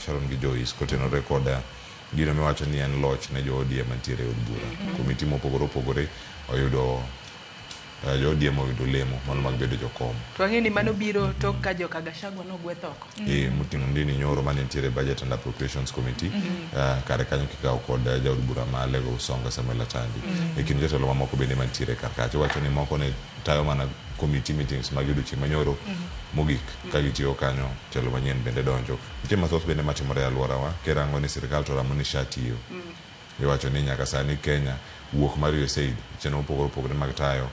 Sharon gi Joyce kotenore kod gino miwacho ni en loch ne jo ODM mantiere e od bura. Komiti mopogore opogore oyudo jo ODM oyudo lemo mano mag bedo jokom. To ang'e ni mano biro tok ka joka Gachagua nogweth oko. Moting'o Ndindi Nyoro mane nitiere e Budget and Appropriations Committee kare kanyo kikawo kod jaod bura ma Alego Usonga Samuel Atandi. E kind jotelo mamoko bende mantiere kar kacha iwacho ni moko ne tayo mana committee meetings mag odiochieng' manyoro mogik ka gitiyo kanyo telo manyien bende donjo. Nitie mathoth bende matimore e alworawa kirango ni sirikal to ramo ni SHA tiyo. Iwacho ni nyaka sani Kenya wuok mar USAID chenro mopogore opogore mag tayo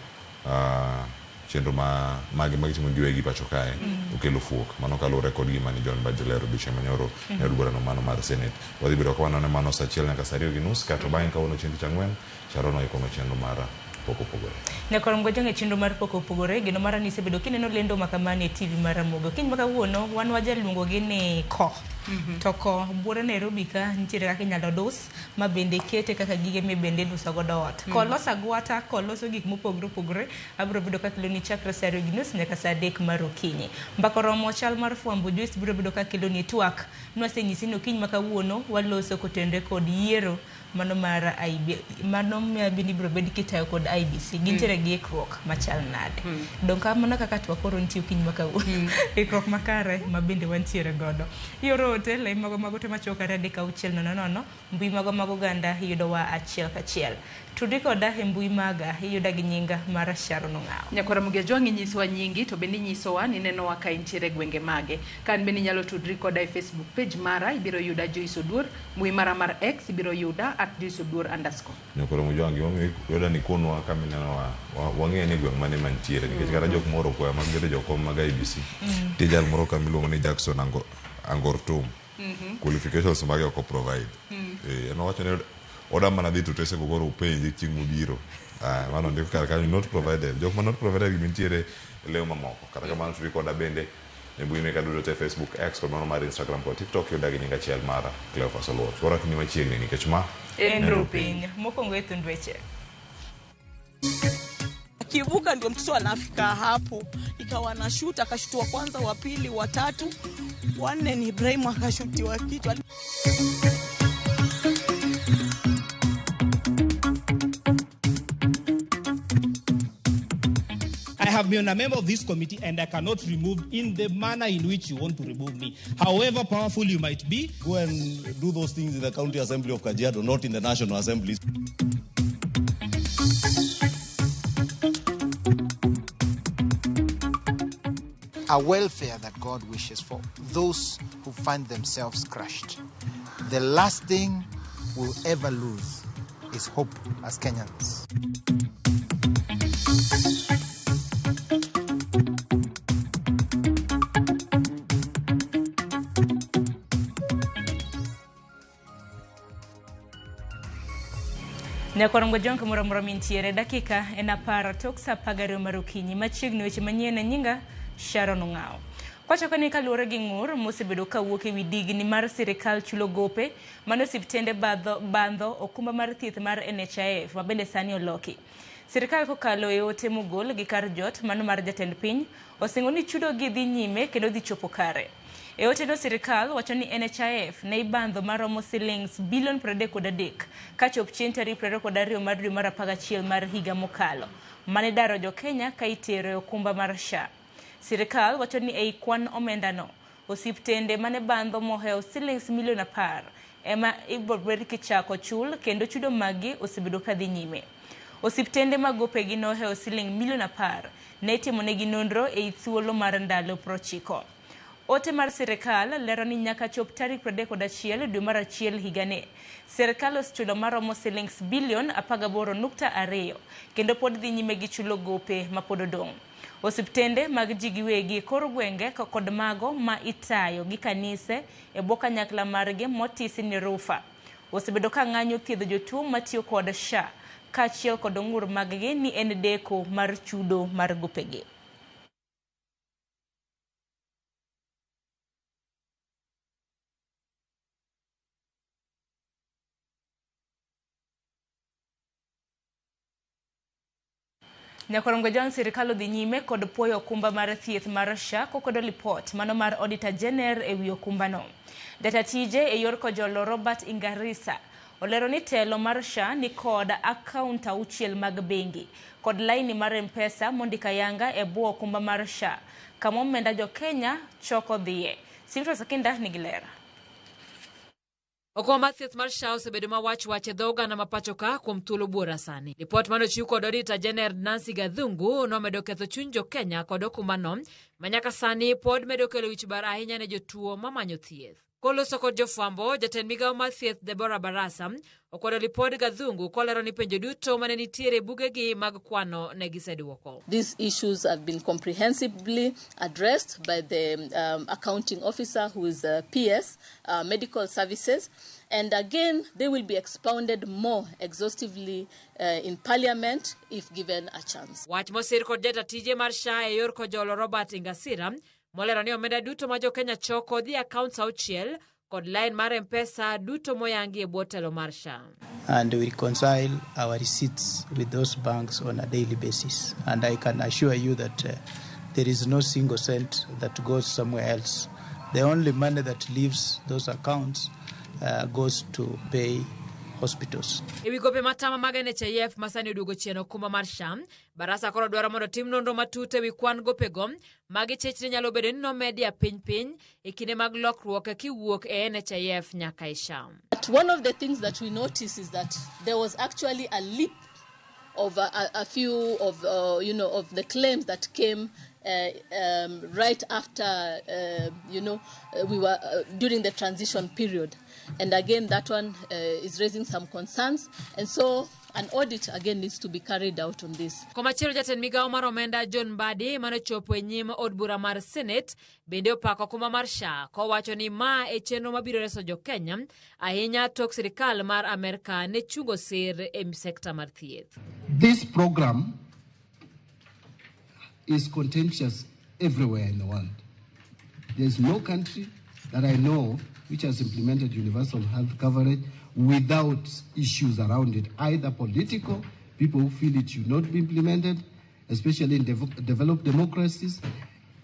chenro ma magi magitimo giwegi pacho kae okelo fuok. Mano kaluwore kod gima ne John Mbadi olero odiochieng' manyoro e od burano mano mar Senate. Wadhi bedo ka wanone mano saa achiel nyaka saa ariyo gi nus kato bang'e kawuono chieng' tich ang'wen Sharon oikonwa chenro mar pok opogore. Nyakoro Mgojong' e chenro mar pok opogore, geno mara ni isebedo kineno lendo ma kamani e TV mar Ramogi. Okinyi ma kawuono wan wajaluongogi ni ko. To ko buore Nairobi ka nitiere kaka inyalo dus ma bende kete kaka gige mi bende iduso godo ot. Ko loso agwata, ko loso gik mopogore opogore, abiro bedo kakeloni chakre saa ariyo gi nus nyaka saa adek mar okinyi. Mbaka oromo chal mar fwambo Joyce biro bedo kakeloni twak. Nwasenyisi ni okinyi ma kawuono waloso kotenore kod yiero mano mar IB, mano bende ibiro bed kitayo kod IBC. Gintiere gi ikruok machal nade? Dong' kamano kaka twak koro nitie okinyi ma kawuono. Ikruok makare ma bende wantiere godo. Ioro ote lai mago mag ote machuok 23600, mbui mago mag oganda iyudowa achiel kachiel. Tudri koda e mbui maga iyuda gi nyinga mar Sharon Ong'awo. Nyakwara Mugia Jwang' inyisowa nyingi to bende inyisowa ni nenowa ka intiere e gwenge mage. Ka an bende inyalo tudri koda e Facebook page mara ibiro yuda Joyce Oduor, mbui mara mar X ibiro yuda @joyceoduor_. Nyakwara Mujwang' gimomiyo yuda ni konwa kama inenowa wang'e ni gweng' mane mantiere nikech kata jok moro okwayo mag bedo jokom mag IEBC. Nitie jal moro ka miluongo ni Jackson Angortum. Qualifications mage ok provide. En owacho ni oda mana dhi to otese go koro upenje chieng' mobiro. Mano ondiko kar kanyo not provided. Jok ma not provided gi nitiere e leo mamoko. Kata kamano tudri koda bende e mbui meka duto te Facebook, X kod mano mar Instagram kod TikTok yuda gi nying achiel mar Cleophas Oluoch. Warakni machiegni nikech ma En ru piny. Mokwongo e thund weche. Akivuka ndio mtoto anafika hapo, ikawa na shoot, akashuti wa kwanza, wa pili, wa tatu, wa nne ni Ibrahim akashutiwa kichwa. I have been a member of this committee and I cannot remove in the manner in which you want to remove me. However powerful you might be. Go and do those things in the County Assembly of Kajiado, not in the National Assembly. A welfare that God wishes for those who find themselves crushed. The last thing we'll ever lose is hope as Kenyans. Nyakwar Jong kamoro amora mintiere dakika en 10 tok saa 12 mar okinyi. Machiegni weche manyien e nyinga Sharon Ong'awo. Kwachako ni kaluwore gi ng'ur mosebedo kawuok ewi digni mar sirikal chulo gope mane osiptende bandho okumba mar thieth mar NHIF ma bende sani oloki. Sirikal kokalo e ote mogol gi kar jot mano mar jatend piny osingo ni chudo gi dhi nyime kendo dhi chopo kare. E oteno sirikal wacho ni NHIF ne ibandho maromo silings bilion 33 kachop chien tarik 22 mar dwe mar 11 mar higa mokalo mane daro jo Kenya ka itero e okumba mar SHA. Sirikal wacho ni ei kwan omendano osiptende mane bandho mohewo silings milion 10 ema ibiro kichako chul kendo chudo maggi osebedo kadhi nyime. Osiptende mag gopegi nohewo siling milion 10 ne itimonegi nonro ei thuolo mar ndalo 90. Ote mar sirikal lero ni nyaka chop tarik 31 dwe mar 1 higani. Sirikal osechulo maromo silings bilion 18.2 kendo pod dhi nyime gi chulo gope mapod odong'. Osiptende mag ji giwegi kor gwenge kod mago ma itayo gi kanise e bwo kanyakla margi motisi ni Rufa osebedo ka ng'anyo thiedho jotuo matiyo kod SHA kaachiel kod ng'ur maggi ni en deko mar chudo mar gopegi. Nyakorongo John sirikal odhi nyime kod puoyo okumba mar thieth mar SHA kokwedo lipot mano mar Auditor General ewi okumbano. Jata tije e yor kojolo Robert Ingarisa olero ni telo mar SHA ni kod akaunti 6 mag bengi kod laini mar M-Pesa mondik ayanga e bwo okumba mar SHA kama omenda jo Kenya choko dhiye. Simfros Akinda nigi ler. Okumba mar thieth mar SHA osebedo ma wach wach e dho oganda ma pacho ka kuom thuolo buora sani. Lipot mane ochiw kod Auditor General Nancy Gathungu nomedo ketho chuny jo Kenya kod okumbano ma nyaka sani pod medo kelo wich bar ahinya ne jotuo mamanyo thieth. Koloso kod jofwambo, jatend migawo mar thieth Deborah Barasa okwedo lipod Gathungu kolero ni penjo duto mane nitiere e bugegi mag kwano ne giseduoko. These issues have been comprehensively addressed by the accounting officer, who is PS, Medical Services, and again they will be expounded more exhaustively in Parliament if given a chance. Wach mosir kod jata tije mar SHA e yor kojolo Robert Ingasira molero ni omenda duto ma jo Kenya choko dhi accounts 6 kod line mar M-Pesa duto moyangi e bwo telo mar SHA. And we reconcile our receipts with those banks on a daily basis. And I can assure you that there is no single cent that goes somewhere else. The only money that leaves those accounts goes to pay hospitals. Ewi gope matama mag NHIF masani oduogo chien okumba mar SHA, Barasa koro dwaro mondo tim nonro matut ewi kwan gopego magi chechni nyalo bedo ni nomedi a piny piny e kinde mag lokruok kiwuok e NHIF nyaka e SHA. But one of the things that we noticed is that there was actually a leap of a few of of the claims that came right after we were during the transition period, and again that one is raising some concerns, and so an audit again needs to be carried out on this. Komachielo jatend migawo mar omenda John Mbadi manochopo e nyim od bura mar Senate bende opako okumba mar SHA kowacho ni ma e chenro mabiro reso jo Kenya ahinya tok sirikal mar Amerka ne chungo sir e sekta mar thieth. This program is contentious everywhere in the world. There's no country that I know of which has implemented universal health coverage without issues around it, either political, people who feel it should not be implemented, especially in developed democracies,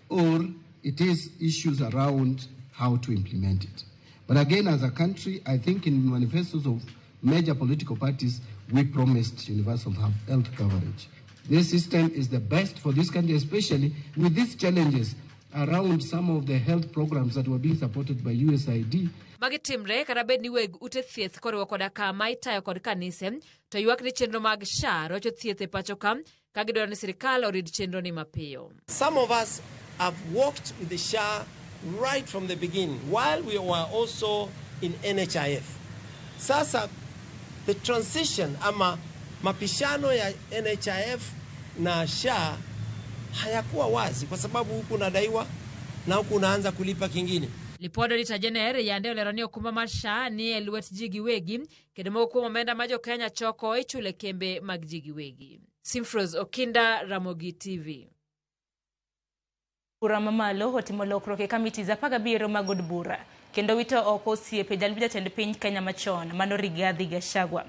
or it is issues around how to implement it. But again, as a country, I think in manifestos of major political parties, we promised universal health coverage. This system is the best for this country, especially with these challenges around some of the health programs that were being supported by USAID. Magi timre kata bed ni weg ute thieth koriwo koda kama itayo kod kanise to ywak ni chenro mag SHA rocho thieth e pacho ka ka gidwaro ni sirikal orid chenro ni mapiyo. Some of us have worked with the SHA right from the beginning while we were also in NHIF. Sasa the transition ama mapishano ya NHIF na SHA hayakuwa wazi kwa sababu huku unadaiwa na huku unaanza kulipa kingine. Lipod Auditor General yande olero ni okumba mar SHA ni e lwet ji giwegi kendo moko kuom omenda ma jo Kenya choko ichule kembe mag ji giwegi. Simfros Okinda, Ramogi TV. Bura mamalo otimo lokruok e kamiti 17 mag od bura kendo wito oko osiepe jalup jatend piny Kenya machon mano Rigathi Gachagua.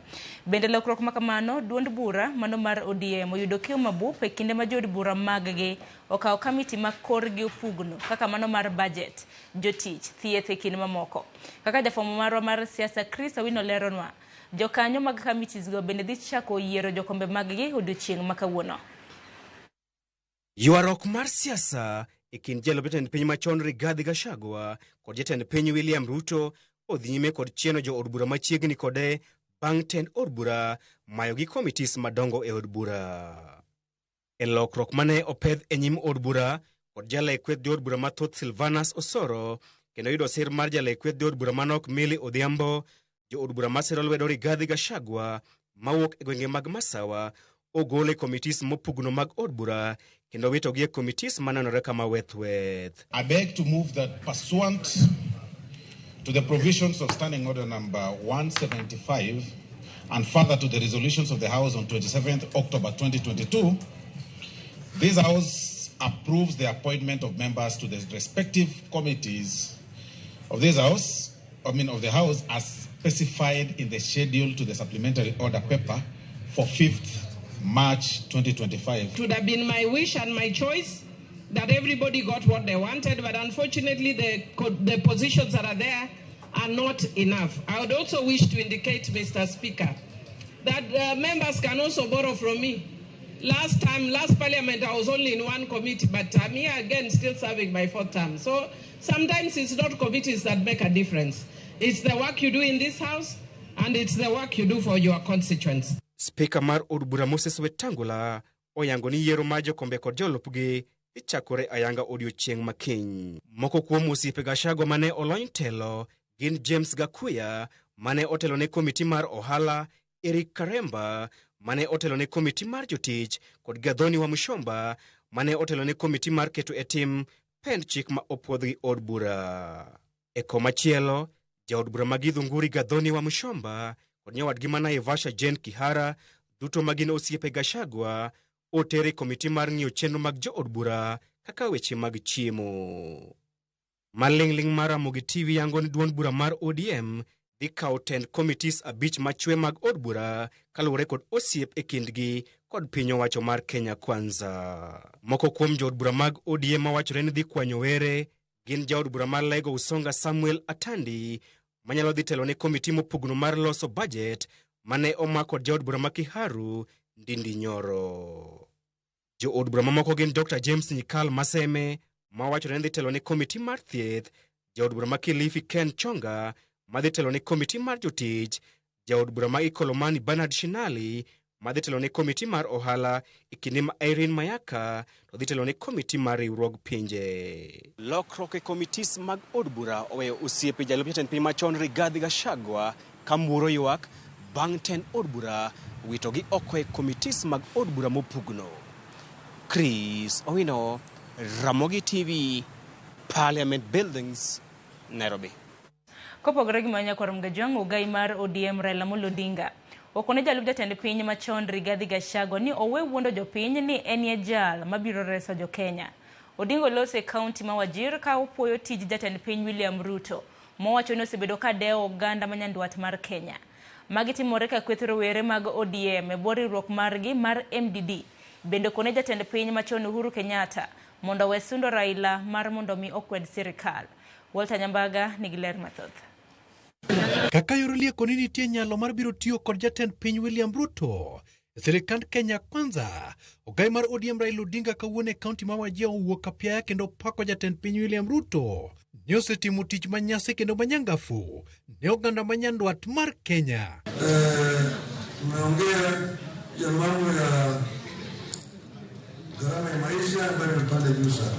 Bende lokruok makamano duond bura mano mar ODM oyudo kiewo mabup e kinde ma jood bura mag-gi okawo kamiti ma korgi opugno kaka mano mar budget, jotich, thieth e kind mamoko. Kaka jafwambo marwa mar siasa Chris Awino leronwa, jokanyo mag committees go bende dhi chako yiero jokombe mag-gi odiochieng' ma kawuono. Ywaruok mar siasa e kind jalup jatend piny machon Rigathi Gachagua kod jatend piny William Ruto odhi nyime kod chieno jo od bura machiegni kode bang' tend od bura mayo gi committees madongo e od bura. E lokruok mane opedh e nyim od bura kod jale kweth jo od bura mathoth Silvanus Osoro kendo yudo sir mar jale kweth jo od bura manok Millie Odhiambo, jo od bura masiro lwedo Rigathi Gachagua mawuok e gwenge mag Masawa ogol e committees mopugno mag od bura kendo witogi e committees manenore kama weth-weth. I beg to move that pursuant to the provisions of Standing Order number 175 and further to the resolutions of the House on 27th October 2022, this House approves the appointment of members to the respective committees of this House, I mean of the House, as specified in the schedule to the supplementary order paper for 5th March 2025. It would have been my wish and my choice that everybody got what they wanted, but unfortunately the positions that are there are not enough. I would also wish to indicate, Mr. Speaker, that members can also borrow from me. Last time, last parliament, I was only in one committee, but I'm here again still serving my fourth term. So sometimes it's not committees that make a difference. It's the work you do in this house and it's the work you do for your constituents. Speaker mar od bura Moses Wetangula oyango ni yiero mar jokombe kod jolupgi dhi chakore ayanga odiochieng' ma kiny. Moko kuom osiepe Gachagua mane olony telo gin James Gakuya mane otelo ne komiti mar ohala, Eric Karemba mane otelo ne komiti mar jotich kod Gathoni Wamuchomba mane otelo ne komiti mar keto e tim pend chik ma opuodh gi od bura. E komachielo, jaod bura ma Githunguri Gathoni Wamuchomba kod nyawadgi ma Naivasha Jane Kihara duto ma gin osiepe Gachagua oter e komiti mar ng'iyo chenro mag jood bura kaka weche mag chiemo. Maling'ling' mar Ramogi TV yango ni duond bura mar ODM dhi kawo tend committees 5 machwe mag od bura kaluwore kod osiep e kindgi kod piny owacho mar Kenya Kwanza. Moko kuom jood bura mag ODM mawachore ni dhi kwanyo were gin jaod bura mar Lego Usonga Samuel Atandi manyalo dhi telo ne komiti mopugno mar loso budget mane omak kod jaod bura ma Kiharu Ndindi Nyoro. Jood bura mamoko gin Dr. James Nyikal Maseme mawachore ni dhi telo ne komiti mar thieth, jaod bura ma Kilifi Ken Chonga madhi telo ne komiti mar jotich, jaod bura ma Ikolomani Bernard Shinali madhi telo ne komiti mar ohala, e kinde ma Irene Mayaka to dhi telo ne komiti mar riwruog pinje. Lokruok e komitis mag od bura oweyo osiepe jalup jatend piny machon Rigathi Gachagua ka mburo ywak bang' tend od bura witogi oko e komitis mag od bura mopugno. Chris Owino, Ramogi TV, Parliament Buildings, Nairobi. Kopogore gi mano nyakwar Mgajwang', ogai mar ODM Raila Amolo Odinga okone jalup jatend piny machon Rigathi Gachagua ni owe wuondo jopiny ni en e jal mabiro reso jo-Kenya. Odinga oloso e kaunti ma Wajir ka opuoyo tij jatend piny William Ruto mowacho ni osebedo ka dewo oganda ma nyandwat mar Kenya. Magi timore ka kweth rowere mag ODM e bwo riwruok margi mar MDD bende okone jatend piny machon Uhuru Kenyatta mondo owe sundo Raila mar mondo mi okwed sirikal. Walter Nyambaga nigi ler mathoth. Kaka yor lieko ni nitie nyalo mar biro tiyo kod jatend piny William Ruto e sirikand Kenya Kwanza, ogai mar ODM Raila Odinga kawuono e kaunti ma Wajir owuok apiaya kendo pako jatend piny William Ruto ni osetimo tich manyasi kendo manyangafu ne oganda ma nyandwat mar Kenya. Tumeongea ya mambo ya gharama ya maisha ambayo imepanda juu sana,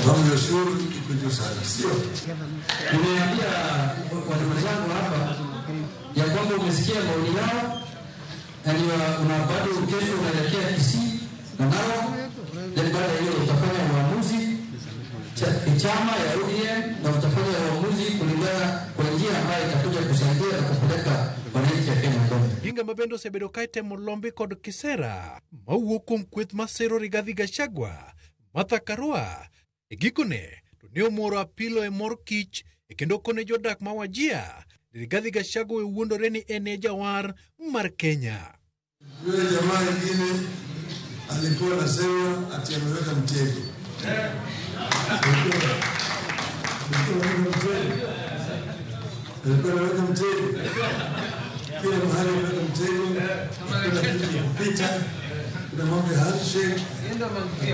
mambo ya ushuru iko juu sana, sio? Nimeambia walimu zangu hapa ya kwamba umesikia maoni yao na una bado kesho unaelekea Kisii na Narok, then baada ya hiyo utafanya uamuzi chama ya ODM na utafanya uamuzi kulingana kwa njia ambayo itakuja kusaidia na kupeleka wananchi wa Kenya mbele. Odinga ma bende osebedo ka itemo lombi kod kisera mawuok kuom kweth masero Rigathi Gachagua, Martha Karua. E gikone to ne omoro apilo e mor kich e kendo kone jodak ma Wajir ni Rigathi Gachagua wuondore ni en e jawar mar Kenya. Yule jamaa ingine alikuwa anasema ati ameweka mtego. Alikuwa anaweka mtego. Kila mahali ameweka mtego, hakuna kitu ya kupita, kuna mambo ya handshake,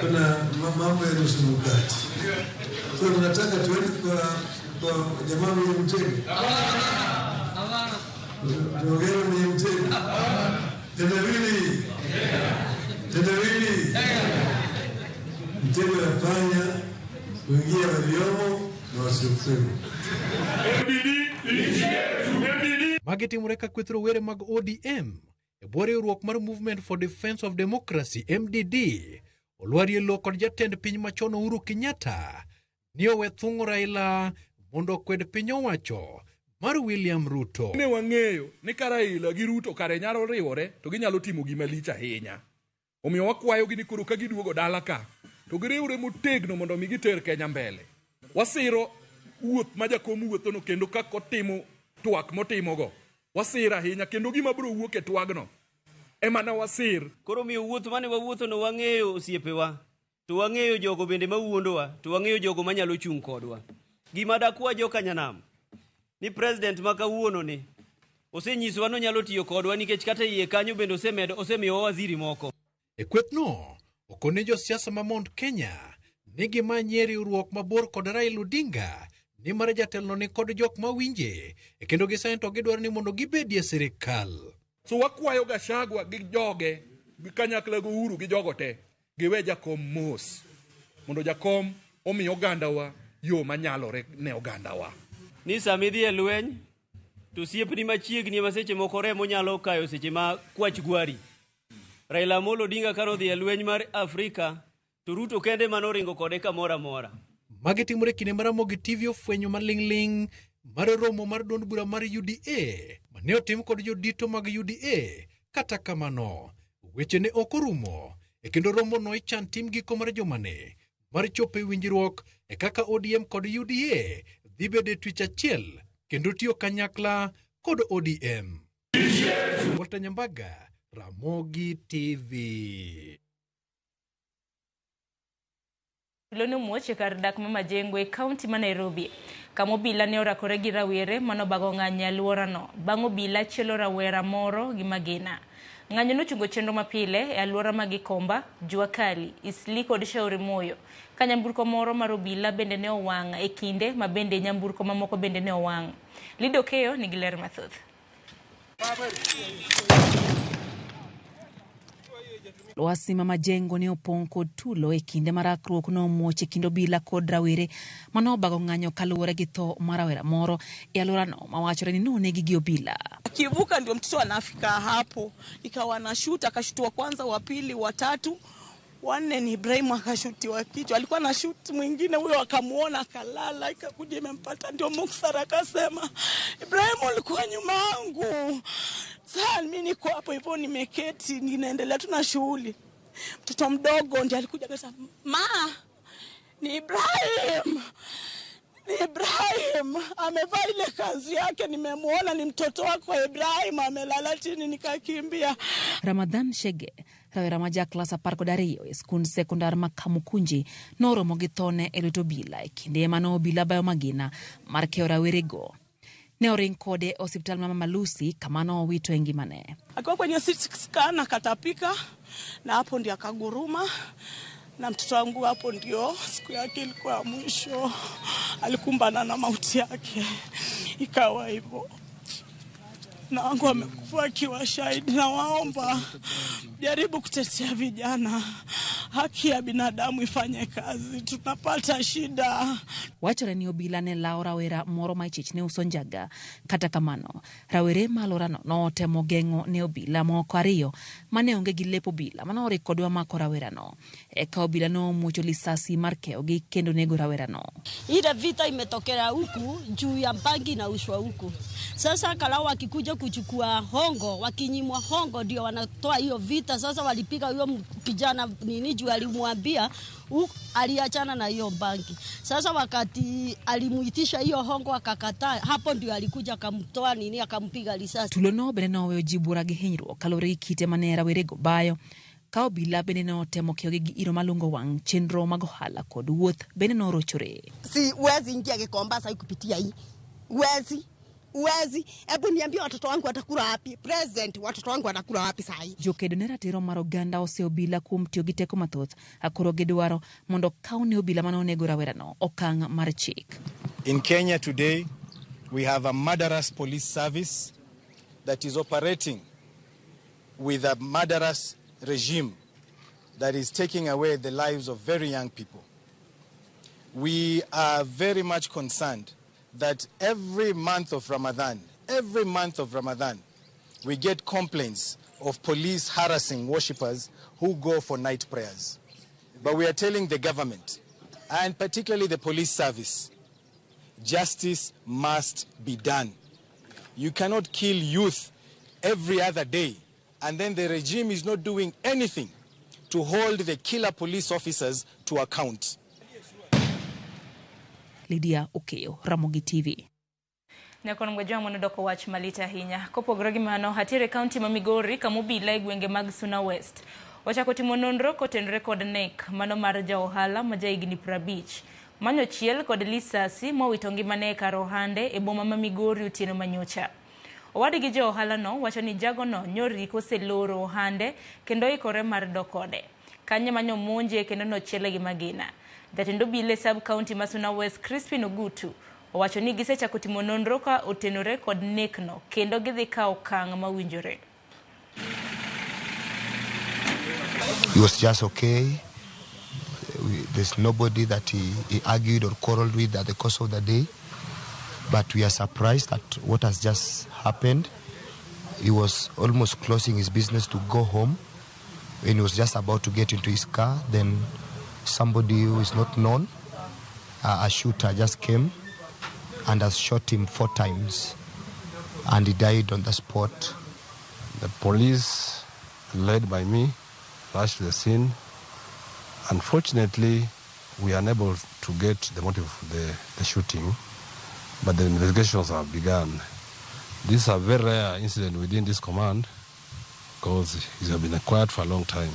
kuna mambo ya nusu mkate. Kwa hiyo tunataka tuende kwa jamaa mwenye mtego. Tuongee mwenye mtego. Tendawili. Tendawili. Mtego ya panya kuingia waliomo na wasiokuwemo. Magi timore ka kweth rowere mag ODM e bwo riwruok mar Movement for Defence of Democracy MDD olwarie lo kod jatend piny machon Uhuru Kenyatta ni owe thung'o Raila mondo okwed piny owacho mar William Ruto. Ne wang'eyo ni ka Raila gi Ruto kare nyalo riwore to ginyalo timo gima lich ahinya. Omiyo wakwayogi ni koro ka giduogo dala ka to giriwre motegno mondo mi giter Kenya mbele. Wasiro wuoth ma jakom wuothono kendo kaka otimo twak motimogo. Wasiro ahinya kendo gima biro wuok e twagno ema ne wasir. Koro omiyo wuoth mane wawuothono wang'eyo osiepewa, to wang'eyo jogo bende mawuondowa, to wang'eyo jogo manyalo chung' kodwa. Gima dakwa joka nyanam, ni president ma kawuono ni osenyisowa ni onyalo tiyo kodwa nikech kata iye kanyo bende osemedo osemiyowa waziri moko. E kwethno, okone josiasa ma Mount Kenya ni gimanyie riwruok mabor kod Raila Odinga nimar jatelono ni kod jok mawinje e kendo gisani to gidwaro ni mondo gibedie sirikal. So wakwayo Gachagua gi joge gi kanyakla gi Uhuru gi jogo te giwe jakom mos mondo jakom omi ogandawa yo manyalore ne ogandawa. Ni sama idhi e lweny to osiepni machiegni ema seche moko remo nyalo kayo seche ma kwach gwari. Raila Amolo Odinga kane odhi e lweny mar Afrika to Ruto kende mane oringo kode kamoro amora. Magi timore kinde ma Ramogi TV ofwenyo maling'ling' mar romo mar duond bura mar UDA mane otim kod jodito mag UDA. Kata kamano, weche ne ok orumo e kendo romono ichan tim giko mar jumani mar chopo e winjruok e kaka ODM kod UDA dhi bedo e twech achiel kendo tiyo kanyakla kod ODM. Walter Nyambaga, Ramogi TV. Tulo nomuoch e kar dak ma Majengo e kaunti ma Nairobi, kama obila ne orakore gi rawere manobago ng'anyo e alworano bang' obila chielo rawera moro gi magina. Ng'anyo nochungo chenro mapile e alwora ma Gikomba, Jua Kali, Eastleigh kod Shauri Moyo, ka nyamburko moro mar obila bende ne owang' e kinde ma bende nyamburko mamoko bende ne owang'. Lido Keyo nigi ler mathoth. Lwasi ma Majengo ne opong' kod tulo e kinde ma rakruok nomuoch e kind obila kod rawere mane obago ng'anyo kaluwore gi tho mar rawera moro e alworano mawachore ni nonegi gi obila. Akivuka ndio mtoto anafika hapo, ikawa na shoot, akashutiwa kwanza, wa pili, wa tatu, wanne ni Ibrahim akashutiwa kichwa. Alikuwa na shoot mwingine huyo akamuona akalala, ikakuja imempata, ndio Mukhtar akasema Ibrahim ulikuwa nyuma yangu. Sasa mimi niko hapo hivyo nimeketi ninaendelea tu na shughuli. Mtoto mdogo ndiye alikuja akasema ma, ni Ibrahim. Ni Ibrahim amevaa ile kanzu yake, nimemuona ni mtoto wako Ibrahim amelala chini, nikakimbia. Ramadhan Shege, rawera ma ja klas 12 e skund sekondar ma Kamukunji noromo gi thone e lwet obila e kinde mane obila bayo magina mar keyo rawerego. Ne oring kode e osiptal ma Mama Lucy kama nowito e ngimane. Akiwa kwenye CT scan akatapika na hapo ndio akaguruma, na mtoto wangu hapo ndio siku yake ilikuwa ya mwisho, alikumbana na mauti yake, ikawa hivyo. Na wangu amekufa akiwa shahidi, na waomba jaribu kutetea vijana, haki ya binadamu ifanye kazi, tunapata shida. Wachore ni obila ne lawo rawera moro ma ichich ne uso njaga. Kata kamano, rawere ma alworano notemo geng'o ne obila moko ariyo mane onge gi lep obila mane orik kodwa mako rawerano. Eka obila nomuocho lisasi mar keyogi kendo nego rawerano. Ile vita imetokea huku juu ya bangi na ushwa huku. Sasa kalau wakikuja kuchukua hongo, wakinyimwa hongo ndio wanatoa hiyo vita. Sasa walipiga huyo kijana nini juu alimwambia aliachana na hiyo bangi. Sasa wakati alimuitisha hiyo hongo akakataa, hapo ndio alikuja akamtoa nini akampiga risasi. Tulono bende noweyo ji bura gi hinyruok kaluwore gi kite mane rawerego bayo. Ka obila bende notemo keyogi gi iro malungo wang', chenro mag ohala kod wuoth bende norochore. Si huwezi ingia Gikomba sasa kupitia hii. Huwezi. Huwezi. Hebu niambie watoto wangu watakula wapi? President, watoto wangu watakula wapi saa hii? Jokedo ne ratiro mar oganda ose obila kuom tiyo gi teko mathoth akoro gidwaro mondo okaw ne obila mane onego rawerano okang' mar chik. In Kenya today, we have a murderous police service that is operating with a murderous regime that is taking away the lives of very young people. We are very much concerned that every month of Ramadan, we get complaints of police harassing worshippers who go for night prayers. But we are telling the government, and particularly the police service, justice must be done. You cannot kill youth every other day, and then the regime is not doing anything to hold the killer police officers to account. Lydia Okeyo, Ramogi TV. Nyakon Gwajwa monodoko wach malit ahinya. Kopogore gi mano, hatiere kaunti ma Migori kama obila e gwenge mag Suna West ochako timo nonro kotenore kod nek mano mar ja ohala ma jahigni 50 manyo chiel kod lisasi mowito ngimane e kar ohande e boma ma Migori otieno manyocha. Owadgi ja ohalano wacho ni jagono nyoriko oseloro ohande kendo oikore mar dok kode. Kanyo manyo monje kendo nochiele gi magina. Jatend obila e sub county ma Suna West Crispin Ogutu owacho ni gisechako timo nonro ka otenore kod nekno kendo gidhi kawo okang' mowinjore. He was just okay. There's nobody that he argued or quarreled with at the course of the day. But we are surprised at what has just happened. He was almost closing his business to go home. When he was just about to get into his car, then somebody who is not known, a shooter, just came and has shot him 4 times, and he died on the spot. The police, led by me, rushed to the scene. Unfortunately, we are unable to get the motive of the shooting, but the investigations have begun. This is a very rare incident within this command because it has been acquired for a long time.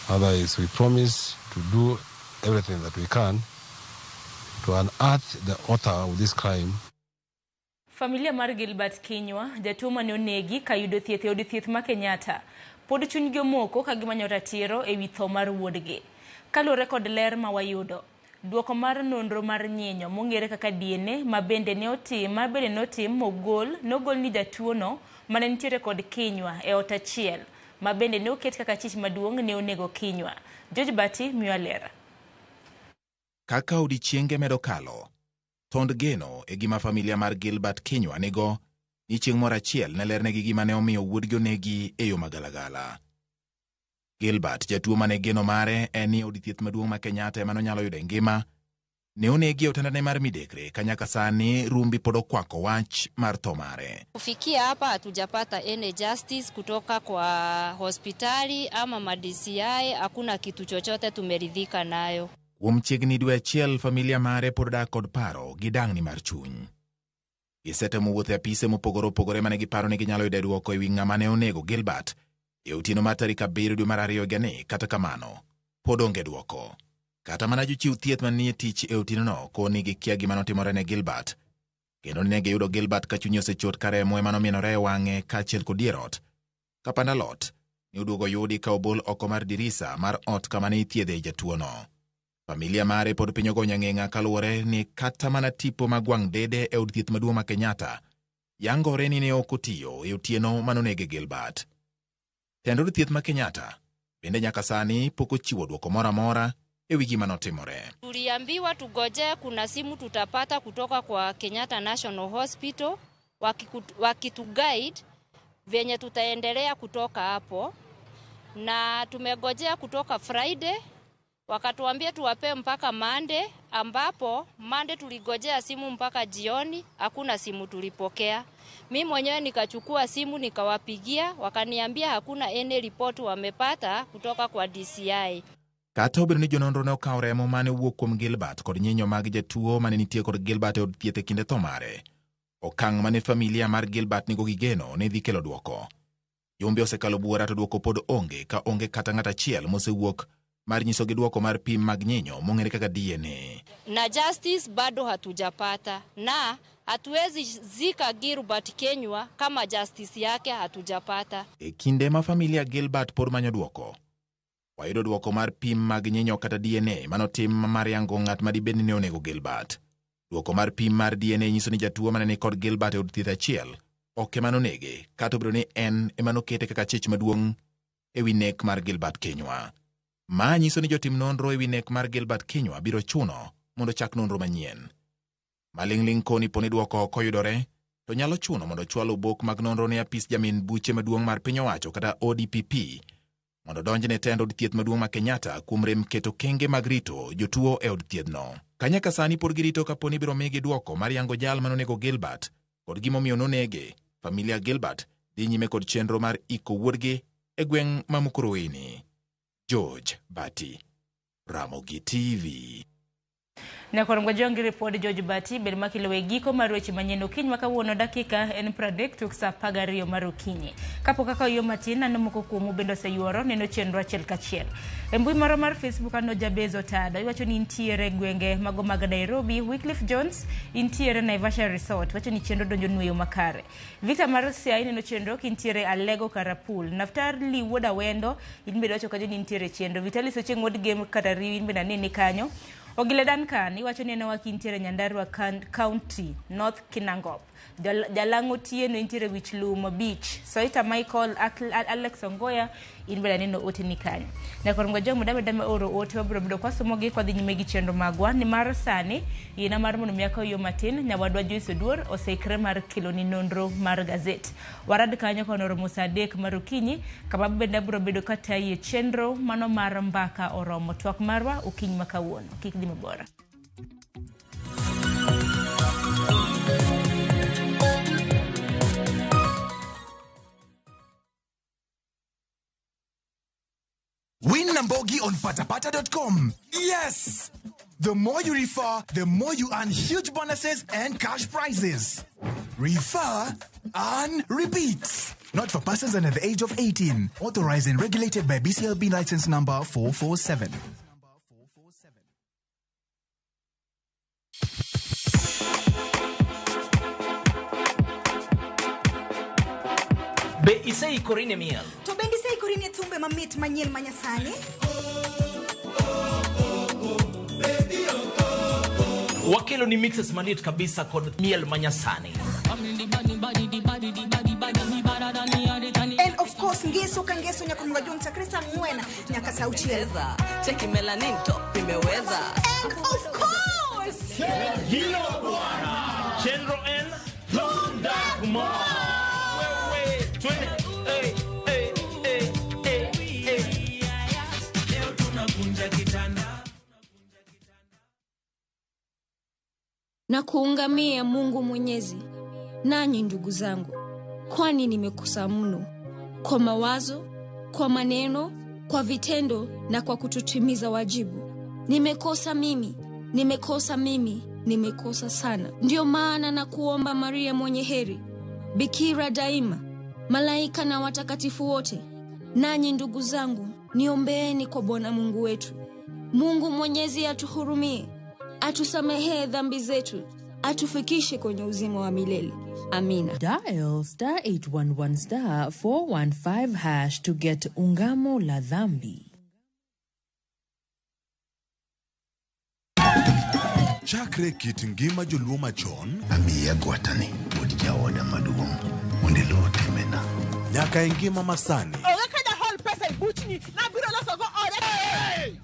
Otherwise, we promise to do everything that we can to unearth the author of this crime. Familia mar Gilbert Kinyua, jatuo mane onegi kayudo thieth e od thieth ma Kenyatta, pod chunygi omoko ka gimanyo ratiro ewi tho mar wuodgi. Kaluwore kod ler ma wayudo, duoko mar nonro mar nyinyo mong'ere kaka DNA ma bende ne otim mogol nogol ni jatuono mane nitiere kod Kinyua e ot achiel ma bende ne oket kaka chich maduong' ne onego Kinyua. George Bati miyo ler. Kaka odiechienge medo kalo, tond geno e gima familia mar Gilbert Kinyua nigo ni chieng' moro achiel ne lernegi gima ne omiyo wuodgi onegi e yo magalagala. Gilbert, jatuo mane geno mare en ni od thieth maduong' ma Kenyatta ema nonyalo yudo e ngima, ne onegi e otandane mar midekre ka nyaka sani rumbi pod okwako wach mar tho mare. Kufikia hapa hatujapata any justice kutoka kwa hospitali ama ma DCI, hakuna kitu chochote tumeridhika nayo. Kuom chiegni dwe achiel, familia mare pod dak kod paro gi dang'ni mar chuny. Gisetemo wuotho e apise mopogore opogore mane giparo ni ginyalo yudo dwoko ewi ng'ama ne onego Gilbert e otieno mar tarik 7 dwe mar 2 higani. Kata kamano, pod onge dwoko. Kata mana jochiw thieth manie tich e otienono koni gikia gima notimore ne Gilbert, kendo ne giyudo Gilbert ka chunye osechot ka remo ema nomienore e wang'e kaachiel kod dier ot. Ka pand alot ne oduogo yudi ka obol oko mar dirisa mar ot kama ne ithiedhe jatuono. Familia mare pod piny ogo nyang'eng'a kaluwore ni kata mana tipo mag wang' dede e od thieth maduong' ma Kenyatta yangore ni ne ok otiyo e otieno manonege Gilbert. Tend od thieth ma Kenyatta bende nyaka sani pok ochiwo dwoko moro amora ewi gima notimore. Tuliambiwa tugoje, kuna simu tutapata kutoka kwa Kenyatta National Hospital wakituguide venye tutaendelea kutoka hapo, na tumegojea kutoka Friday wakatuambia tuwape mpaka Monday, ambapo Monday tuligojea simu mpaka jioni, hakuna simu tulipokea. Mimi mwenyewe nikachukua simu nikawapigia, wakaniambia hakuna any report wamepata kutoka kwa DCI. Kata obedo ni jononro ne okawo remo mane owuok kuom Gilbert kod nyinyo mag jatuo mane nitie kod Gilbert e od thieth e kinde tho mare, okang' mane familia mar Gilbert nigo gi geno ne dhi kelo dwoko. Jumbe osekalo buora to dwoko pod onge, ka onge kata ng'at achiel mosewuok mar nyisogi dwoko mar pim mag nyinyo mong'ere kaka DNA. Na justice bado hatujapata, na hatuwezi zika Gilbert Kinyua kama justice yake hatujapata. E kinde ma familia Gilbert pod manyo dwoko, wayudo dwoko mar pim mag nyinyo kata DNA manotim mar yango ng'at madibed ni ne onego Gilbert. Dwoko mar pim mar DNA nyiso ni jatuo mane ni kod Gilbert e od thieth achiel ok ema nonege, kata obedo ni en ema nokete kaka chich maduong' ewi nek mar Gilbert Kinyua. Ma nyiso ni jotim nonro ewi nek mar Gilbert Kinyua biro chuno mondo chak nonro manyien. Maling'ling' koni poni dwoko ok oyudore, to nyalo chuno mondo chwal obok mag nonro ne apis jamin buche maduong' mar piny owacho kata ODPP mondo donjne tend od thieth maduong' ma Kenyatta kuom rem keto kenge mag rito jotuo e od thiethno. Ka nyaka sani pod girito kaponi ibiro migi dwoko mar yango jal manonego Gilbert kod gimomiyo nonege, familia Gilbert dhi nyime kod chenro mar iko wuodgi e gweng' ma Mukurweini. George Bati, Ramogi TV. Nyakwar Ngwajongi ripod George Bati bed makelo e giko mar weche manyien okinyi ma kawuono dakika en 30 tok saa 12 mar okinyi. Kapok akawo yo matin aneno moko kuomu bende oseyuoro neno chenro achiel kachiel. E mbui moro mar Facebook aneno Jabez Otado iwacho ni intiere gwenge mago mag Nairobi. Wycliffe Jones intiere Naivasha Resort wacho ni chenro donjo nweyo makare. Victor mar Siaya ineno chenro kintiere Alego Karapul. Naftali Wuod Awendo in bende iwacho kanyo ni intiere chenro. Vitalis Ochieng' Wuod Gem Katariwi in bende aneni kanyo. Ogile Duncan iwacho ni en oa kintiere Nyandarua County, North Kinangop. Jalang'o Otieno intiere Wich Lum Beach. Soita Michael Alex Ongoya in bende aneno ote ni kanyo. Nyakwar Ngwajongo dame dame oro ote wabiro bedo kwasomogi kwadhi nyime gi chenro magwa nimar sani yiena mar mondo mi akaw yo matin nyawadwa Joyce Oduor oseikre mar keloni nonro mar gazet. Warad kanyo ka onoromo saa 3 mar okinyi kama bende abiro bedo katayi e chenro mano mar mbaka oromo twak marwa okinyi ma kawuono. Kik dhi mabor. Win Nambogi on patapata.com. Yes! The more you refer, the more you earn huge bonuses and cash prizes. Refer, earn, repeat. Not for persons under the age of 18. Authorized and regulated by BCLB license number 447. Be iseikori ne miel? To bende iseikori ne thumbe mamit manyien manyasani? Wakelo ni mixes malit kabisa kod miel manyasani. And of course ngeso ka ngeso nyaka mga chakre saa 4 nyaka saa 6. Cheki melanin top imeweza. And of course Hilo bwana. Chenro N Lunda Kumar. Na kuungamia Mungu Mwenyezi, nanyi ndugu zangu, kwani nimekosa mno kwa mawazo, kwa maneno, kwa vitendo na kwa kutotimiza wajibu. Nimekosa mimi, nimekosa mimi, nimekosa sana. Ndio maana na kuomba Maria mwenye heri, Bikira daima, malaika na watakatifu wote, nanyi ndugu zangu, niombeeni kwa Bwana Mungu wetu. Mungu Mwenyezi atuhurumie, atusamehee dhambi zetu, atufikishe kwenye uzima wa milele. Amina. Dial star 811 star 415 hash to get Ungamo la Dhambi. Chakre kit ngima joluo machon, amiya gwatani wuod jaoda maduong' mondo iluw timbena. Nyaka e ngima masani. Onge kada hol pesa e buchni, nabiro losogo ode.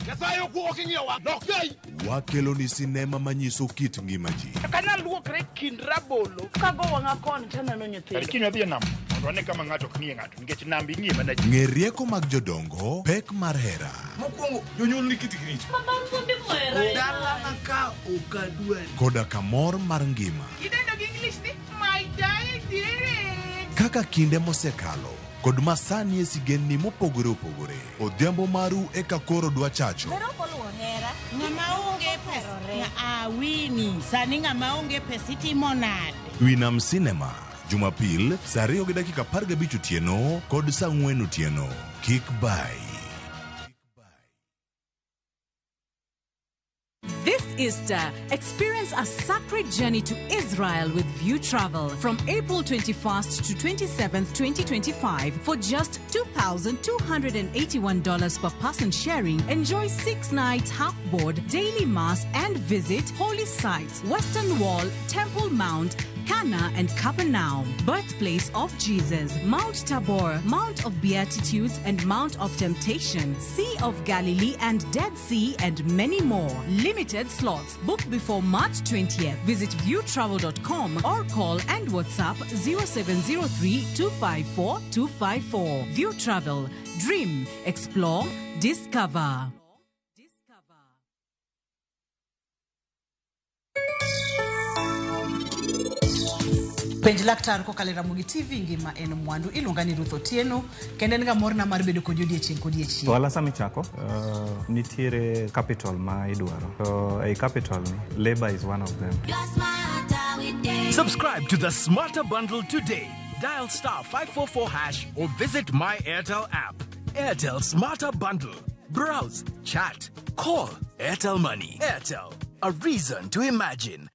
Nyasaye ok ing'iyowa, lokei. Wakelo ni sinema manyiso kit ngima ji. Kana luokre kind rabolo, kago wang'a koni taneno nyithindo. Kiny wadhi e nam, mondo wane kama ng'ato ok ng'iye ng'ato, nikech nam ing'iye mana ji. Ng'e rieko mag jodongo, pek mar hera. Mokwongo, jonyuol ni kitgi richo. Dala ka ok adwari. Koda kamor mar ngima. Idendo gi English ni my diary. Kaka kinde mosekalo kod masani e sigendni mopogore opogore. Odhiambo maru eka koro dwa chacho. Ng'ama onge pesa awini sani ng'ama onge pesa itimo nade? Winam Cinema Jumapil saa 2:15 otieno kod saa 4 otieno. Kik bai. This Easter, experience a sacred journey to Israel with View Travel from April 21st to 27th, 2025 for just $2,281 per person sharing. Enjoy 6 nights half board, daily mass and visit holy sites, Western Wall, Temple Mount, Cana and Capernaum, birthplace of Jesus, Mount Tabor, Mount of Beatitudes and Mount of Temptation, Sea of Galilee and Dead Sea and many more. Limited slots. Book before March 20th. Visit viewtravel.com or call and WhatsApp 0703 254 254. View Travel. Dream, explore, discover. Penj laktar kokalo e Ramogi TV ngima en mwandu. Iluonga ni Ruth Otieno kendo en ga morna mar bedo kodi odiechieng' kodiechieng'. Ohala sama ichako, nitiere capital ma idwaro. To ei capital ni, labor is one of them. Subscribe to the Smarter Bundle today. Dial star 544 hash or visit My Airtel app. Airtel Smarter Bundle. Browse, chat, call. Airtel Money. Airtel, a reason to imagine.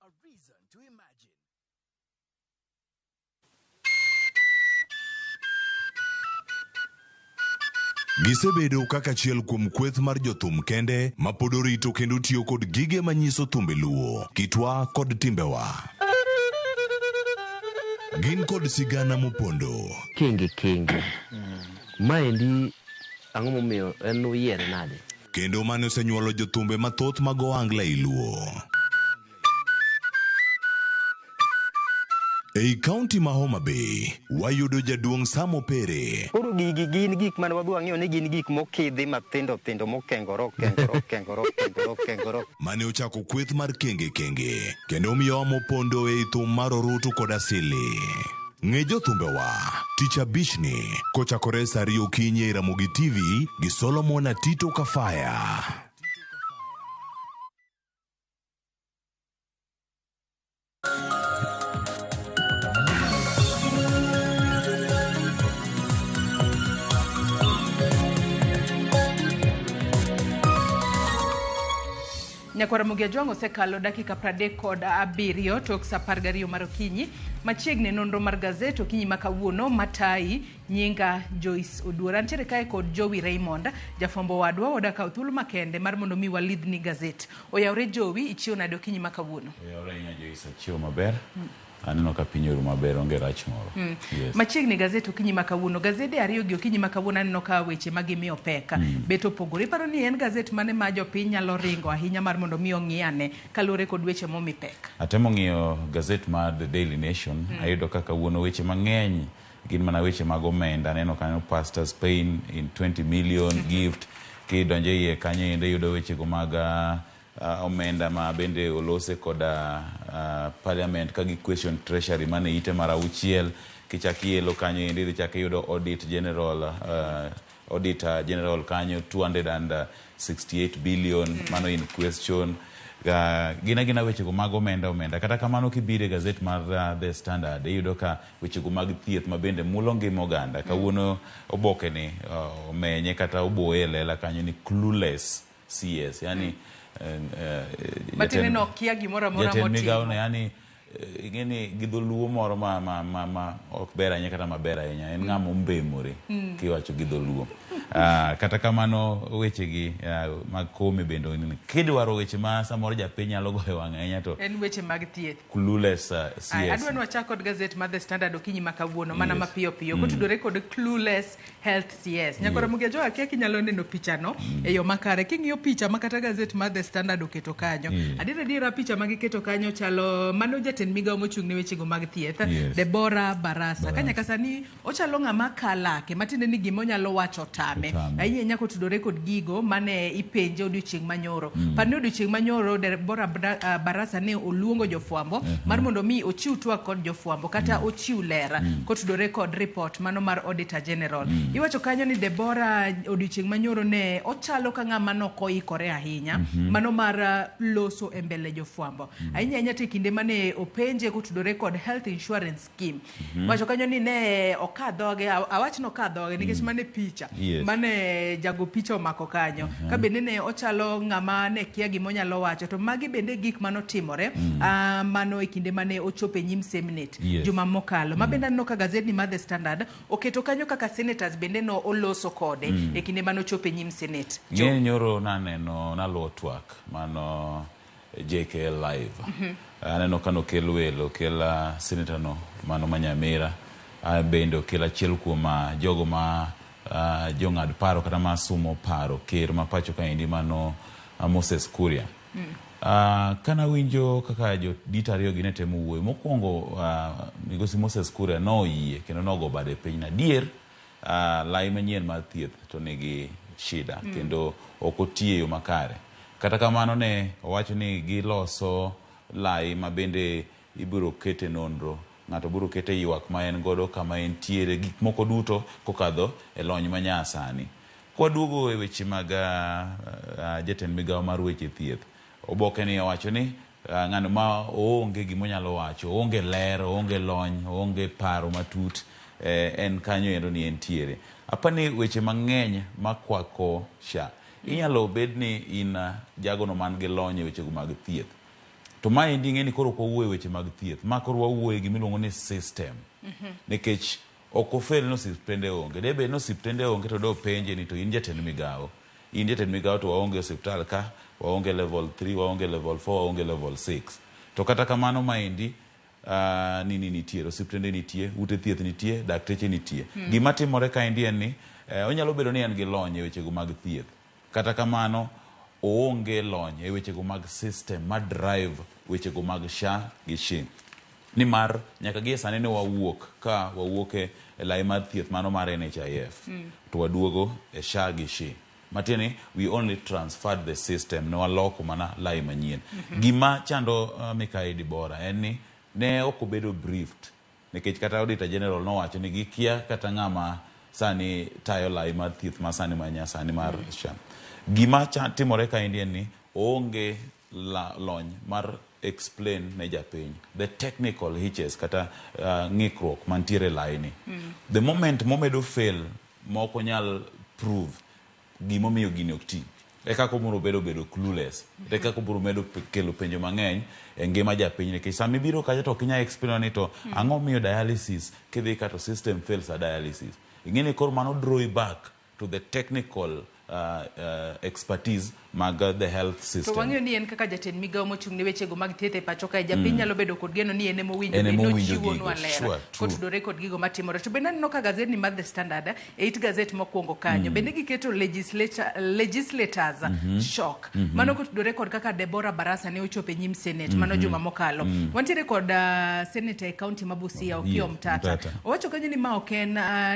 Gisebedo kaka achiel kuom kweth mar jothum kende ma pod orito kendo tiyo kod gige manyiso thumbe Luo, kitwa kod timbewa. Gin kod sigana mopondo. Kenge kenge. Maendi ang'o momiyo en uyiere nade? Kendo mane osenyuolo jothumbe mathoth mag ohangla ei Luo. Ei kaunti ma Homa Bay, wayudo jaduong' Sam Opere. Koro gigi gin gik mane wadhi wang'iyo ni gin gik mokidhi mathindo thindo mokengore okengore okengore okengore okengore. Mane ochako kweth mar Kenge Kenge kendo omiyowa mopondo ei thum mar orutu kod asili. Ng'e jothumbewa tich abichni kochakore saa ariyo okinyi ei Ramogi TV gi Solomon Atito Kafaya. Nyakwar Ramogi Ajwang' osekalo dakika 37 tok saa 12 mar okinyi. Machiegni nonro mar gazet okinyi ma kawuono matayi nyinga Joyce Oduor. Antiere kae kod Jowi Raymond, jafwambo wadwa wada kawo thuolo makende mar mondo mi walidhni gazet. Oyawre Jowi, ichiew nade okinyi ma kawuono? Oyawre ahinya Joyce, achiew maber. Aneno ka piny oru maber, onge rach moro. Yes. Machiegni gazet okinyi ma kawuono. Gazede ariyo gi okinyi ma kawuono aneno ka weche ma gimiyo pek bet opogore. Iparo ni en gazet mane ma jopiny nyalo ringo ahinya mar mondo mi ong'i ane kaluwore kod weche momi pek? Atemo ng'iyo gazet mar The Daily Nation, ayudo ka kawuono weche mang'eny gin mana weche mag omenda. Aneno kanyo pastors pain in 20 million gift. Kidonjo iye kanyo endo iyudo wechego mag omenda ma bende olose koda parliament ka gi question treasury mane ite mar auchiel. Kichak ielo kanyo endo idhi chak iyudo audit general, auditor general kanyo 268 billion mano in question. Gin agina wechego mag omenda omenda. Kata kamano kibiro e gazet mar The Standard iyudo ka wechego mag thieth ma bende mulo ngima oganda. Kawuono oboke ni omenye kata oboye e lela kanyo ni clueless CS. Yani Matiende ni okia gimoro amora jatend motimo. migawo no, yani ing'e ni gi dholuo moro ma ok ber ahinya kata maber ahinya en ng'ama ombemore kiwacho gi dholuo. Kata kamano wechegi mag kome bende kidwaro weche ma samoro japiny nyalo goyo wang'e ahinya to en weche mag thieth. Clueless CS. Ay, adwa ni wachak kod gazet mar The Standard okinyi ma kawuono mana Yes. mapiyo piyo kotudore kod Clueless Health CS. Nyakwar Ramogi Ajwang' akia kinyalo neno pichano e yo makare. King'iyo picha ma kata gazet mar The Standard oketo kanyo. Adier adiera picha ma giketo kanyo chalo mano jatend migawo mochung' ne wechego mag thieth, Deborah Barasa. Ka nyaka sani ochalo ng'ama kalake, matiende ni gima onyalo wacho tame. Ahinya ahinya kotudore kod gigo mane ipenje odiochieng' manyoro. Par ni odiochieng' manyoro Deborah Barasa ne oluongo jofwambo mar mondo mi ochiw twak kod jofwambo kata ochiw ler kotudore kod report mano mar Auditor General. Iwacho kanyo ni Deborah odiochieng' manyoro ne ochalo ka ng'ama nok oikore ahinya mano mar loso e mbele jofwambo. Ahinya ahinya to e kinde mane openje kotudore kod health insurance scheme. Wacho kanyo ni ne oka dhoge, awach ni oka dhoge nikech mane picha mane jago picha omako kanyo. Ka bende ne ochalo ng'ama ne kia gima onyalo wacho to magi bende gik manotimore mano e kinde mane ochopo e nyim Senate juma mokalo. Ma bende aneno ka gazetni mar The Standard oketo kanyo kaka senators bende no oloso kode e kinde mane ochopo e nyim Senate. Ng'eny nyoro naneno naluwo twak mano JKL Live. Aneno ka nokel welo, okel senator no mano ma Nyamira, bende okel achiel kuom jogo ma jong'ad paro kata ma sumo paro ker ma pacho kaendi mano Moses Kuria. Kana winjo kaka jodito ariyo gi ne temo wuoyo, mokwongo migosi Moses Kuria noyie kendo nogo bade piny na adier lai manyien mar thieth to nigi shida kendo ok otiyo e yo makare. Kata kamano ne owacho ni giloso lai ma bende ibiro kete nonro ng'ato biro keto e ywak ma en godo kama entiere, gik moko duto kokadho e lony manyasani. Kwaduogo e weche mag jatend migawo mar weche thieth, oboke ni owacho ni ng'ano ma oonge gimonyalo wacho, oonge ler, oonge lony, oonge paro matut, en kanyo endo ni entiere. Apani weche mang'eny makwako SHA, inyalo bed ni in jagono man gi lony e wechego mag thieth. To maendi ing'e ni koro ok wawuoyo e weche mag thieth, ma koro wawuoyo e gimiluongo ni system. Nikech ok ofel ni osiptende onge. Debed ni osiptende onge to dopenje ni to in jatend migawo. In jatend migawo to waonge osiptal ka, waonge level 3, waonge level 4, waonge level 6. To kata kamano maendi nini nitie, osiptende nitie, ute thieth nitie, dakteche nitie. Gima timore kaendi en ni onyalo bedo ni en gi lony e wechego mag thieth. Kata kamano oonge lony e wechego mag system ma drive wechego mag SHA gi SHI. Nimar nyaka gie sani ne wawuok ka wawuok e lai mar thieth mano mar NHIF to waduogo e SHA gi SHI. Matiende ni we only transferred the system, ne waloko mana lai manyien. Gima chando Mikai Dibora en ni ne ok obedo briefed nikech kata Auditor General nowacho ni gikia kata ng'ama sani tayo lai mar thieth ma sani ma nyasani mar SHA. Gima timore kaendi en ni oonge lony mar explain ne japiny the technical hitches kata ng'ikruok mantiere e laini. The moment momedo fail mok onyal prove gimomiyo gini ok ti, e kaka obiro bedo clueless, e kaka obiro medo kelo penjo mang'eny e ngima japiny nikech sama ibiro kacha to ok inyal explain ni to ang'o miyo dialysis kidhi ka to system fails at dialysis. Ing'e ni koro mano draw you back to the technical expertise mag the health To system. wang'eyo ni en kaka jatend migawo mochung' ne wechego mag thieth e pacho kae, japiny nyalo bedo kod geno ni en ema owinjo En bed ema ni owinjo ochiwonwa gigo. ler Sure, true. kotudore kod gigo matimore. To bende aneno ka gazet ni mar The Standard, e it gazet mokwongo kanyo, bende giketo legislators shock. Mano kotudore kod kaka Deborah Barasa ne ochopo e nyim Senate, mano juma mokalo. Wantiere kod senator e county ma Busia, Okiya Omtata. Omtata. Owacho kanyo ni ma ok en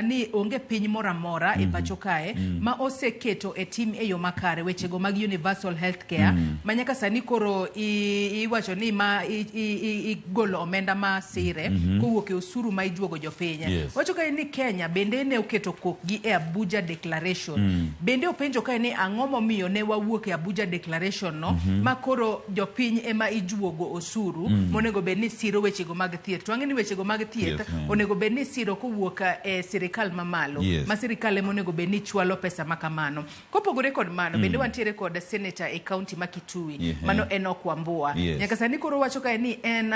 ni onge piny moro amora e pacho kae ma oseketo e tim e yo makare wechego mag universal health care ma nyaka sani koro iwacho ni ma igolo omenda ma sire kowuok e osuru ma ijuogo jopiny. Wacho kae ni Kenya bende ne oketo kokgi e Abuja Declaration. Bende openjo kae ni ang'o momiyo ne wawuok e Abuja Declaration no ma koro jopiny ema ijuogo osuru monego bed ni siro wechego mag thieth. To wang'e ni wechego mag thieth Thieth, onego bed ni siro kowuok e sirikal mamalo ma sirikal ema onego bed ni chwalo pesa ma kamano. Kopogore kod mano, bende wantiere kod senator e county ma Kitui, mano Enoch Wambua. Nyaka sani koro wacho kae ni en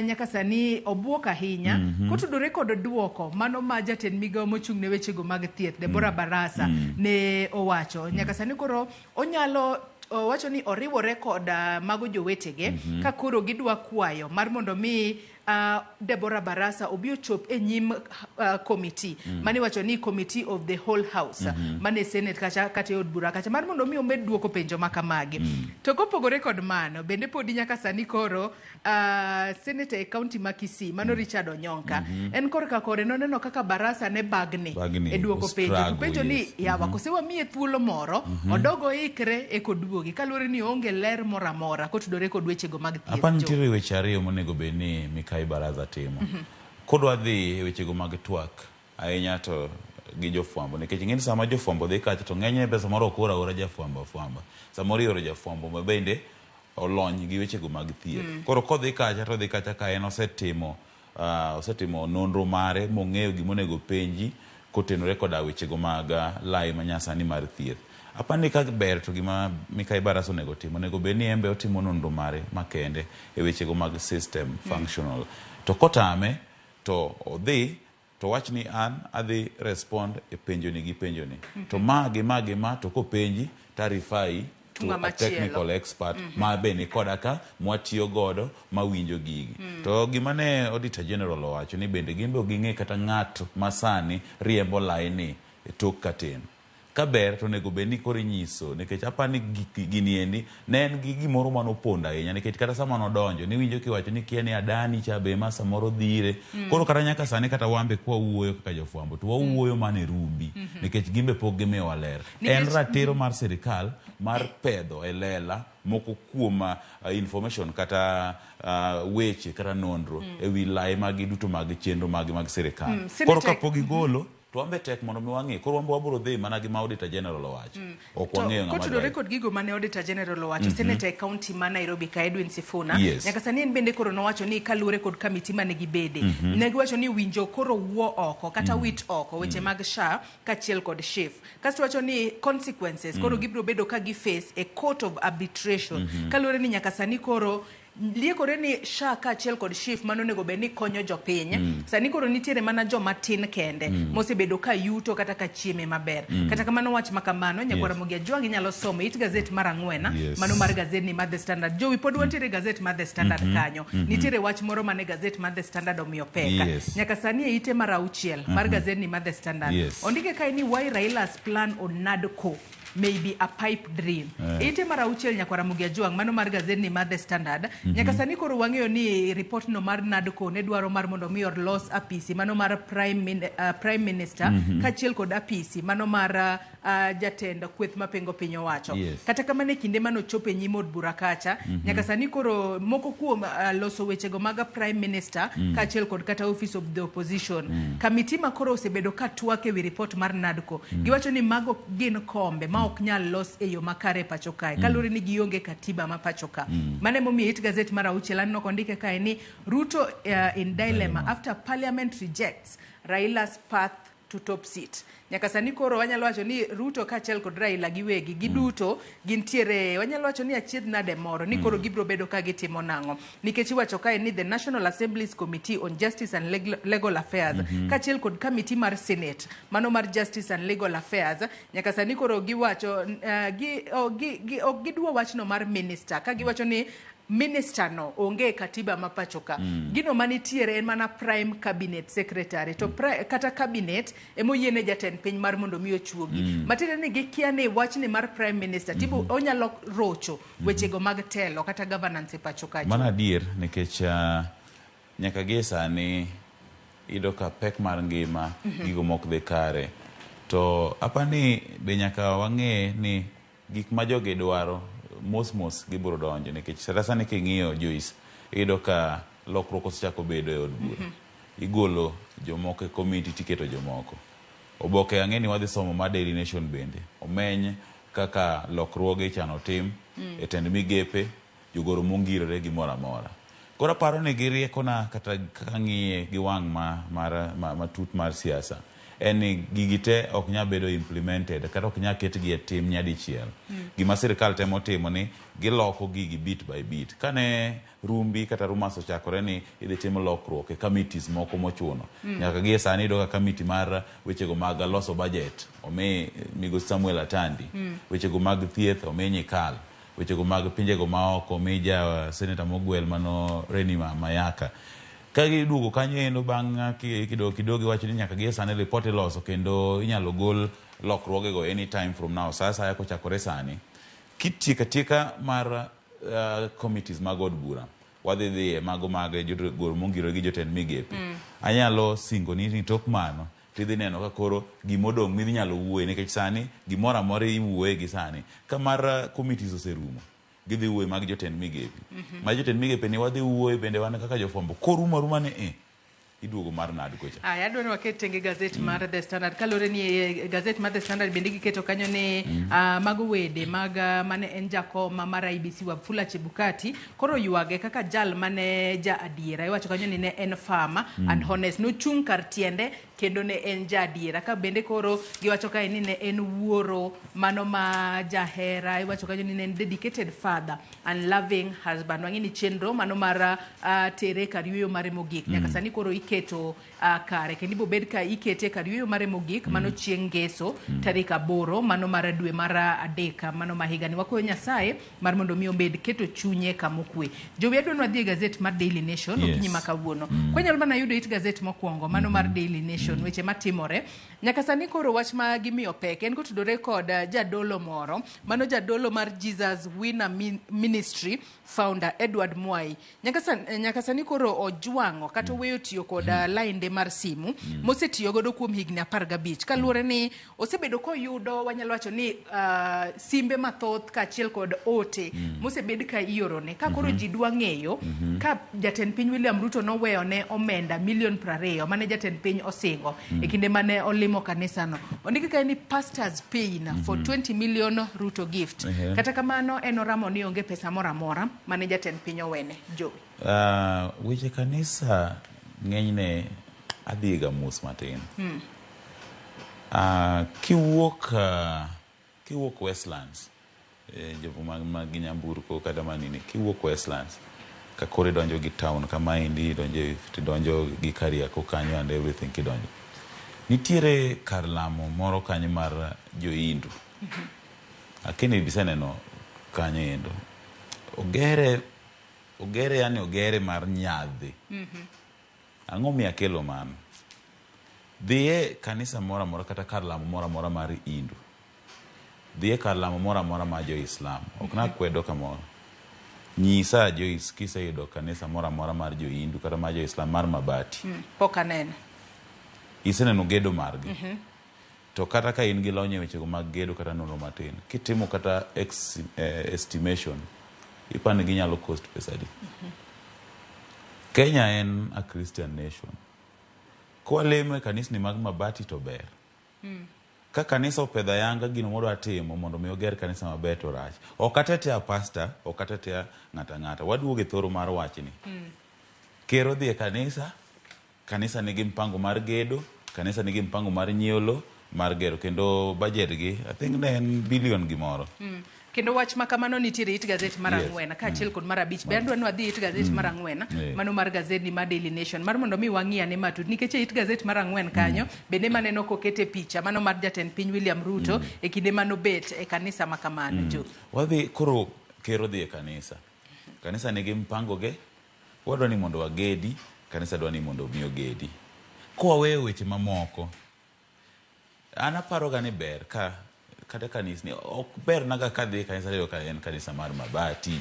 nyaka sani obuok ahinya kotudore kod duoko mano ma jatend migawo mochung' ne wechego mag thieth Deborah Barasa ne owacho. Nyaka sani koro onyalo owacho ni oriwore kod mago jowetege ka koro gidwa kwayo mar mondo mi Deborah Barasa obi ochop e nyim committee mane iwacho ni committee of the whole house mane Senate kacha kata e od bura kacha mar mondo mi omed duoko penjo ma kamagi. To kopogore kod mano, bende podi nyaka sani koro senator e county ma Kisii mano Richard Onyonka en korka kore noneno kaka Barasa ne bagni Bagni, e duoko penjo. To struggle, penjo ni yawa kose wamiye thuolo moro odog oikre eka oduogi kaluwore ni oonge ler moro amora kotudore kod wechego mag thieth. Apa nitiere weche ariyo monego bed ni Mikai Baraza timo. Kodwa dhi e wechego mag twak ahinya to gi jofwambo nikech ing'e ni sama jofwambo dhi kacha to ng'enyne be samoro ok or aora jafwambo afwamba. Samoro ioro jafwambo ma bende olony gi wechego mag thieth. Koro kodhi kacha to odhi kacha ka en osetimo nonro mare mong'eyo gimonego penji kotenore koda wechego mag lai manyasani mar thieth. Apani ka ber to gima Mikai Barasa onego tim, onego bed ni en be otimo nonro mare makende e wechego mag system functional. To kotame to odhi to wach ni an adhi respond e penjo ni gi penjo ni. To ma gi ma gi ma to kopenji to a refer to a technical expert ma be ni koda ka mwatiyo godo mawinjo gigi. To gima ne Auditor General owacho ni bende gin be ok ging'e kata ng'at ma sani riembo laini e tok katin. Ka ber to onego bed ni koro inyiso nikech apani ni gini endi ne en gi gimoro manopondo ahinya nikech kata sama nodonjo niwinjo kiwacho ni kia ni Adani cha be ema samoro dhire. Koro kata nyaka sani kata wan be kwawuoyo kaka jofwambo to wawuoyo mana e rumbi nikech gin be pok gimiyowa ler. En ratiro mar sirikal mar pedho e lela moko kuom information kata weche kata nonro ewi lai magi duto mag chenro mag sirikal. Koro kapok gigolo to wan be tek mondo mi wang'e. Koro wan be wabiro dhi mana gi ma Auditor General owacho. Ok wang'eyo ng'ama Kotudore drive. kod gigo mane Auditor General owacho, Senator e county ma Nairobi ka Edwin Sifuna, nyaka sani en bende koro nowacho ni kaluwore kod kamiti mane gibede, ne giwacho ni winjo koro wuo oko kata wit oko weche mag SHA kaachiel kod SHIF. Kasto wacho ni consequences koro gibiro bedo ka gi face e court of arbitration. Kaluwore ni nyaka sani koro liekore ni SHA kaachiel kod SHIF mano onego bed ni konyo jopiny. Sani koro nitiere mana joma tin kende mosebedo ka yuto kata ka chieme maber. Kata kamano wach ma kamano nyakwar Ramogi Ajwang' inyalo somo it gazet mar ang'wen mano mar gazet ni mar The Standard. Jowi pod wantiere gazet mar The Standard kanyo. Nitiere wach moro mane gazet mar The Standard omiyo pek. Nyaka sani e ite mar auchiel mar gazet ni mar The Standard. Ondike kae ni why Raila's plan on NADCO may be a pipe dream. Ite mar auchiel nyakwar Ramogi Ajwang' mano mar gazet ni mar The Standard. Nyaka sani koro wang'eyo ni report no mar NADCO ne dwaro mar mondo mi olos apisi mano mar Prime Minister kaachiel kod apisi mano mar jatend kweth mapingo piny owacho. Kata kamano e kinde manochopo e nyim od bura kacha, nyaka sani koro moko kuom loso wechego mag Prime Minister kaachiel kod kata Office of the Opposition. Kamiti ma koro osebedo ka twak ewi report mar NADCO, giwacho ni mago gin kombe ma ok nyal los e yo makare e pacho kae, kaluwore ni gionge katiba ma pacho ka. Mano emomiyo it gazet mar auchiel aneno kondike kae ni Ruto in dilemma after parliament rejects Raila's path to top seat. Nyaka sani koro wanyalo wacho ni Ruto kaachiel kod Raila giwegi giduto gintiere, wanyalo wacho ni achiedh nade moro ni koro gibiro bedo ka gitimo nang'o, nikech iwacho kae ni the National Assembly's Committee on Justice and Legal Affairs kaachiel kod committee mar Senate mano mar Justice and Legal Affairs nyaka sani koro giwacho ok gidwa wachno mar minister ka giwacho ni minister no onge e katiba ma pacho ka. Gino manitiere en mana prime cabinet secretary to kata cabinet emoyiene jatend piny mar mondo mi ochuogi. Matiende ni gikia ni wachni mar prime minister tibo onyalo rocho wechego mag telo kata governance e pacho kacha. Mano adier nikech nyaka gie sani iyudo ka pek mar ngima gigo mok dhi kare to apani be nyaka wang'e ni gik ma jogi dwaro mos mos gibiro donjo nikech kata sani king'iyo Joyce iyudo ka lokruok osechako bedo e od bura. Igolo jomoko e komiti tiketo jomoko. Oboke ang'e ni wadhi somo mar Daily Nation bende omeny kaka lokruoge ichano tim e tend migepe jogoro mongirore gimoro amora. Koro aparo ni gi riekona kata kaka ng'iye gi wang' matut mar siasa en ni gigi te ok nyal bedo implemented kata ok nyal ketgi e tim nyadichiel. Gima sirikal temo timo ni giloko gigi bit by bit. Kane rumbi kata rumours ochakore ni idhi tim lokruok e committees moko mochuno. Nyaka gie sani iyudo ka committee mar wechego mag loso budget omi migosi Samuel Atandi. Wechego mag thieth omi Nyikal. Wechego mag pinjego maoko omi ja senator mogwel mano Reni Mayaka. Ka giduogo kanyo endo bang' kidogo kidogo iwacho ni nyaka gie sani report iloso kendo inyalo gol lokruogego anytime from now. Sa asaya kochakore sani. Kitieko atieka mar committees mag od bura wadhi dhiye mago mag jogoro mongirore gi jotend migepe. Anyalo singo ni tok mano tidhi neno ka koro gimodong' midhi nyalo wuoye nikech sani gimoro amora iwuoye gi sani. Ka mar committees oserumo gidhi wuoye mag jotend migepe. Ma jotend migepe ni wadhi wuoye bende wan kaka jofwambo korumo aruma ni iduogo mar NADCO cha. Aya, adwa ni waket tenge gazet mar The Standard kaluwore ni gazet mar The Standard bende giketo kanyo ni mago wede mag mane en jakom mar IEBC Wafula Chebukati koro ywage kaka jal mane ja adiera. Iwacho kanyo ni ne en firm and honest, nochung' kar tiende kendo ne en ja adiera. Ka bende koro giwacho kae ni ne en wuoro mano ma jahera, iwacho kanyo ni ne en dedicated father and loving husband. Wang'e ni chenro mano mar tere kar yueyo mare mogik nyaka sani koro ikete iketo kare kendo ibiro bed ka ikete kar yueyo mare mogik mano chieng' ngeso tarik 8 mano mar dwe mar 3 mano ma higani. Wakwayo Nyasaye mar mondo mi obed keto chunye kamokwe. Jowi adwa ni wadhi e gazet mar Daily Nation okinyi ma kawuono. Kwanyalo mana yudo it gazet mokwongo mano mar Daily Nation weche matimore nyaka sani. Koro wach ma gimiyo pek en kotudore kod jadolo moro, mano jadolo mar Jesus Winner Ministry founder Edward Mwai. Nyaka sani koro ojwang'o kata oweyo tiyo kod lainde mar simu mosetiyo godo kuom higni 15, kaluwore ni osebedo koyudo, wanyalo wacho ni simbe mathoth kaachiel kod ote mosebed ka iorone ka koro ji dwa ng'eyo ka jatend piny William Ruto noweyo ne omenda milion 20 mane jatend piny osingo e kinde mane olimo kanisano. Ondiki kae ni pastors pain for 20 million Ruto gift. Kata kamano en oramo ni onge pesa moro amora mane jatend piny owene. Jowi. Weche kanisa ng'enyne adhiga mos matin. Kiwuok Westlands, jopo mag nyamburko kata manini, kiwuok Westlands ka koro idonjo gi town kama endi, idonjo tidonjo gi Kariako kanyo and everything, kidonjo nitiere kar lamo moro kanyo mar jo-Hindu. Akini biseneno kanyo endo ogere ogere, yani ogere mar nyadhi. Ang'o miyo akelo mano? Dhiye kanisa moro amora kata kar lamo moro amora mar Hindu, dhiye kar lamo moro amora mar jo-Islam, ok nakwedo kamoro. Nyisa Joyce, kiseyudo kanisa moro amora mar jo-Hindu kata mar jo-Islam mar mabati? Pok aneno. Iseneno gedo margi? To kata ka in gi lony e wechego mag gedo kata nonro matin, kitimo kata estimation, ipani ginyalo cost pesa adi? Kenya en a Christian nation. Kwalemo e kanisni mag mabati to ber. Ka kanisa opedho ayanga gino modwa timo mondo mi oger kanisa maber to rach. Ok atetea pastor, ok atetea ng'ata ang'ata. Waduogo e thoro mar wachni. Ker odhi e kanisa, kanisa nigi mpango mar gedo, kanisa nigi mpango mar nyiewo lo mar gero, kendo budget gi I think ne en billion gimoro. Kendo wach ma kamano nitiere it gazet mar 4 kaachiel kod mar 5. Be adwa ni wadhi it gazet mar 4 mano mar gazet ni mar Daily Nation mar mondo mi wang'i ane matut, nikech e it gazet mar 4 kanyo bende maneno kokete picha mano mar jatend piny William Ruto e kinde manobet e kanisa ma kamano. Jo. Wadhi koro, ker odhi e kanisa. Kanisa nigi mpango ge, wadwa ni mondo wagedi, kanisa dwa ni mondo mi ogedi. Kwaweyo weche mamoko, an aparoga ni ber ka kata kanisni ok ber naga kadhi e kanisa tiyudo ka en kanisa mar mabati,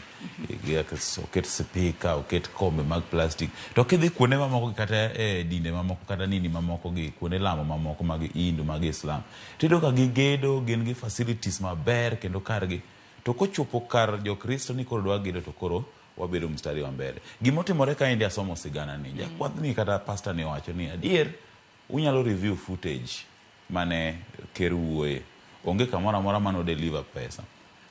oket spika, oket kombe mag plastic. To kidhi kuonde mamoko kata e dinde mamoko kata nini mamoko gi kuonde lamo mamoko mag Hindu, mag Islam, tiyudo ka gigedo, gin gi facilities maber kendo kargi. To kochopo kar jokristo ni koro dwa gedo, to koro wabedo mstari wa mbele. Gimotimore kaendi, asomo sigana ni jakwath ni kata pastor ni owacho ni adier unyalo review footage mane ker wuoye, onge kamoro amora mano deliver pesa.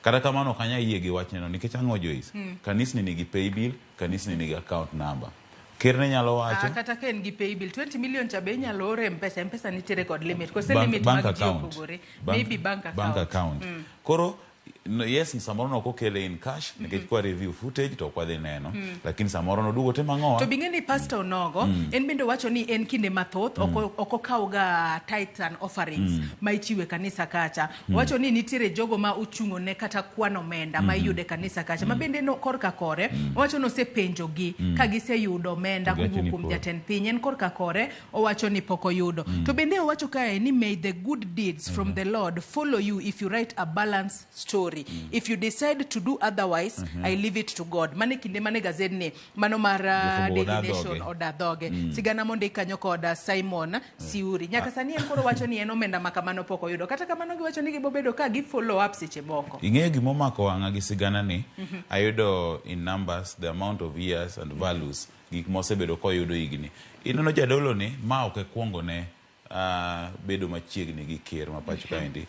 Kata kamano ok anyal yie gi wachneno nikech ang'o, Joyce? Kanisni nigi paybill, kanisni nigi account number. Ker ne nyalo wacho Kata ka en gi paybill, 20 million cha be inyalo ore M-Pesa. M-Pesa nitiere kod limit kose Bank, limit bank mag ji account. opogore. Bank, Maybe bank account. Bank account. Koro no, yes, samoro nok okele in cash nikech kwa review footage to ok wadhi neno. Lakini samoro noduogo timo ang'owa? To bing'e ni pastor onogo en bende owacho ni en kinde mathoth ok okawga tithes and offerings ma ichiwo e kanisa kacha. Owacho ni nitiere jogo ma ochung'o ne kata kwan omenda ma iyudo e kanisa kacha ma bende no, korka kore owacho ni osepenjogi ka giseyudo omenda To giwacho kowuok ni kuom pok. jatend piny. En korka kore owacho ni pok oyudo. To bende owacho kae ni may the good deeds from the Lord follow you if you write a balanced story. If you decide to do otherwise, I leave it to God. Mane kinde mane gazet ni mano mar Jofwambo Daily oda Nation dhoge. oda dhoge. Sigana mondik kanyo kod Simon Siuri. Nyaka sani en koro wacho ni en omenda ma kamano pok oyudo. Kata kamano giwacho ni gibobedo ka gi follow up seche moko. Ing'eyo gimomako wang'a gi sigana ni, ayudo in numbers the amount of years and values gik mosebedo koyudo higni. Ineno jadolo ni ma ok e kuongo ne bedo machiegni gi ker ma pacho kaendi.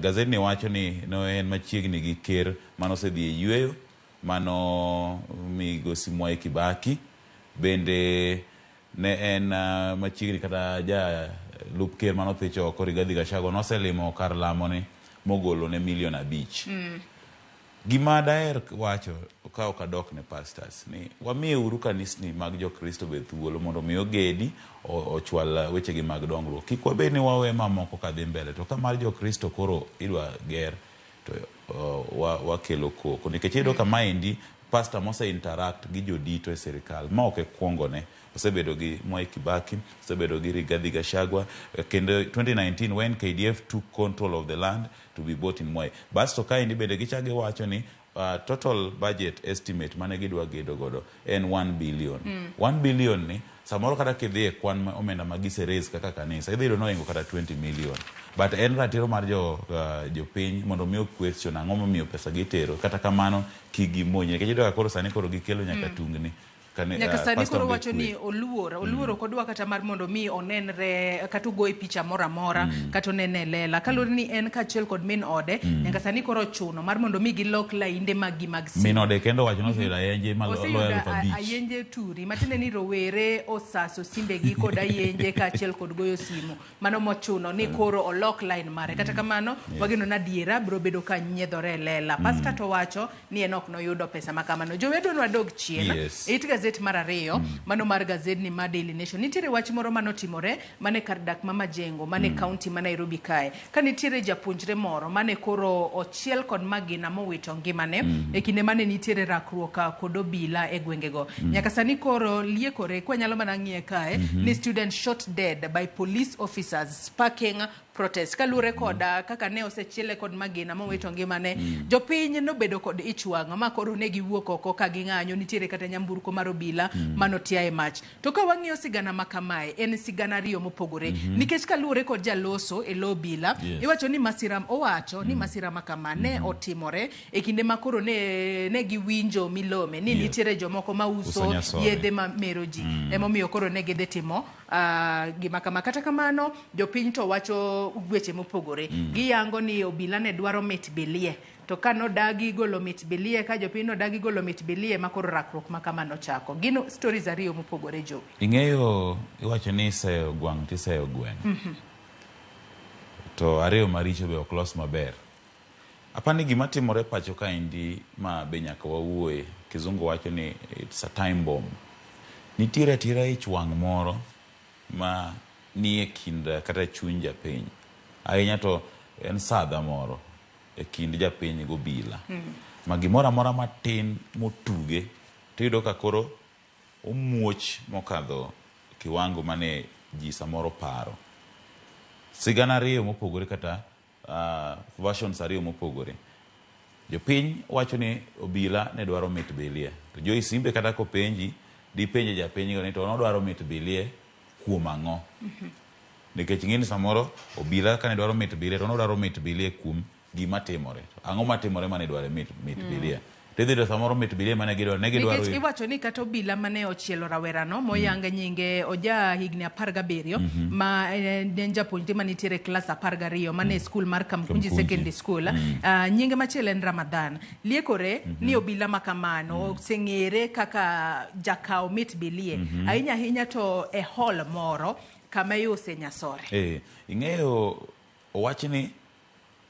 Gazetni wacho ni no en machiegni gi ker manosedhi e yueyo mano migosi Mwai Kibaki, bende ne en machiegni kata jalup ker manothich oko Rigathi Gachagua noselimo kar lamo ni mogolo ne milion 5. Gima daher wacho ka ok adok ne pastors ni wamiye uru kanisni mag Jokristo be thuolo mondo mi ogedi ochwal wechegi mag dongruok. Kik wabed ni wawe mamoko kadhi mbele to ka mar Jokristo koro idwa ger to wakelo koko nikech iyudo ka maendi pastor mose interact gi jodito e sirikal ma ok e kuongone osebedo gi Mwai Kibaki, osebedo gi Rigathi Gachagua kendo 2019 when KDF took control of the land to be bought in Mwai. Basto kaendi bende gichak giwacho ni total budget estimate mane gidwa gedo godo en 1 billion. 1 billion ni samoro kata kidhi e kwan ma omenda ma gise raise kaka kanisa idhi yudo ni ohingo kata 20 million. But en ratiro mar jo jopiny mondo mi o question ang'o momiyo pesa gitero kata kamano kik gimonj nikech iyudo ka koro sani koro gikelo nyaka tungni. Kane, Nyaka sani pastor koro onge wacho ni kwe. oluor, oluor ok odwa kata mar mondo mi onenre kata ogoye picha moro amora kata onene e lela. Kaluwore ni en kaachiel kod min ode, nyaka sani koro ochuno mar mondo mi gilok lainde mag gi mag simu. Min ode kendo owacho ni oseyudo ayenje maloyo Oseyudo 5,000. ayenje turi, matiende ni rowere osaso simbegi kod ayenje kaachiel kod goyo simu. Mano mochuno ni koro olok line mare. Kata kamano, wageno ni adiera biro bedo ka nyiedhore e lela. Pastor to wacho ni en ok noyudo pesa ma kamano. Jowedwa nwadog chien. It gazet mar ariyo, mano mar gazedni mar Daily Nation. Nitiere wach moro manotimore mane kar dak ma Majengo, mane kaunti ma Nairobi kae. Ka nitiere japuonjre moro mane koro ochiel kod magina mowito ngimane e kinde mane nitiere rakruok kod obila e gwengego. Nyaka sani koro liekore, kwanyalo mana ng'iye kae, ni student shot dead by police officers sparking protest. Kaluwore kod kaka ne osechiele kod magina mowito ngimane, jopiny nobedo kod ich wang' ma koro ne giwuok oko ka ging'anyo, nitiere kata nyamburko mar obila manotia e mach. To ka wang'iyo sigana ma kamae, en sigana ariyo mopogore. Nikech kaluwore kod jaloso e lo obila, iwacho ni masira, owacho ni masira ma kama ne otimore e kinde ma koro ne giwinjo milome ni nitiere jomoko ma uso Uso nyasore. yedhe ma mero ji. Emomiyo koro ne gidhi timo gima kama. Kata kamano, jopiny to wacho weche mopogore. Giyango ni obila ne dwaro mit bilie. To ka nodagi golo mit bilie, ka jopiny nodagi golo mit bilie, ma koro rakruok ma kama nochako. Gin stories ariyo mopogore, Jowi. Ing'eyo iwacho ni iseyo gwang' tiseyo gweno. To ariyo maricho be ok los maber. Apani gima timore pacho kaendi ma be nyaka wawuoye, kizungu wacho ni it's a time bomb. Nitiere atira ich wang' moro ma nie kind kata chuny japiny. Ahinya to en sadha moro e kind japiny gobila. Ma gimoro amora matin motuge tiyudo ka koro omuoch mokadho kiwango mane ji samoro paro. Sigana ariyo mopogore kata versions ariyo mopogore. Jopiny wacho ni obila ne dwaro mit bilie. To Joyce Simbe kata kopenji, dipenje japiny go ni to nodwaro mit bilie kuom ang'o? Nikech ing'e ni samoro obila kane dwaro mit bilie to nodwaro mit bilie kuom gima timore. Ang'o matimore mane dwaro mit bilie? To idhi yudo samoro mit bilie mane gidwaro, ne gidwaro Nikech iwacho ni kata obila mane ochielo rawerano moyang nyinge oja higni 17 ma en japuonjre manitiere klas 12 mane skul mar Kamkunji Secondary School. Nyinge machielo en Ramadhan. Liekore ni obila ma kamano oseng'ere kaka jakaw mit bilie. Ahinya ahinya to e hall moro kama iuse nyasore. Ing'eyo owach ni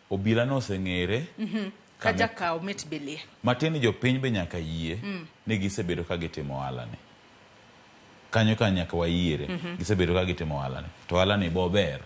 obila no oseng'ere Ka jakaw mit bilie. Matin ni jopiny be nyaka yie ni gisebedo ka gitimo ohala ni. Kanyo ka nyaka wayiere. Gisebedo ka gitimo ohala ni. To ohala ni bo ber.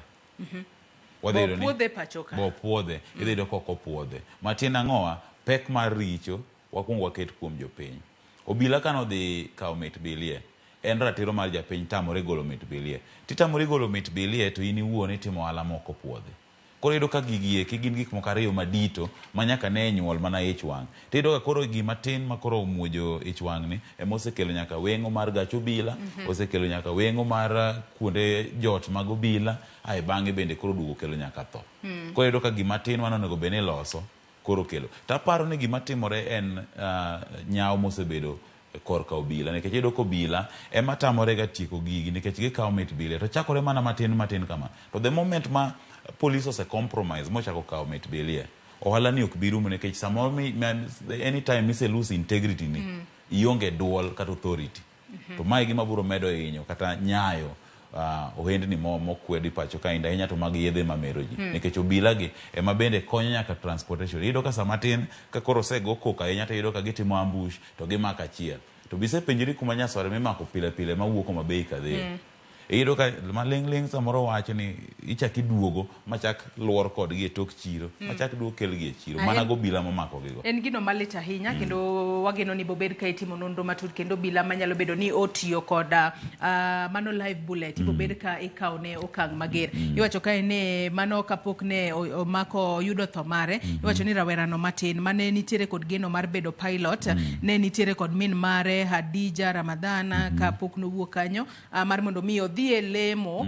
Wadhi yudo ni Bo puodhe pacho ka. Bo puodhe. Idhi yudo kok opuodhe. Matin ang'owa, pek mar richo wakuongo waket kuom jopiny. Obila kane odhi kawo mit bilie, en ratiro mar japiny tamore golo mit bilie. Titamori golo mit bilie to in iwuon itimo ohala mok opuodhi. Koro iyudo ka gigi eki gin gik moko ariyo madito ma nyaka ne nyuol mana ich wang'. To iyudo ka koro gima tin ma koro omuojo ich wang' ni ema osekelo nyaka weng'o mar gach obila, osekelo nyaka weng'o mar kuonde jot mag obila, ae bang'e bende koro duogo kelo nyaka tho. Koro iyudo ka gima tin mane onego bed ni iloso koro kelo. To aparo ni gima timore en nyawo mosebedo korka obila, nikech iyudo ka obila ema tamore ga tieko gigi nikech gikawo mit bilie to chakore mana matin matin kama. To the moment ma police ose compromise mochako kawo mit bilie, ohala ni ok bi rumo nikech samoro anytime mise lose integrity ni, ionge duol kata authority. To mae gima biro medo hinyo kata nyayo ohendni mokwedi pacho kaendi ahinya to mag yedhe mamero ji. Nikech obila gi ema bende konyo nyaka transportation. Iyudo ka sama tin ka koro osego koko ahinya to iyudo ka gitimo ambush to gimako achiel. To bisepenjori kuma nyasore mimako pile pile mawuok Homa Bay kadhiye. Iyudo ka maling' ling' samoro wacho ni ichak iduogo machak luor kodgi e tok chiro. Machak duog kelgi e chiro. Mana gobila momako gigo. En gino malit ahinya. Kendo wageno ni bobed ka itimo nonro matut kendo obila manyalo bedo ni otiyo kod mano live bullet. Ibobed ka ikawo ne okang' mager. Iwacho kae ni mano kapok ne omako oyudo tho mare. Iwacho ni rawerano matin mane nitiere kod geno mar bedo pilot. Ne nitiere kod min mare Hadija Ramadhana. Kapok nowuok kanyo mar mondo mi odhi e lemo.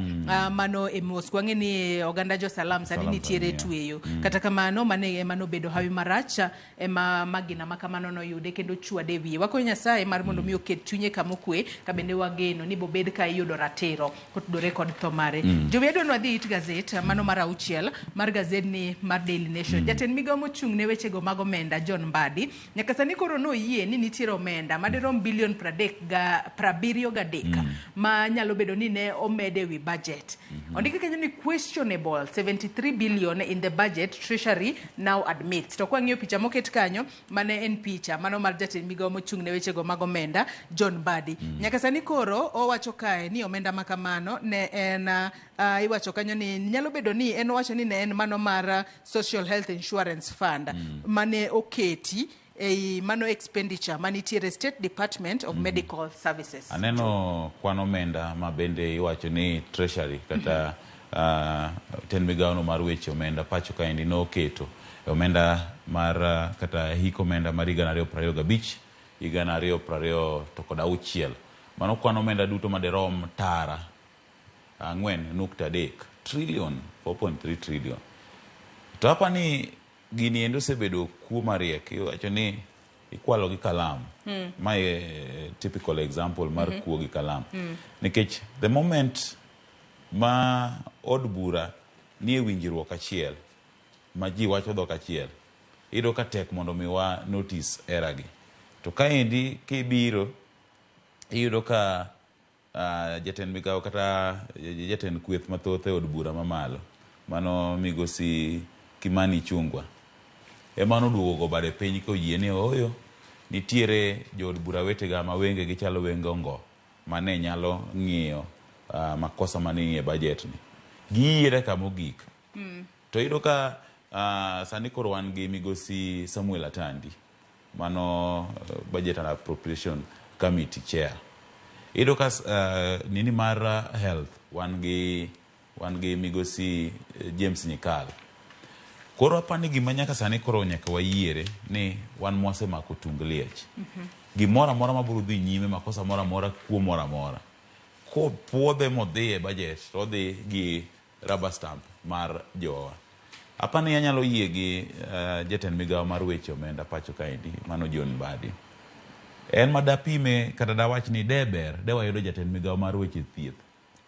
Mano e mosque. Wang'e ni oganda jo Salam sani Salam nitiere Tanzania. Tweyo. Kata kamano mane ema nobedo hawi marach ema magina ma kamano noyude kendo chwade e wiye. Wakwayo Nyasaye mar mondo mi oket chunye kama okwe ka bende wageno ni bobed ka iyudo ratiro kotudore kod tho mare. Jowi adwa ni wadhi it gazet mano mar auchiel mar gazet ni mar Daily Nation. Jatend migawo mochung' ne wechego mag omenda John Mbadi nyaka sani koro noyie ni nitiere omenda madirom bilion 73 ma nyalo bedo ni ne omed e wi budget. Ondiki kanyo ni questionable 73 billion in the budget Treasury now admits. To kwang'iyo picha moket kanyo mane en picha mano mar jatend migawo mochung' ne wechego mag omenda John Mbadi. Nyaka sani koro owacho kae ni omenda ma kamano ne en iwacho kanyo ni nyalo bedo ni en owacho ni ne en mano mar Social Health Insurance Fund mane oketi ei mano expenditure manitiere State Department of Medical Services. Aneno kwan omenda ma bende iwacho ni Treasury kata tend migawono mar weche omenda pacho kaendi noketo e omenda mar kata hik omenda mar higa 2025 higa 2026. Mano kwan omenda duto madirom tara 4.3 trillion, 4.3 trillion. To hapa ni gini endi osebedo kuo mariek. Iwacho ni ikwalo gi kalam. Mae typical example mar kuo gi kalam. Nikech the moment ma od bura nie winjruok achiel ma ji wacho dhok achiel, iyudo ka tek mondo mi wa notice error gi. To kaendi kibiro iyudo ka jatend migawo kata jatend kweth mathoth e od bura mamalo mano migosi Kimani Ichung'wa ema noduogo go bade piny koyie ni ooyo nitiere jood bura wetega ma wenge gi chalo wenge ongo mane nyalo ng'iyo makosa manie budget ni. Giyiere kama ogik. To iyudo ka sani koro wan gi migosi Samuel Atandi mano Budget and Appropriation Committee chair. Iyudo ka nini mar health wan gi migosi James Nyikal. Koro apani gima nyaka sani koro nyaka wayiere ni wan mwasemako tung liech. Gimoro amora mabiro dhi nyime, makosa moro amora, kuo moro amora kopuodhe modhi e budget to odhi gi rubber stamp mar jowa. Apani anyalo yie gi jatend migawo mar weche omenda pacho kaendi mano John Mbadi. En madapime kata dawach ni de ber de wayudo jatend migawo mar weche thieth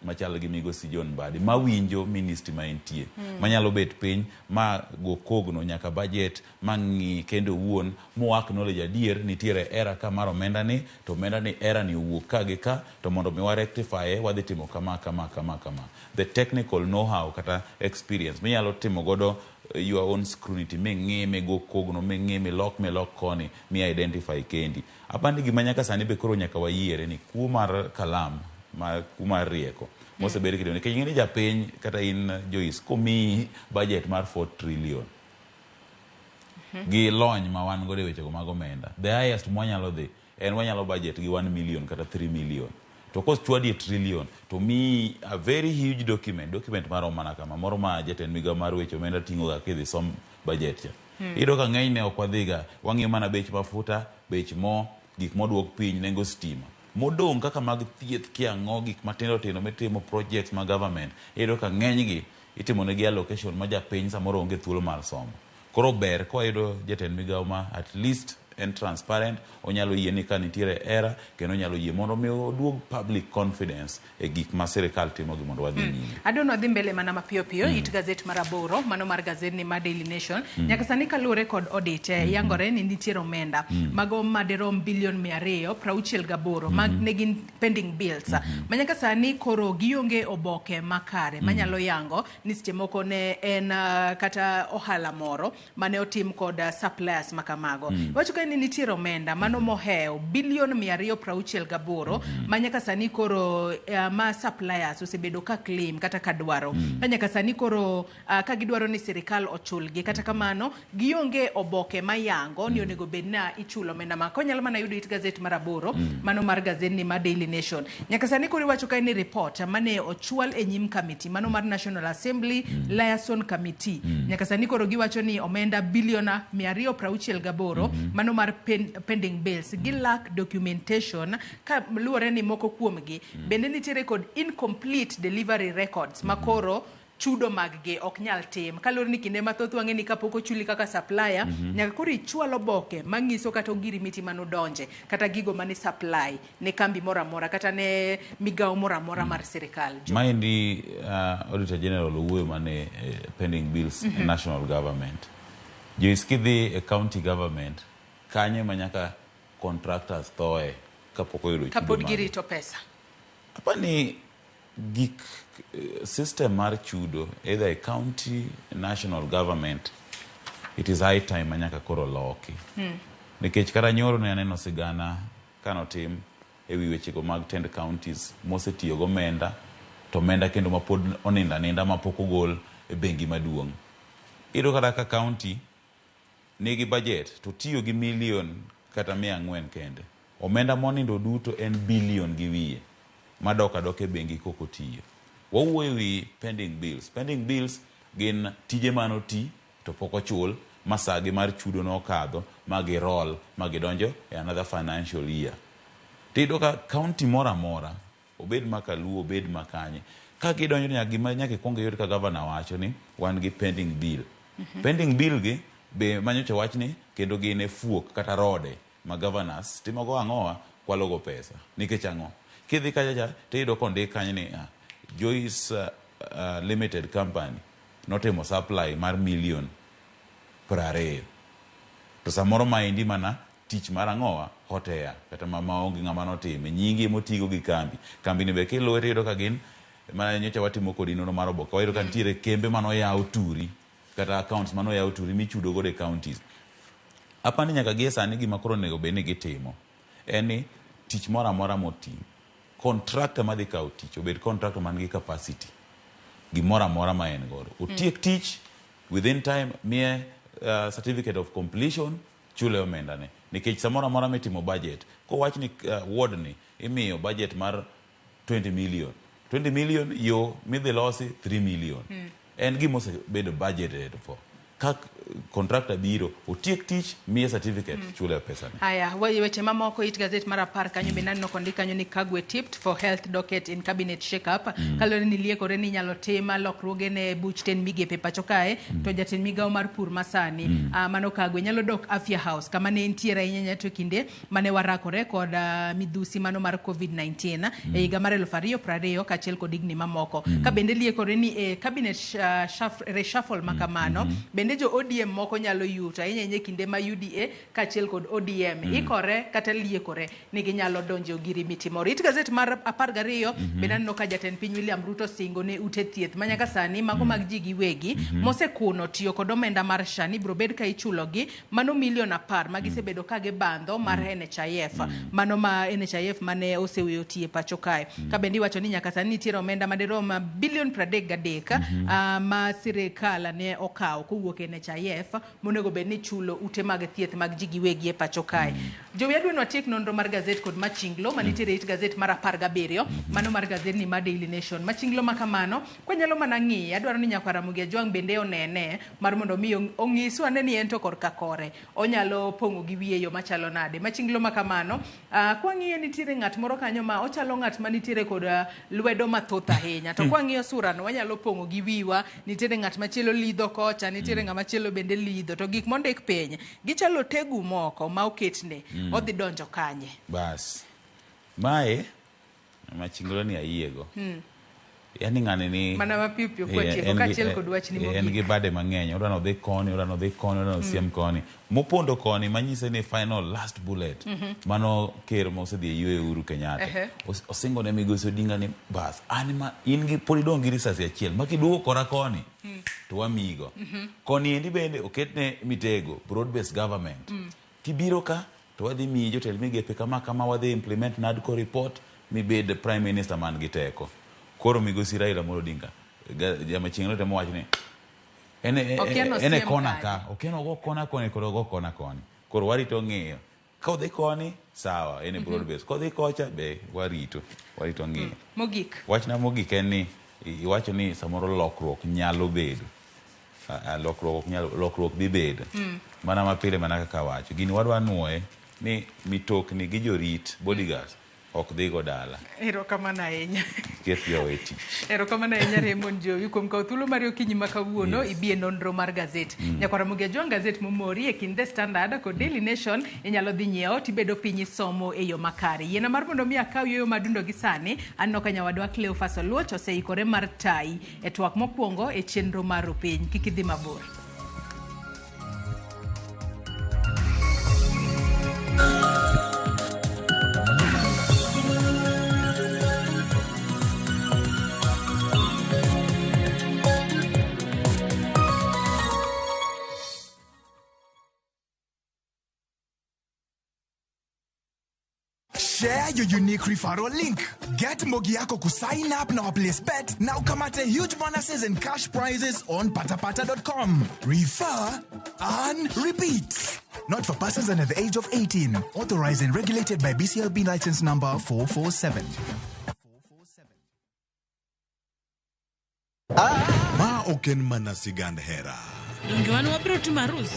machal gi migosi John Mbadi mawinjo ministry ma entie. Manyalo bet piny ma go kogno nyaka budget ma ng'i kendo owuon mo acknowledge adier nitiere error ka mar omenda ni to omenda ni error ni owuok ka gi ka to mondo mi wa rectify wadhi timo kama kama kama kama. The technical know how kata experience minyalo timo godo your own scrutiny ming'i migo kogno ming'i milok milok koni mi identify kendi. Apani gima nyaka sani be koro nyaka wayiere ni kuo mar kalam ma kuo mar rieko mosebed kitimo nikech ing'e ni japiny kata in Joyce komiyi budget mar 4 trillion gi lony ma wan godo e wechego mag omenda, the highest mwanyalo dhi en wanyalo budget gi 1 million kata 3 million, to kochwadi e trillion to miyi a very huge document marom mana kama moro ma jatend migawo mar weche omenda ting'o ga kidhi som budget cha. Iyudo ka ng'enyne ok wadhiga, wang'iyo mana bech mafuta, bech mo, gik moduok piny, nengo stima modong' kaka mag thieth kiang'o gik matindo tindo mitimo projects mag government. Iyudo ka ng'enygi itimo negi allocation ma japiny samoro onge thuolo mar somo. Koro ber ka wayudo jatend migawo ma at least en transparent, onyalo yie ni ka nitiere error, kendo onyalo yie mondo mi oduog public confidence e gik ma sirikal timo gi mondo wadhi nyime. Adwa wadhi mbele mana mapiyo piyo. It gazet mar 8, mano mar gazet ni mar Daily Nation. Nyaka sani kaluwore kod audit, yangore ni nitiere omenda mago madirom bilion 268 mag ne gin pending bills ma nyaka sani koro gionge oboke makare manyalo yango ni seche moko ne en kata ohala moro mane otim kod suppliers makamago. Wacho ka ni nitiere omenda mano mohewo bilion 268 ma nyaka sani koro ma suppliers osebedo ka claim kata ka dwaro, ka nyaka sani koro ka gidwaro ni sirikal ochulgi. Kata kamano gionge oboke mayango ni onego bed na ichulo omenda ma konyalo mana yudo it gazet mar 8, mano mar gazet ni mar Daily Nation. Nyaka sani koro iwacho ka ni report mane ochwal e nyim committee mano mar National Assembly Liaison Committee, nyaka sani koro giwacho ni omenda bilion 268 mano mar pending bills gi lack documentation, ka luwore ni moko kuomgi bende nitiere kod incomplete delivery records ma koro chudo mag-gi ok nyal tim, kaluwore ni kinde mathoth wang'e ni kapok ochuli kaka supplier, nyaka koro ichwal oboke manyiso kata ogirimiti manodonje kata gigo mane supply ne kambi moro amora kata ne migawo moro amora mar sirikal. Maendi Auditor General owuoyo mane pending bills national government. Joyce, kidhi e county government, kanyo ema nyaka contractors thoe kapok oyudo chudo kapod mage. Girito pesa. Apani gik system mar chudo either e county, national government, it is high time ma nyaka koro loki. Nikech kata nyoro ne aneno sigana kanotim e wi wechego mag tend counties mosetiyo gomenda to omenda kendo mapod onindo aninda mapok ogol e bengi maduong'. Iyudo kata ka county nigi budget to tiyo gi milion kata 400 kende. Omenda monindo duto en bilion gi wiye madok adoka e bengi kok otiyo. Wawuoyo ewi pending bills. Pending bills gin tije manoti to pok ochul ma saa gi mar chudo nokadho ma giroll ma gidonjo e another financial year. Tiyudo ka county moro amora, obed ma kaluo, obed ma kanye, ka gidonjo nyaka gima nyaka ikwong iyud ka governor wacho ni wan gi pending bill. Pending bill gi be manyocha wach ni kendo gin e fuok kata rode ma governors timogo ang'owa kwalogo pesa. Nikech ang'o? Kidhi kacha cha tiyudo kondik kanyo ni Joyce Limited Company notimo supply mar milion 20. To samoro maendi mana tich mar ang'owa hot air kata ma maonge ng'ama notime nyingi emotigo gi kambi. Kambi ni be kiluwe tiyudo ka gin mana nyocha watimo kodi nonro mar oboke wayudo ka nitiere kembe manoyaw turi kata accounts manoyaw turi michudo godo e counties. Apani nyaka gie sani gima koro onego bed ni gitimo en ni tich moro amora motim, contractor madhi kawo tich obed contractor man gi capacity gimoro amora ma en godo otiek tich within time, miye certificate of completion, chule omenda ne. Nikech samoro amora mitimo budget kowach ni ward ni imiyo budget mar 20 million, 20 million yo midhi losi 3 million en gima osebedo budgeted for. Ka contractor biro otiek tich, miye certificate, chule pesa ne. Haya, weche mamoko it gazet mar 10 kanyo bende aneno kondik kanyo ni Kagwe tipped for health docket in cabinet shake-up. Kaluwore ni liekore ni inyalo tim lokruoge ne buch tend migepe pacho kae, to jatend migawo mar pur masani mano Kagwe nyalo dok Afya House kama ne entiere ahinya to kinde mane warakore kod midhusi mano mar COVID-19 e higa mar 2020 kaachiel kod higni mamoko. Ka bende liekore ni e cabinet reshuffle makamano bende jo ODM moko nyalo yuto ahinya ahinya e kinde ma UDA kaachiel kod ODM ikore kata liekore ni ginyalo donjo ogirimiti moro. It gazet mar 12 bende aneno ka jatend piny William Ruto singo ne ute thieth ma nyaka sani mago mag ji giwegi mosekuno tiyo kod omenda mar SHA ni biro bed ka ichulogi mano milion 10 ma gisebedo ka gibandho mar NHIF, mano ma NHIF mane oseweyo tiyo e pacho kae. Ka bende iwacho ni nyaka sani nitiere omenda madirom bilion 33 ma sirikal ne okawo kowuok e NHIF monego bed ni chulo ute mag thieth mag ji giwegi e pacho kae. Jowi, adwa ni watiek nonro mar gazet kod machinglo manitiere it gazet mar 17, mano mar gazet ni mar Daily Nation. Machinglo ma kamano kwanyalo mana ng'iye, adwaro ni nyakwar Ramogi Ajwang' bende onene mar mondo mi ong'isu ane ni en to korka kore onyalo pong'o gi wiye yo machalo nade. Machinglo ma kamano kwang'iye nitiere ng'at moro kanyo ma ochalo ng'at manitiere kod lwedo mathoth ahinya, to kwang'iyo sura no wanyalo pong'o gi wiwa. Nitiere ng'at machielo lidho kocha, nitiere ng'ama ng'ama chielo bende lidho to gik mondik piny gichalo tegu moko ma oketne odhi donjo kanye. Bas. Mae machinglo ni ayiego. Yani ng'ani ni Mana mapiyo piyo kwatieko kaachiel kod wachni en gi mogik. bade mang'eny. Odwa nodhi koni, odwa nodhi koni, odwa nosiem koni. Mopondo koni manyise ni final last bullet. Mano ker mosedhi e yweyo Uhuru Kenyatta. Osingo ne migosi Odinga ni bas, an ma in gi pod idong' gi risasi achiel ma kiduogo kora koni to wamigo. Koni endi bende oketne mitego broad based government. Kibiro ka to wadhi miyi jotend migepe kama kama wadhi implement NADCO report mibed prime minister man gi teko. Koro migosi Raila Amolo Odinga jamachieng' no temo wacho ni en Okia en e nosiem kona kanye. ka okia nogo kona koni kod ogo kona koni. Koro warito ng'iyo. Ka odhi koni sawa en e broad base. Kodhi kocha be warito ng'iyo. Mogik. Wachna mogik en ni iwacho ni samoro lokruok nyalo bedo. Lokruok ok nyal, lokruok dhi bedo. Mana mapile mana kaka awacho. Gini wadwa nuoye ni mitokni gi jorit bodyguards ok dhi go dala. Erokamano ahinya. Ket jowe tich. Erokamano ahinya Raymond Jowi kuom kawo thuolo mari okinyi ma kawuono Yes. ibi e nonro mar gazet. Nyakwara Ramogi Ajwang' gazet momori e kind The Standard kod Daily Nation inyalo dhi nyiewo tibedo piny isomo e yo makare. Yiena mar mondo mi akaw yueyo madundo gi sani, aneno ka nyawadwa Cleophas Oluoch oseikore mar tayi e twak mokwongo e chenro mar Rupiny. Kik idhi mabor. Share your unique referral link. Get Mbogi yako kusign up na place bet na ukamate huge bonuses and cash prizes on patapata.com. Refer and repeat. Not for persons under the age of 18. Authorized and regulated by BCLB license number 447. Ma ok en mana sigand hera. Donge wan wabiro timo arus?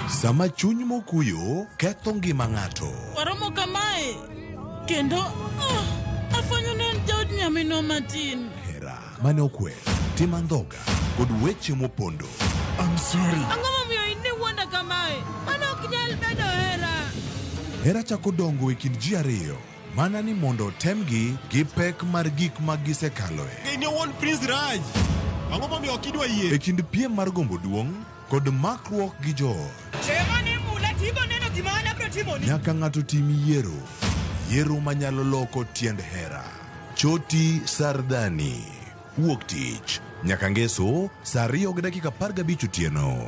Sama chuny mokuyo ketho ngima ng'ato. Waromo kamae kendo afwenyo ni en jaod nyaminwa matin. Hera mane okwer, tim andhoga kod weche mopondo. I'm sorry. Ang'o momiyo in iwuonda kamae? Mano ok nyal bedo hera. Hera chako dongo e kind ji ariyo mana ni mondo otemgi gi pek mar gik ma gisekaloe. In owuon Prince Raj. Ang'o momiyo ok idwa yie? E kind piem mar gombo duong' kod makruok gi joot. Chemo ni mula tibo neno gima an abiro timoni. Nyaka ng'ato tim yiero. Yiero manyalo loko tiend hera. Choti Sardani. Wuok tich. Nyaka ngeso saa 2:15 otieno.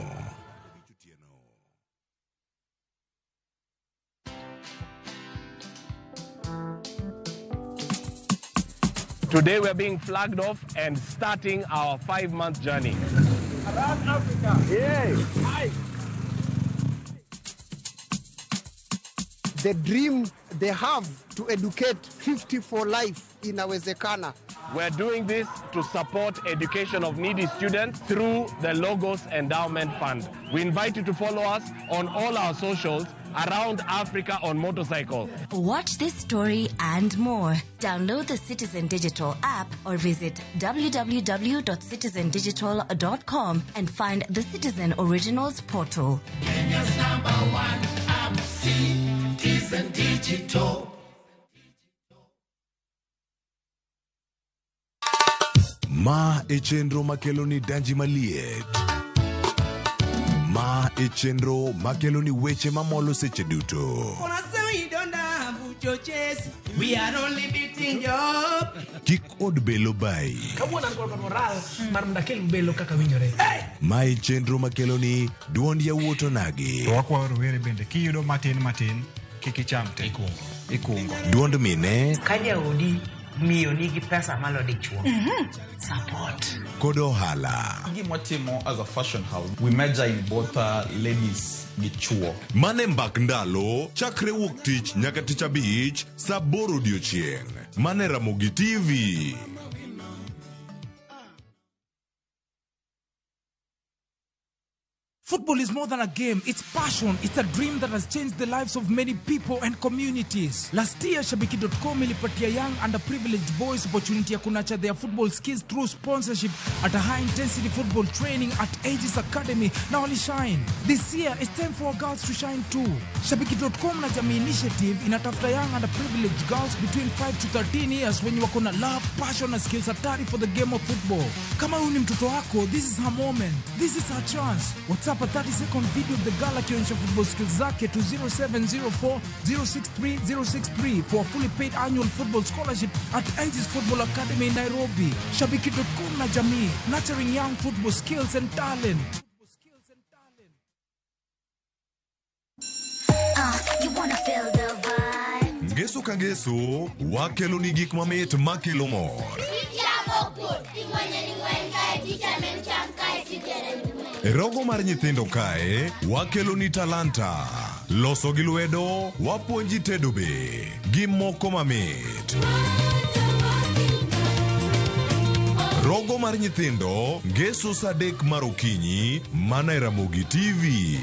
Today we are being flagged off and starting our 5-month journey. Around Africa. Yeah. Hi. The dream they have to educate 50 for life inawezekana. We're doing this to support education of needy students through the Logos Endowment Fund. We invite you to follow us on all our socials around Africa on motorcycle. Watch this story and more. Download the Citizen Digital app or visit www.citizendigital.com and find the Citizen Originals portal. Kenya's number one app, Citizen Digital. Ma e chenro makelo ni danji maliet. Ma e chenro makelo ni weche mamolo seche duto. We are only beating job. Kik od belo bayi. Kawuono an kod moral mar mondo akel belo kaka winjore. Ma e chenro makelo ni duond yawuot onagi. To wakwayo rowere bende kiyudo matin matin kik icham te. Ikungo. Duond mine Ka jaodi miyo nigi pesa malo dichuo. Support. kod ohala. Gima watimo as a fashion house, we major in both ladies gi chuo. Mane mbak ndalo chakre wuok tich nyaka tich abich saa 8 odiochieng'. Mane Ramogi TV. Football Football is more than a game, it's passion, it's a dream that has changed the lives of many people and communities. Last year, Shabiki.com ilipatia young underprivileged boys opportunity ya kunurture their football skills through sponsorship at a high intensity football training at Aegis Academy na walishine. This year, it's time for our girls to shine too. Shabiki.com na Jamii Initiative inatafuta young underprivileged girls between 5 to 13 years wenye wako na love, passion na skills hatari for the game of football. Kama huyu ni mtoto wako, this is her moment. This is her chance. WhatsApp a 30-second video of the girl akionyesha football skills zake to 0704 063 063 for a fully paid annual football scholarship at Aegis Football Academy in Nairobi. Shabiki.com na Jamii, nurturing young football skills and talent. You wanna feel the vibe. Ngeso ka ngeso, wakelo ni gik mamit makelo mor. E rogo mar nyithindo kae, wakelo ni talanta. Loso gi lwedo, wapuonji tedo be, gi moko mamit. Rogo mar nyithindo, ngeso saa 3 mar okinyi, mana e Ramogi TV.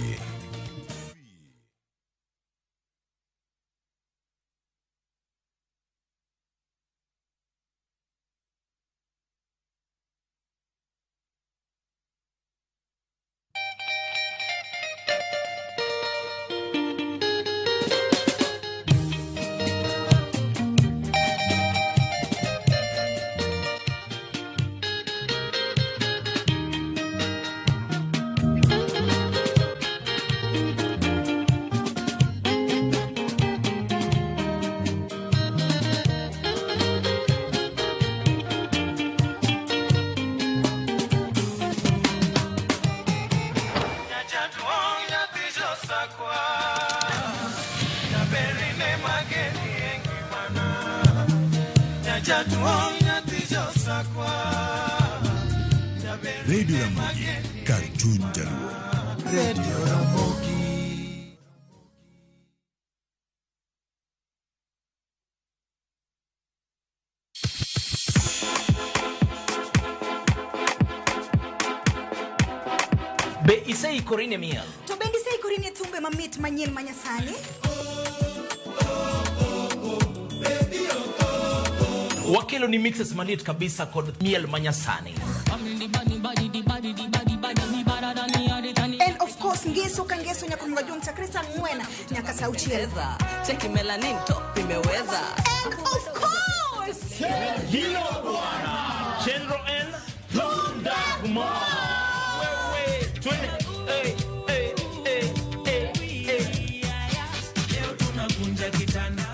Radio Ramogi, kar chuny Jaluo. Radio Ramogi. Be iseikori ne miel? To bende iseikori ne thumbe mamit manyien manyasani? Wakelo ni mixes maliet kabisa kod miel manyasani. And of course, ngeso ka ngeso nyaka mga chakre saa 4 nyaka saa 6. Cheki melanin top imeweza. And of course, hilo bwana. Chenro N Thundagma. Wewe twende. Hey hey hey hey hey. Leo tunakunja kitanda.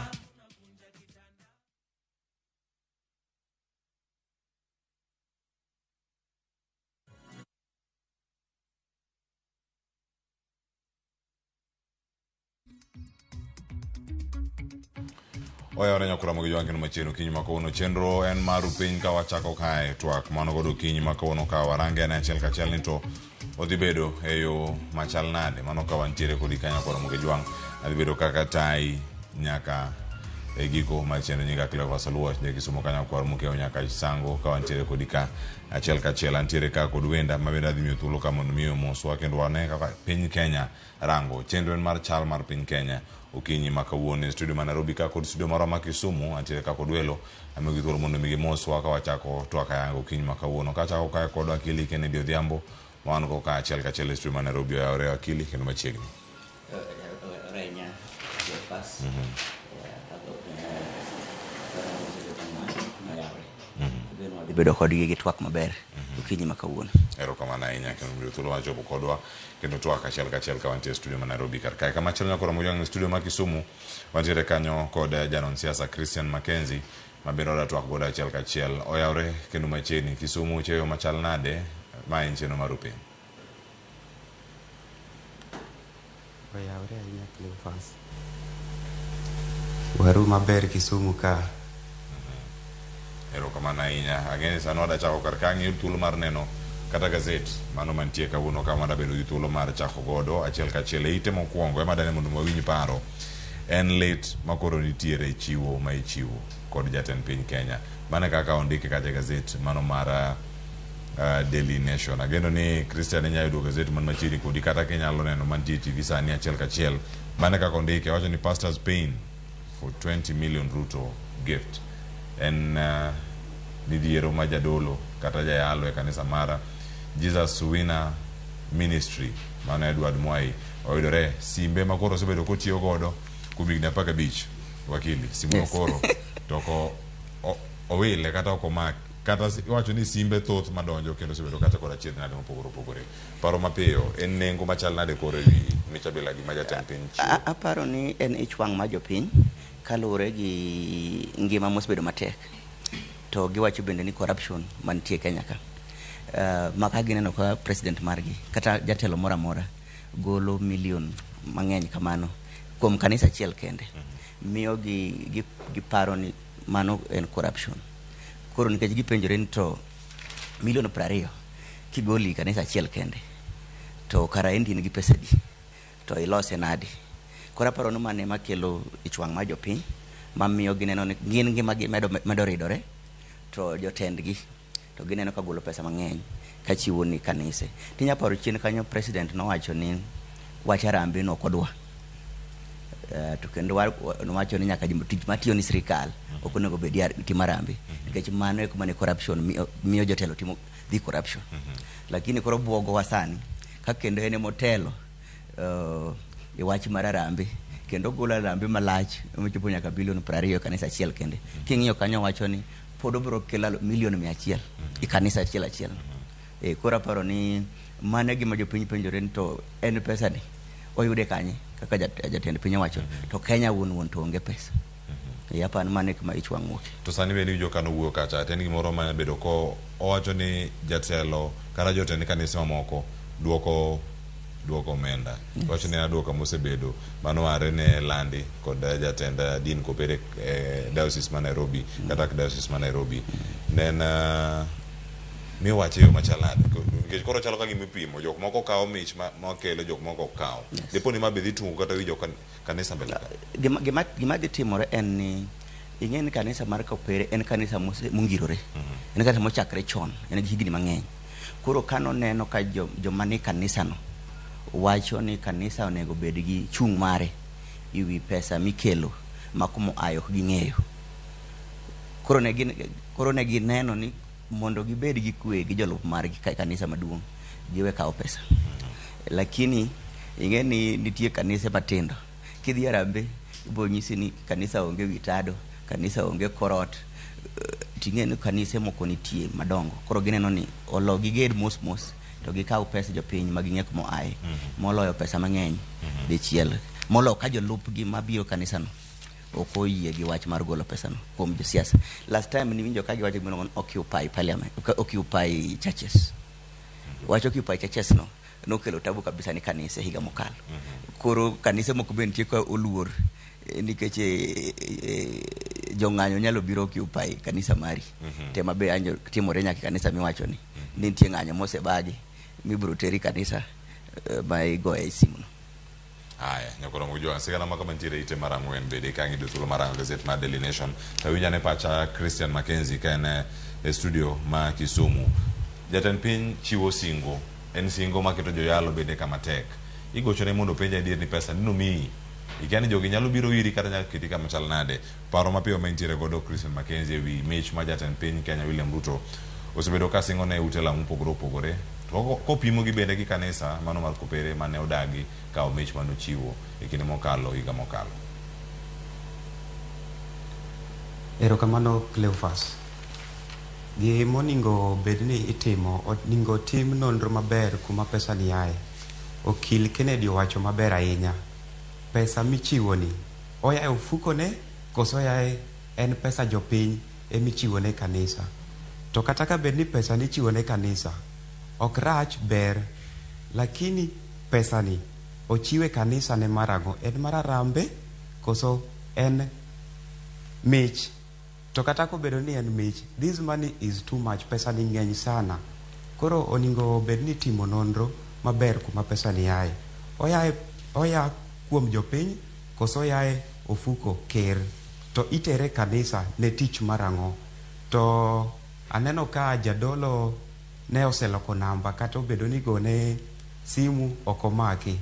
Oyawore nyakura mogi jwang' kendo machiegni okinyi ma kawuono chenro en mar piny ka wachako kae twak mano godo okinyi ma kawuono ka warange en achiel kachiel ni to odhi bedo e yo machal nade mano ka wantiere kodi ka nyakura mogi jwang' adhi bedo kaka tai nyaka e giko mar chenro nyinga Cleophas Oluoch ja Kisumo ka nyakwar Mokeo nyaka Sango ka wantiere kodi ka achiel kachiel antiere ka kod wenda ma bende adhi miyo thuolo ka mondo miyo moswa kendo wane kaka piny Kenya rango chenro en mar chal mar piny Kenya okinyi ma kawuono e studio ma Nairobi ka kod studio marwa ma Kisumu antiere ka kod welo amiyogi thuolo mondo mi gimoswa ka wachako twak ayanga okinyi ma kawuono kachako kae kod Wakili Kennedy Odhiambo ma wan go ka achiel kachiel e studio ma Nairobi. Oyawore Wakili kendo machiegni. Bedo kodgi gi twak maber okinyi ma kawuono. Erokamano ahinya kendo miyo thuolo mar chopo kodwa kendo twak achiel kachiel ka wantie e studio ma Nairobi kar kae. Kamachielo nyakora Mojwang' e studio ma Kisumu wantiere kanyo kod janon siasa Christian Mackenzie ma bende oda twak godo achiel kachiel. Oyawre kendo machiegni Kisumu cheyo machal nade ma en chenro mar piny. Oyawre ahinya Cleophas. Waru maber Kisumu ka. Erokamano ahinya. Ang'e ni sani wada chako kar ka ang'iyo thuolo mar neno kata gazet mano mantie kawuono ka wada bedo gi thuolo mar chako godo achiel kachiel e ite mokwongo ema dane mondo wawinj paro en lit ma koro nitiere chiwo ma ichiwo kod jatend piny Kenya. Mano e kaka ondike kacha e gazet mano mar Daily Nation. Ageno ni Christian inyalo yudo gazet man machiegni kodi kata kinyalo neno mantie e TV sani achiel kachiel. Mane kaka ondike wacho ni pastors pain for 20 million Ruto gift. En midhiero ma jadolo kata jayalo e kanisa mara Jesus Winner Ministry mano Edward Mwai oyudore simbe ma koro osebedo kotiyo godo kuom higni 15 wakili simu no Yes. koro to ko owile kata ok omak kata iwacho ni simbe thoth madonjo kendo osebedo kata kod achiedh nade mopogore opogore. Paro mapiyo en nengo machal nade koro ewi mich abila gi ma jatend piny chiwo? Aparo ni en ich wang' mar jopiny kaluwore gi ngima mosebedo matek. To giwacho bende ni corruption mantie Kenya ka. Ma ka gineno ka president margi kata jatelo moro amora golo milion mang'eny kamano kuom kanisa achiel kende, miyo giparo ni mano en corruption. Koro nikech gipenjore ni to milion 20 kigoli kanisa achiel kende to kara endi in gi pesa adi to ilose nade? Koro aparo ni mano ema kelo ich wang' mar jopiny mamiyo gineno ni gin ngima gi medo ridore to jotendgi to gineno ka golo pesa mang'eny kachiwo ni kanise. Tinya paro chien kanyo president nowacho ni wach harambee no ok odwa. To kendo nowacho ni nyaka tich matiyo ni sirikal ok onego bed timo harambee nikech mano e kuma ne corruption miyo jotelo timo dhi corruption. Lakini koro buogowa sani ka kendo en emotelo e wach mar harambee kendo ogolo harambee malach mochopo nyaka bilion 20 e kanisa achiel kende. King'iyo kanyo wacho ni pod obiro kelo milion 100 e kanisa achiel achiel. Koro aparo ni mano e gima jopiny penjore ni to en pesa ni oyude kanye kaka jatend piny owacho to Kenya wuon wuon to onge pesa. Aparo ni mano e kuma ich wang' wuoke. To sani bende iwinjo ka nowuoyo kacha to en gimoro ma bedo ko owacho ni jatelo kata jotend kanise mamoko duoko omenda. Owacho ni aduoka mosebedo mano are ne landi kod jatend din kopere diocese ma Nairobi kata diocese ma Nairobi. Ne en miwache yo machal nade? Nikech koro chalo ka gima ipimo jok moko kawo mich makelo jok moko ok kaw. Dipo ni ma be dhi tugo kata wi jo kanisa mbele ka. Gima dhi timore en ni ing'e ni kanisa mar Kopere en kanisa mongirore. En kanisa mochakre chon, en gi higni mang'eny. Koro kanoneno ka joma ni kanisano wacho ni kanisa onego bed gi chung' mare ewi pesa mikelo ma kuma oaye ok ging'eyo. Koro ne gineno ni mondo gibed gi kwe gi jolup margi ka kanisa maduong' giwe kawo pesa. Lakini ing'e ni nitie kanise matindo. Kidhi Harambee ibo nyisi ni kanisa onge wi tado, kanisa onge korot. Ting'e ni kanise moko nitie madongo. Koro gineno ni olo giged mos mos to gikaw pesa jopiny ma ging'e kuma oaye. Moloyo pesa mang'eny dichiel. Moloyo ka jolupgi mabiro kanisano ok oyie gi wach mar golo pesano kuom josiasa. Last time niwinjo ka giwacho gimoro ni occupy parliament, occupy churches. Wach occupy churches no nokelo tabu kabisa ni kanise higa mokalo. Koro kanise moko be nitie ka oluor nikech jong'anyo nyalo biro occupy kanisa mari. Tema be anjo timore nyaka e kanisa miwacho ni nitie ng'anyo mosebagi mibiro teri kanisa ma igoye simu no. Aya, nyakoro mujua sigana maka mantiere ite mar 4 bende ka ng'ido thuolo mar rango gazet mar Daily Nation. To winja ne pacha Christian Mackenzie ka en e studio ma Kisumu. Jatend piny chiwo singo, en singo maketo joyalo bende kama tek. Igochone mondo openj adier ni pesa ni nomiyi. Ikia ni jogi nyalo biro iri kata nyalo keti kama chal nade. Paro mapiyo ma intiere godo Christian Mackenzie ewi mich ma jatend piny Kenya William Ruto osebedo ka singo ne ute lamo mopogore opogore. To kopimo gi bende gi kanisa mano mar Kopere mane odagi kawo mich manochiwo e kinde mokalo higa mokalo. Erokamano Cleophas. Gimoningo bed ni itimo, oningo tim nonro maber kuma pesa ni aye. Okil Kennedy owacho maber ahinya. Pesa michiwo ni, oya e ofuko ne koso oya e en pesa jopiny emichiwo ne kanisa. To kata ka bed ni pesa nichiwo ne kanisa, ok rach ber, lakini pesa ni ochiwe kanisa ne mar ang'o? En mar harambee koso en mich? To kata kobedo ni en mich, this money is too much, pesa ni ng'eny sana. Koro oningo bed ni timo nonro maber kuma pesa ni aye. Oya kuom jopiny koso oyae ofuko ker? To itere kanisa ne tich mar ang'o? To aneno ka jadolo ne oseloko namba kata obedo ni gone simu ok omaki.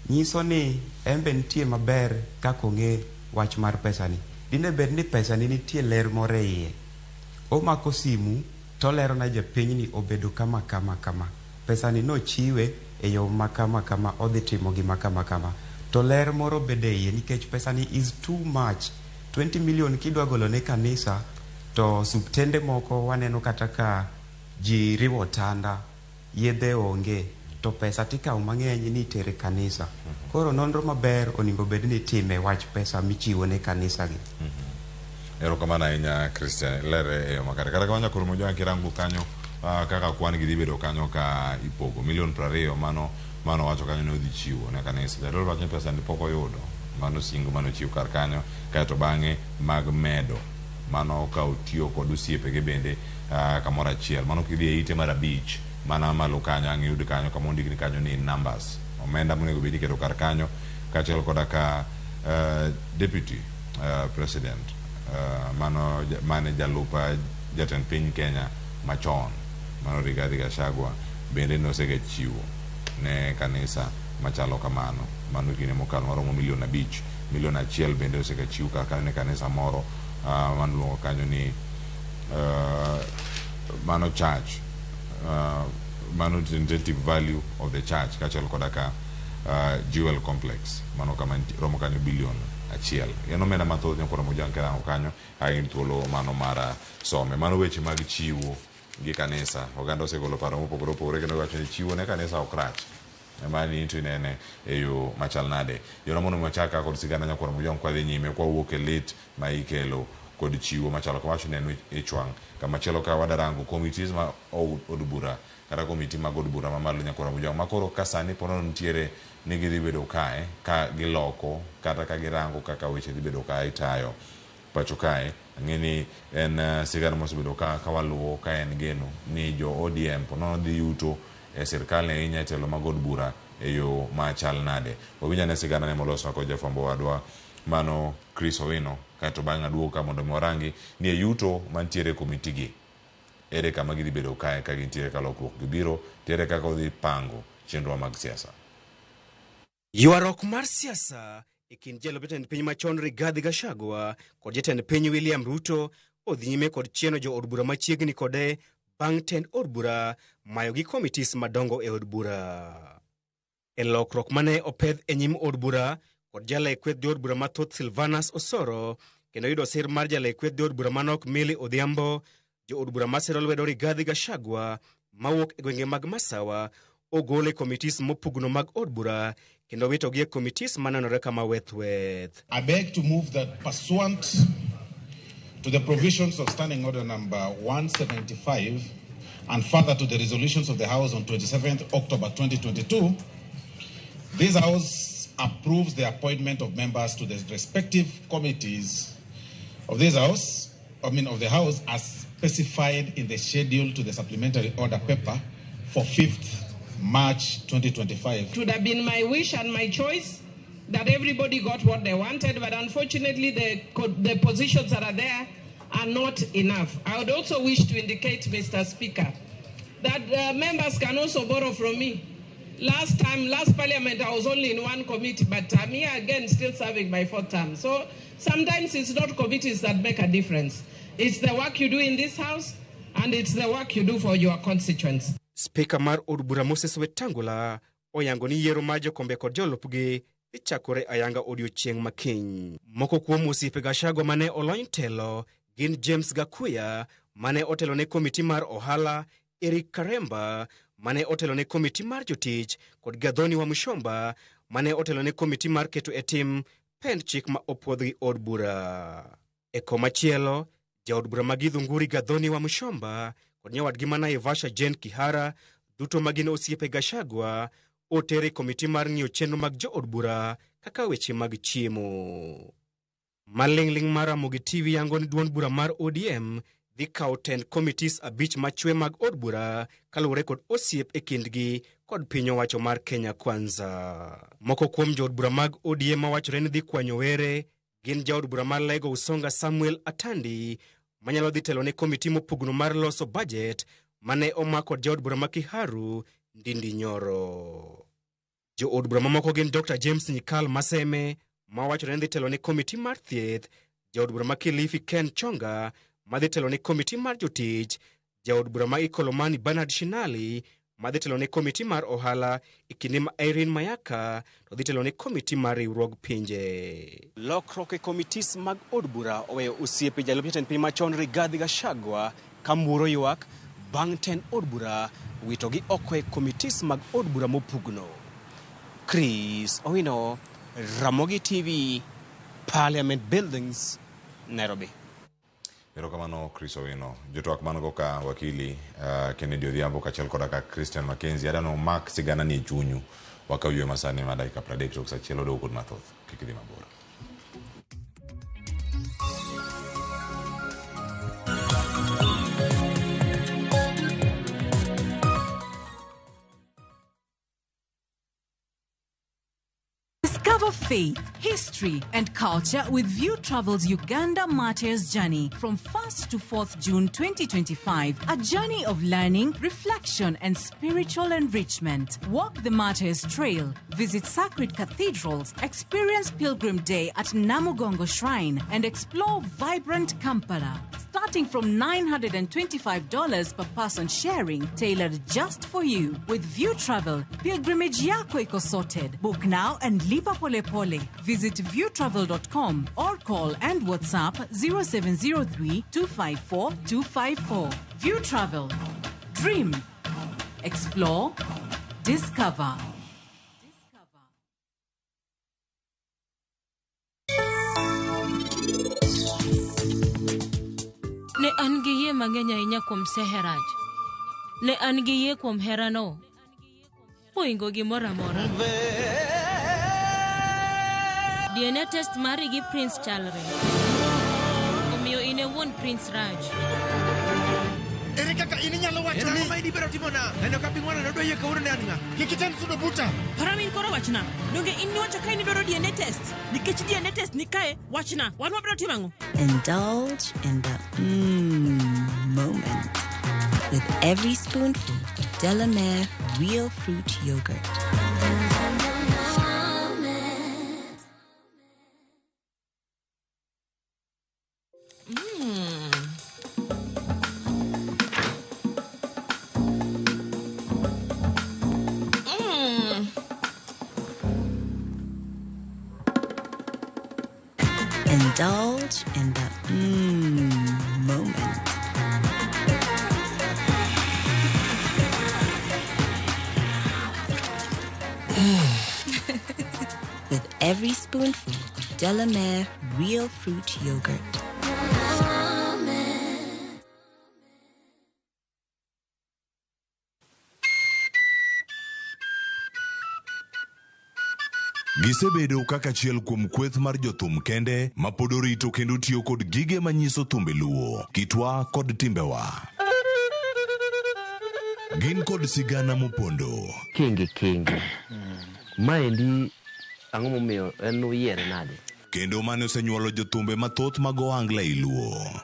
Nyiso ni en be nitie maber kaka ong'e wach mar pesani. Dine bed ni pesani nitie ler moro e iye. Omako simu tolero ne jopiny ni obedo kama kama kama. Pesani nochiwe e yo ma kama kama odhi timo gima kama kama. To ler moro bede iye nikech pesani is too much. 20 million kidwa golo ne kanisa to osuptende moko waneno kata ka ji riwo otanda, yedhe onge to pesa tikawo mang'eny ni itere kanisa. Koro nonro maber onego bed ni itime wach pesa michiwo ne kanisa gi. Erokamano ahinya Christian, ilere e yo makare. Kata kamano nyakoro Mojwang' kirango kanyo kaka kwan gi dhi bedo kanyo ka ipogo milion 20 mano wacho kanyo ni odhi chiwo ne kanisa. Jadolo wacho ni pesa ni pok oyudo mano singo mano chiwo kar kanyo kaeto bang'e mag medo mano ka otiyo kod osiepege bende kamoro achiel. Mano kidhi e ite mar 5 mana malo kanyo ang' iyud kanyo kama ondikni kanyo ni numbers omenda monego bed ni iketo kar kanyo kaachiel koda ka deputy president mano mane jalup jatend piny Kenya machon mano Rigathi Gachagua bende nosega chiwo ne kanisa machalo kamano mano kinde mokalo maromo milion 5 milion 1 bende osega chiw kar kanyo ne kanisa moro mano luongo kanyo ni mano church mano tentative value of the church kaachiel koda ka Jewel Complex mano kama romo kanyo bilion 1. En omenda mathoth nyakoro Mojwang' kirango kanyo in thuolo mano mar some. Mano weche mag chiwo gi kanisa. Oganda osegolo paro mopogore opogore kendo wacho ni chiwo ne kanisa ok rach. Mani to inene e yo machal nade. Yona mondo wachak kod sigana nyakwar Mojwang' kwadhi nyime kwawuok e lit ma ikelo kod chiwo machalo kama wacho ni en ich wang'. Kamachielo ka wadarango committees ma od bura kata komiti mag od bura mamalo nyakwar Mojwang' ma koro ka sani ponono nitiere ni gidhi bedo kae ka giloko kata ka girango kaka weche dhi bedo ka itayo pacho kae. Ang'e ni en sigana mosebedo ka waluwo ka en geno ni jo ODM ponono dhi yuto e sirkal ne ahinya e telo mag od bura e yo machal nade. Wawinj ane sigana ne moloswa kod jafwambo wadwa mano Chris Owino kaeto bang'e aduogo ka mondo mi warangi ni e yuto mantiere e komiti gi ere kama gidhi bedo kae ka gintiere ka lokruok gibiro tere kaka odhi pango chenro mag siasa. Ywaruok mar siasa e kind jalup jatend piny machon Rigathi Gachagua kod jatend piny William Ruto odhi nyime kod chieno jo od bura machiegni kode bang' tend od bura mayo gi committees madongo e od bura. E lokruok mane opedh e nyim od bura kod jalae kweth jo od bura mathoth Silvanus Osoro kendo yudo sir mar jalae kweth jo od bura manok Millie Odhiambo, jo od bura masiro lwedo Rigathi Gachagua mawuok e gwenge mag Masawa ogol e committees mopugno mag od bura kendo witogi e committees manenore kama weth-weth. I beg to move that pursuant to the provisions of Standing Order number 175 and further to the resolutions of the House on 27th October 2022, this House approves the appointment of members to the respective committees of this House, I mean of the House, as specified in the schedule to the supplementary order paper for 5th March 2025. It would have been my wish and my choice that everybody got what they wanted, but unfortunately the positions that are there are not enough. I would also wish to indicate, Mr. Speaker, that members can also borrow from me. Last time, last parliament, I was only in one committee, but I'm here again still serving my fourth term. So sometimes it's not committees that make a difference. It's the work you do in this house, and it's the work you do for your constituents. Speaker mar od bura Moses Wetangula oyango ni yiero mar jokombe kod jolupgi dhi chakore ayanga odiochieng' makiny. Moko kuom osiepe Gachagua mane olony telo gin James Gakuya mane otelo ne komiti mar ohala, Eric Karemba mane otelo ne komiti mar jotich kod Gathoni Wamuchomba mane otelo ne komiti mar keto e tim pend chik ma opuodh gi od bura. E komachielo, jaod bura ma Githunguri Gathoni Wamuchomba kod nyawadgi ma Naivasha Jane Kihara duto ma gin osiepe Gachagua oter e komiti mar ng'iyo chenro mag jood bura kaka weche mag chiemo. Maling'ling' mar Ramogi TV yango ni duond bura mar ODM dhi kawo tend committees 5 machwe mag od bura kaluwore kod osiep e kindgi kod piny owacho mar Kenya Kwanza. Moko kuom jood bura mag ODM mawachore ni dhi kwanyo were gin jaod bura mar Laigo Usonga Samuel Atandi manyalo dhi telo ne komiti mopugno mar loso budget mane omak kod jaod bura ma Kiharu Ndindi Nyoro. Jood bura mamoko gin Dr. James Nyikal Maseme ma wachore ni dhi telo ne komiti mar thieth, jaod bura ma Kilifi Ken Chonga ma dhi telo ne komiti mar jotich, jaod bura ma Ikolomani Bernard Shinali ma dhi telo ne komiti mar ohala e kinde ma Irene Mayaka to dhi telo ne komiti mar riwruog pinje. Lokruok e komitis mag od bura oweyo osiepe jalup jatend piny machon Rigathi Gachagua ka mburo ywak bang' tend od bura witogi oko e komitis mag od bura mopugno. Chris Owino, Ramogi TV, Parliament Buildings, Nairobi. Erokamano Chris Owino. Jotwak man go ka wakili Kennedy Odhiambo kaachiel koda ka Christian Mackenzie. Adwa ni umak sigana ni e chunyu. Wakaw yweyo masani ma dakika 30 tok sa achiel odong' kod mathoth. Kik idhi mabor. Discover faith, history, and culture with View Travel's Uganda Martyrs Journey from 1st to 4th June 2025. A journey of learning, reflection, and spiritual enrichment. Walk the Martyrs Trail, visit sacred cathedrals, experience Pilgrim Day at Namugongo Shrine, and explore vibrant Kampala. Starting from $925 per person sharing, tailored just for you. With View Travel, pilgrimage yako iko sorted. Book now and lipa pole pole. Visit viewtravel.com or call and WhatsApp 0703 254 254. View Travel. Dream. Explore. Discover. Ne an gi yie mang'eny ahinya kuom Seheraj. Ne an gi yie kuom herano mohingo gimoro amora. DNA test mari gi Prince chalre. Omiyo in e wuon Prince Raj. Ere kaka in inyalo wacho Ere ni ang'o ma idibiro timona? Neno ka ping'wana nodwa yie kawuono ne an ng'a? Kik item sudo buta. Paramin koro wachna. Donge in niwacho ka in idwaro DNA test? Nikech DNA test ni kae, wachna. Wan wabiro timo ang'o? Indulge in the moment with every spoonful of Delamere real fruit yogurt. Indulge in the moment. With every spoonful of Delamere real fruit yogurt. Gisebedo kaka achiel kuom kweth mar jothum kende ma pod orito kendo tiyo kod gige manyiso thumbe Luo, kitwa kod timbewa. Gin kod sigana mopondo. Kenge kenge. Maendi ang'o momiyo en uyiere nade? Kendo mane osenyuolo jothumbe mathoth mag ohangla ei Luo.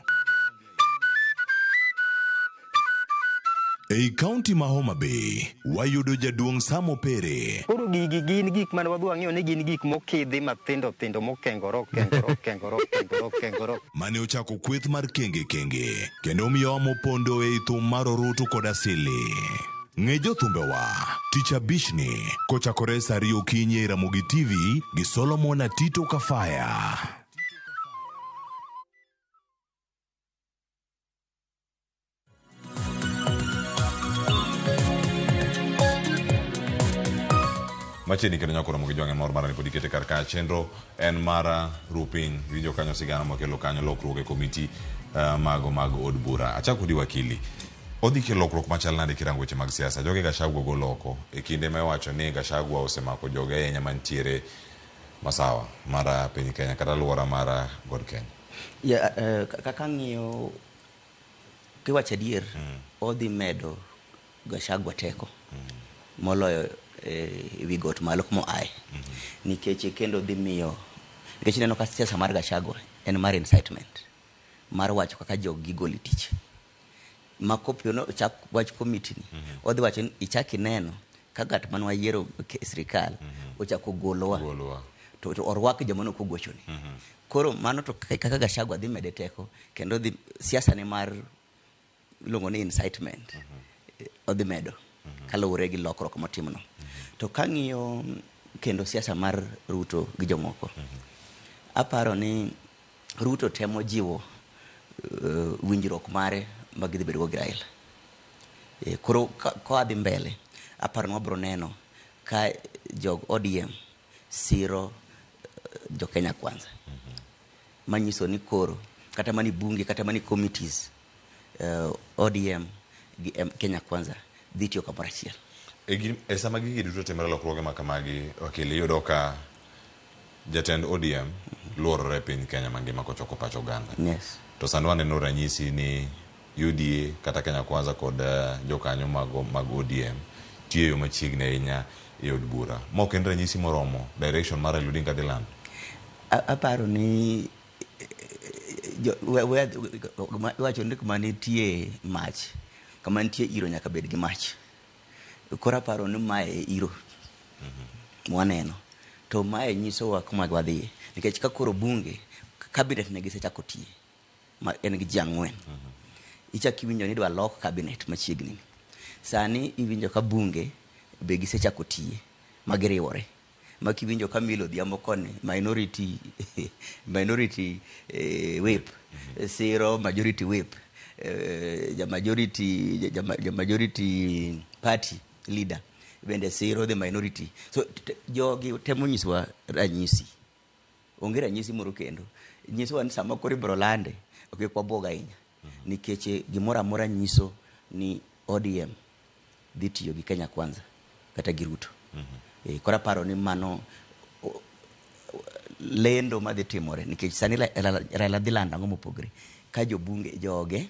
Ei kaunti ma Homa Bay, wayudo jaduong' Sam Opere. Koro gigi gin gik mane wadhi wang'iyo ni gin gik mokidhi mathindo thindo mokengore okengore okengore okengore okengore. Mane ochako kweth mar Kenge Kenge kendo omiyowa mopondo ei thum mar orutu kod asili. Ng'e jothumbewa tich abichni kochakore saa ariyo okinyi e Ramogi TV gi Solomon Atito Kafaya. Machiegni kendo nyako romo gi jwang'e mor mara ni pod ikete kar ka chenro en mar rupiny winjo kanyo sigana mokelo kanyo lokruok e komiti mago mag od bura. Achako kodi wakili. Odhi kelo lokruok machal nade kirango weche mag siasa? Joge Gachagua golo oko e kinde ma iwacho ni Gachagua osemako joge ahinya mantiere masawa mar piny Kenya kata alwora mar God Kenya. Yeah, kaka ng'iyo kiwacho adier odhi medo Gachagua teko moloyo ewi got malo kuma oaye. Nikech kendo dhi miyo nikech ineno ka siasa mar Gachagua en mar incitement mar wacho kaka jog gigol e tich. Ma kopo no ochak wach komiti ni, odhi wacho ni ichak ineno ka ng'at mane wayiero sirikal ochako golowa to orwak joma ne ok ogochoni. Koro mano to kaka Gachagua dhi mede teko kendo dhi siasa ne mar iluongo ni incitement, odhi medo kaluwore gi lokruok motimno. To kang'iyo kendo siasa mar Ruto gi jomoko, aparo ni Ruto temo jiwo winjruok mare ma gidhi bedogo gi Raila. Koro koa dhi mbele, aparo ni wabro neno ka jog ODM siro jo Kenya Kwanza. Manyiso ni koro kata mani bunge kata mani committees, ODM gi Kenya Kwanza dhi tiyo kamoro achiel. E sama gigi duto timore, lokruoge ma kamagi, wakili, iyudo ka jatend ODM luorore e piny Kenya mangima kochoko pach oganda. To sani waneno ranyisi ni UDA kata Kenya Kwanza kod jokanyo mag ODM tiyo e yo machiegni ahinya e od bura. Ma ok en ranyisi moromo direction mar Raila Odinga dhi lando? Aparo ni iwacho ni kuma nitie mach, kama nitie iro nyaka bed gi mach. Koro aparo ni mae e iro mwaneno. To mae nyisowa kuma wadhiye. Nikech ka koro bunge, cabinet ne gisechako tiye, ma en gi ji 4. Ichak iwinjo ni idwa lok cabinet machiegni. Sani iwinjo ka bunge be gisechako tiye, ma giriwore. Ma kiwinjo ka Millie Odhiambo koni minority whip, siro majority whip, ja majority party leader bende siro the minority. So jogi temo nyisowa ranyisi. Onge ranyisi moro kendo. Nyisowa ni sama koro ibiro lande, ok wabuog ahinya. Nikech gimoro amora nyiso ni ODM dhi tiyo gi Kenya Kwanza kata gi Ruto. Koro aparo ni mano lendo madhi timore nikech sani Raila dhi lando ang'o mopogre ka jobunge joge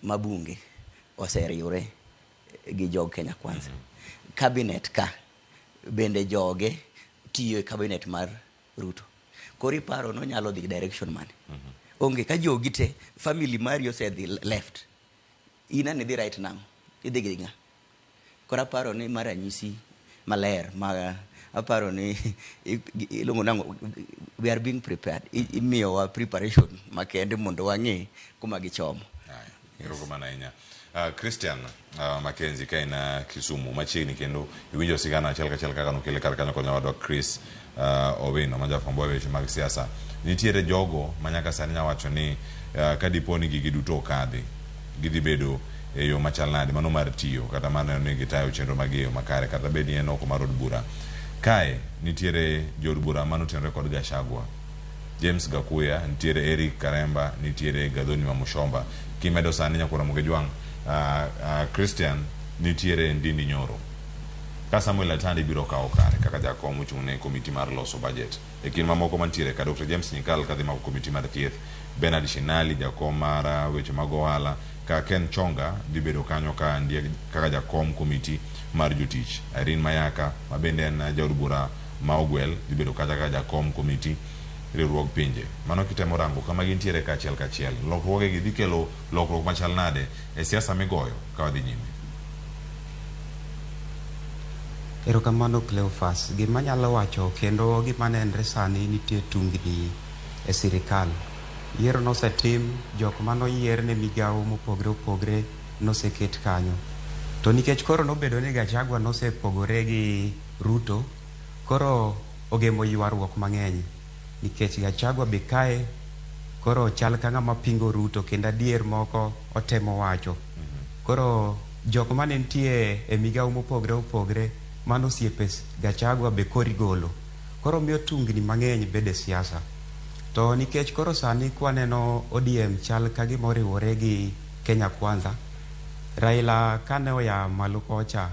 mabunge oseriwre gi jog Kenya Kwanza. Cabinet ka bende joge tiyo e cabinet mar Ruto. Koro iparo nonyalo dhi direction mane? Onge ka jogi te family mari osedhi left. In ane idhi right now. Idhi gi ng'a? Koro aparo ni ma ranyisi maler ma aparo ni iluongo nang'o, we are being prepared. Imiyowa preparation makende mondo wang'e kuma gichomo. Erokamano ahinya. Christian Mackenzie, ka in Kisumu machiegni kendo iwinjo sigana achiel kachiel kaka nokele kar kanyo kod nyawadwa Chris Owino ma jafwambo e weche mag siasa. Nitiere jogo ma nyaka sani nya wacho ni ka dipo ni gigi duto okadhi, gidhi bedo e yo machal nade mano mar tiyo kata mar neno ni gitayo chenro mag e yo makare kata bed ni en oko mar od bura. Kae nitiere jood bura manotenore kod Gachagua, James Gakuya, nitiere Eric Karemba, nitiere Gathoni Wamuchomba. Kimedo sani nyakwar Ramogi Jwang', Christian, nitiere Ndindi Nyoro. Ka Samuel Atandi biro kawo kare kaka jakom ochung' ne komiti mar loso budget. E kind mamoko mantiere ka Dr. James Nyikal kadhi mako komiti mar thieth, Bernard Shinali jakom mar weche mag ohala, ka Ken Chonga dhi bedo kanyo ka ndiek kaka jakom komiti mar jotich. Irene Mayaka ma bende en jaod bura ma Ogwel dhi bedo kacha kaka jakom komiti riwruog pinje. Mano kitemo rango kama gintiere kaachiel kachiel. Lokruoge gi dhi kelo lokruok machal nade e siasa migoyo ka wadhi nyime? Erokamano Cleophas. Gima anyalo wacho kendo gima nenre sani nitie tungni e sirikal. Yiero nosetim, jok manoyier ne migawo mopogre opogre noseket kanyo. To nikech koro nobedo ni Gachagua nosepogore gi Ruto, koro ogemo ywaruok mang'eny. Nikech Gachagua be kae koro chal ka ng'ama pingo Ruto kendo adier moko otemo wacho. Koro jok mane nitie e migawo mopogre opogre mano osiepe Gachagua be koro igolo. Koro miyo tungni mang'eny bede siasa. To nikech koro sani kwaneno ODM chal ka gima oriwore gi Kenya Kwanza, Raila kane oya malo kocha,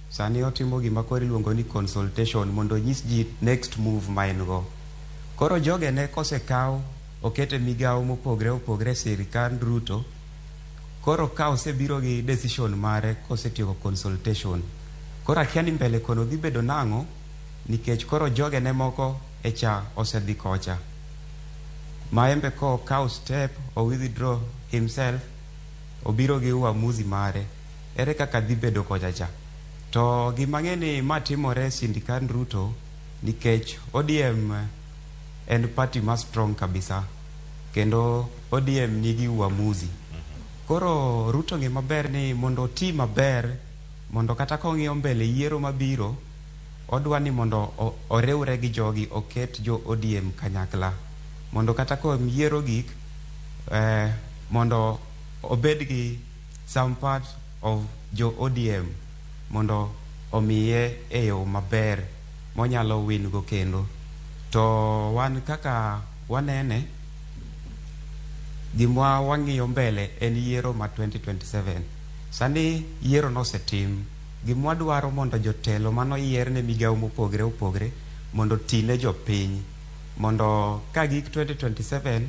sani otimo gima koro iluongo ni consultation mondo onyis ji next move ma en go. Koro jogene kosekaw oket e migawo mopogre opogre e sirikand Ruto, koro ka osebiro gi decision mare kosetieko consultation, koro akia ni mbele kono dhi bedo nang'o nikech koro jogene moko e cha osedhi kocha. Maembe ko okaw step o withdraw himself, Obiro gi uamuzi mare. Ere kaka dhi bedo kocha cha? To gima ng'e ni ma timore sindikan Ruto nikech ODM en party ma strong kabisa kendo ODM nigi uamuzi. Koro Ruto ng'e maber ni mondo oti maber mondo kata kong'iyo mbele yiero mabiro odwa ni mondo oriwre gi jogi oket jo ODM kanyakla mondo kata ka yiero gik mondo obed gi some part of jo ODM mondo omiye e yo maber monyalo win go kendo. To wan kaka wanene gima wang'iyo mbele en yiero ma 2027. Sani yiero nosetim. Gima wadwaro mondo jotelo manoyier ne migawo mopogre opogre mondo oti ne jopiny. Mondo ka gik 2027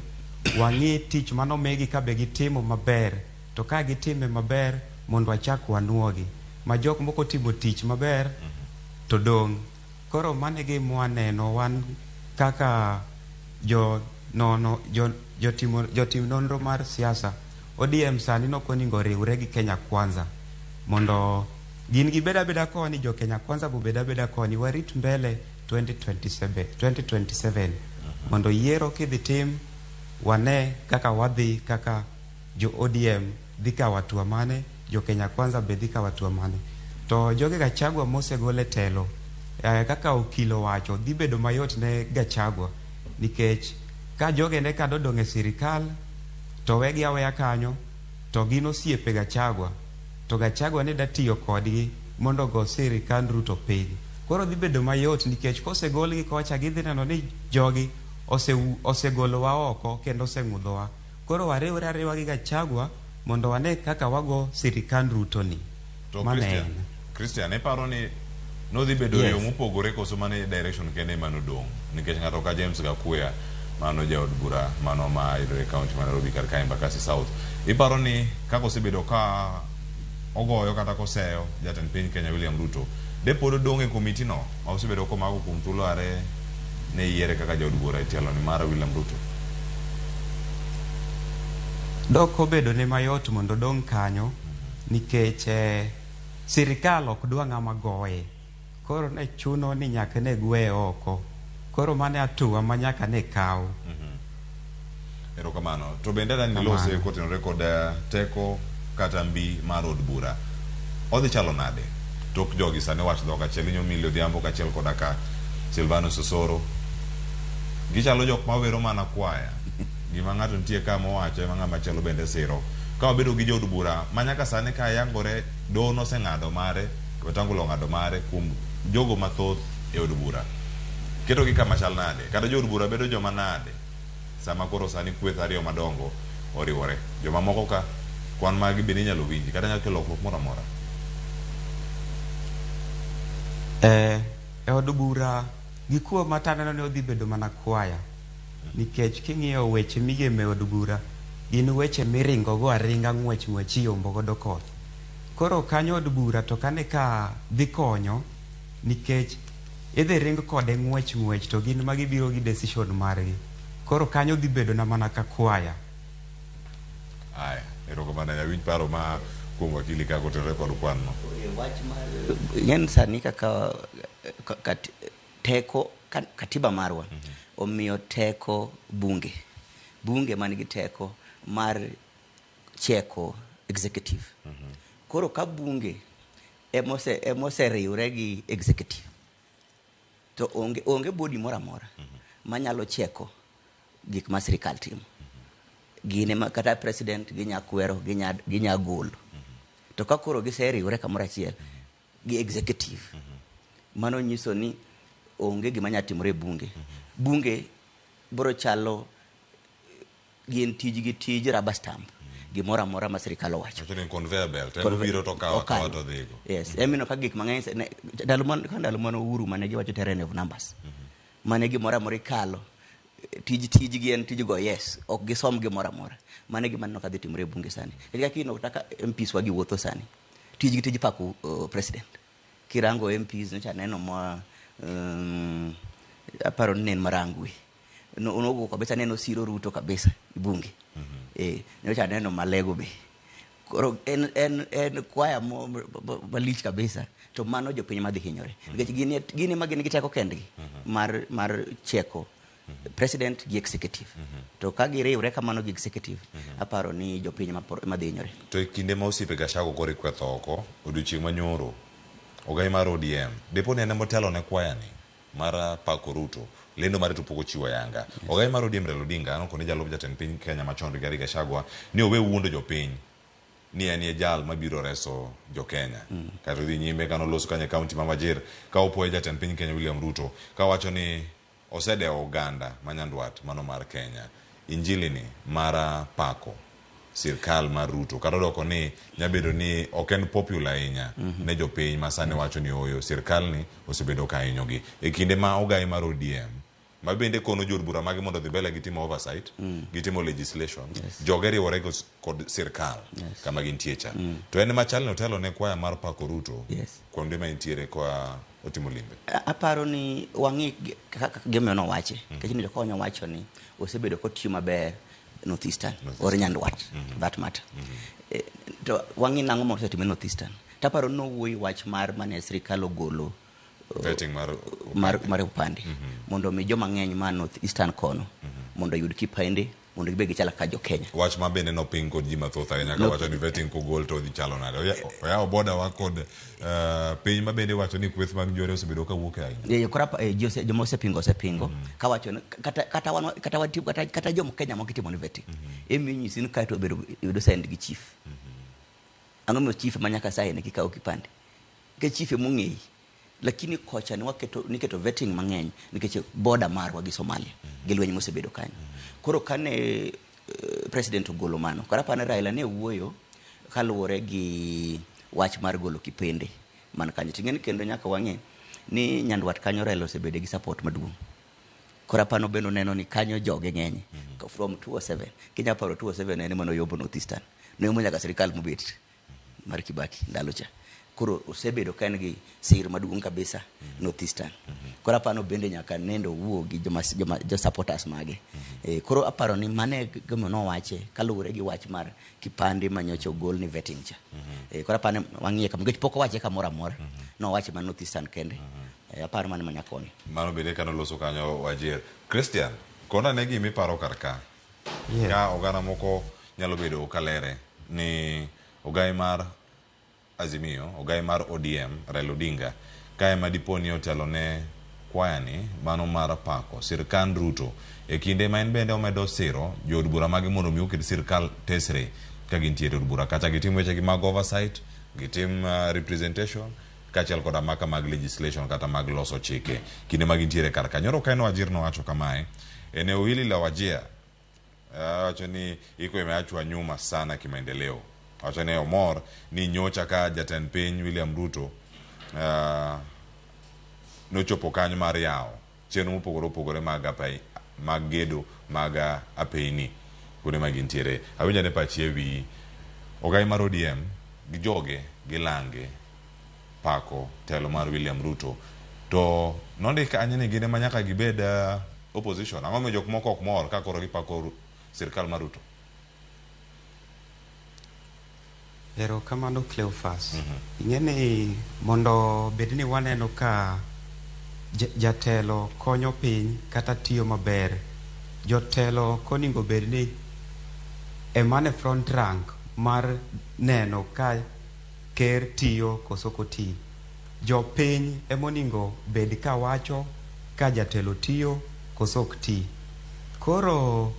wang'i tich manomigi ka be gitimo maber. To ka gitime maber mondo wachak wanuogi. Ma jok moko timo tich maber to dong'. Koro mano e gima waneno wan kaka jo nono jo jotimo jotim nonro mar siasa. ODM sani nokoningo oriwre gi Kenya Kwanza mondo gin gibed abeda koni, jo Kenya Kwanza bobed abeda koni, warit mbele 2027 mondo yiero kidhi tim wane kaka wadhi kaka jo ODM dhi kawo hatua mane, jo Kenya Kwanza be dhi kawo hatua mane. To joge Gachagua mosegol e telo kaka okil owacho dhi bedo mayot ne Gachagua nikech ka joge ne kado dong' e sirikal to wegi aweya kanyo to gin osiepe Gachagua to Gachagua ne da tiyo kodgi mondo ogo sirikand Ruto piny. Koro dhi bedo mayot nikech kosegolgi kocha gidhi neno ni jogi osegolowa oko kendo oseng'udhowa. Koro wariwre ariwa gi Gachagua mondo wane kaka wago sirikand Ruto ni. To Mano Christian, en. Christian, iparo ni nodhi bedo Yes. yo mopogore koso mane direction kende ema nodong'? Nikech ng'ato ka James Gakuya mano jaod bura mano ma yudore e kaunti ma Nairobi kar ka Embakasi South. Iparo ni kaka osebedo ka ogoyo kata koseyo jatend piny Kenya William Ruto, de pod odong' e komiti no ma osebedo komako kuom thuolo are ne yiere kaka jaod bura e tielo ni mar William Ruto? Dok obedo ne mayot mondo odong' kanyo nikech sirikal ok dwa ng'ama goye. Koro ne chuno ni nyaka ne gweye oko. Koro mano e hatua ma nyaka ne kaw. Erokamano. To bende adani nilose kotenore kod teko kata mbi mar od bura. Odhi chalo nade? Tok jogi sani wach dhok achiel inyo Milly Odhiambo kaachiel koda ka Silvanus Osoro. Gichalo jok mawero mana kwaya. Gima ng'ato nitie ka mowacho ema ng'ama chielo bende siro. Ka wabedo gi jood bura ma nyaka sani ka yangore doho noseng'ado mare, Wetangula ong'ado mare kuom jogo mathoth e od bura. Ketogi kama chal nade? Kata jood bura bedo joma nade sama koro sani kweth ariyo madongo oriwore? Joma moko ka kwan margi bende inyalo winji kata nyalo kelo lokruok moro amora. E od bura gi kuoma to aneno ni odhi bedo mana kwaya. Nikech king'iyo weche migemo e od bura gin weche miringo go aringa ng'wech ng'wech iyombo godo koth. Koro kanyo od bura to kane ka dhi konyo nikech idhi ring kode ng'wech ng'wech to gin ma gibiro gi decision margi. Koro kanyo dhi bedo na mana ka kwaya. Aya, erokamano awinj paro ma kuom wakili kaka otenore kod kwan no. Wach mar ng'en sani kaka teko katiba marwa omiyo teko bunge. Bunge man gi teko mar cheko executive. Koro ka bunge emoseriwre gi executive to onge body moro amora manyalo cheko gik ma sirikal timo. Gin ema kata president ginya kwero, ginya golo. To ka koro giseriwre kamoro achiel gi executive, mano nyiso ni onge gima nyalo timore e bunge. Bunge biro chalo gin tijgi tij rubber stamp. Gimoro amora ma sirikal owacho. Wacho ni conveyor belt, en obiro to okawo akawa to odhigo. Yes, emino ka gik mang'eny ndalo mane Uhuru mane giwacho terrain of numbers. Mane gimoro amora ikalo, tijgi en tij go yes, ok gisom gimoro amora. Mane gima aneno ka dhi timore e bunge sani. Nikech kaka ineno kata MPs wa giwuotho sani, tijgi tij pako president. Kirango MPs nyocha aneno ma aparo ni ne en Marangwe. Nogo kabisa neno siro Ruto kabisa e bunge. Nyocha aneno Malego be. Koro en kwaya malich kabisa, to mano jopiny madhi hinyore nikech gin ema gin gi teko kendgi mar cheko president gi executive. To ka giriwre kamano gi executive, aparo ni jopiny ema dhi hinyore. To e kinde ma osiepe Gachagua koro ikwetho oko odiochieng' manyoro, ogai mar ODM depo ni en emotelo ne kwaya ni mar pako Ruto, lendo mare to pok ochiwo ayanga. Ogai mar ODM Raila Odinga nokone jalup jatend piny Kenya machon Rigathi Gachagua ni owe wuondo jopiny ni en e jal mabiro reso jo-Kenya. Kaeto odhi nyime kanoloso kanyo e kaunti ma Wajir ka opuoyo jatend piny Kenya William Ruto kawacho ni osedewo oganda ma nyandwat mano mar Kenya. Injili ni mar pako sirkal mar Ruto kata odoko ni nyabedo ni ok en popular ahinya ne jopiny ma sani wacho ni oyo sirkal ni osebedo ka hinyogi. E kinde ma ogai mar ODM ma bende kono jood bura mage mondo odhi mbele gi timo oversight, gitimo legislation, joge riwore kod sirkal kama gintie cha. To en machal ni otelo ne kwaya mar pako Ruto kuonde ma entiere kwa otimo limbe. Aparo ni wang'i kaka gimomiyo nowache, nikech ni jokonyo wacho ni osebedo kotiyo maber North Eastern or Nyandwat for that matter. To wang'i nang'o mosetime North Eastern, taparo nowuoyi wach mar mane sirikal ogolo vetting mar mar opande mondo mi joma ng'eny ma North Eastern kono mondo oyud kipande mondo gibed gichal kaka jo Kenya. Wach ma bende noping kod ji mathoth ahinya kawacho ni vetting kogol to dhi chalo nade. Oyawo boda wa kod piny ma bende wacho ni kweth mag njore osebedo ka wuok ahinya. Koro joma osepingo osepingo kawacho ni kata wan kata wati kata joma Kenya moko itimo ni vetting, emi nyisi ni kaeto obedo yudo send gi chief. Ang'o momiyo chief ema nyaka sign kikawo kipande? Nikech chief emong'eyi. Lakini kocha ni waketo niketo vetting mang'eny nikech border marwa gi Somalia gi lweny mosebedo kanyo. Koro kane president ogolo mano, koro aparo ni Raila ne wuoyo kaluwore gi wach mar golo kipande man kanyo. Ting'e ni kendo nyaka wang'e ni Nyandwat kanyo Raila osebedo gi support maduong'. Koro apano bende oneno ni kanyo joge ng'eny. From 207, kinya paro 207 en ema noyombo North Eastern. Noyombo nyaka sirikal mobet mar Kibaki ndalo cha. Koro osebedo ka en gi sir maduong' kabisa North Eastern. Koro apano bende nyaka nendo owuo gi joma jo supporters mage. Koro aparo ni mano e gima nowache kaluwore gi wach mar kipande manyocha ogol ni vetting cha. Koro aparo ni wang'iye kama nikech pok owache kamoro amora. Nowache mana North Eastern kende. Aparo mano ema nyaka wang'i. Mano bende kanoloso kanyo Wajir. Christian, kona ne gima iparo kar ka. Ka oganda moko nyalo bedo kalere ni ogai mar Azimio, ogai mar ODM, Raila Odinga, ka ema dipo ni otelo ne kwaya ni mano mar pako sirkand Ruto e kinde ma en bende omedo siro jood bura mage mondo mi oket sirkal tesre ka gintiere e od bura kata gitim wechegi mag oversight, gitim representation kaachiel koda maka mag legislation kata mag loso chike kinde ma gintiere kar ka. Nyoro ka en Wajir nowacho kamae, eneo hili la Wajir wacho ni iko imeachwa nyuma sana kimaendeleo. Wacho ni omor ni nyocha ka jatend piny William Ruto nochopo kanyo mar yawo chenro mopogore opogore mag gedo mag apeyni kuonde ma gintiere. Awinjo ane pachi ewi ogai mar ODM gi joge gilange pako telo mar William Ruto to nondik kanyo ni gin ema nyaka gibed opposition. Ang'o momiyo jok moko ok mor ka koro gipako sirkal mar Ruto? Erokamano Cleophas. Ing'e ni mondo bed ni waneno ka jatelo konyo piny kata tiyo maber, jotelo koningo bed ni emane front rank mar neno ka ker tiyo koso ok oti. Jopiny emoningo bed ka wacho ka jatelo tiyo koso ok ti. Koro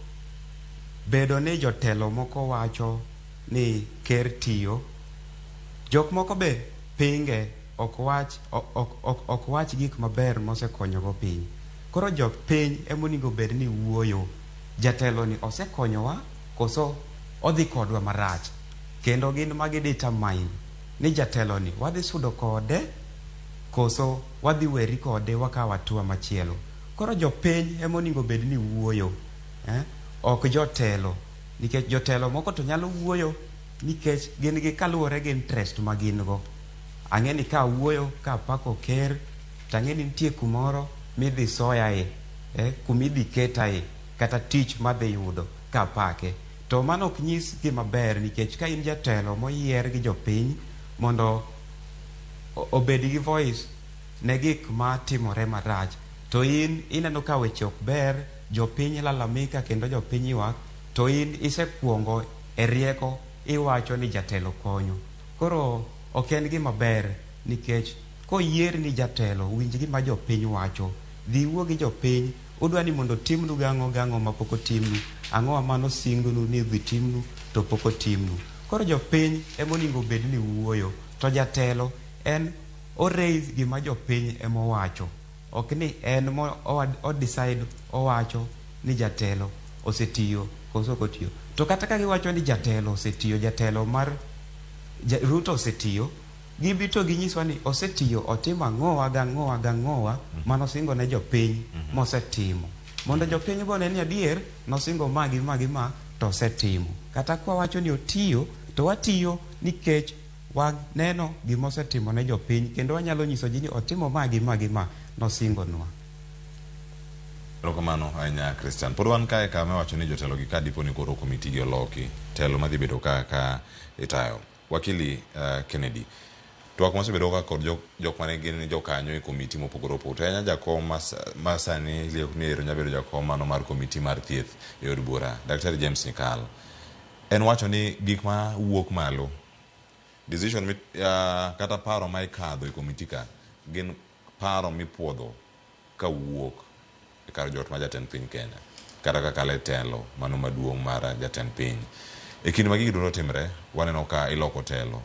bedo ni jotelo moko wacho ni ker tiyo, jok moko be pinge ok wach gik maber mosekonyogo piny. Koro jopiny emonego bed ni wuoyo. Jatelo ni osekonyowa koso odhi kodwa marach. Kendo gin ma gi determine ni jatelo ni wadhi sudo kode koso wadhi weri kode wakawo hatua machielo. Koro jopiny emonego bed ni wuoyo, ok jotelo. Nikech jotelo moko to nyalo wuoyo nikech gin gi kaluwore gi interest ma gin go. Ang'e ni ka awuoyo ka apako ker to ang'e ni nitie kumoro midhi soyae, kumidhi ketae kata tich madhi yudo ka apake. To mano ok nyis gima ber nikech ka in jatelo moyier gi jopiny mondo obed gi voice ne gik ma timore marach, to in ineno ka weche ok ber, jopiny lalamika kendo jopiny ywak, to in isekuongo e rieko iwacho ni jatelo konyo. Koro ok en gima ber nikech koyier ni jatelo, winj gima jopiny wacho, dhi iwuo gi jopiny, udwa ni mondo otimnu gang'o gang'o mapok otimnu, ang'owa manosingnu ni idhi timnu to pok otimnu. Koro jopiny ema onego obed ni wuoyo, to jatelo en o raise gima jopiny emowacho. Ok ni en mo o decide owacho ni jatelo osetiyo koso ok otiyo. To kata ka giwacho ni jatelo osetiyo, jatelo mar Ruto osetiyo, gibi to ginyiswa ni osetiyo, otimo ang'owa gang'owa gang'owa manosingo ne jopiny mosetimo. Mondo jopiny go ne ni adier nosingo ma gi ma gi ma to osetimo. Kata kwa wacho ni otiyo, to watiyo nikech waneno gima osetimo ne jopiny kendo wanyalo nyiso ji ni otimo ma gi ma gi ma nosingonwa. Erokamano ahinya Christian. Pod wan kae kama iwacho ni jotelo gi ka dipo ni koro komiti gi oloki, telo madhi bedo ka itayo. Wakili Kennedy, twak mosebedo ka kod jok mane gin jokanyo e komiti mopogore opogore. To ahinya jakom ma sani liek ni ero nyalo bedo jakom mano mar komiti mar thieth e od bura, Daktari James Nyikal. En wacho ni gik ma wuok malo, decision kata paro ma ikadho e komiti ka, gin paro mipuodho kawuok e kar jot ma jatend piny Kenya kata kakalo e telo mano maduong' mar jatend piny. E kinde ma gigi duto timre, waneno ka iloko telo.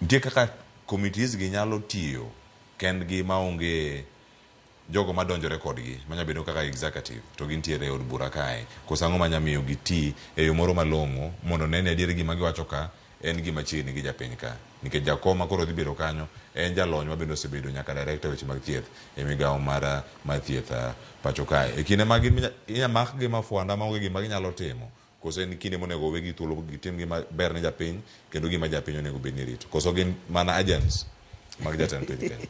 Nitie kaka committees gi nyalo tiyo kendgi maonge jogo madonjore kodgi manya bedo kaka executive to gintiere e od bura kae. Koso ang'o manya miyo giti e yo moro malong'o mondo ne ni adier gima giwacho ka en gima chiegni gi japiny ka. Nikech jakom ma koro dhi bedo kanyo en jalony ma bende osebedo nyaka director weche mag thieth e migawo mar thieth pacho kae. E kinde ma gin inya makgi mafwanda maonge gima ginyalo timo, koso en kinde monego wegi thuolo gitim gima ber ne japiny kendo gima japiny onego bed ni rito. Koso gin mana agents mag jatend piny Kenya.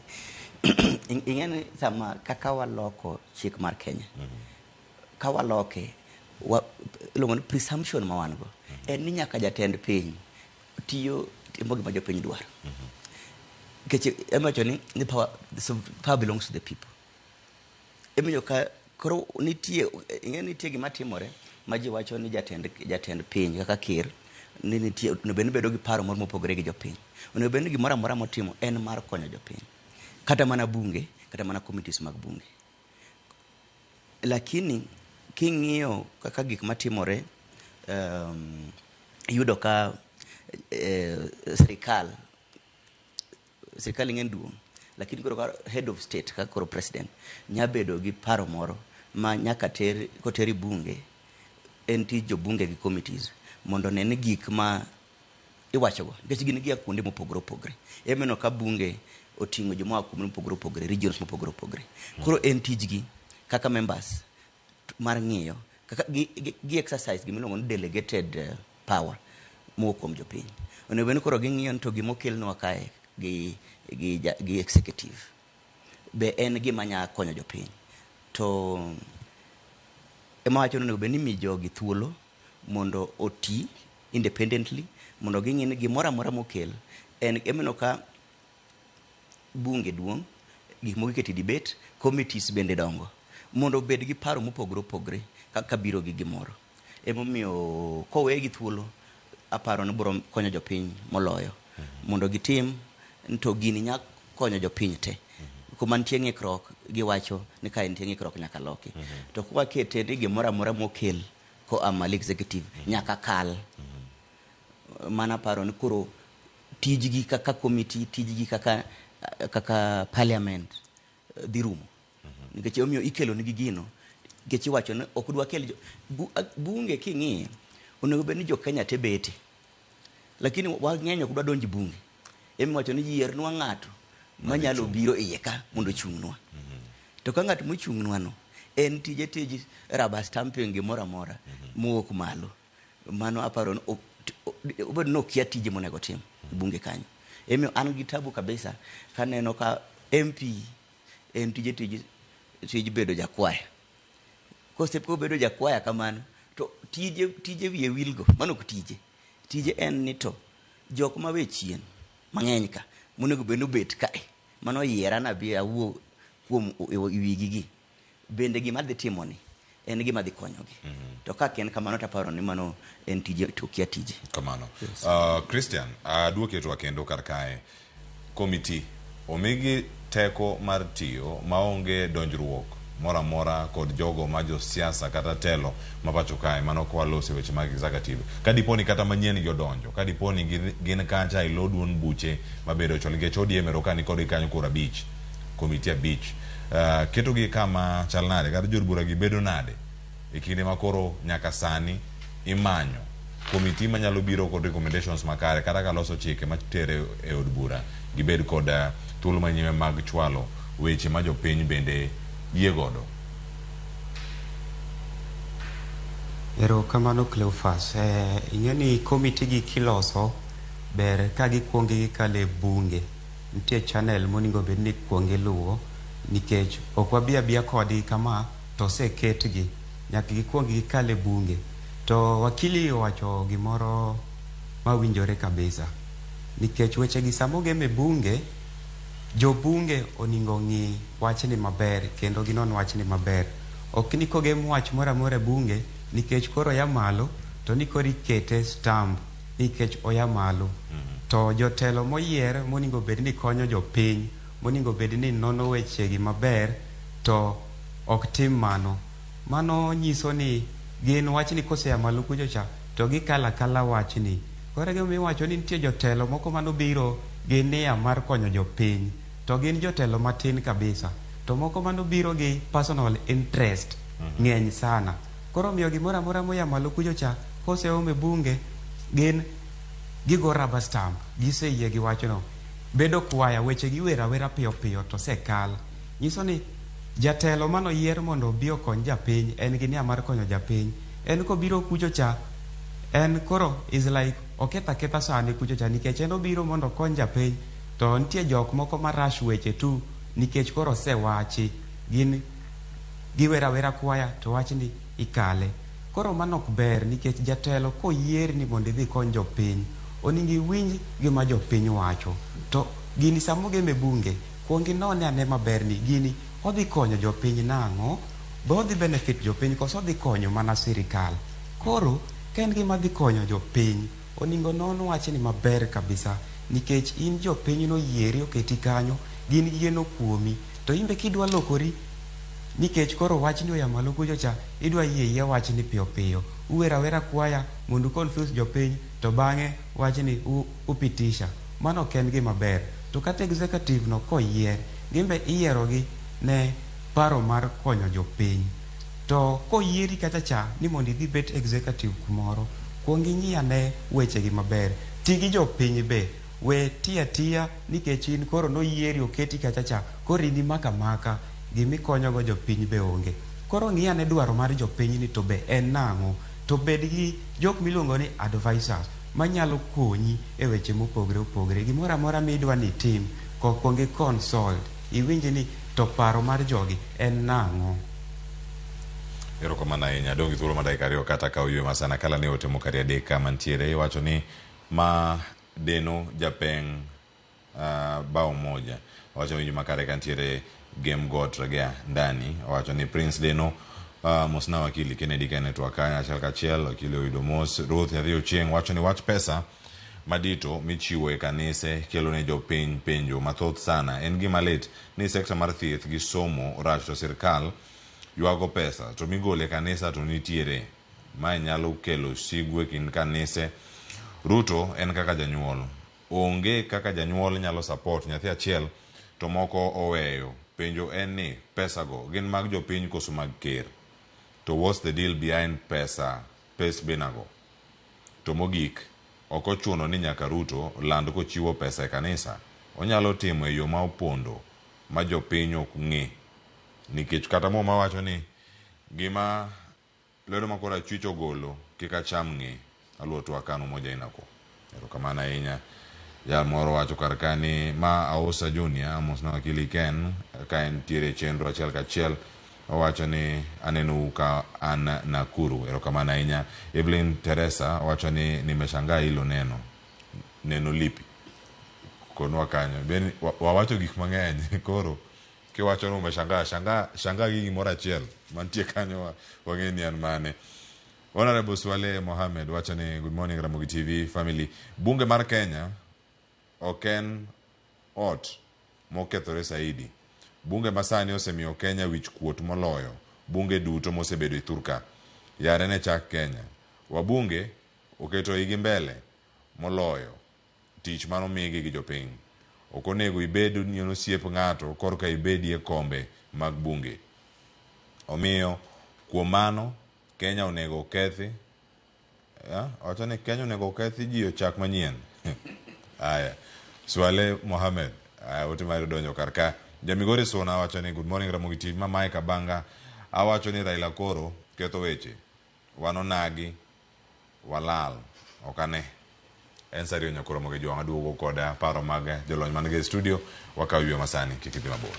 Ing'e ni sama kaka waloko chik mar Kenya, ka waloke, iluongo ni presumption ma wan go, en ni nyaka jatend piny tiyo timo gima jopiny dwaro. Nikech emawacho ni power, so power belongs to the people. Emomiyo ka koro nitie, ing'e nitie gima timore ma ji wacho ni jatend piny kaka ker ni nitie onego bed ni bedo gi paro moro mopogore gi jopiny. Onego bed ni gimoro amora motimo en mar konyo jopiny. Kata mana bunge, kata mana committees mag bunge. Lakini king'iyo kaka gik matimore, iyudo ka sirikal ing'e duong', lakini koro ka head of state kaka koro president nya bedo gi paro moro ma nyaka ter koter e bunge, en tij jobunge gi committees mondo one ni gik ma iwachogo, nikech gin gia kuonde mopogore opogore. Emineno ka bunge oting'o joma oa kuonde mopogore opogore, regions mopogore opogore. Koro en tijgi kaka members mar ng'iyo kaka gi exercise gimiluongo ni delegated power mowuok kuom jopiny. Onego bed ni koro ging'iyo ni to gimokelnwa kae gi executive be en gima nya konyo jopiny. To ema wacho ni onego bed ni imi jogi thuolo mondo oti independently, mondo ging'i ni gimoro amora mokel en emineno ka bunge duong', gik moko iketo e debate, committees bende dongo mondo obed gi paro mopogore opogore kaka biro gi gimoro. Emomiyo kowegi thuolo, aparo ni biro konyo jopiny moloyo mondo gitim to gini nya konyo jopiny te. Kuma nitie ng'ikruok giwacho ni kae nitie ng'ikruok nyaka loki. To kwakete ni gimoro amora mokel koa malo executive nyaka kal. Mano aparo ni koro tijgi kaka committee, tijgi kaka parliament dhi rumo. Nikech omiyo ikelo nigi gino, nikech iwacho ni ok dwa kel bunge king'iye onego bed ni jo Kenya te bete. Lakini wang'eny ok dwa donjo e bunge. Emiwacho ni yiernwa ng'ato manyalo biro iye ka mondo ochung'nwa. To ka ng'at mochung'nwa no en tije tij rubber stamping gimoro amora mowuok malo. Mano aparo ni obedo ni okia tije monego otim e bunge kanyo. Emomiyo an gi tabu kabisa kaneno ka MP en tije tij bedo jakwaya. Kosebedo jakwaya kamano To tije tije wiye wilgo, mano ok tije. Tije en ni to jok ma we chien mang'eny ka monego bed ni obet kae mano yiera nabi awuo kuom wigi gi bende gima dhi timo ni en gima dhi konyogi. To ka en kamano to aparo ni mano en tije to okia tije. Kamano. Christian, aduoki e twak kendo kar kae. Komiti omigi teko mar tiyo maonge donjruok moro amora kod jogo ma josiasa kata telo ma pacho kae mano kwalose weche mag executive. Ka dipo ni kata manyien gi odonjo, ka dipo ni gin kacha e lo duond buche mabedo chon nikech ODM ero ka ni kodgi kanyo koro abich, komiti abich. Ketogi kama chal nade kata jood bura gi bedo nade e kinde ma koro nyaka sani imanyo komiti manyalo biro kod recommendations makare kata ka loso chike matere e od bura gibed kod thuolo manyime mag chwalo weche ma jopiny bende yie godo. Erokamano Cleophas. Ing'e ni komiti gi kiloso ber ka gikuongo gikalo e bunge. Nitie channel monego bed ni ikuongo iluwo nikech ok wabi abiya kodgi kama to oseketgi. Nyaka gikuong gikal e bunge. To wakili owacho gimoro mawinjore kabisa. Nikech weche gi sama ogem e bunge, jobunge onego ng'i wachni maber kendo ginon wachni maber. Ok ni kogem wach moro amora e bunge nikech koro oya malo to ni koro ikete stamp nikech oya malo. To jotelo moyier monego bed ni konyo jopiny, monego bed ni nono wechegi maber to ok tim mano. Mano nyiso ni gin wachni koseya malo kucho cha to gikalo akala wachni. Koro e gimomiyo iwacho ni nitie jotelo moko manobiro gi nia mar konyo jopiny to gin jotelo matin kabisa. To moko manobiro gi personal interest ng'eny sana. Koro omiyo gimoro amora moya malo kucho cha koseom e bunge gin gigo rubber stamp, giseyie gi wachno. Bedo kwaya weche giwero awera piyo piyo to osekal. Nyiso ni jatelo manoyier mondo obi okony japiny en gi nia mar konyo japiny. En kobiro kucho cha en koro is like oketho aketha sane kucho cha nikech en obiro mondo okony japiny to nitie jok moko ma rush weche tu nikech koro osewachi gin giwero awera kwaya to wachni ikale. Koro mano ok ber nikech jatelo koyieri ni mondo idhi ikony jopiny onego iwinj gima jopiny wacho. To gini sama ogem e bunge kuong inone ane maber ni gini odhi konyo jopiny nang'o, be odhi benefit jopiny koso odhi konyo mana sirikal. Koro ka en gima dhi konyo jopiny onego non wachni maber kabisa nikech in jopiny noyieri oketi kanyo gin gi geno kuomi to in be kidwa lokori nikech koro wachni oya malo kucho cha idwa yie yie wachni piyo piyo uwero awera kwaya mondo u confuse jopiny to bang'e wachni upitisha. Mano ok en gima ber. To kata executive no koyier gin be iyierogi ne paro mar konyo jopiny. To koyieri kacha cha ni mondo idhi bet executive kumoro, kuong ing'i ane wechegi maber. Ti gi jopiny be. We tiyo atiya nikech in koro noyieri oketi kacha cha koro in imako amaka gimikonyogo jopiny be onge. Koro ng'i ane dwaro mar jopiny ni to be en nang'o. To bed gi jok miluongo ni advisors manyalo konyi e weche mopogore opogore. Gimoro amora midwa ni itim, kuong i consult iwinj ni to paro mar jogi en nang'o. Erokamano ahinya. Adong' gi thuolo mar dakika 2 kata kawo yweyo masana kala ne ote moko 3 ka mantiere. Iwacho ni ma Deno Japeng bao moja. Owacho winjo makare kantiere Gem Got Regea ndani. Owacho ni Prince Deno mosna wakili Kennedy ka en e twak kanyo achiel kachiel. Wakili oyudo mos. Ruth Nyathi Ochieng' wacho ni wach pesa madito michiwo e kanise kelo ne jopiny penjo mathoth sana. En gima lit ni sekta mar thieth gi somo rach to sirkal ywago pesa to migolo e kanisa to nitiere. Mae nyalo kelo sigu e kind kanise. Ruto en kaka janyuol. Onge kaka janyuol nyalo support nyathi achiel to moko oweyo. Penjo en ni pesago gin mag jopiny koso mag ker? To what's the deal behind pesa pes binago? To mogik, ok ochuno ni nyaka Ruto land kochiwo pesa e kanisa. Onyalo timo e yo ma opondo ma jopiny ok ng'e. Nikech kata Muma wacho ni gima lwedo ma korachwich ogolo kik acham ng'e. Aluwo twak kano moja inako. Erokamano ahinya. Jal moro wacho kar ka ni ma Ausa Junior mosna wakili Ken ka entiere e chenro achiel kachiel. Owacho ni anenou ka an Nakuru. Erokamano ahinya. Evelyn Teresa owacho ni nimeshangaa hilo neno. Neno lipi? Konwa kanyo. Ben wawacho gik mang'eny koro kiwacho ni umeshangaa, shangaa shangaa gi gimoro achiel mantie kanyo wang'e ni en mane. Honorable Swale Mohamed wacho ni good morning Ramogi TV family. Bunge mar Kenya ok en ot mokethore saidi. Bunge masani osemiyo Kenya wich kuot moloyo bunge duto mosebedo e thurka. Yare ne chak Kenya. Wabunge oketo igi mbele moloyo tich manomigi gi jopiny. Ok onego ibed ni osiep ng'ato korka ibedie kombe mag bunge. Omiyo kuom mano Kenya onego okethi wacho ni Kenya onego okethi ji ochak manyien. Aya. Swale Mohamed, aya ote mari donjo kar ka. Jamigori Suna wacho ni good morning Ramogi TV ma Mike Abanga. Awacho ni Raila koro ketho weche. Wan onagi walal ok ane. En saa ariyo nyakoro Ramogi Jwang' aduogo koda paro mag jolony man gi e studio wakaw yweyo masani kik idhi mabor.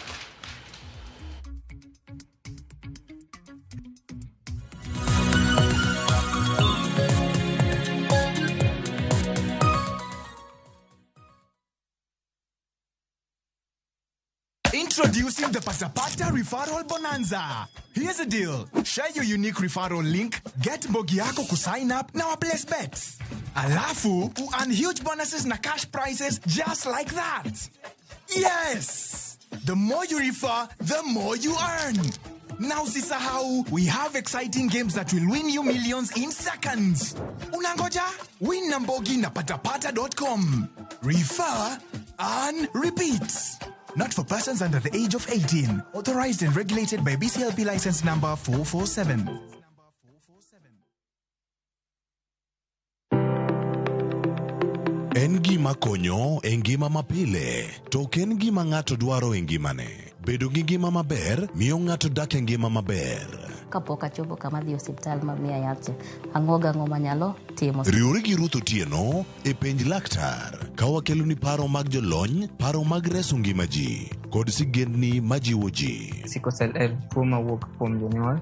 Introducing the Pasapata Referral Bonanza. Here's a deal. Share your unique referral link, get mbogi yako kusign up na waplace bets. Alafu, earn huge bonuses na cash prizes just like that. Yes! The more you refer, the more you earn. Now usisahau, we have exciting games that will win you millions in seconds. Unangoja? Win na mbogi na patapata.com. Refer, earn, repeat. Not for persons under the age of 18. Authorized and regulated by BCLP license number 447. En gima konyo e ngima mapile, to ok en gima ng'ato dwaro e ngimane. Bedo gi ngima maber miyo ng'ato dak e ngima maber. Kapok achopo kama dhi osiptal ma miya yath cha, ang'o gang'o manyalo timo. Riwri gi Ruth Otieno e penj laktar ka wakeloni paro mag jolony, paro mag reso ngima ji kod sigendni majiwo ji. Sickle cell en tuo mawuok kuom jonyuol.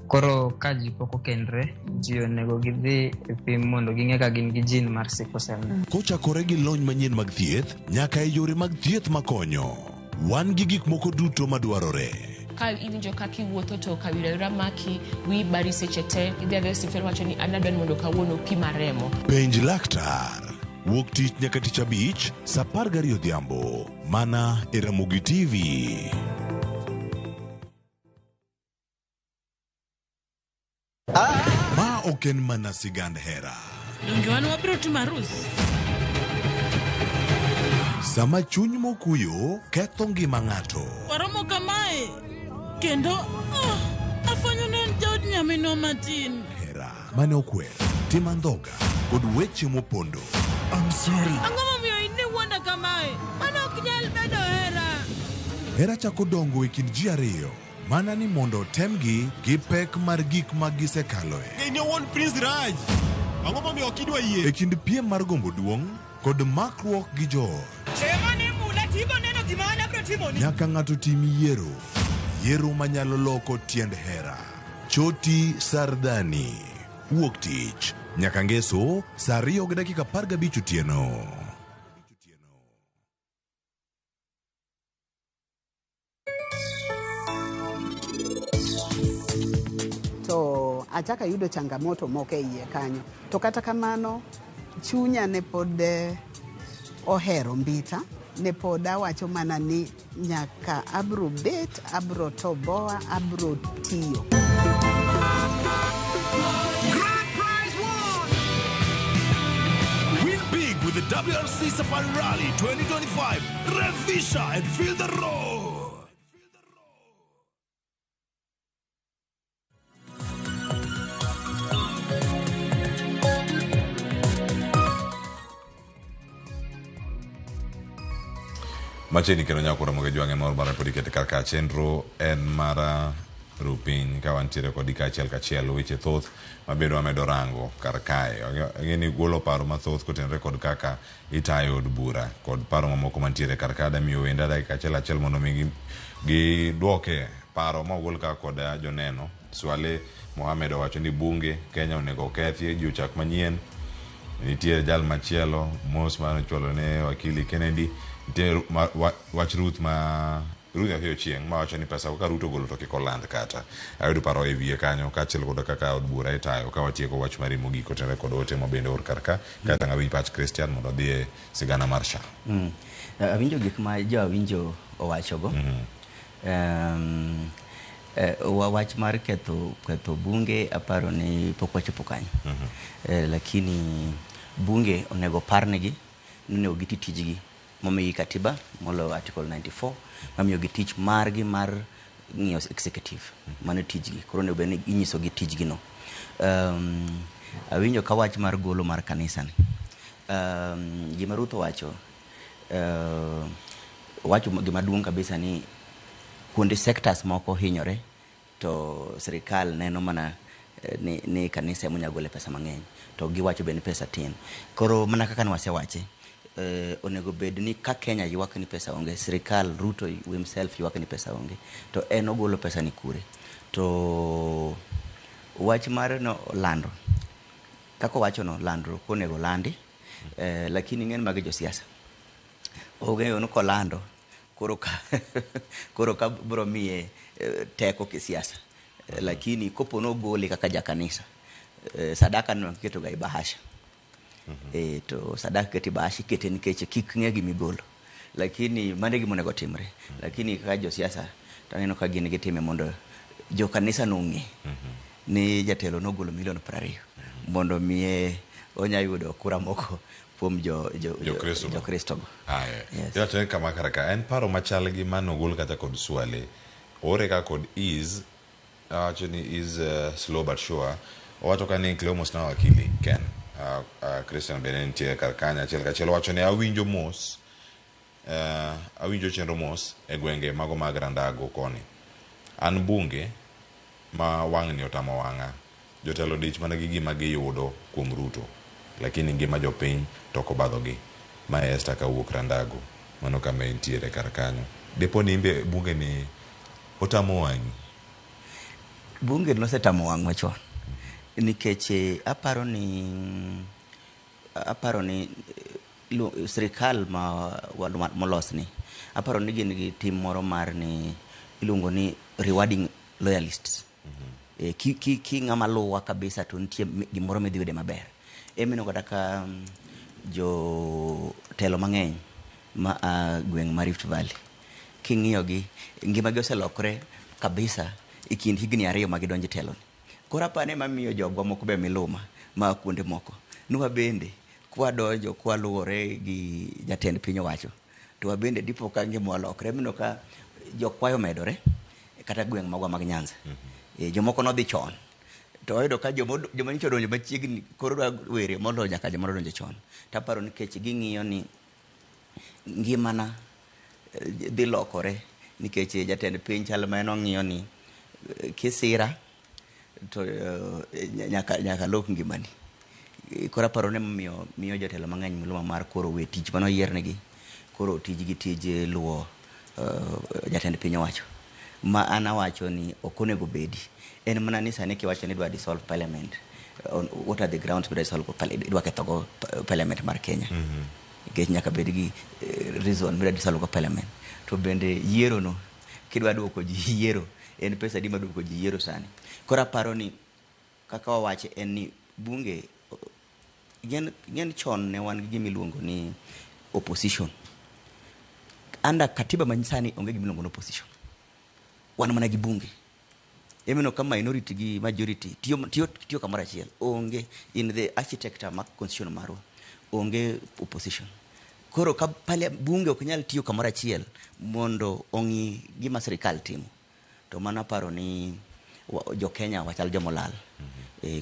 Koro ka ji pok okendre, ji onego gidhi e pim mondo ging'e ka gin gi gene mar sickle cell. Kochakore gi lony manyien mag thieth nyaka e yore mag thieth makonyo. Wan gi gik moko duto madwarore. Ka iwinjo kaka iwuotho to kawira wira maki, wiyi bari seche te, idhi adhiya e osiptal wacho ni an adwa ni mondo kawuono pima remo. Penj laktar. Wuok tich nyaka tich abich, saa 12 odhiambo. Mana e Ramogi TV. Ma ok en mana sigand hera. Donge wan wabiro timo arus? Sama chuny mokuyo ketho ngima ng'ato. Waromo kamae kendo afwenyo ni en jaod nyaminwa matin. Hera mane okwer, tim andhoga kod weche mopondo. I'm sorry. Ang'o momiyo in iwuonda kamae? Mano ok nyal bedo hera. Hera chako dongo e kind ji ariyo mana ni mondo otemgi gi pek mar gik ma gisekaloe. In owuon Prince Raj. Ang'o momiyo ok idwa yie? E kind piem mar gombo duong' kod makruok gi joot. Chiemo ni mula tibo neno gima an abiro timoni. Nyaka ng'ato tim yiero. Yiero manyalo loko tiend hera. Choti Sardani. Wuok tich. Nyaka ngeso saa 2:15 otieno. To achako ayudo changamoto moko e iye kanyo. To kata kamano, chunya ne pod ohero Mbita. Ne pod awacho mana ni nyaka abro bet, abro toboa, abro tiyo. Grand prize won! Win big with the WRC Safari Rally 2025. Revisha and feel the roar. Machiegni kendo nyako Ramogi Jwang' en mor mara pod ikete kar ka chenro en mar rupiny ka wantiere kodi kaachiel kachiel weche thoth mabedo wamedo rango kar kae. Ang'e ni golo paro mathoth kotenore kod kaka itayo od bura kod paro mamoko mantiere kar ka. Adamiyo wenda dakika achiel achiel mondo mi gidwoke Paro ma ogol ka kod joneno, Swale Mohamed owacho ni bunge Kenya onego okethi ji ochak manyien. Nitie jal machielo mos mane ochwalo ne wakili Kennedy. Nitie wach Ruth ma Ruth Nyathi Ochieng' ma wacho ni pesa ka Ruto ogolo to kik oland kata. Ayudo paro e wiye kanyo kaachiel kod kaka od bura itayo ka watieko wach mari mogik otenore kod ote ma bende or kar ka. Kaeto ang' awinj pach Christian mondo odhi e sigana mar SHA. Awinjo gik ma jo awinjo owachogo. Wach mar ketho bunge aparo ni pok wachopo kanyo. Lakini bunge onego parnegi ni onego giti tijgi momigi katiba moloyo article 94 mamiyogi tich margi mar ng'iyo executive. Mano tijgi. Koro onego bed ni inyisogi tijgi no. Awinjo ka wach mar golo mar kanisa ni. Gima Ruth owacho, owacho gima duong' kabisa ni kuonde sectors moko hinyore to sirikal neno mana ni kanisa ema onyalo gole pesa mang'eny to giwacho be ni pesa tin. Koro mana kaka ne wasewache, onego bed ni ka Kenya ywak ni pesa onge, sirikal Ruto himself ywak ni pesa onge, to en ogolo pesa ni kure. To wach mar no lando, kaka owacho no, landruok onego landi, lakini ing'e ni magi josiasa. Ong'eyo ni kolando, koro ka bro miye teko kisiasa. Lakini kopo nogole kaka jakanisa, sadaka no iketo ga e bahasha. To sadaka ikete e bahasha, ikete nikech kik ng'e gimigolo. Lakini mano e gima onego timre. Lakini kaka josiasa, to aneno ka gin gitime mondo jokanisa no ong'e ni jatelo nogolo milion 20 mondo miye onya yudo kura moko kuom Jokristo go. Jokristo go. Aya. Yes. Iwacho ni kama kar ka en paro machal gi manogol kata kod Swale. Ore ka kod is awacho ni is slow but sure. Owacho ka ni Cleomus na wakili Ken. Christian bende nitie kar kanyo achiel kachiel. Owacho ni awinjo mos, awinjo chenro mos e gwenge mago mag Randago koni. An bunge ma wang'ni otamo wang'a. Jotelo dich mana gi gima giyudo kuom Ruto. Lakini ngima jopiny to ok obadhogi. Mae Esther kawuok Randago. Mano kama entiere kar kanyo. Dipo ni imbe bunge ni otamo wang'i? Bunge nosetamo wang'wa chon. Nikech aparo ni sirikal ma molosni, aparo ni gin gi tim moro mar ni iluongo ni rewarding loyalists. Ki ng'ama luwa kabisa to nitie gimoro midhi yude maber. Emineno kata ka jotelo mang'eny ma a gweng' ma Rift Valley, king'iyo gi, ngimagi oselokre kabisa e kind higni 2 ma gidonjo e telo ni. Koro aparo ni ema miyo jogwa moko be miluma ma kuonde moko. Nwa bende kwadonjo kwaluwore gi jatend piny owacho, to wabende dipo ka ngima olokre. Mineno ka jokwayo omedore kata gweng' magwa mag Nyanza. Jomoko nodhi chon. To wayudo ka joma nyocha odonjo machiegni koro dwa were moloyo nyaka joma nodonjo chon. To aparo nikech ging'iyo ni ngimana dhi lokore nikech jatend piny chal ma en ong'iyo ni kisira to nyaka lok ngimani. Koro aparo ni miyo jotelo mang'eny miluma mar koro we tich mane oyiernegi, koro tijgi tij luwo jatend piny owacho. Ma an awacho ni ok onego bedi. En mana ni sani kiwacho ni idwa dissolve parliament, on what are the grounds midwa dissolve go parliament, idwa ketho go parliament mar Kenya. Nikech nyaka bed gi reason midwa dissolve go parliament. To bende yiero no, kidwa duoko ji yiero, en pesa adi maduoko ji yiero sani. Koro aparo ni kaka wawache en ni bunge, ng'en chon ne wan gi gima iluongo ni opposition. Under katiba manyasani onge gima iluongo ni opposition. Wan mana gi bunge. Emineno ka minority gi majority tiyo kamoro achiel. Onge in the architecture mar constitution marwa. Onge opposition. Koro ka bunge ok nyal tiyo kamoro achiel mondo ong'i gima sirikal timo. To mano aparo ni jo Kenya wachal jomolal.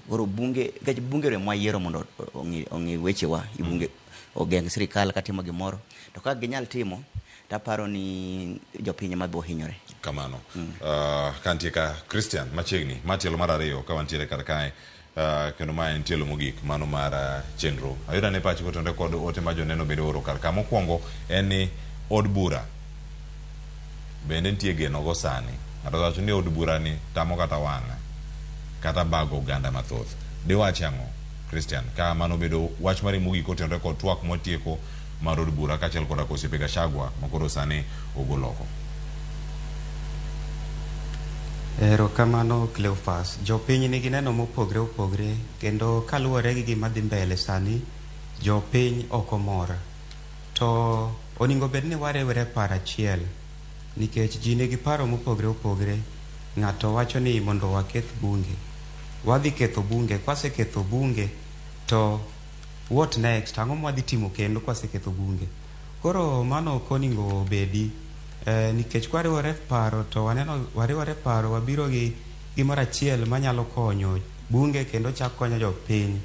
Koro bunge, nikech bunge ema wayiero mondo ong'i wechewa, bunge ogeng' sirikal katimo gimoro. To ka ginyal timo, to aparo ni jopiny ema biro hinyore. Kamano. Ka nitie ka Christian machiegni, ma tielo mar 2 ka wantiere kar kae. Kendo ma en tielo mogik mano mar chenro. Ayudo ane pachi kotenore kod ote ma joneno bende oro kar ka. Mokwongo en ni od bura bende nitie geno go sani. Ng'ato owacho ni od bura ni tamo kata wang'a kata bago oganda mathoth. Diwachi ang'o Christian ka mano obedo wach mari mogik kotenore kod twak mwatieko mar od bura kaachiel koda osiepe Gachagua ma koro sani ogol oko? Erokamano Cleophas. Jopiny nigi neno mopogre opogre kendo kaluwore gi gima dhi mbele sani, jopiny ok omor. To onego bed ni wariwre e paro achiel nikech ji nigi paro mopogre opogre. Ng'ato wacho ni mondo waketh bunge. Wadhi ketho bunge, kwaseketho bunge to what next? Ang'o mwadhi timo kendo kwaseketho bunge? Koro mano ok onego obedi nikech kwariwore paro to waneno wariwore paro wabiro gi gimoro achiel manyalo konyo bunge kendo chak konyo jopiny.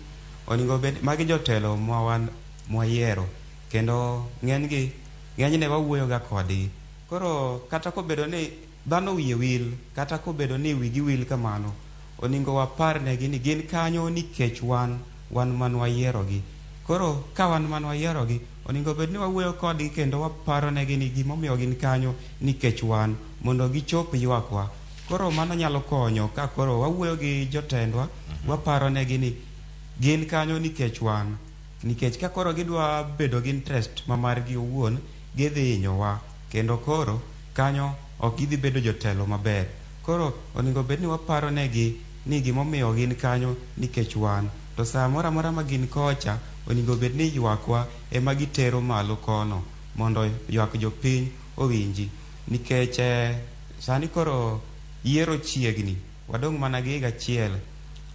Onego bed magi jotelo mwa mwayiero kendo ng'enygi ng'enyne wawuoyo ga kodgi. Koro kata kobedo ni dhano wiye wil kata kobedo ni wigi wil kamano, onego wapar negi ni gin kanyo nikech wan wan man wayierogi. Koro ka wan man wayierogi, onego bed ni wawuoyo kodgi kendo waparo negi ni gimomiyo gin kanyo nikech wan mondo gichop ywakwa. Koro mano nyalo konyo ka koro wawuoyo gi jotendwa, waparo negi ni gin kanyo nikech wan. Nikech ka koro gidwa bedo gi interest ma margi owuon, gidhi hinyowa kendo koro kanyo ok gidhi bedo jotelo maber. Koro onego bed ni waparo negi ni gimomiyo gin kanyo nikech wan. To saa moro amora ma gin kocha, onego bed ni ywakwa ema gitero malo kono mondo ywak jopiny owinji. Nikech sani koro yiero chiegni, wadong' mana gi higa achiel.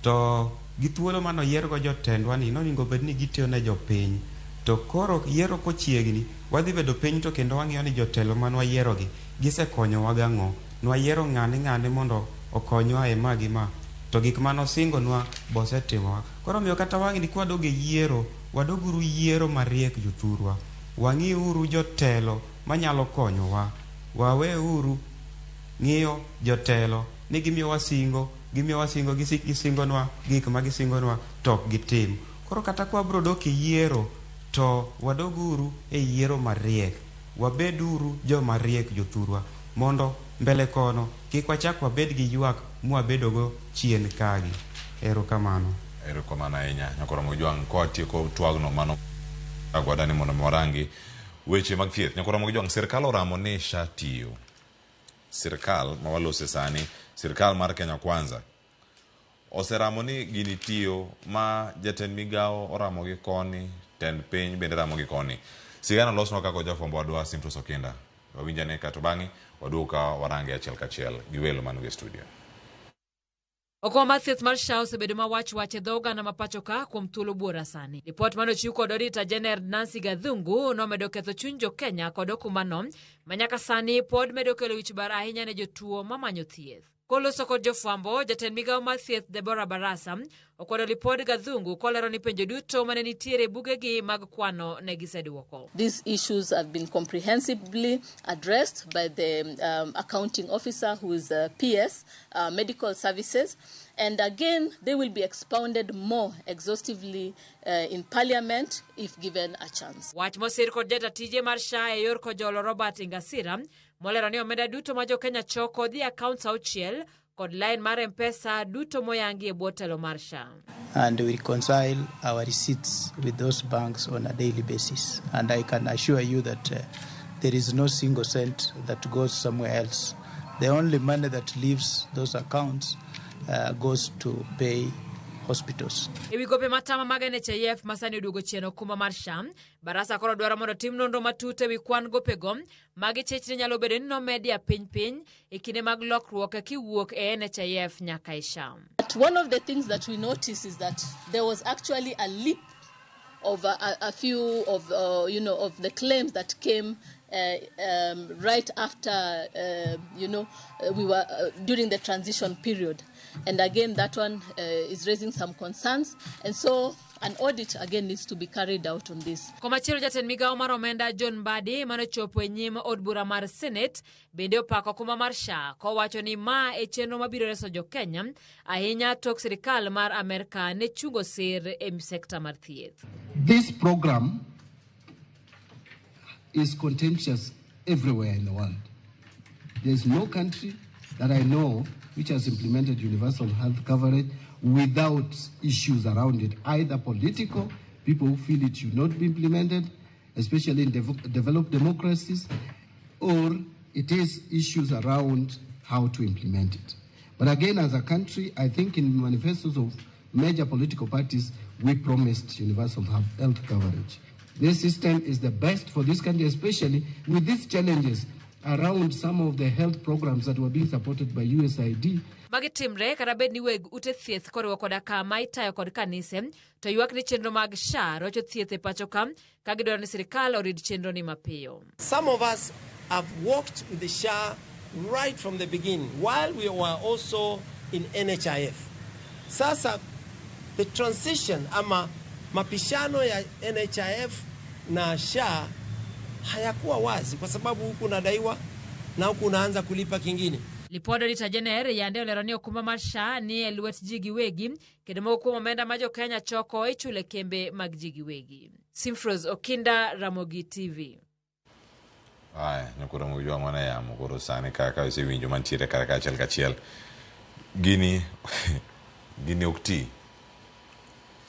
To gi thuolo manoyiergo jotendwa ni nonego bed ni gitiyo ne jopiny. To koro yiero kochiegni, wadhi bedo piny to kendo wang'iyo ni jotelo man wayierogi gisekonyowa gang'o. Nwayiero ng'ane ng'ane mondo okonywa e ma gi ma. To gik manosingonwa bosetimowa. Koro omiyo kata wang'ni kwadog e yiero, wadoguru yiero mariek jothurwa. Wang'iuru jotelo manyalo konyowa. Waweuru ng'iyo jotelo ni gimiyowa singo, gimiyowa singo, gisik gisingonwa gik ma gisingonwa to ok gitim. Koro kata kwabro dok e yiero, to wadoguru e yiero mariek. Wabeduru joma riek jothurwa mondo mbele kono kik wachak wabed gi ywak mwabedogo chien kagi. Erokamano. Erokamano ahinya Nyakoromo Jwang' kwatieko twagno mano agwada ni mondo mi warangi weche mag thieth. Nyakoromo Jwang', sirkal oramo ni SHA tiyo. Sirkal ma walose sani, sirkal mar Kenya Kwanza oseramo ni gini tiyo ma jatend migawo oramo gi koni, tend piny bende ramo gi koni. Sigana losnwa kaka jafwambo wadwa Simtos Okinda. Wawinjane kato bang'e waduog ka warange achiel kachiel gi welo man e studio. Okumba mar thieth mar SHA osebedo ma wach wach e dho oganda ma pacho ka kuom thuolo buora sani. Ripot mane ochiw kod Auditor General Nancy Gathungu nomedo ketho chuny jo-Kenya kod okumbano ma nyaka sani pod medo kelo wich bar ahinya ne jotuo mamanyo thieth. Koloso kod jofwambo, jatend migawo mar thieth Deborah Barasa okwedo lipod Gathungu kolero ni penjo duto mane nitiere e bugegi mag kwano ne giseduoko. These issues have been comprehensively addressed by the accounting officer, who is PS, Medical Services. And again, they will be expounded more exhaustively in Parliament if given a chance. Wach mosir kod jata tije mar SHA e yor kojolo Robert Ingasira molero ni omenda duto ma jo-Kenya choko dhi e accounts auchiel kod line mar M-Pesa duto moyangi e bwo telo mar SHA. And we reconcile our receipts with those banks on a daily basis. And I can assure you that there is no single cent that goes somewhere else. The only money that leaves those accounts goes to pay hospitals. E wi gope matama mag NHIF ma sani oduogo chien okumba mar SHA, Barasa koro dwaro mondo tim nonro matut ewi kwan gopego ma gichich ni nyalo bedo ni nomedi e piny piny e kinde mag lokruok kiwuok e NHIF nyaka e SHA. But one of the things that we noticed is that there was actually a leap of a few of, of the claims that came right after, we were during the transition period. And again, that one is raising some concerns. And so an audit again needs to be carried out on this. Komachielo jatend migawo mar omenda John Mbadi manochopo e nyim od bura mar Senate bende opako okumba mar SHA kowacho ni ma e chenro mabiro reso jo-Kenya ahinya tok sirikal mar Amerka ne chungo sir e sekta mar thieth. This program is contentious everywhere in the world. There's no country that I know which has implemented universal health coverage without issues around it, either political, people who feel it should not be implemented, especially in developed democracies, or it is issues around how to implement it. But again, as a country, I think in manifestos of major political parties, we promised universal health coverage. This system is the best for this country, especially with these challenges around some of the health programs that were being supported by USAID. Magi timre kata bed ni weg ute thieth koriwo koda kama itayo kod kanise to ywak ni chenro mag SHA rocho thieth e pacho ka ka gidwaro ni sirikal orid chenro ni mapiyo. Some of us have worked with the SHA right from the beginning while we were also in NHIF. Sasa the transition ama mapishano ya NHIF na SHA hayakuwa wazi kwa sababu huku unadaiwa na huku unaanza kulipa kingine. Lipod Rita Jenner yande olero ni okumba mar SHA ni e lwet ji giwegi kendo moko kuom omenda ma jo-Kenya choko ichulo e kembe mag ji giwegi. Simfros Okinda, Ramogi TV. Aya, nyakoro mujwa mwana yamo koro sani kaka osewinjo mantiere kar kachiel kachiel. Gini gini ok ti.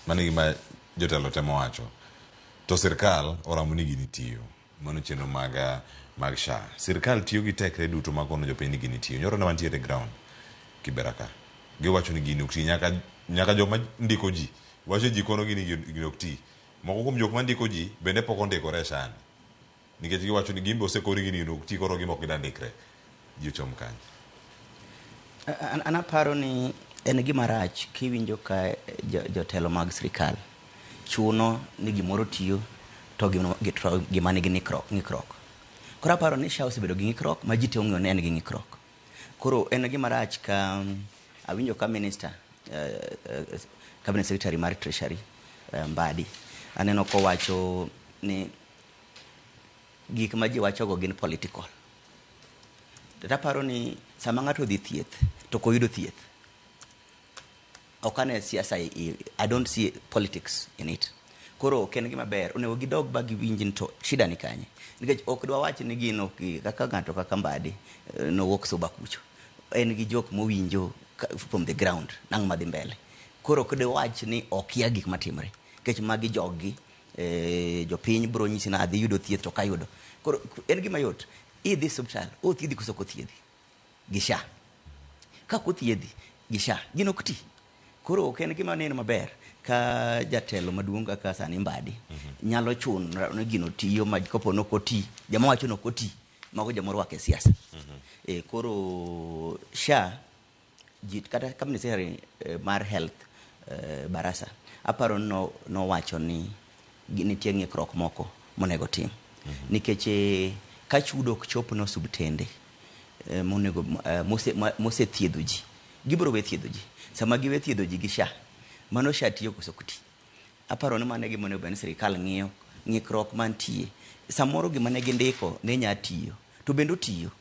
Mano e gima jotelo temo wacho. To sirkal oramo ni gini tiyo. Mano chenro mag SHA. Sirkal tiyo gi tekre duto mag kono jopiny ni gini tiyo. Nyoro ne wantiere e ground Kibera ka. Giwacho ni gini ok ti nyaka joma ndiko ji wacho ji kono gini ok ti. Moko kuom jok mandiko ji bende pok ondikore e SHA ni. Nikech giwacho ni gin be osekor gini ok ti koro gin ok gidwa ndikre. Ji ochom kanye? An aparo ni en gima rach kiwinjo ka jotelo mag sirikal chuno ni gimoro tiyo to gima nigi ng'ikruok. Koro aparo ni SHA osebedo gi ng'ikruok ma ji te ong'eyo ni en gi ng'ikruok. Koro en gima rach ka awinjo ka minister, cabinet secretary mar Treasury, Mbadi, aneno kowacho ni gik ma ji wachogo gin political. To aparo ni sama ng'ato odhi thieth to ok oyudo thieth, ok ane siasa, I don't see politics in it. Koro ok en gima ber, onego gidog ba giwinj ni to shida ni kanye. Nikech ok dwawach ni gin ok kaka ng'ato kaka Mbadi nowuok Suba kucho. En gi jok mowinjo from the ground nang' madhi mbele. Koro ok dwawach ni okia gik matimre. Nikech magi joggi, jopiny biro nyisi ni adhi yudo thieth to ok ayudo. Koro en gima yot, idhi osiptal, othiedhi koso ok othiedhi gi SHA. Ka ok othiedhi gi SHA, gino ok ti. Koro ok en gima neno maber ka jatelo maduong' kaka sani Mbadi nyalo chuno ni gino tiyo ma kapo ni ok oti, joma wacho ni ok oti, mago joma orwako e siasa. Koro SHA ji kata cabinet secretary mar health Barasa aparo ni nowacho ni nitie ng'ikruok moko monego tim. Nikech ka chudo ok chop ne osiptende monego mosethiedho ji, gibiro we thiedho ji. Sama giwe thiedho ji gi SHA, mano SHA tiyo koso ok ti. Aparo ni mano e gima onego bed ni sirikal ng'iyo ng'ikruok mantie. Samoro gima ne gindiko ne nya tiyo, to bende otiyo.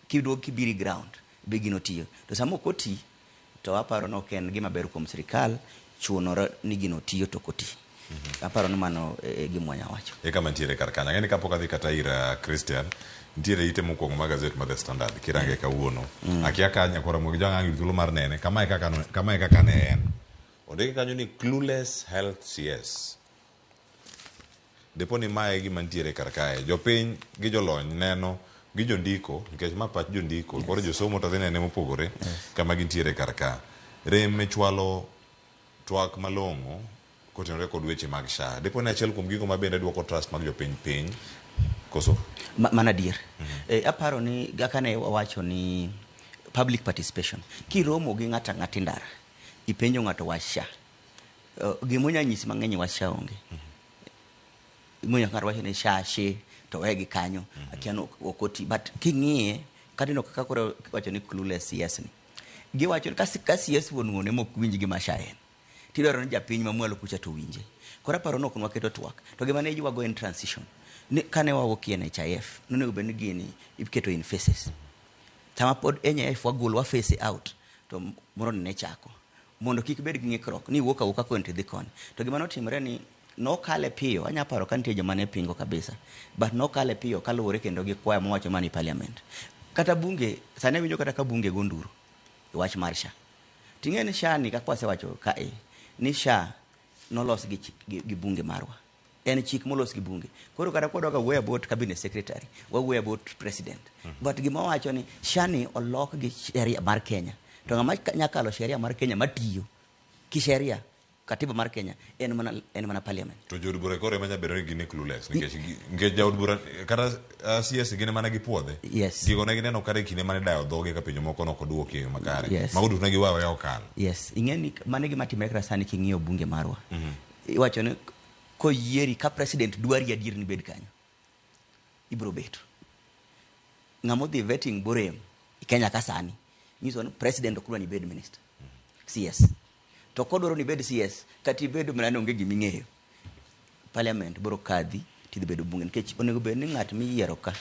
Kiduogo kibiro e ground, be gino tiyo. To sama ok oti, to aparo ni ok en gima ber kuom sirikal chunore ni gino tiyo to ok oti. Aparo ni mano e gima wanya wacho. E kama nitiere kar kanyo. Ang'e ni kapok adhi kata ir Christian, nitiere ite mokwongo mar gazet mar The Standard kirange kawuono. Akia ka nyakwara Ramogi Jwang' ang' yudo thuolo mar nene. Kama e kaka ne en. Ondike kanyo ni clueless health CS. Depo ni mae e gima nitiere kar kae. Jopiny gi jolony neno gi jondiko, nikech ma pach jondiko, koro josomo to dhi nene mopogore kama gintiere kar ka. Rem e chwalo twak malong'o kotenore kod weche mag SHA. Depo ni achiel kuom gigo ma bende duoko trust mag jopiny piny, koso? Mano adier. Aparo ni kaka ne wawacho ni public participation. Kiromo gi ng'ato ang'ata e ndara, ipenjo ng'ato wach SHA. Gima onya nyisi mang'eny wach SHA onge. Gima ng'ato wacho ni SHA she to wegi kanyo, akia ni ok oti. But king'iye, kata ineno kaka koro iwacho ni clueless CS ni. Giwacho ni ka CS wuon wuon ema ok winj gima SHA en. Tidwaro ni japiny mamwalo kucha to winje. Koro aparo ni ok nwaketo twak. To gima ne iywago en transition. Ni kane wawuok e NHIF, nonego bed ni gini iketo in phases. Sama pod NHIF wagolo wa phase out, to moro ni ne chako. Mondo kik bed gi ng'ikruok ni iwuok awuoka koni to idhi koni. To gima notimore ni nokale piyo, anya paro ka nitie joma ne pingo kabisa. But nokale piyo kaluwore kendo gi kwaya mowacho mana e parliament. Kata bunge sani awinjo kata ka bunge go nduru e wach mar SHA. Ting'e ni SHA ni kaka wasewacho kae ni SHA nolos gi, gi bunge marwa. En chik molos gi bunge. Koro kata kwadwa ka wuoyo about cabinet secretary, wawuoyo about president. But gima wacho ni SHA ni olok gi sheria mar Kenya. To ng'ama nyakalo sheria mar Kenya matiyo ki sheria katiba mar Kenya en mana parliament. To jood bura koro ema nyalo bedo ni gin clueless nikech nikech jaod bura kata CS gin mana gipuodhe. Yes. Gigo ne gineno kata e kinde mane dayo dhoge ka penjo moko nok oduoki e yo makare. Yes. Mago duto ne giweyo aweya okalo. Yes, ing'e ni mano e gima timore kata sani king'iyo bunge marwa. Iwacho ni koyieri ka president dwari adier ni ibed kanyo, ibiro beto. Ng'ama odhi vetting borem e Kenya ka sani, nyiso ni president ok dwa ni ibed minister. CS. To kodwaro ni ibed CS, kata ibed mana ni onge gima ing'eyo, parliament biro kadhi tidhi bedo bunge nikech onego bed ni ng'at miyiero ka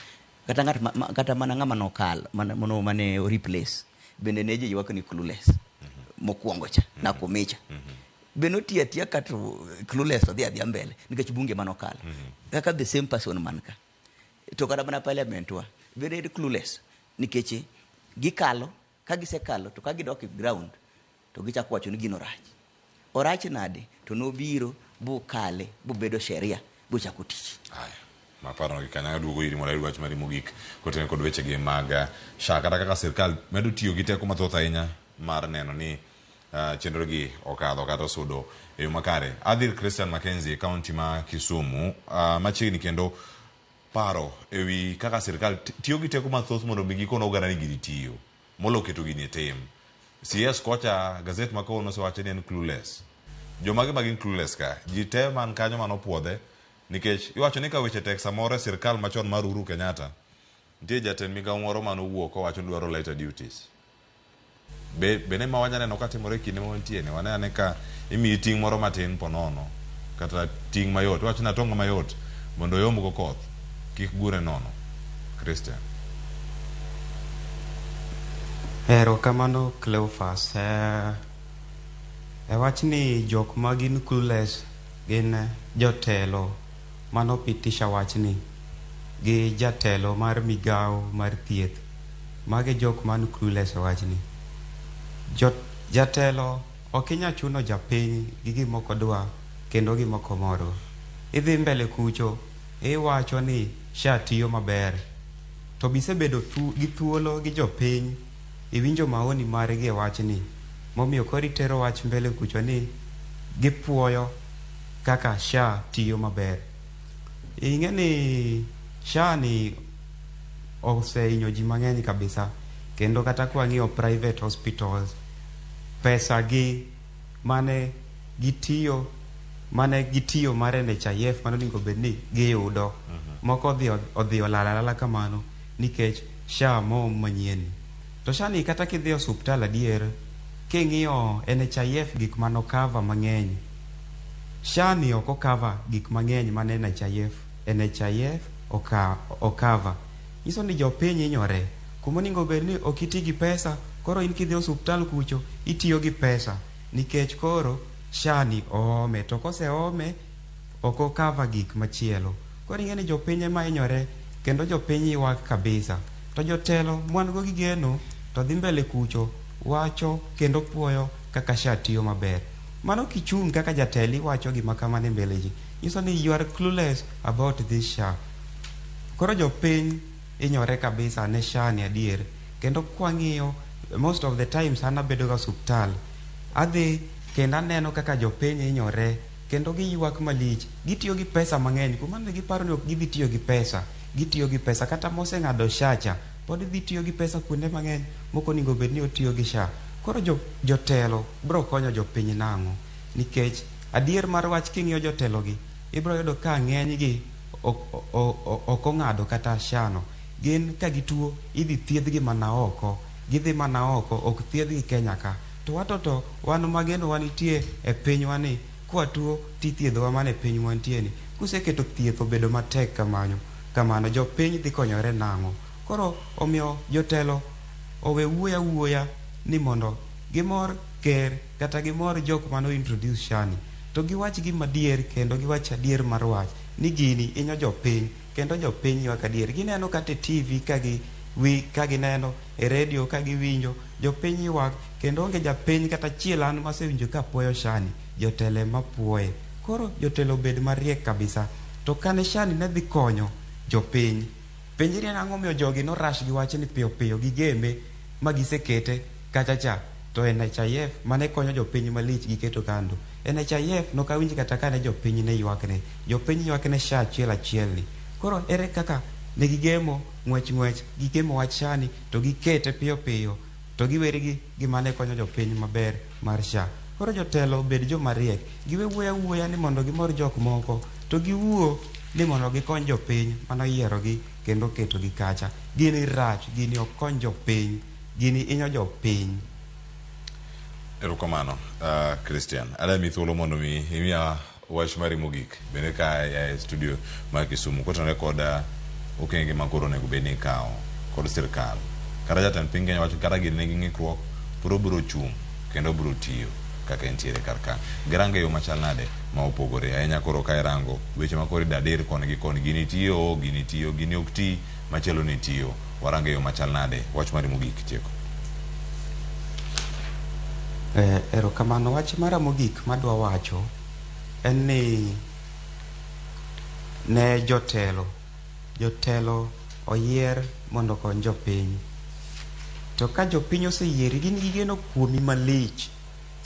kata ng'at ma, kata mana ng'ama nokal mana mano mane o replace bende ne ji ywak ni clueless mokwongo cha Nakumicha be notiyo atiya ka to clueless to dhi adhiya mbele nikech bunge manokalo kaka the same person man ka to kata mana parliament wa bende en clueless nikech gikalo ka gisekalo to ka gidok e ground to gichako wacho ni gino rach. Orach nade to nobiro bukale bobedo sheria bochako tich. Haya, maparo gi kanyo aduogo iri mondo ayud wach mari mogik kotenore kod wechegi mag SHA kata kaka sirkal medo tiyo gi teko mathoth ahinya mar neno ni chenro gi okadho kata osudo e yo makare. Adhir Christian Mackenzie e kaunti ma Kisumu machiegni kendo paro ewi kaka sirkal tiyo gi teko mathoth mondo mi gikon oganda ni gini tiyo molo keto gini e tim. CS kocha gazet ma kawuono osewacho ni en clueless. Jomage ma gin clueless ka? Ji te man kanyo mane opuodhe nikech iwacho ni ka weche tek samoro e sirkal machon mar Uhuru Kenyatta nitie jatend migawo moro mane owuok kowacho ni dwaro lighter duties. Be bende ma wanya neno katimore e kinde ma wantie ni wane ane ka imiyi ting' moro matin ponono kata ting' mayot iwacho ni atonga mayot mondo oyomb go koth kik gure nono. Christian. Erokamano Cleophas. E wachni jok ma gin clueless gin jotelo manopitisha wachni gi jatelo mar migawo mar thieth. Magi jok man clueless e wachni. Jatelo ok inyal chuno japiny gi gima ok odwa kendo gima ok omorgo. Idhi mbele kucho iwacho ni SHA tiyo maber. To bisebedo gi thuolo gi jopiny iwinjo maoni margi e wachni momiyo koro itero wach mbele kucho ni gipuoyo kaka SHA tiyo maber. Ing'e ni SHA ni osehinyo ji mang'eny kabisa kendo kata kwang'iyo private hospitals pesa gi mane gitiyo mar NHIF mane onego bed ni giyudo moko odhi olal alala kamano nikech SHA moom manyien. To SHA ni kata kidhi e osuptal adier king'iyo NHIF gik mano cover mang'eny, SHA ni ok okava gik mang'eny mane NHIF okava. Nyiso ni jopiny hinyore kuma onego bed ni ok iti gi pesa, koro in kidhi e osuptal kucho itiyo gi pesa nikech koro SHA ni oome to koseome ok okava gik machielo. Koro ing'e ni jopiny ema hinyore kendo jopiny ywak kabisa. To jotelo mwan go gi geno to dhi mbele kucho wacho kendo puoyo kaka SHA tiyo maber. Mano kichung' kaka jatelo iwacho gima kamano e mbele ji, nyiso ni you are clueless about this SHA. Koro jopiny hinyore kabisa ne SHA ni adier. Kendo kwang'iyo most of the times an abedo ga osuptal, adhi kendo aneno kaka jopiny hinyore kendo giywak malich. Gitiyo gi pesa mang'eny, kuma ne giparo ni ok gidhi tiyo gi pesa, gitiyo gi pesa. Kata moseng'ado SHA cha pod dhi tiyo gi pesa kuonde mang'eny mok onego bed ni otiyo gi SHA. Koro jotelo bro konyo jopiny nang'o? Nikech adier mar wach king'iyo jotelo gi, ibro yudo ka ng'eny gi ok ong'ado kata SHA no. Gin ka gituo idhi thiedhgi mana oko, gidhi mana oko, ok thiedhgi Kenya ka. To wato to wan mageno wanitie e pinywa ni kwatuo tithiedhowa mana e piny mwantie ni. Kuseketo thieth obedo matek kamano jopiny dhi konyore nang'o? Koro omiyo jotelo owe wuoyo awuoya ni mondo gimor ker kata gimor jok mano introduce SHA ni, to giwach gima adier kendo giwach adier mar wach ni gini hinyo jopiny kendo jopiny ywak adier. Gineno kata e TV ka gi wi ka gineno e redio ka giwinjo jopiny ywak kendo onge japiny kata achiel an masewinjo ka puoyo SHA ni jotelo ema puoye. Koro jotelo obed mariek kabisa. To kane SHA ni ne dhi konyo jopiny, penjri ni ang'o momiyo jogi no rush gi wachni piyo piyo gigeme ma gisekete kacha cha to NHIF mane konyo jopiny malich giketo kando. NHIF nok awinj kata kane jopiny ne ywakne. Jopiny ywakne SHA achiel achiel ni. Koro ere kaka ne gigemo ng'wech ng'wech, gigemo wach SHA ni to gikete piyo piyo to giweri gi gima ne konyo jopiny maber mar SHA. Koro jotelo obed joma riek, giwe wuoyo awuoya ni mondo gimor jok moko, to giwuo ni mondo gikony jopiny mane oyierogi kendo oketogi kacha. Gini rach, gini ok kony jopiny, gini hinyo jopiny. Erokamano uh, Christian. Adami thuolo mondo mi imiya wach mari mogik bende ka e studio mar Kisumu kotenore kod uh, okenge ma koro onego bed ni ikawo kod sirkal. Kata jatend piny Kenya wacho kata gin nigi ng'ikruok pod obiro chung' kendo obiro tiyo kaka entiere kar ka. Girango e yo machal nade ma opogore ahinya koro ka irango weche ma koro idadir koni gi koni gini tiyo, gini tiyo, gini ok ti, machielo ni tiyo. Warango e yo machal nade? Wach mari mogik tieko. Eh, erokamano. Wach mara mogik madwa wacho en ni ne jotelo, jotelo oyier mondo okony jopiny. To ka jopiny oseyieri, gin gi geno kuomi malich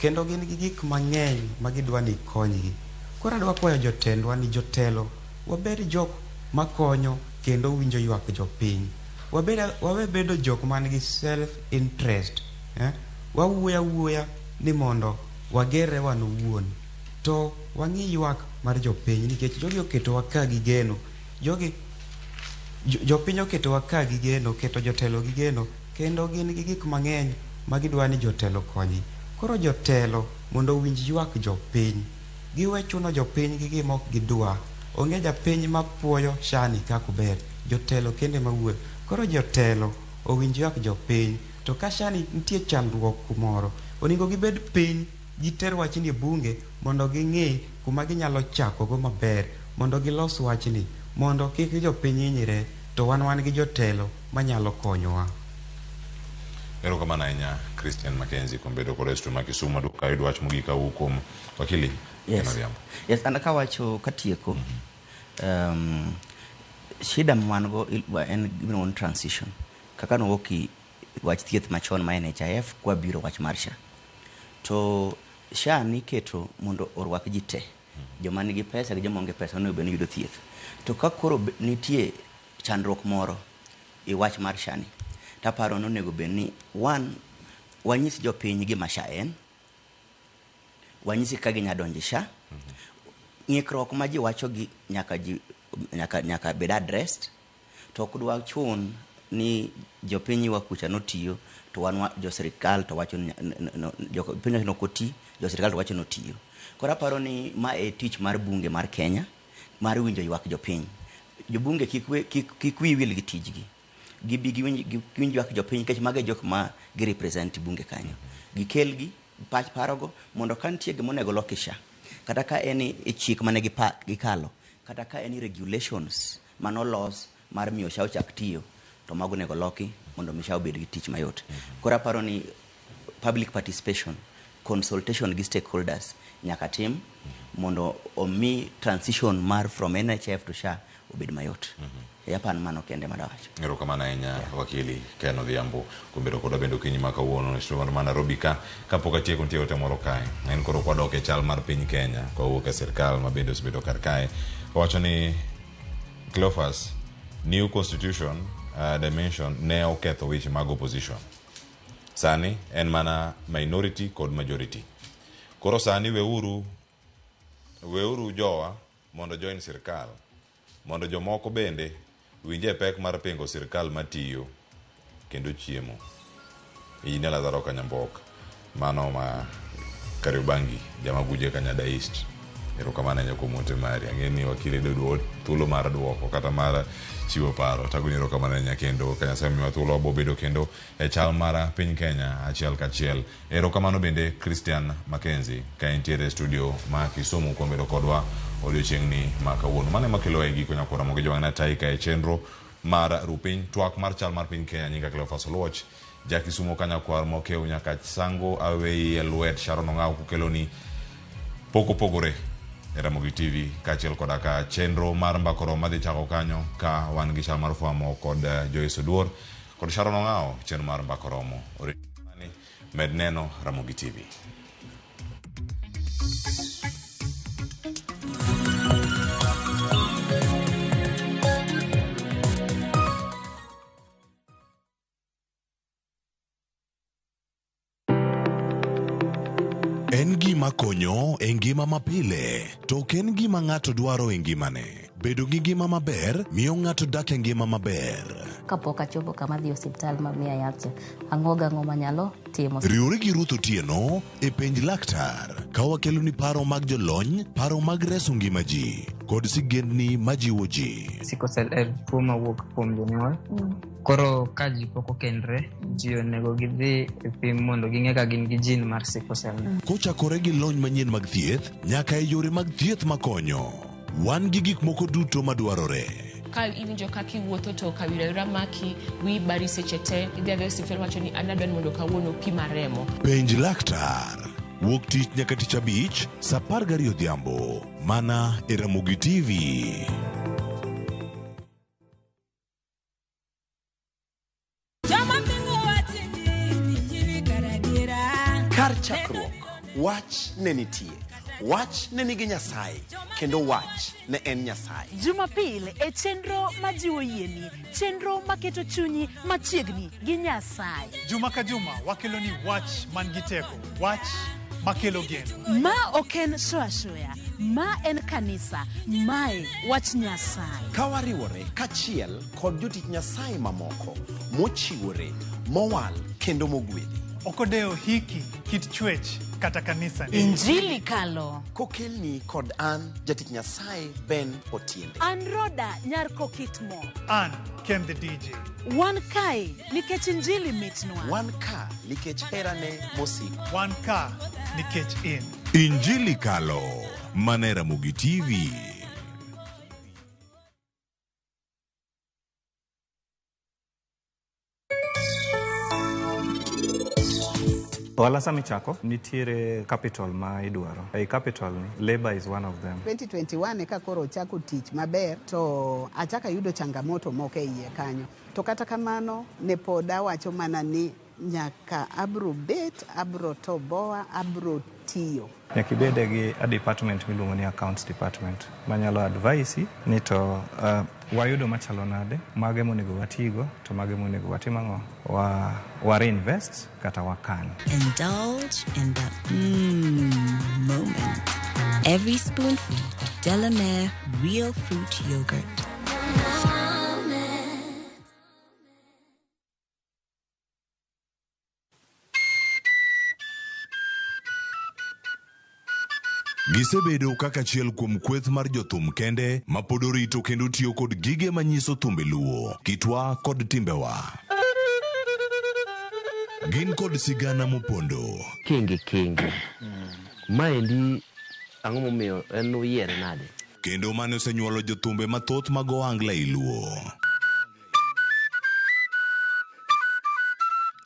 kendo gin gi gik mang'eny ma gidwa ni ikonygi. Koro adwa kwayo jotendwa ni jotelo wabed jok makonyo kendo winjo ywak jopiny. Wabed, wawe bedo jok man gi self interest. Eh? Wawuoyo awuoya ni mondo wagerre wan owuon. To wang'i ywak mar jopiny nikech jogi oketowa ka gi geno. Jogi jopiny oketowa ka gi geno, oketo jotelo gi geno kendo gin gi gik mang'eny ma gidwa ni jotelo okonygi. Koro jotelo mondo owinj ywak jopiny. Giwe chuno jopiny gi gima ok gidwa. Onge japiny mapuoyo SHA ni kaka ober. Jotelo kende ema wuoyo. Koro jotelo owinj ywak jopiny. To ka SHA ni nitie chandruok kumoro, onego gibed piny giter wachni e bunge mondo ging'i kuma ginyalo chakogo maber mondo gilos wachni mondo kik jopiny hinyre to wan wan gi jotelo manyalo konyowa. Erokamano ahinya Christian Mackenzie kuom bedo kod e studio ma Kisumu. Aduogo kayudo wach mogik kawuok kuom wakili Ken Yes. Odhiambo. Yes, an kawacho katieko, shida ma wan go en gimiluongo ni transition. Kaka nowuok i wach thieth machon ma NHIF kwabiro wach mar SHA. To SHA niketo mondo orwak ji te. Joma nigi pesa gi joma onge pesa onego bed ni yudo thieth. To ka koro nitie chandruok moro e wach mar SHA ni, taparo ni onego bed ni one, wanyis jopiny gima SHA en, wanyisi kaka ginya donjo e SHA. Ng'ikruok ma ji wacho gi nyaka ji nyaka nyaka bed addressed. To ok dwa chun ni jopiny ywak kucha notiyo to wan wa, jo sirikal to wacho ni jopiny wacho ni ok oti, jo sirikal to wacho ni otiyo. Koro aparo ni ma e tich mar bunge mar Kenya mar winjo ywak jopiny. Jobunge kik we, kik, kik wi wil gi tijgi. Gibi giwinj giwinj ywak jopiny nikech mago e jok ma gi represent bunge kanyo. Gikel gi pach parogo mondo ka nitie gima onego loki SHA, kata ka en e chik mane gikalo, kata ka en regulations manolos mar miyo SHA ochak tiyo, to mago onego loki mondo mi SHA obed gi tich mayot. Koro aparo ni public participation, consultation gi stakeholders nyaka tim mondo omi transition mar from NHIF to SHA obed mayot. E aparo mano kende madawacho. Erokamano ahinya wakili Ken Odhiambo kuom bedo kodwa bende okinyi ma kawuono e studio ma Nairobi ka. Kapok atieko nitie ote moro kae. En koro kwadok e chal mar piny Kenya kawuok e sirkal ma bende osebedo kar kae. Owacho ni Cleophas, new constitution dimension ne oketho weche mag opposition. Sani en mana minority kod majority. Koro sani weuru weuru jowa mondo join sirkal mondo jomoko bende winje pek mar pingo sirkal matiyo kendo chiemo. Injinia Lazaro Kanyambok, mano ma Kariobangi, jamaguje Kanyada East. Erokamano ahinya kuom ote mari. Ang'e ni wakili dwa thuolo mar duoko kata mar chiwo paro. Tagoni erokamano ahinya kendo ka Nyasaye omiwa thuolo wabo bedo kendo e chal mar piny Kenya achiel kachiel. Erokamano bende Christian Mackenzie ka entiere e studio ma Kisumu kuom bedo kodwa odiochieng'ni ma kawuono. Mano ema kelowa e giko nyakwara mogi jowang'na tai ka e chenro mar Rupiny. Twak mar chal mar piny Kenya nyinga Cleophas Oluoch. Ja Kisumo Kanyakwar Mokew nyaka Sango aweyi e lwet Sharon Ong'aw kokeloni pok opogore e Ramogi TV kaachiel koda ka chenro mar Mbaka Oromo madhi chako kanyo ka wan gi chal mar fwambo kod Joyce Oduor kod Sharon Ong'aw chenro mar Mbaka Oromo. Med neno Ramogi TV. En gima konyo e ngima mapile, to ok en gima ng'ato dwaro e ngimane. Bedo gi ngima maber miyo ng'ato dak e ngima maber. Kapok achopo kama adhi e osiptal ma miya yath cha, ang'o gang'o manyalo timo. Riwri gi Ruth Otieno e Penj Laktar ka wakeloni paro mag jolony, paro mag reso ngima ji, kod sigendni majiwo ji. Sickle cell en tuo mawuok kuom jonyuol. Koro ka ji pok okendre, ji onego gidhi e pim mondo ging'e ka gin gi gene mar sickle cell. Kochakore gi lony manyien mag thieth nyaka e yore mag thieth makonyo, wan gi gik moko duto madwarore. Ka iwinjo kaka iwuotho to kawira awira maki, wiyi bari seche te, idhi adhiya e osiptal iwacho ni an adwa ni mondo kawuono opima remo. Penj laktar. Wuok tich nyaka tich abich, saa 12 odhiambo, mana e Ramogi TV. Kar chakruok, wach ne nitie. Wach ne nigi Nyasaye, kendo wach ne en Nyasaye. Jumapil e chenro majiwo yieni, chenro maketo chunyi machiegni gi Nyasaye. Juma ka juma wakeloni wach man gi teko, wach makelo geno. Ma ok en show ashoya, ma en kanisa, mae wach Nyasaye. Ka wariwore kachiel kod jotich Nyasaye mamoko mochiwore, mowal kendo mogwedhi. Ok odewo hiki, kit chwech kata kanisa ni. Injili kalo. Kokelni kod an jatich Nyasaye Ben Otiende. An Roda nyar Kokitmo. An Ken the DJ. Wan kae nikech Injili mitnwa. Wan ka nikech herane mosiko. Wan ka nikech in. Injili kalo mana e Ramogi TV. Ohala sama ichako, nitiere capital ma idwaro. Ei capital ni, labor is one of them. 2021 eka koro ochako tich maber to achako ayudo changamoto moko e iye kanyo. To kata kamano ne pod awacho mana ni nyaka abro bet, abro toboa, abro tiyo. Nyaka ibede gi a department miluongo ni accounts department manyalo advise ni to wayudo machalo nade, mage monego watigo to mage monego watim ang'o, wa reinvest kata wakan. Indulge in the moment. Every spoonful of Delamere real fruit yogurt. Gisebedo kaka achiel kuom kweth mar jothum kende ma pod orito kendo tiyo kod gige manyiso thumbe Luo, kitwa kod timbewa. Gin kod sigana mopondo. Kenge kenge. Maendi ang'o momiyo en uyiere nade? Kendo mane osenyuolo jothumbe mathoth mag ohangla ei Luo.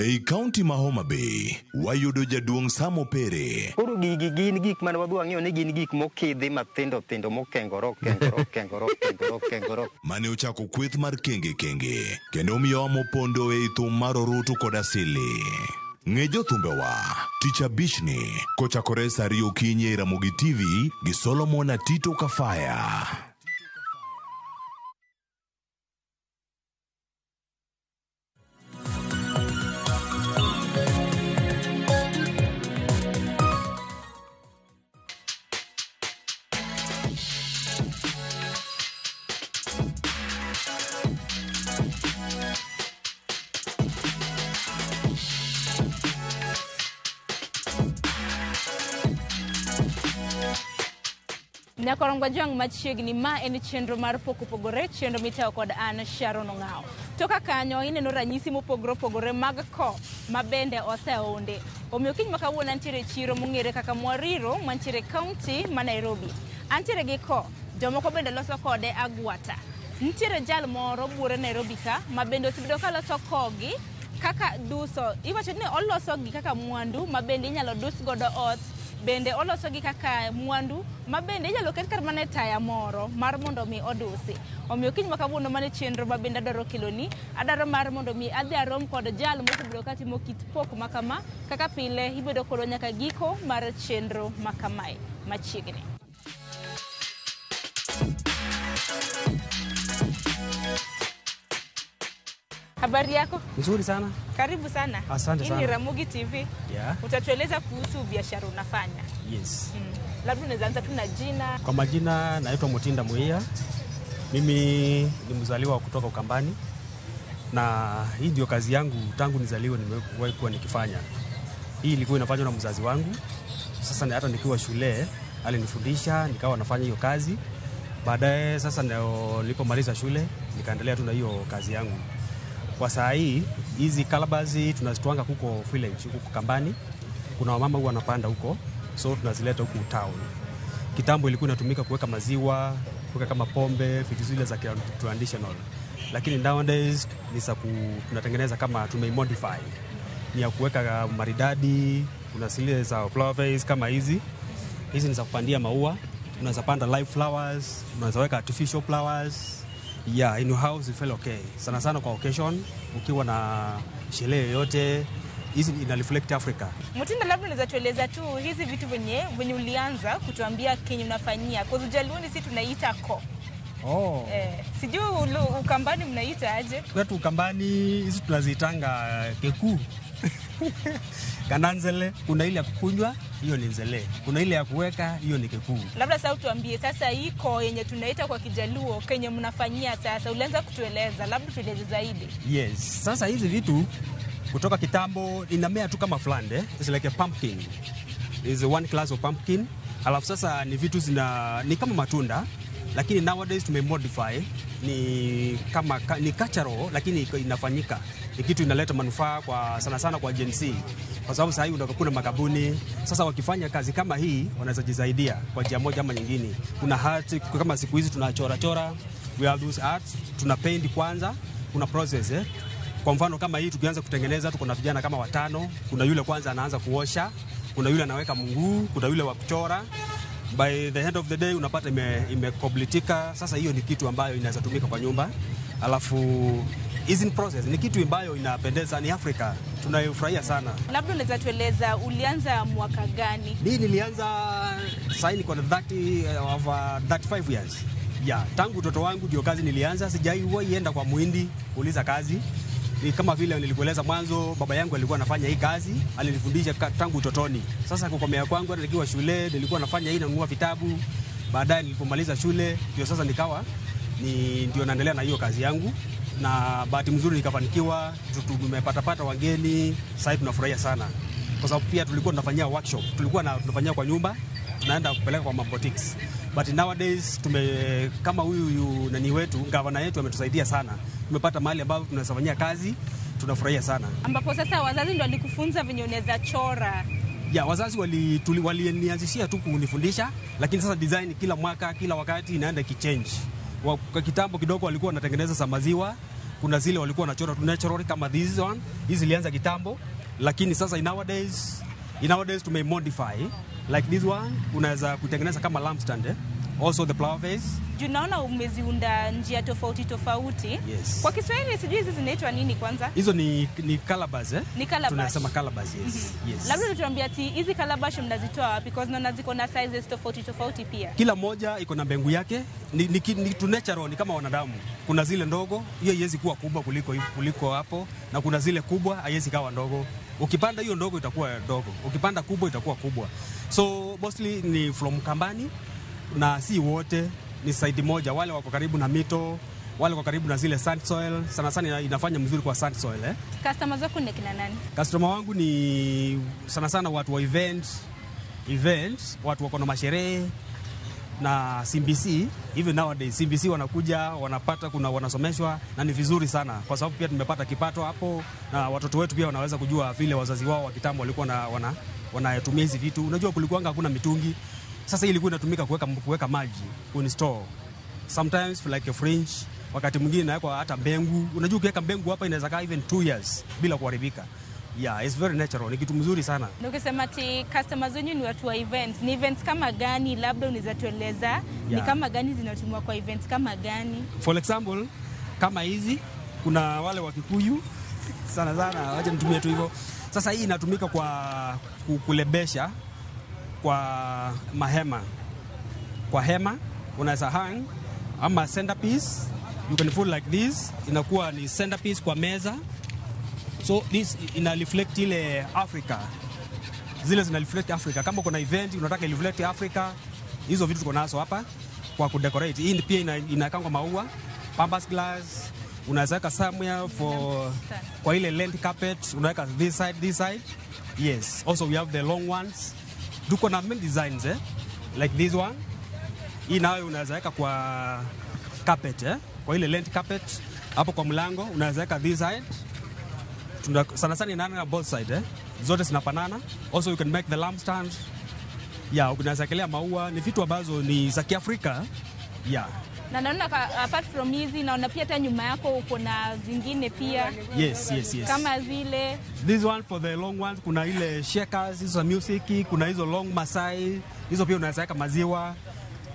Ei kaunti ma Homa Bay, wayudo jaduong' Sam Opere. Koro gigi gin gik mane wadhi wang'iyo ni gin gik mokidhi mathindo thindo mokengore okengore okengore okengore okengore. Mane ochako kweth mar Kenge Kenge kendo omiyowa mopondo ei thum mar orutu kod asili. Ng'e jothumbewa tich abichni kochakore saa 2 okinyi ei Ramogi TV gi Solomon Atito Kafaya. Nyakorongo Jwang' machiegni, ma en chenro mar Pok Opogore, chenro mitayo kod an Sharon Ong'awo. To ka kanyo ineno ranyisi mopogore opogore mag ko ma bende oseundi. Omiyo kiny ma kawuono antiere e chiro mong'ere kaka Mwariro mantiere e kaunti ma Nairobi. Antiere gi ko, jomoko bende loso kode agwata. Nitiere jal moro buore Nairobi ka ma bende osebedo ka loso kogi kaka duso. Iwacho ni olosogi kaka mwandu ma bende inyalo dus godo ot, bende olosogi kaka mwandu ma bende inyalo ket kata mana e taya moro mar mondo mi odusi. Omiyo kiny ma kawuono mane chenro ma bende adwaro keloni, adwaro mar mondo mi adhi arom kod jal mosebedo katimo kit pok ma kama. Kaka pile ibedo kodwa nyaka giko mar chenro ma kamae machiegni. Habari yako? Nzuri sana. Karibu sana. Asante sana. Hii ni Ramogi TV. Yeah. Utatueleza kuhusu biashara unafanya. Yes. Labda unaweza anza tu na jina. Kwa majina naitwa Mutinda Muia. Mimi ni mzaliwa kutoka Ukambani. Na hii ndio kazi yangu tangu nizaliwe nimewahi kuwa nikifanya. Hii ilikuwa inafanywa na mzazi wangu. Sasa hata nikiwa shule alinifundisha nikawa nafanya hiyo kazi. Baadaye sasa nilipomaliza shule nikaendelea tu na hiyo kazi yangu. Kwa saa hii hizi kalabazi tunazitwanga huko village, huko Kambani. Kuna wamama huwa wanapanda huko, so tunazileta huku town. Kitambo ilikuwa inatumika kuweka maziwa, kuweka kama pombe, vitu zile za traditional. Lakini nowadays ni tunatengeneza kama tumeimodify. Ni ya kuweka maridadi, kuna zile za flower vase kama hizi. Hizi ni za kupandia maua, unaweza panda live flowers, unaweza weka artificial flowers. Yeah, in your house you feel okay. Sana sana kwa occasion, ukiwa na sherehe yoyote, hizi ina reflect Africa. Mutinda, labda unaweza tueleza tu hizi vitu venye ulianza kutuambia kenye unafanyia. Kwa Ujaluoni sisi tunaita ko. Oh. Sijui Ukambani mnaita aje? Kwetu Ukambani hizi tunaziitanga keku. Kananzele, kuna ile ya kukunywa, hiyo ni nzele. Kuna ile ya kuweka, hiyo ni keku. Labda sasa utuambie sasa iko yenye tunaita kwa Kijaluo kenye mnafanyia sasa, ulianza kutueleza, labda tueleze zaidi. Yes, sasa hizi vitu kutoka kitambo inamea tu kama flande, it's like a pumpkin. It's one class of pumpkin. Alafu sasa ni vitu zina ni kama matunda, lakini nowadays tumemodify ni kama ni cultural, lakini inafanyika. Ni kitu inaleta manufaa kwa sana sana kwa Gen Z. Kwa sababu sasa hivi kuna makabuni. Sasa wakifanya kazi kama hii wanaweza jisaidia kwa njia moja ama nyingine. Kuna art kama siku hizi tunachora chora, we have those art, tuna paint kwanza, kuna process Kwa mfano kama hii tukianza kutengeneza tuko na vijana kama watano, kuna yule kwanza anaanza kuosha, kuna yule anaweka mguu, kuna yule wa kuchora. By the end of the day unapata imekoblitika. Sasa hiyo ni kitu ambayo inaweza tumika kwa nyumba. Alafu is in process, ni kitu ambayo inapendeza, ni Afrika, tunayofurahia sana. Labda unaweza tueleza ulianza mwaka gani? Mimi nilianza sasa niko na 35 years. Yeah, tangu utoto wangu ndio kazi nilianza, sijawahi enda kwa muhindi kuuliza kazi. Ni kama vile nilikueleza mwanzo, baba yangu alikuwa anafanya hii kazi, alinifundisha tangu utotoni. Sasa kukomea kwangu hata nikiwa shule nilikuwa nafanya hii, nanunua vitabu. Baadaye nilipomaliza shule ndio sasa nikawa ni ndio naendelea na hiyo kazi yangu. Na bahati mzuri nikafanikiwa, tumepata wageni, sasa tunafurahia sana. Kwa sababu pia tulikuwa tunafanyia workshop, tulikuwa tunafanyia kwa nyumba, tunaenda kupeleka kwa mabotics. But nowadays kama huyu nani wetu, gavana yetu ametusaidia sana. Tumepata mahali ambapo tunafanyia kazi, tunafurahia sana. Ambapo sasa wazazi ndio walikufunza venye unaweza chora. Ya, wazazi walinianzishia tu kunifundisha, lakini sasa design kila mwaka, kila wakati inaenda ikichange. Kwa kitambo kidogo walikuwa wanatengeneza za maziwa, kuna zile walikuwa wanachora tu natural kama this one. Hizi zilianza kitambo, lakini sasa nowadays tumemodify like this one unaweza kutengeneza kama lampstand, Also the flower vase. Tunaona umeziunda njia tofauti tofauti. Yes. Kwa Kiswahili sijui hizi zinaitwa nini kwanza? Hizo ni calabash, eh? Ni calabash. Tunasema calabash, yes. Yes. Labda tutuambia ati hizi calabash mnazitoa wapi? Because naona ziko na sizes tofauti tofauti pia. Kila moja iko na mbegu yake. Ni natural, ni kama wanadamu. Kuna zile ndogo, hiyo haiwezi kuwa kubwa kuliko hapo, na kuna zile kubwa haiwezi kawa ndogo. Ukipanda hiyo ndogo itakuwa ndogo, ukipanda kubwa itakuwa kubwa. So mostly ni from Kambani, na si wote, ni side moja, wale wako karibu na mito, wale wako karibu na zile sand soil, sana sana inafanya mzuri kwa sand soil, eh. Customers wako ni kina nani? Customer wangu ni sana sana watu wa event, watu wako na masherehe na CBC. Even nowadays CBC wanakuja, wanapata, kuna wanasomeshwa, na ni vizuri sana kwa sababu pia tumepata kipato hapo, na watoto wetu pia wanaweza kujua vile wazazi wao wa kitambo walikuwa na wanatumia hizi vitu. Unajua kulikuwa hakuna mitungi. Sasa ilikuwa inatumika kuweka maji kwenye store. Sometimes like a fridge, Wakati mwingine inawekwa hata mbengu. Unajua ukiweka mbengu hapa inaweza kaa even 2 years bila kuharibika. Yeah, it's very natural. Ni kitu mzuri sana. Na ukisema ati customers wenyu ni watu wa events, ni events kama gani? Labda unaweza tueleza ni kama gani zinatumiwa kwa events kama gani? For example, kama hizi kuna wale wa Kikuyu sana sana, wacha nitumie tu hivyo. Sasa hii inatumika kwa kulebesha kwa mahema. Kwa hema unaweza hang ama centerpiece, you can fold like this, inakuwa ni centerpiece kwa meza. So this ina reflect ile Africa. Zile zina reflect Africa. Kama kuna event unataka reflect Africa, hizo vitu tuko nazo hapa kwa kudecorate. Hii pia inakangwa maua, pampas glass, unaweza weka somewhere for kwa ile lent carpet, unaweka this side, this side. Yes, also we have the long ones. Tuko na many designs like this one. Hii nayo unaweza weka kwa carpet kwa ile lent carpet hapo kwa mlango unaweza weka this side. Sana sana inaana both side zote zinapanana. Also you can make the lamp stand. Yeah, unaweza kelea maua, ni vitu ambazo ni za Kiafrika. Yeah. Na naona apart from hizi naona pia hata nyuma yako uko na zingine pia. Yes, yes, yes. Kama zile this one for the long ones, kuna ile shakers hizo za music, kuna hizo long Masai, hizo pia unaweza weka maziwa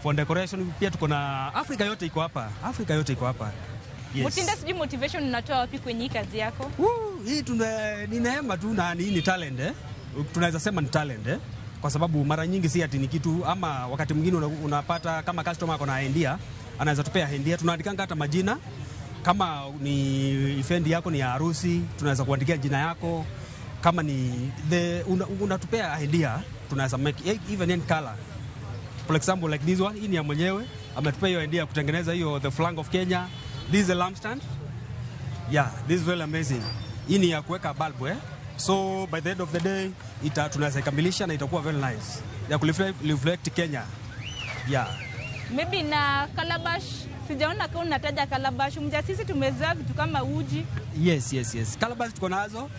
for decoration. Pia tuko na Afrika yote iko hapa. Afrika yote iko hapa. Yes. Mutinda, sijui motivation unatoa wapi kwenye hii kazi yako? Hii ni neema tu na hii ni talent Tunaweza sema ni talent Kwa sababu mara nyingi si ati ni kitu, ama wakati mwingine unapata kama customer ako na idea, anaweza tupea idea, tunaandikanga hata majina. Kama ni event yako ni ya harusi, tunaweza kuandikia jina yako. Kama ni unatupea idea, tunaweza make even in color. For example like this one, hii ni ya mwenyewe, ametupea hiyo idea kutengeneza hiyo the flag of Kenya. This is a lampstand. Yeah, this is very amazing. Hii ni ya kuweka bulb So by the end of the day tunaweza ikamilisha na itakuwa very nice. Ya kureflect Kenya. Yeah. Maybe na calabash, sijaona kama unataja calabash. Mja sisi tumezoea vitu kama uji. Yes, yes, yes. Calabash tuko nazo.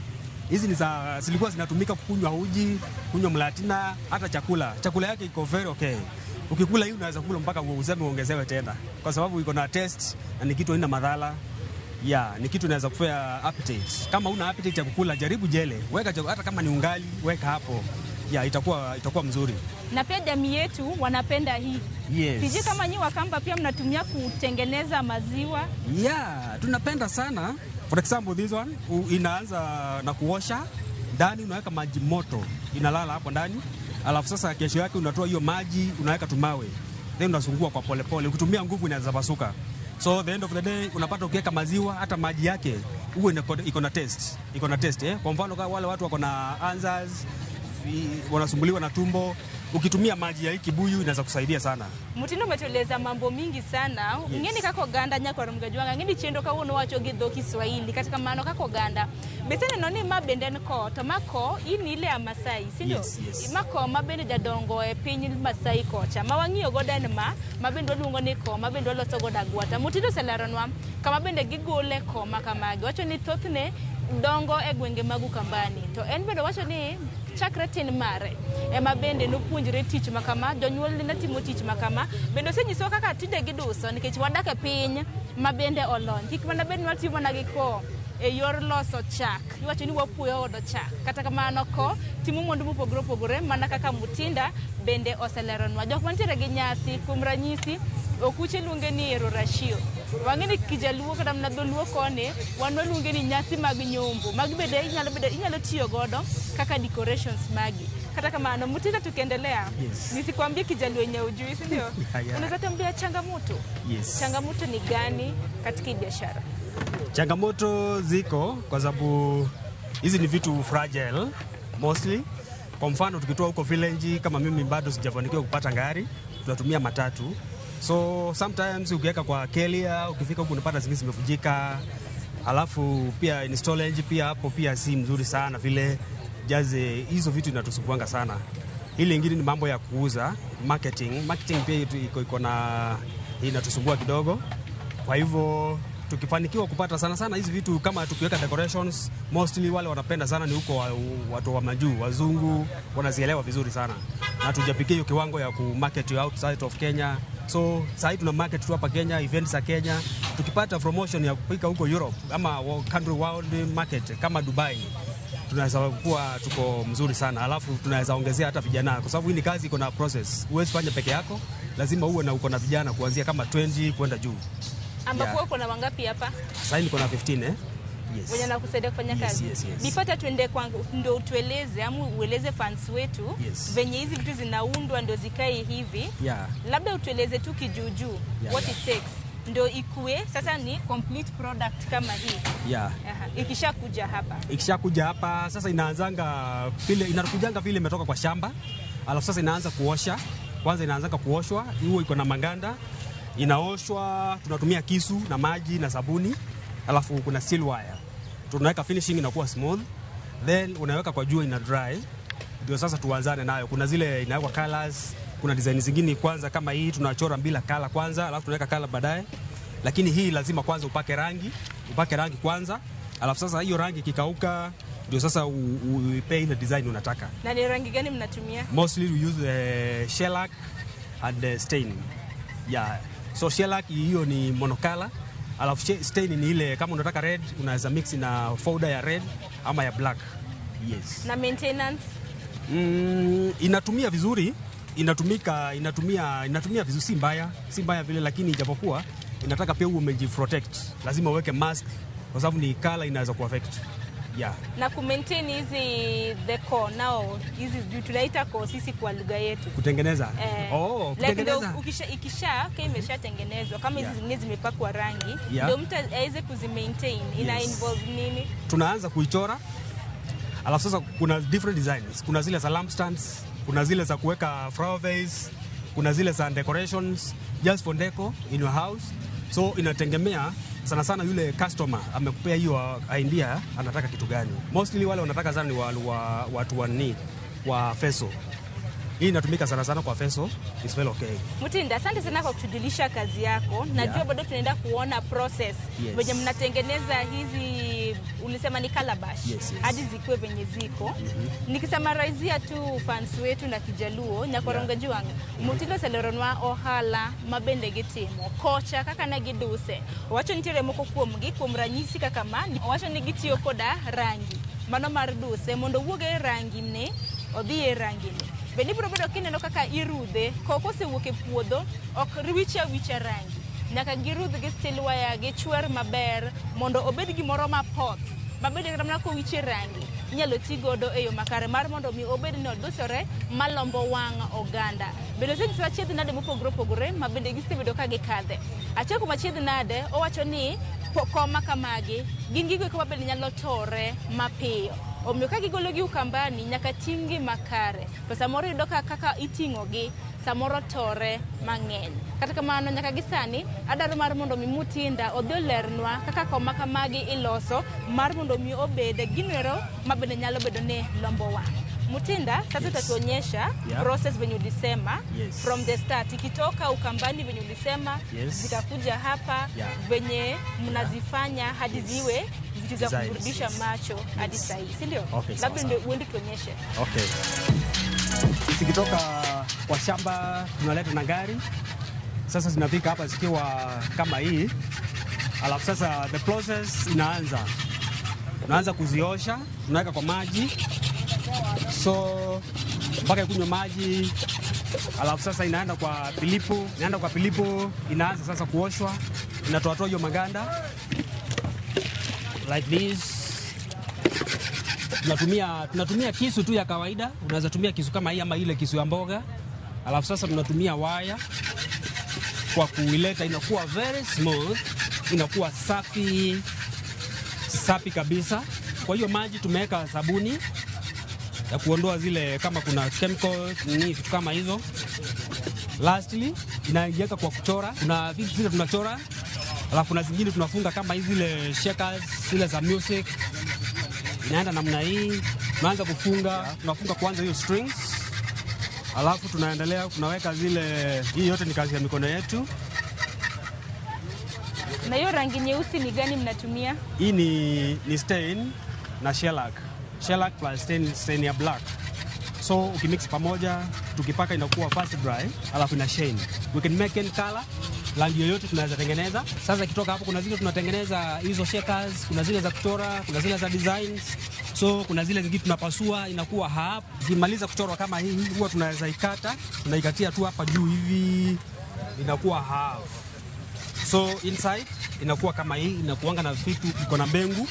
Hizi ni za zilikuwa zinatumika kukunywa uji, kunywa mlatina, hata chakula. Chakula yake iko very okay. Ukikula hii unaweza kula mpaka useme uongezewe tena. Kwa sababu iko na taste na ni kitu haina madhara. Yeah, ni kitu inaweza kupea appetite. Kama una appetite ya kukula, jaribu jele. Weka hata kama ni ungali, weka hapo. Yeah, itakuwa mzuri. Na pia jamii yetu wanapenda hii. Yes. Sijui kama nyinyi Wakamba pia mnatumia kutengeneza maziwa. Yeah, tunapenda sana. For example this one inaanza na kuosha, ndani unaweka maji moto, inalala hapo ndani. Alafu sasa kesho yake unatoa hiyo maji, unaweka tumawe. Then unasungua kwa polepole. Ukitumia nguvu inaweza pasuka. So the end of the day unapata ukiweka maziwa hata maji yake huwa iko na taste. Iko na taste Kwa mfano kama wale watu wako na ulcers, wanasumbuliwa na tumbo, ukitumia maji ya hii kibuyu inaweza kusaidia sana. Mutindo umetueleza mambo mingi sana. Yes. Ngeni kako Ganda nyakwa mgajwanga ngeni chendo kawuono wacho gi dho Kiswahili kata kamano kako Ganda. Besene noni ma bende en ko to mako hii ni ile ya Masai, si ndio? Yes, yes. Mako ma bende jadongo e piny Masai kocha. Ma wang'iyo godo en ma bende waluongo ni ko, ma bende waloso godo agwata. Mutindo oseleronwa kama bende gigole ko ma kamagi. Wacho ni thothne dongo e gwenge mag Ukambani. To en bende wacho ni chakre tin mare ema bende nopuonjre tich ma kama, jonyuolne ne timo tich ma kama. Bende osenyisowa kaka tinde giduso nikech wadak e piny ma bende olony. Kik mana bed ni watiyo mana gi ko e yor loso chak. Iwacho ni wapuoyo godo chak. Kata kamano ko timo mwandu mopogore opogore mana kaka Mutinda bende oseleronwa. Jok mantiere gi nyasi kuom ranyisi okuche luonge ni rorashio. Wang'e ni kijaluo kata mana dholuo koni wan waluonge ni nyasi mag nyombo. Magi bende inyalo tiyo godo kaka decorations magi. Kata kamano Mutinda, tukiendelea, Yes. nisikwambie kijaluo yenye ujui, si ndio? Yeah. Unaweza tuambia changamoto? Yes. Changamoto ni gani katika hii biashara? Changamoto ziko kwa sababu hizi ni vitu fragile mostly. Kwa mfano tukitoa huko village, kama mimi bado sijafanikiwa kupata gari, tunatumia matatu. So sometimes ukiweka kwa kelia, ukifika huku unapata zingine zimevunjika. Alafu pia installage pia hapo pia si mzuri sana vile jaze, hizo vitu inatusumbuanga sana. Ile ingine ni mambo ya kuuza, marketing. Marketing pia iko na inatusumbua kidogo. Kwa hivyo tukifanikiwa kupata sana sana hizi vitu kama tukiweka decorations, mostly wale wanapenda sana ni huko watu wa majuu, wazungu wanazielewa vizuri sana. Na tujapikia hiyo kiwango ya ku market outside of Kenya. So sahii tuna market tu hapa Kenya, events za Kenya. Tukipata promotion ya kupika huko Europe ama country world market kama Dubai, tunaweza kuwa tuko mzuri sana, alafu tunaweza ongezea hata vijana, kwa sababu hii ni kazi iko na process. Huwezi fanya peke yako, lazima uwe na uko na vijana kuanzia kama 20 kwenda juu. Ambapo Yeah. uko na wangapi hapa? Sasa niko na 15 eh? Yes. Wenye nakusaidia kufanya Yes, kazi. yes, yes. Before hata tuende kwangu ndio utueleze ama ueleze fans wetu Yes. venye hizi vitu zinaundwa ndio zikae hivi. Yeah. Labda utueleze tu kijuujuu Yeah, what yeah. it takes ndio ikue sasa ni complete product kama hii. Yeah. Aha. Ikishakuja hapa. Ikishakuja hapa sasa inaanzanga vile inakujanga vile imetoka kwa shamba, alafu sasa inaanza kuosha. Kwanza inaanzanga kuoshwa, hiyo iko na maganda, inaoshwa, tunatumia kisu na maji na sabuni, alafu kuna steel wire tunaweka finishing inakuwa smooth, then unaweka kwa jua ina dry, ndio sasa tuanzane nayo. Kuna zile inawekwa colors, kuna design zingine kwanza kama hii tunachora bila color kwanza, alafu tunaweka color baadaye. Lakini hii lazima kwanza upake rangi kwanza, alafu sasa hiyo rangi ikikauka ndio sasa uipe ile design unataka. Na ni rangi gani mnatumia? Mostly we use the shellac and the stain. Yeah. So shellac hiyo ni monocolor, alafu stain ni ile kama unataka red unaweza mix na powder ya red ama ya black. Yes. Na maintenance? Inatumia vizuri, inatumia vizuri, si mbaya vile, lakini ijapokuwa inataka pia uwe umejiprotect. Lazima uweke mask kwa sababu ni color inaweza kuaffect. Yeah. Na ku maintain hizi the core nao hizi juu tunaita core sisi kwa lugha yetu. Kutengeneza. Oh, Like ndio kutengeneza. ikisha kama imeshatengenezwa kama hizi zingine zimepakwa rangi ndio mtu aweze kuzimaintain. Ina involve nini? Tunaanza kuichora. Alafu sasa kuna different designs. Kuna zile za lampstands, kuna zile za kuweka flower vase, kuna zile za decorations just for deco in your house. So inategemea sana sana yule customer amekupea hiyo idea anataka kitu gani. Mostly wale wanataka sana ni watu wa feso. Hii inatumika sana sana kwa feso. It's well okay. Mutinda, asante sana kwa kutujulisha kazi yako. Najua bado tunaenda kuona process venye mnatengeneza hizi, ulisema ni calabash, hadi zikuwe venye ziko. Nikisamarizia tu fans wetu na Kijaluo, Nyakorongo Juang, Mutinda oseleronwa ohala mabende gitimo, kocha kaka ne giduse. Owacho nitiere moko kuomgi kuom ranyisi kaka ma, owacho ni gitiyo koda rangi mano mar duse mondo owuog e rangi ni odhi e rangi ni. Bende ibiro bedo kineno kaka irudhe, koko osewuok e puodho, ok wiche awicha rangi. Nyaka girudh gi steel wire, gichwer maber mondo obed gimoro mapoth. Mabende kata mana kowiche rangi, inyalo ti godo e yo makare mar mondo mi obed ni odusore malombo wang' oganda. Bende osenyisowa achiedh nade mopogore opogore ma bende gisebedo ka gikadhe. Achiel kuom achiedh nade, owacho ni koma kamagi gin gigo eko mabende nyalo tore mapiyo. Omiyo ka gigologi Ukambani nyaka ting' gi makare. To samoro iyudo ka kaka iting'ogi samoro tore mang'eny. Kata kamano nyaka gi sani adwaro mar mondo mi Mutinda odhi olernwa kaka koma kamagi iloso mar mondo mi obed ginoero mabende nyalo bedo ni lombo wang'. Mutinda, sasa utatuonyesha process venye ulisema from the start, ikitoka Ukambani venye ulisema zikakuja hapa venye mnazifanya hadi ziwe vitu za kuburudisha macho hadi sasa hivi, si ndio? Okay, labda ndio uende tuonyeshe. Okay. Zikitoka kwa shamba tunaleta na gari. Sasa zinafika hapa zikiwa kama hii. Alafu sasa the process inaanza. Tunaanza kuziosha, tunaweka kwa maji. So mpaka ikunywe maji. Alafu sasa inaenda kwa pilipo, inaanza sasa kuoshwa, inatoa hiyo maganda like this. Tunatumia kisu tu ya kawaida, unaweza tumia kisu kama hii ama ile kisu ya mboga. Alafu sasa tunatumia waya kwa kuileta, inakuwa very smooth, inakuwa safi safi kabisa. Kwa hiyo maji tumeweka sabuni ya kuondoa zile kama kuna chemicals ni vitu kama hizo. Lastly inaingia kwa kuchora, kuna vitu zile tunachora, alafu kuna zingine tunafunga kama hizi zile shakers zile za music. Inaenda namna hii, tunaanza kufunga, tunafunga kwanza hiyo strings. Alafu tunaendelea tunaweka zile, hii yote ni kazi ya mikono yetu. Na hiyo rangi nyeusi ni gani mnatumia? Hii ni stain na shellac. Shellac plus stain ya black. So ukimix pamoja, tukipaka inakuwa fast dry, alafu ina shine. We can make any color, rangi yoyote tunaweza tengeneza. Sasa ikitoka hapo kuna zile tunatengeneza hizo shakers, kuna zile za kuchora, kuna zile za designs. So kuna zile zingine tunapasua inakuwa half. Ikimaliza kuchorwa kama hii huwa tunaweza ikata, tunaikatia tu hapa juu hivi inakuwa half. So inside inakuwa kama hii, inakuanga na vitu, iko na mbegu.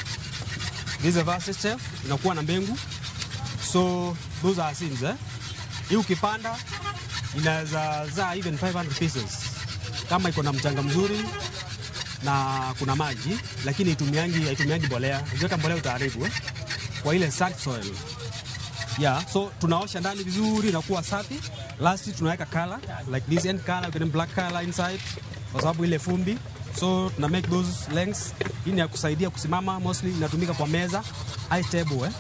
This is a chef, inakuwa na mbegu. So those are seeds, eh? Hii ukipanda inaweza zaa even 500 pieces kama iko na mchanga mzuri na kuna maji, lakini haitumiangi mbolea. Ukiweka mbolea utaharibu, eh? Kwa ile sand soil. Yeah, so tunaosha ndani vizuri inakuwa safi. Lastly tunaweka color like this end color, you can black color inside kwa sababu ile fumbi. So tuna make those lengths. Hii ni ya kusaidia kusimama, mostly inatumika kwa meza, high table, eh.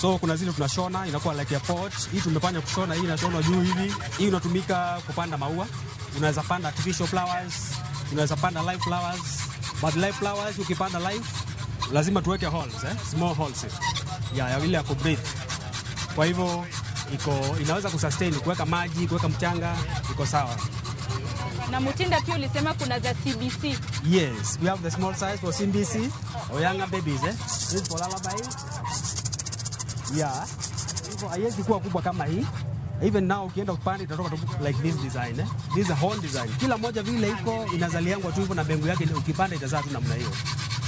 So kuna zile tunashona inakuwa like a pot. Hii tumefanya kushona, hii inashonwa juu hivi. Hii inatumika kupanda maua. Unaweza panda artificial flowers, unaweza panda live flowers. But live flowers ukipanda live lazima tuweke holes, eh? Small holes. Yeah, ya ile ya kubreathe. Kwa hivyo iko inaweza kusustain, kuweka maji, kuweka mchanga, iko sawa. Na Mutinda pia ulisema kuna za CBC. Yes, we have the small size for CBC or younger babies, eh? This is for lullaby. Yeah. Hivyo haiwezi kuwa kubwa kama hii. Even now ukienda upande itatoka tu like this design, eh? This is a whole design. Kila moja vile iko inazaliangwa tu hivyo na mbegu yake, ukipanda itazaa tu namna hiyo.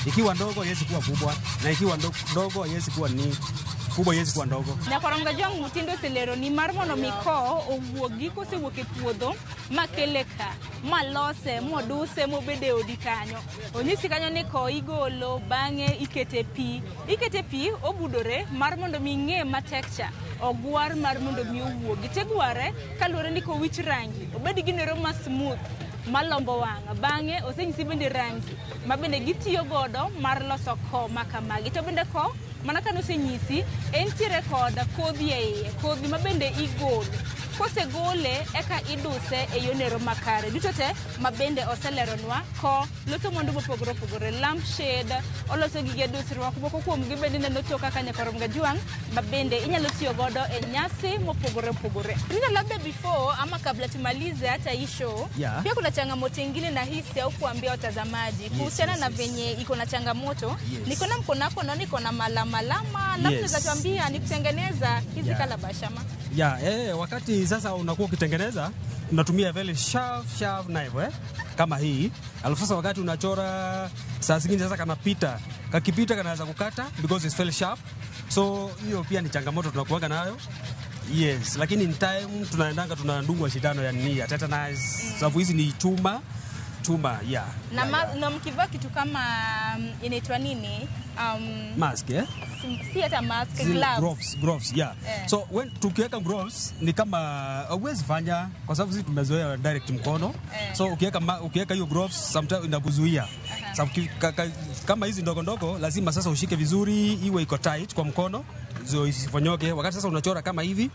Ikiwa ndogo haiwezi kuwa kubwa, na ikiwa ndogo haiwezi kuwa ni kubwa, haiwezi kuwa ndogo. Nyakoronga jwang' Mutindo oselero ni mar mondo mi ko owuogi kosewuok e puodho makele ka malose moduse mobede e odi kanyo. Onyisi kanyo ni ko igolo bang'e ikete pi, ikete pi obudore mar mondo mi ing'e ma texture ogwar mar mondo mi owuogi. Tegware kaluwore ni kowich rangi obed ginero ma smooth malombo wang'. Bang'e osenyisi bende rangi ma bende gitiyo godo mar loso ko makamagi. To bende ko mana kane osenyisi entiere kod kodhi e iye, kodhi ma bende igolo. Kosegole eka iduse e yonero makare. Duto te ma bende oseleronwa ko loso mwandu mopogore opogore, lampshade, oloso gige dusruok, moko kuomgi bende ineno tok kaka Nyakorom Gajwang' ma bende inyalo tiyo godo e nyasi mopogore opogore. Rita, labda before ama kabla tumalize hata hii show, pia kuna changamoto ingine nahisi au kuambia watazamaji kuhusiana na venye iko na changamoto. Niko na mkono wako naona iko na malamalama, labda unaweza tuambia ni kutengeneza hizi calabash ama? Yeah, wakati sasa unakuwa ukitengeneza unatumia very sharp knife, eh? Kama hii. Alafu sasa wakati unachora saa zingine sasa kanapita, kakipita kanaweza kukata because it's very sharp. So hiyo pia ni changamoto tunakuanga nayo. Yes, lakini in time tunaendanga tunadungwa shindano ya nini ya tetanus. Sababu hizi ni chuma, yeah. Na, na mkivaa kitu kama inaitwa nini? Mask, eh? Si hata mask, gloves. Gloves, yeah. So when tukiweka gloves ni kama huwezi fanya kwa sababu sisi tumezoea direct mkono. So ukiweka hiyo gloves sometimes inakuzuia. Sababu kama hizi ndogo ndogo lazima sasa ushike vizuri iwe iko tight kwa mkono so isifonyoke. Wakati sasa unachora kama hivi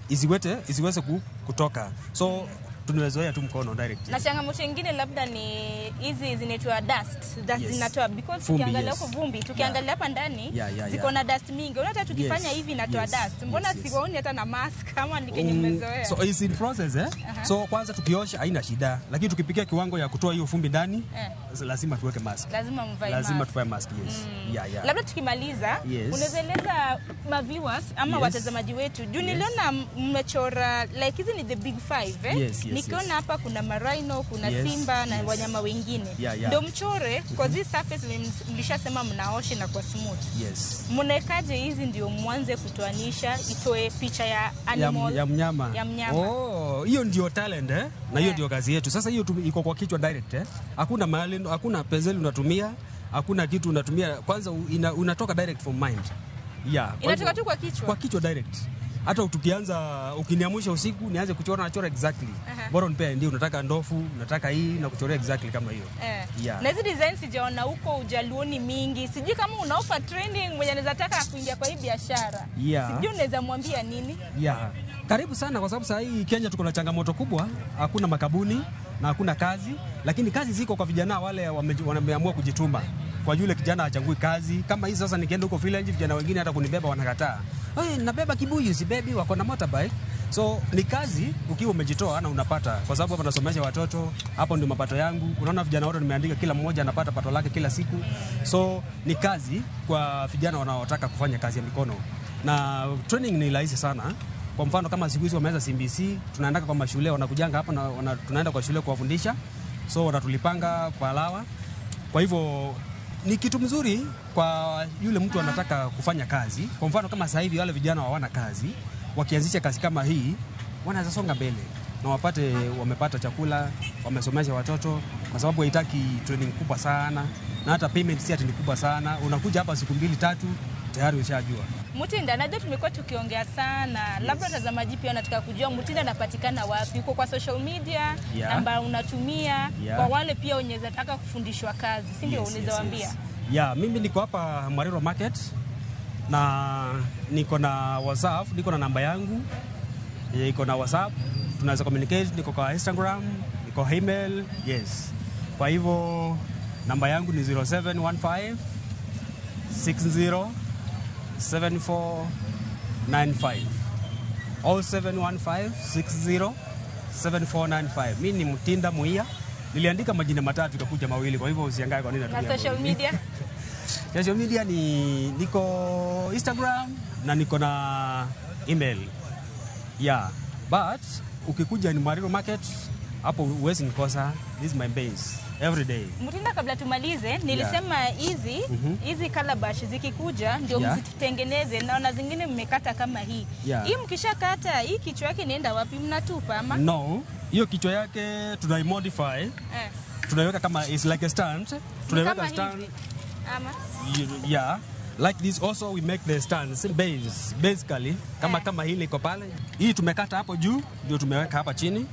isiweze kutoka. So tunazoea tu mkono direct. Na changamoto nyingine labda ni hizi zinaitwa dust zinatoa because tukiangalia huko vumbi, tukiangalia hapa ndani ziko na dust mingi. Unaona hata tukifanya hivi inatoa dust. Mbona siwaoni hata na mask kama ni kenye mmezoea? So it's in process, eh? So kwanza tukiosha haina shida, lakini tukipikia kiwango ya kutoa hiyo vumbi ndani lazima tuweke mask. Lazima mvae mask. Lazima tuvae mask, yes. Yeah. Labda tukimaliza, unaweza eleza ma viewers ama watazamaji wetu. Juu niliona mmechora like hizi ni the big five, eh? Yes, Nikiona hapa kuna marino, kuna simba na wanyama wengine. Ndio mchore kwa hizi surface mlishasema mnaoshe na kwa smooth. Yes. Mnaekaje hizi ndio mwanze kutoanisha itoe picha ya animal ya mnyama. Ya mnyama. Oh, hiyo ndio talent, eh? Na hiyo ndio kazi yetu. Sasa hiyo iko kwa kichwa direct, eh? Hakuna mahali, hakuna penseli unatumia, hakuna kitu unatumia. Kwanza unatoka direct from mind. Yeah. Inatoka tu kwa kichwa. Kwa kichwa direct. Hata tukianza ukiniamsha usiku nianze kuchora nachora exactly. Bora unipe ndio unataka ndofu, unataka hii na kuchorea exactly kama hiyo. Yeah. Na hizi design sijaona huko Ujaluoni mingi. Sijui kama una offer training mwenye anaweza taka kuingia kwa hii biashara. Sijui unaweza mwambia nini? Yeah. Karibu sana kwa sababu saa hii Kenya tuko na changamoto kubwa, hakuna makabuni na hakuna kazi, lakini kazi ziko kwa vijana wale wameamua kujituma. Kwa yule kijana achangui kazi. Kama hizi sasa nikienda huko village vijana wengine hata kunibeba wanakataa. "Oi, nabeba kibuyu, sibebi," wako na motorbike. So ni kazi ukiwa umejitoa na unapata, kwa sababu hapa nasomesha watoto, hapo ndio mapato yangu. Unaona vijana wote nimeandika, kila mmoja anapata pato lake kila siku. So ni kazi kwa vijana wanaotaka kufanya kazi ya mikono, na training ni rahisi sana. Kwa mfano kama siku hizi wameanza CBC, tunaenda kwa mashule, wanakujanga hapa na tunaenda kwa shule kuwafundisha, so wanatulipanga kwa alawa. Kwa hivyo ni kitu mzuri kwa yule mtu anataka kufanya kazi. Kwa mfano kama sasa hivi wale vijana hawana kazi, wakianzisha kazi kama hii wanaweza songa mbele na wapate, wamepata chakula, wamesomesha watoto, kwa sababu haitaki training kubwa sana, na hata payment si ati ni kubwa sana. Unakuja hapa siku 2 3 tayari ushajua. Mutinda, najua tumekuwa tukiongea sana. Labda watazamaji pia wanataka kujua Mutinda anapatikana wapi? Uko kwa social media, namba unatumia, kwa wale pia wenye wanataka kufundishwa kazi, si ndio? Unaweza waambia? Yeah, mimi niko hapa Mwariro Market na niko na WhatsApp, niko na namba yangu. Iko na WhatsApp, tunaweza communicate, niko kwa Instagram, niko email, yes. Kwa hivyo namba yangu ni 0715 60 7495. 0715 60 7495. Mimi ni Mutinda Muia. Niliandika majina matatu ikakuja mawili, kwa hivyo usiangae kwa nini natumia. Na social media? Social media ni niko Instagram na niko na email. Yeah, but ukikuja ni Mwariro Market, hapo huwezi nikosa. This is my base every day. Mutinda, kabla tumalize, nilisema hizi hizi calabash zikikuja ndio mzitengeneze. Naona zingine mmekata kama hii. Hii mkishakata hii kichwa yake inaenda wapi? Mnatupa ama? No, hiyo kichwa yake tunaimodify. Tunaiweka kama it's like a stand. Tunaiweka stand. Ama? Yeah. Like this also we make the stands base basically kama kama hili iko pale. Hii tumekata hapo juu ndio tumeweka hapa chini.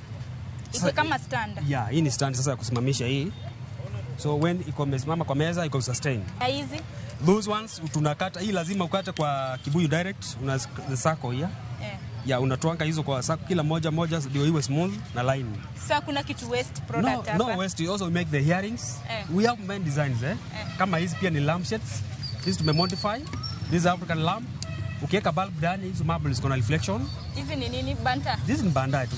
Iko kama stand. Yeah, hii ni stand sasa ya kusimamisha hii. So when iko imesimama kwa meza iko sustain. Hizi? Those ones tunakata, hii lazima ukate kwa kibuyu direct, una sako here. Yeah, unatwanga hizo kwa sako kila moja moja ndio iwe smooth na line. Sasa kuna kitu waste product hapa. No waste, we also make the earrings. We have many designs Kama hizi pia ni lampshades. Hizi tumemodify. This is African lamp. Ukiweka bulb ndani hizo marble ziko na reflection. Hizi ni nini? Banta? Hizi ni banda tu.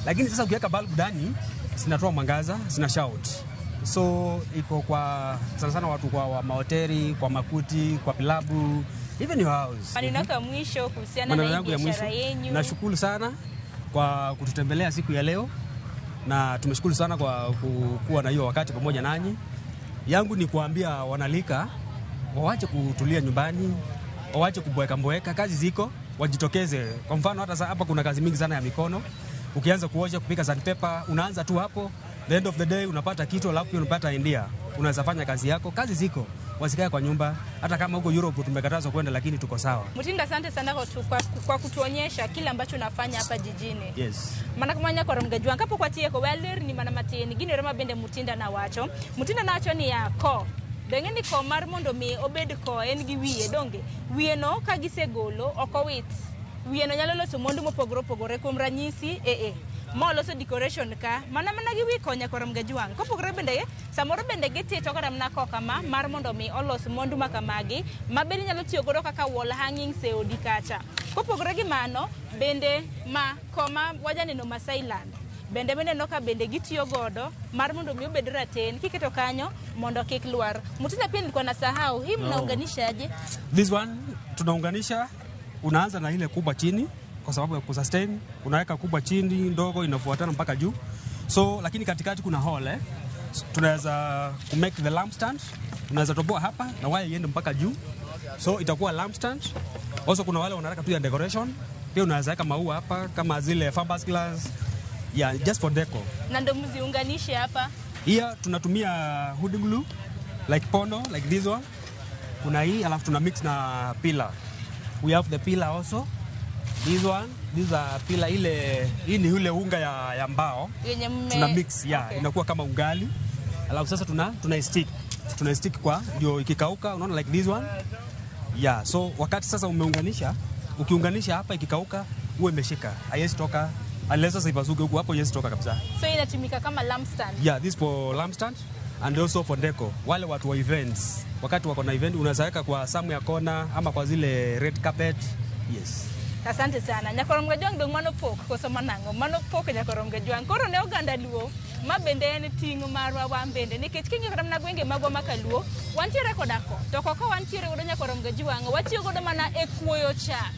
Lakini sasa ukiweka bulb ndani zinatoa mwangaza, zina shout. So iko kwa sana sana watu kwa mahoteli, kwa makuti, kwa pilabu, even your house. Maneno yako ya mwisho kuhusiana na biashara yenu. Nashukuru sana kwa kututembelea siku ya leo, na tumeshukuru sana kwa kuwa na hiyo wakati pamoja nanyi. Yangu ni kuambia wanalika waache kutulia nyumbani, waache kuboeka mboeka, kazi ziko, wajitokeze. Kwa mfano hata hapa kuna kazi mingi sana ya mikono. Ukianza kuosha, kupika sandpaper, unaanza tu hapo, the end of the day unapata kitu, alafu pia unapata idea. Unaweza fanya kazi yako, kazi ziko. Wasikae kwa nyumba, hata kama huko Europe tumekatazwa kwenda, lakini tuko sawa. Mutinda, asante sana kwa kutuonyesha kila ambacho unafanya hapa jijini. Yes. Mana kumanya kwa mgajwa ngapo kwa tieko weler ni mana mateni gini rema bende Mutinda na wacho. Mutinda na wacho ni yako. Dongeni ko mar mondo mi obed ko en gi wiye donge. Wiye no ka gisegolo ok owit. Wiye no nyalo loso mwandu mopogore opogore kuom ranyisi Ma oloso decoration ka mana mana gi wi konya kor mgajwang. Kopogore bende samoro bende gitito kata mana ko kama mar mondo mi olos mwandu makamagi ma bende nyalo tiyo godo kaka wall hangings e odi kacha. Kopogore gi mano bende ma koma wajaneno Masai Land. Bende mineno ka bende gitiyo godo mar mondo mi obed raten kiketo kanyo mondo kik lwar. Mutinda, pia nilikuwa nasahau hii mnaunganisha aje? This one tunaunganisha, unaanza na ile kubwa chini kwa sababu ya kusustain, unaweka kubwa chini, ndogo inafuatana mpaka juu. So lakini katikati kuna hole. Tunaweza ku make the lamp stand, unaweza toboa hapa na waya iende mpaka juu. So itakuwa lamp stand. Also kuna wale wanataka tu ya decoration, pia unaweza weka maua hapa kama zile fiberglass. Yeah, just for deco. Na ndo mziunganishe hapa. Here tunatumia hood glue like pono like this one. Kuna hii alafu tuna mix na pillar. We have the pillar also. This one, this are pillar ile, hii ni ule unga ya mbao. Yenye tuna mix, yeah, okay. Inakuwa kama ugali. Alafu sasa tuna stick. Tuna stick kwa ndio ikikauka, unaona like this one. Yeah, so wakati sasa umeunganisha, ukiunganisha hapa ikikauka, uwe imeshika. Haiwezi toka. Unless sasa ipasuke huku hapo, haiwezi toka kabisa. So inatumika kama lamp stand. Yeah, this for lamp stand. And also for deco, wale watu wa events, wakati wako na event unaweza weka kwa samu ya kona ama kwa zile red carpet. Yes. Asante sana. Nyakorom Gajwang' dong' mano pok koso manang'o? Mano pok Nyakorom Gajwang'. Koro ne oganda Luo, ma bende en ting' marwa wan bende. Nikech king'iyo kata mana gwenge magwa ma kaluo, wantiere koda ko. To ko ka wantiere godo Nyakorom Gajwang', watiyo godo mana e kuoyo chak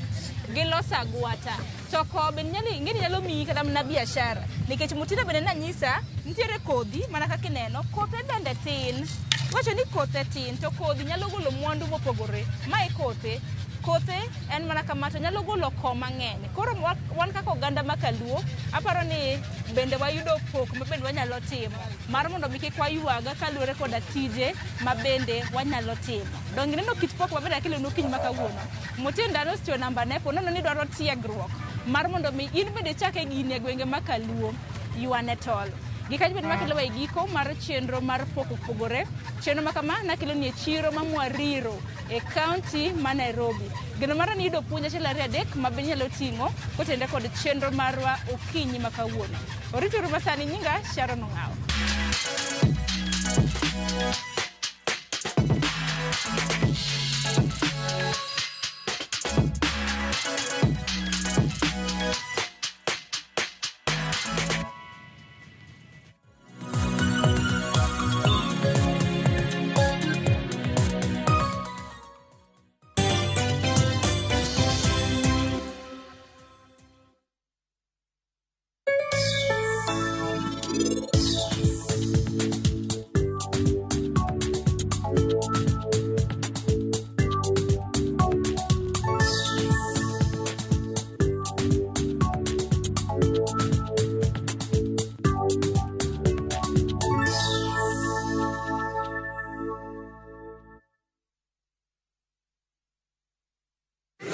gi loso agwata. To ko bende ing'eni nyalo miyi kata mana biashara. Nikech Mutinda bende nanyisa, nitiere kodhi mana kaka ineno, kothe bende tin. Wacho ni kothe tin, to kodhi nyalo golo mwandu mopogore. Mae kothe. Kothe en mana kama to nyalo golo ko mang'eny. Koro wan kaka oganda ma kaluo, aparo ni bende wayudo pok ma bende wanyalo timo mar mondo mi kik waywaga kaluwore koda tije ma bende wanyalo timo. Donge ineno kit pok ma bende akelonu okinyi ma kawuono. Mutinda nochiwo namba ne po nono ni dwaro tiegruok mar mondo mi in bende ichake gini e gwenge ma kaluo, ywane tol. Gi kanyo bende makelowa e giko mar chenro mar pok opogore. Chenro ma kama nakeloni e chiro ma Mwariro e kaunti ma Nairobi. Geno mara ni yudo puonj 1 2 3 ma bende inyalo ting'o kotende kod chenro marwa okinyi ma kawuono. Orituru masani, nyinga Sharon Ong'awo.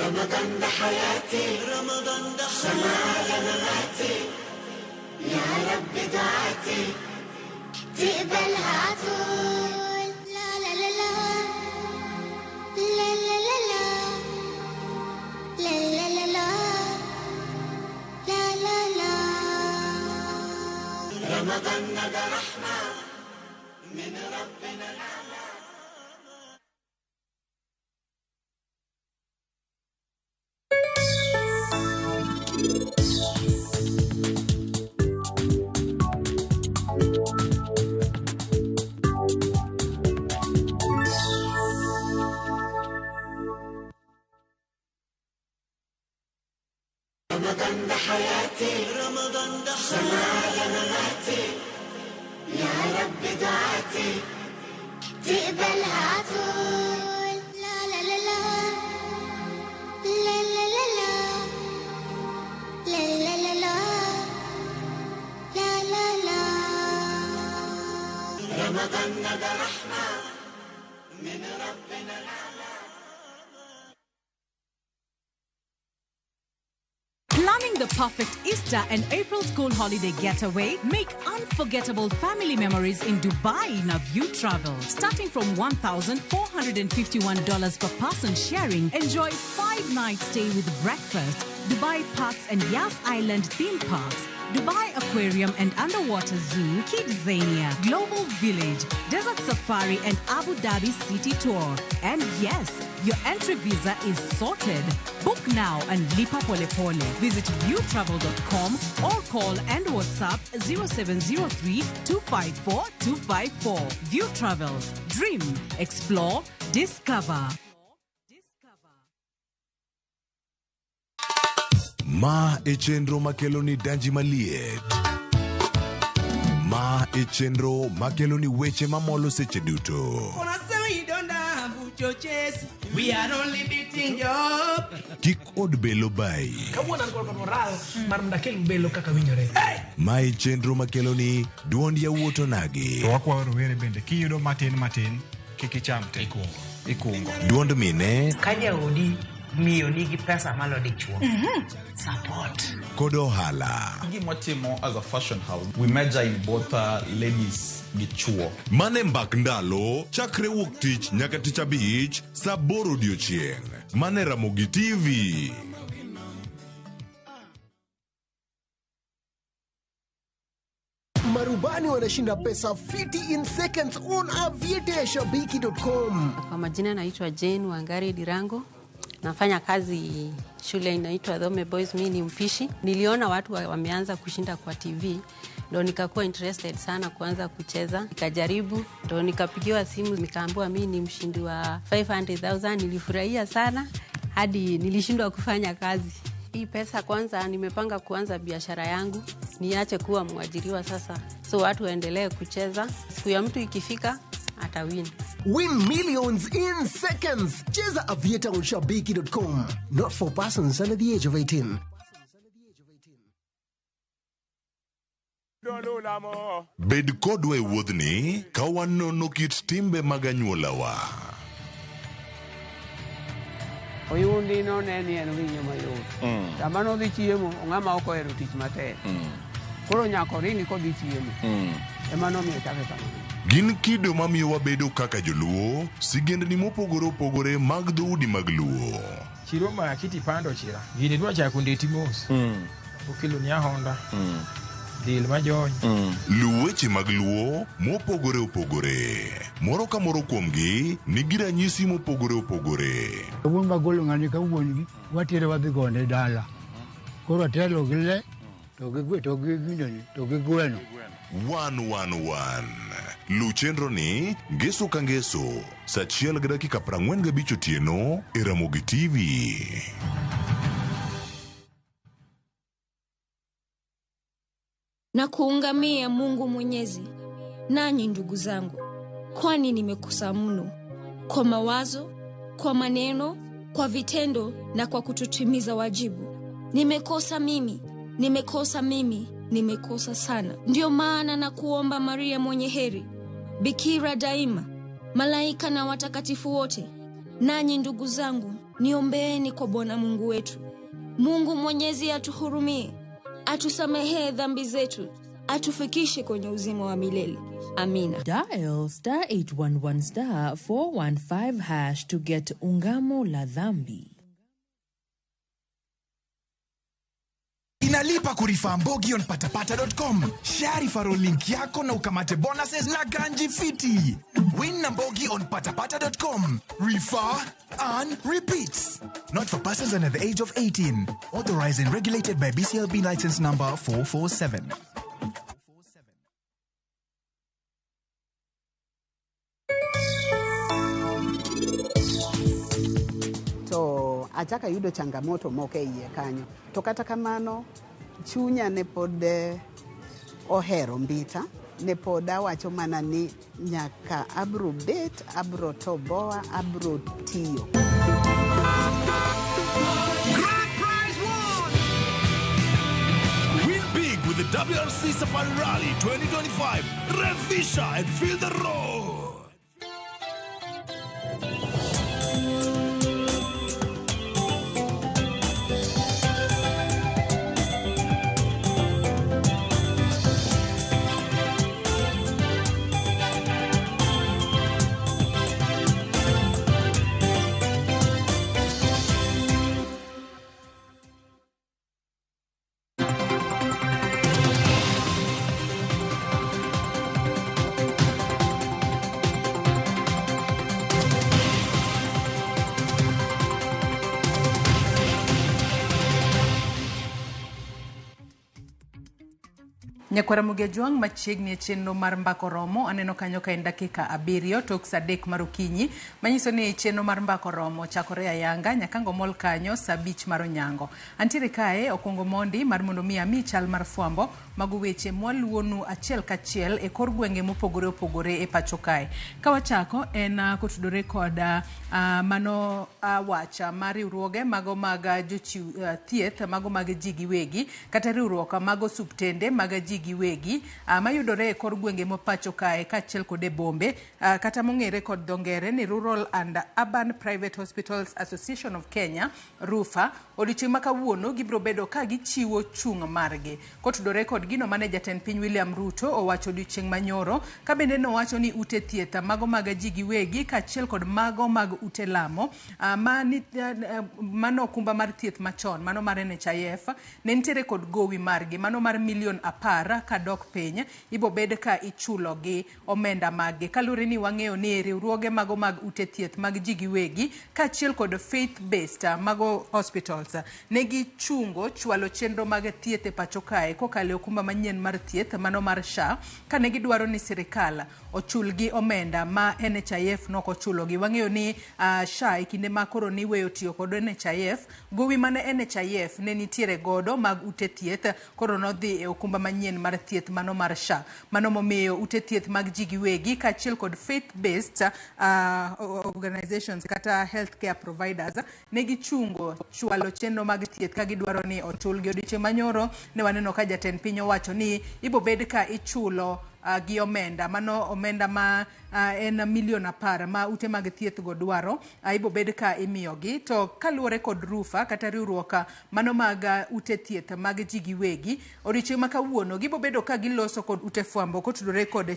رمضان ده حياتي، رمضان ده سمايا مماتي، يا رب دعاتي تقبلها عطول. لا لا لا لا لا لا لا لا لا لا لا لا لا لا. رمضان ده رحمة من ربنا الأعلى. رمضان ده حياتي، رمضان ده سمايا مماتي، يا رب دعاتي تقبلها عطول. لا لا لا لا لا لا لا لا لا لا لا لا لا لا. رمضان ده رحمة من ربنا الأعلى. Planning the perfect Easter and April school holiday getaway? Make unforgettable family memories in Dubai in a View Travel. Starting from $1,451 per person sharing, enjoy 5-night stay with breakfast, Dubai Parks and Yas Island theme parks, Dubai Aquarium and Underwater Zoo, Kidzania, Global Village, Desert Safari and Abu Dhabi City Tour. And yes, your entry visa is sorted. Book now and lipa pole pole. Visit viewtravel.com or call and WhatsApp 0703 254 254. View Travel. Dream, explore, discover. Ma e chenro makeloni danji maliet. Ma e chenro makeloni weche mamolo seche duto. We are only beating job. Kik od belo bai. Kawuono an kod moral mar mondo akel belo kaka winjore. Ma e chenro makeloni duond yawuot onagi. To wakwayo rowere bende kiyudo matin matin kik icham te. Ikungo. Duond mine. Ka jaodi miyo nigi pesa malo dichuo. Support. Kod ohala. Gima watimo as a fashion house, we major in both ladies gi chuo. Mane mbak ndalo, chakre wuok tich nyaka tich abich, saa 8 odiochieng'. Mane Ramogi TV. Marubani wanashinda pesa fiti in seconds on avieteshabiki.com. Kwa majina naitwa Jane Wangari Dirango. Nafanya kazi shule inaitwa Dhome Boys, mimi ni mpishi. Niliona watu wameanza kushinda kwa TV, ndo nikakuwa interested sana kuanza kucheza. Nikajaribu, ndo nikapigiwa simu nikaambiwa mimi ni mshindi wa 500,000. Nilifurahia sana hadi nilishindwa kufanya kazi. Hii pesa kwanza nimepanga kuanza biashara yangu, niache kuwa mwajiriwa sasa. So watu waendelee kucheza, siku ya mtu ikifika atawin. Win millions in seconds. Cheza Aviator on shabiki.com. Not for persons under the age of 18. Bed kodwa e wuodhni ka wanono kit timbe mag anyuolawa. Oyundi none ni en winyo mayot. Sama nodhi chiemo, ng'ama ok ohero tich matek. Koro nyaka oringi kodhi chiemo. Ema nomiyo ochake kamano. Gin kido mamiyo wabedo kaka joluo, sigendni mopogore opogore mag dhoudi mag luo. Chiro ma kiti pando chira. Gini dwa chako ndeti mos. Okelo ni ahonda. Dil majony. Luw weche mag luo mopogore opogore. Moro ka moro kuomgi nigi ranyisi mopogore opogore. Wuon magolo ng'ani ka wuon gi watere wadhi gone dala. Koro atelo gi le to gi gwe to gi ginene to gi gweno. 111. Luw chenro ni ngeso ka ngeso saa 1:45 otieno e Ramogi TV. Na kuungamia Mungu Mwenyezi, nanyi ndugu zangu, kwani nimekosa mno kwa mawazo, kwa maneno, kwa vitendo na kwa kutotimiza wajibu. Nimekosa mimi, nimekosa mimi, nimekosa sana. Ndiyo maana na kuomba Maria mwenye heri, Bikira daima, malaika na watakatifu wote, nanyi ndugu zangu, niombeeni kwa Bwana Mungu wetu. Mungu Mwenyezi atuhurumie, atusamehee dhambi zetu, atufikishe kwenye uzima wa milele. Amina. Dial star 811 star 415 hash to get Ungamo la Dhambi. Inalipa kurifa Mbogi on patapata.com. Share referral link yako na ukamate bonuses na ganji fiti. Win na Mbogi on patapata.com. Refer, earn, repeat. Not for persons under the age of 18. Authorized and regulated by BCLB license number 447. To achako ayudo changamoto moko e iye kanyo. To kata kamano, chunya ne pod ohero mbita. Ne pod awacho mana ni nyaka abro bet, abro toboa, abro tiyo. Grand prize won! Win big with the WRC Safari Rally 2025. Revisha and feel the road. Nyakwara Mugejwang' machiegni e chenro mar Mbako Romo aneno kanyo ka en dakika 7 tok saa 3 mar okinyi manyiso ni chenro mar Mbako Romo chakore ayanga nyaka ngomol kanyo saa 5 mar onyango. Antiere kae okuongo mondi mar mondo mi ami chal mar fwambo mago weche mwaluwonu achiel kachiel e kor gwenge mopogore opogore e pacho kae. Ka wachako en kotudore kod mano wach mar riwruoge mago mag jochiw thieth mago mag ji giwegi kata riwruok mag osuptende mag ji giwegi mayudore e kor gwenge ma pacho kae kaachiel kod e bombe kata mong'ere kod dho ngere ni Rural and Urban Private Hospitals Association of Kenya RUPHA. Odiochieng' ma kawuono gibiro bedo ka gichiwo chung' margi kotudore kod gino mane jatend piny William Ruto owacho odiochieng' manyoro ka bende nowacho ni ute thieth mago mag ji giwegi kaachiel kod mago mag ute lamo mano okumba mar thieth machon mano mar NHIF ne nitiere kod gowi margi mano mar milion 10 apar kadok piny ibobed ka ichulogi omenda maggi. Kaluwore ni wang'eyo ni riwruoge mago mag ute thieth mag ji giwegi kaachiel kod faith based mago hospitals ne gichungo chwalo chenro mag thieth e pacho kae kokalo e okumba manyien mar thieth mano mar SHA kane gidwaro ni sirikal ochulgi omenda ma NHIF nok ochulogi. Wang'eyo ni SHA e kinde ma koro niweyo tiyo kod NHIF, gowi mane NHIF ne nitiere godo mag ute thieth koro nodhi e okumba manyien mar thieth mano mar SHA. Mano momiyo ute thieth mag ji giwegi kaachiel kod faith based organizations kata healthcare providers ne gichungo chwalo chenro mag thieth ka gidwaro ni ochulgi. Odiochieng' manyoro ne waneno ka jatend piny owacho ni ibobed ka ichulo gi omenda mano omenda ma en milion 10 ma ute mag thieth go dwaro ibobed ka imiyogi. To kaluwore kod rufa kata riwruok mano mag ute thieth mag ji giwegi, odiochieng' ma kawuono gibobedo ka giloso kod ute fwambo kotudore kod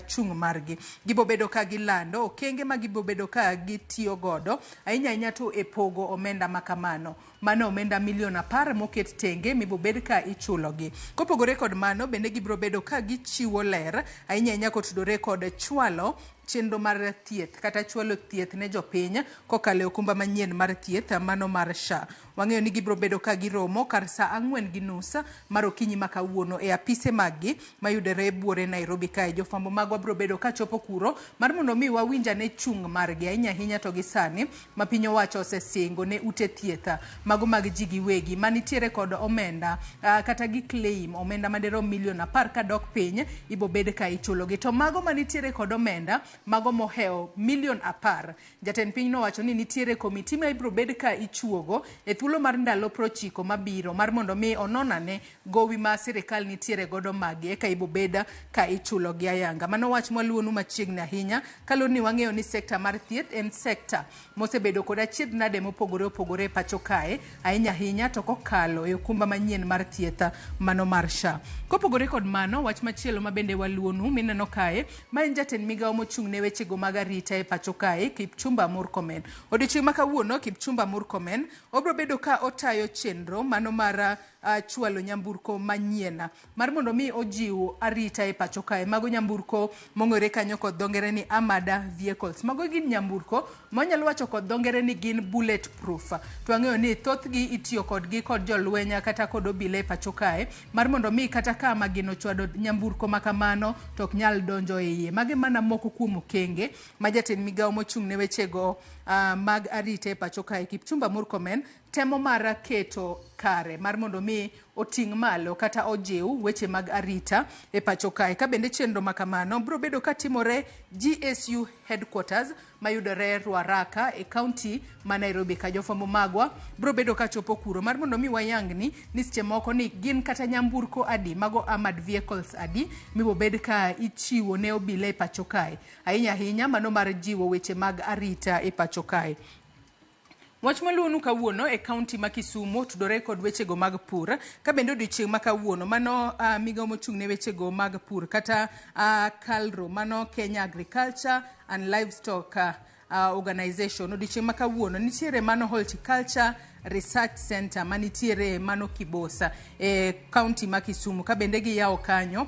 chung' margi. Gibobedo ka gilando okenge ma gibobedo ka gitiyo godo ahinya ahinya to e pogo omenda ma kamano. Mano omenda milion 10 moket tenge mibobed ka ichulogi. Kopogore kod mano bende gibiro bedo ka gichiwo ler ahinya ahinya kotudore kod chwalo chenro mar thieth kata chwalo thieth ne jopiny kokalo e okumba manyien mar thieth mano mar SHA. Wang'eyo ni gibiro bedo ka giromo kar saa 4:30 mar okinyi ma kawuono e apise maggi mayudore buore Nairobi kae. Jofwambo magwa biro bedo ka chopo kuro mar mondo mi wawinj ane chung' margi ahinya ahinya to gi sani ma piny owacho osesingo ne ute thieth mago mag ji giwegi manitiere kod omenda kata gi claim omenda madirom milion 10 kadok piny ibobed ka ichulogi. To mago manitiere kod omenda mago mohewo milion 10, jatend piny nowacho ni nitiere komiti ma ibiro bed ka ichuogo e thuolo mar ndalo 90 mabiro mar mondo mi onon ane gowi ma sirikal nitiere godo magi eka ibobed ka ichulogi ayanga. Mano wach mwaluwonu machiegni ahinya kaluwore ni wang'eyo ni sekta mar thieth en sekta mosebedo kod achiedh nade mopogore opogore e pacho kae ahinya ahinya to kokalo e okumba manyien mar thieth mano mar SHA. Kopogore kod mano, wach machielo ma bende waluwonu mineno kae ma en jatend migawo mochung' ne wechego mag arita e pacho kae Kipchumba Murkomen. Odiochieng' ma kawuono Kipchumba Murkomen obiro bedo ka otayo chenro mano mar chwalo nyamburko manyien mar mondo mi ojiw arita e pacho kae. Mago nyamburko mong'ere kanyo kod dho ngere ni armored vehicles. Mago gin nyamburko mwanyalo wacho kod dho ngere ni gin bullet proof. To wang'eyo ni thothgi itiyo kodgi kod jolweny kata kod obila e pacho kae mar mondo mi kata ka magina ochwado nyamburko ma kamano to ok nyal donjo e iye. Magi mana moko kuom okenge ma jatend migawo mochung' ne wechego mag arita e pacho kae Kipchumba Murkomen temo mar keto kare mar mondo mi oting' malo kata ojiw weche mag arita e pacho kae. Ka bende chenro ma kamano biro bedo katimore GSU headquarters mayudore Ruaraka e kaunti ma Nairobi ka. Jofwambo magwa biro bedo kachopo kuro mar mondo mi wayangni ni seche moko ni gin kata nyamburko adi mago armored vehicles adi mibobed ka ichiwo ne obila e pacho kae ahinya ahinya mano mar jiwo weche mag arita e pacho kae. Wach maluwonu kawuono e kaunti ma Kisumu otudore kod wechego mag pur ka bende odiochieng' ma kawuono mano migawo mochung' ne wechego mag pur kata KALRO mano Kenya Agriculture and Livestock Organization. Odiochieng' ma kawuono nitiere mano Horticulture Research Center manitiere mano Kibosa e kaunti ma Kisumu ka bende giyawo kanyo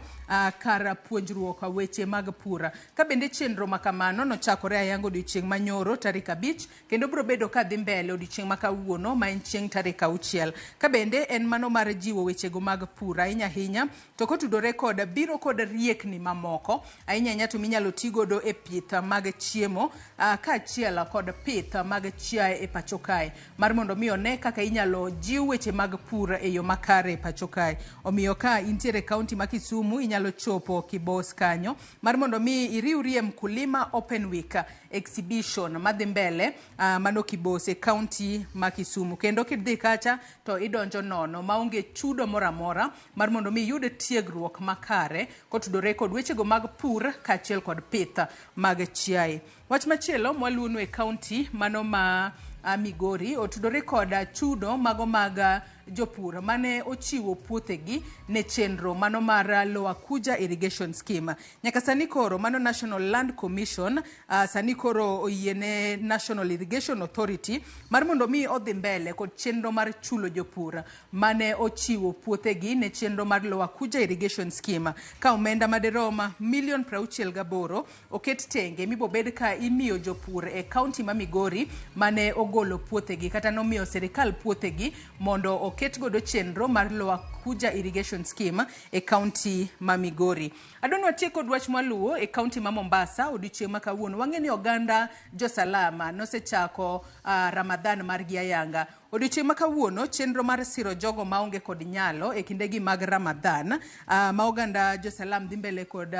kar puonjruok weche mag pur. Ka bende chenro ma kamano nochakore ayanga odiochieng' manyoro tarik 5 kendo biro bedo ka dhi mbele odiochieng' ma kawuono ma en chieng' tarik 6. Ka bende en mano mar jiwo wechego mag pur ahinya ahinya to kotudore kod biro kod riekni mamoko ahinya ahinya to minyalo ti godo e pith mag chiemo kaachiel kod pith mag chiaye e pacho kae mar mondo mi one kaka inyalo jiw weche mag pur e yo makare e pacho kae. Omiyo ka intiere e kaunti ma Kisumu inyalo chopo Kibos kanyo mar mondo mi iriwrie Mkulima Open Week exhibition madhi mbele mano Kibos e kaunti ma Kisumu. Kendo kidhi kacha to idonjo nono maonge chudo moro amora mar mondo mi iyud tiegruok makare kotudore kod wechego mag pur kaachiel kod pith mag chiaye. Wach machielo mwaluwonu e kaunti mano ma Migori otudore kod chudo mago mag jopur mane ochiwo puothegi ne chenro mano mar Lower Kuja Irrigation Scheme. Nyaka sani koro mano National Land Commission sani koro oyiene National Irrigation Authority mar mondo mi odhi mbele kod chenro mar chulo jopur mane ochiwo puothegi ne chenro mar Lower Kuja Irrigation Scheme ka omenda maderom milion 68 oket tenge mibobed ka imiyo jopur e kaunti ma Migori mane ogolo puothegi kata nomiyo sirikal puothegi mondo oket godo chenro mar Lower Kuja Irrigation Scheme e kaunti ma Migori. Adwa watiek kod wach mwaluwo e kaunti ma Mombasa odiochieng' ma kawuono. Wang'e ni oganda josalama nosechako Ramadhan margi ayanga. Odiochieng' ma kawuono chenro mar siro jogo maonge kod nyalo e kindegi mag Ramadhan ma oganda josalam dhi mbele kod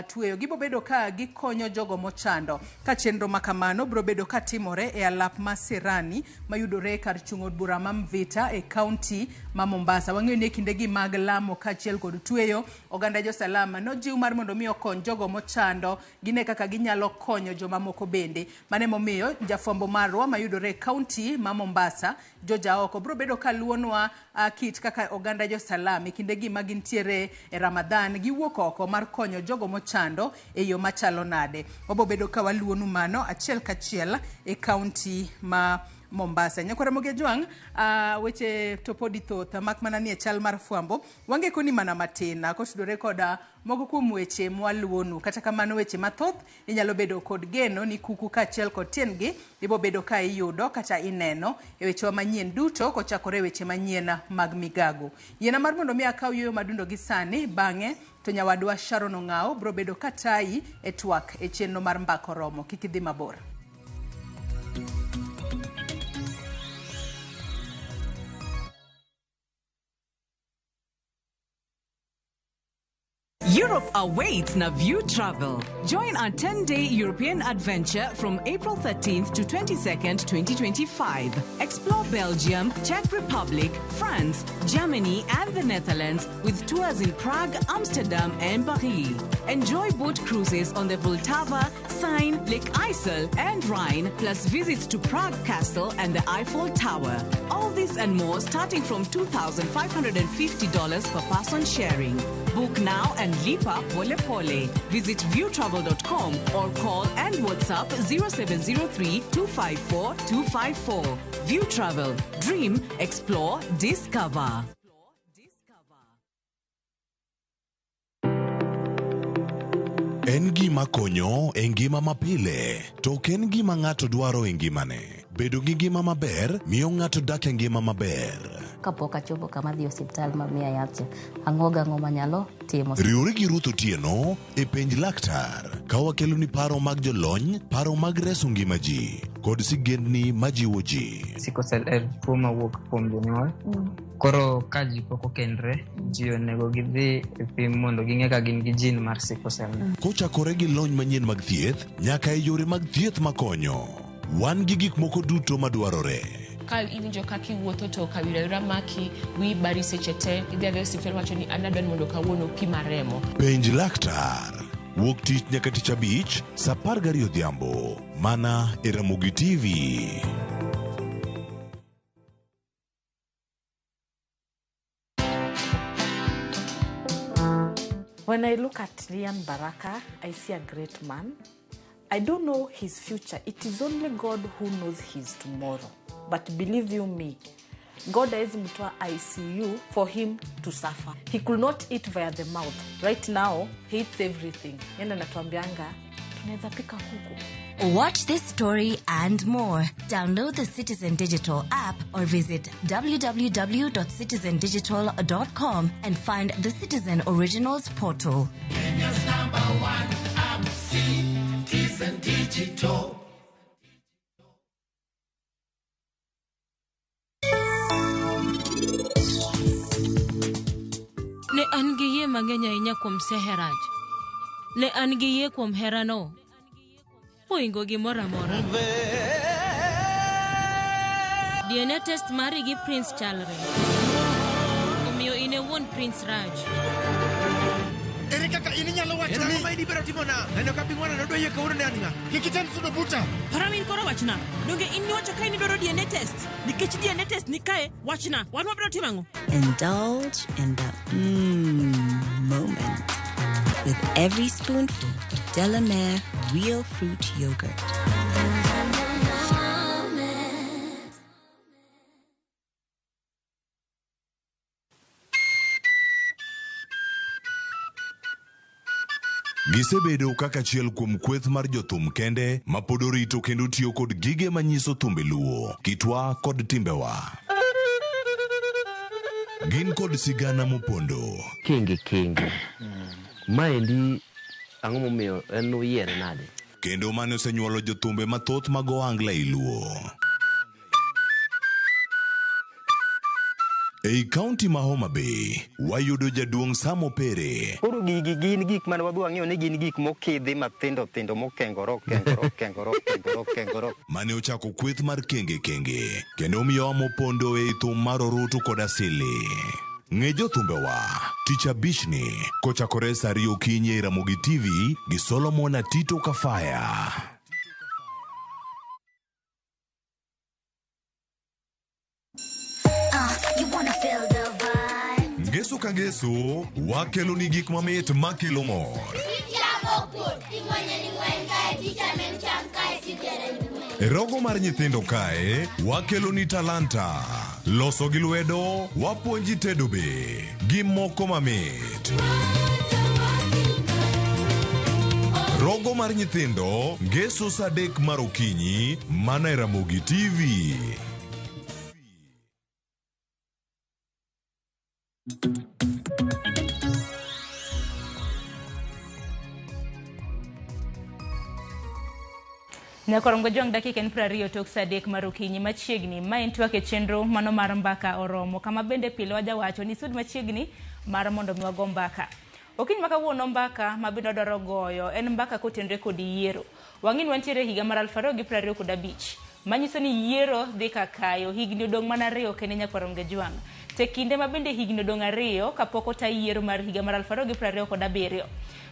tweyo. Gibo bedo ka gikonyo jogo mochando ka chenro ma kamano biro bedo ka timore e alap ma Sirani mayudore kar chung' od bura ma Mvita e kaunti ma Mombasa. Wang'eyo ni e kindegi mag lamo kaachiel kod tweyo oganda josalama nojiw mar mondo mi okony jogo mochando gine kaka ginyalo konyo jomamoko bende. Mano emomiyo jafwambo marwa mayudore e kaunti ma Mombasa George Aoko biro bedo ka luwonwa kit kaka oganda josalam e kindegi ma gintiere e Ramadhan giwuok oko mar konyo jogo mochando e yo machalo nade. Wabo bedo ka waluwonu mano achiel kachiel e kaunti ma Mombasa. Nyakwara Ramogi Ajwang', weche to podi thoth mak mana ni e chal mar fwambo wangeko ni mana matin kotudore koda moko kuom weche mwaluwonu. Kata kamano weche mathoth inyalo bedo kod geno ni kuku kaachiel kod tiendgi ibo bedo ka iyudo kata ineno e wechewa manyien duto kochakore e weche manyien mag migago. Yiena mar mondo mi akaw yueyo madundo gi sani, bang'e to nyawadwa Sharon Ong'ao biro bedo ka tayi e twak e chenro mar Mbaka Oromo. Kik idhi mabor. Europe awaits Naview Travel. Join our 10-day European adventure from April 13th to 22nd, 2025. Explore Belgium, Czech Republic, France, Germany, and the Netherlands with tours in Prague, Amsterdam, and Paris. Enjoy boat cruises on the Vltava, Seine, Lake Isel, and Rhine, plus visits to Prague Castle and the Eiffel Tower. All this and more starting from $2,550 per person sharing. Book now and lipa pole pole. Visit viewtravel.com or call and WhatsApp 0703 254 254. View Travel. Dream, explore, discover. En gima konyo e ngima mapile, to ok en gima ng'ato dwaro e ngimane. Bedo gi ngima maber miyo ng'ato dak e ngima maber. Kapok achopo kama dhi osiptal ma miya yath cha, ang'o gang'o manyalo timo. Riwri gi Ruth Otieno e Penj Laktar ka wakeloni paro mag jolony, paro mag reso ngima ji, kod sigendni majiwo ji. Sickle cell en tuo mawuok kuom jonyuol. Koro ka ji pok okendre, ji onego gidhi e pim mondo ging'e ka gin gi gene mar sickle cell. Kochakore gi lony manyien mag thieth nyaka e yore mag thieth makonyo. Wan gi gik moko duto madwarore. Ka iwinjo kaka iwuotho to kawira wira maki, wiyi bari seche te, idhi adhiya e osiptal wacho ni an adwa ni mondo kawuono pima remo. Penj Laktar. Wuok tich nyaka tich abich, saa 12 odhiambo. Mana e Ramogi TV. When I look at Lian Baraka, I see a great man. I don't know his future. It is only God who knows his tomorrow. But believe you me, God hawezi mtoa ICU for him to suffer. He could not eat via the mouth. Right now, he eats everything. Yeye anatuambianga, tunaweza pika kuku. Watch this story and more. Download the Citizen Digital app or visit www.citizendigital.com and find the Citizen Originals portal. Kenya's number one app, Citizen Digital. Ne an gi yie mang'eny ahinya kuom Seheraj. Ne an gi yie kuom herano. Mohingo gimoro amora. DNA test mari gi Prince chalre. Omiyo in e wuon Prince Raj. Ere kaka in inyalo wacho ni... Ang'o ma idibiro timona? Neno ka bing'wana nodwa yie kawuono ne an ng'a? Kik item sudo buta. Para in koro wachna. Donge in niwacho ka in idwaro DNA test? Nikech DNA test ni kae, wachna. Wan wabiro timo ang'o? Indulge in the moment with every spoonful of Delamere real fruit yogurt. Gisebedo kaka achiel kuom kweth mar jothum kende ma pod orito kendo tiyo kod gige manyiso thumbe Luo, kitwa kod timbewa. Gin kod sigana mopondo. Kenge kenge. Maendi ang'o momiyo en uyiere nade? Kendo mane osenyuolo jothumbe mathoth mag ohangla ei Luo. Ei kaunti ma Homa Bay, wayudo jaduong' Sam Opere. Koro gigi gin gik mane wadhi wang'iyo ni gin gik mokidhi mathindo thindo mokengore okengore okengore okengore okengore. Mane ochako kweth mar Kenge Kenge kendo omiyowa mopondo ei thum mar orutu kod asili. Ng'e jothumbewa tich abichni kochakore saa 2 okinyi ei Ramogi TV gi Solomon Atito Kafaya. You wanna feel the vibe. Ngeso ka ngeso wakelo ni gik mamit makelo mor. E rogo mar nyithindo kae wakelo ni talanta. Loso gi lwedo wapuonji tedo be gi moko mamit. Rogo mar nyithindo ngeso saa 3 mar okinyi mana e Ramogi TV. Nyakorongo jong dakika en 20 tok saa 3 mar okinyi machiegni ma en twak e chenro mano mar mbaka oromo kama bende pile wajawacho ni sud machiegni mar mondo mi wago mbaka. Okinyi ma kawuono mbaka ma bende wadwaro goyo en mbaka kotenore kod yiero. Wang'in wantiere higa mar 2025 manyiso ni yiero dhi kakayo higni odong' mana 2 kende Nyakorongo jwang'. Te kinde ma bende higni odong' 2 kapok ota yiero mar higa mar 2027.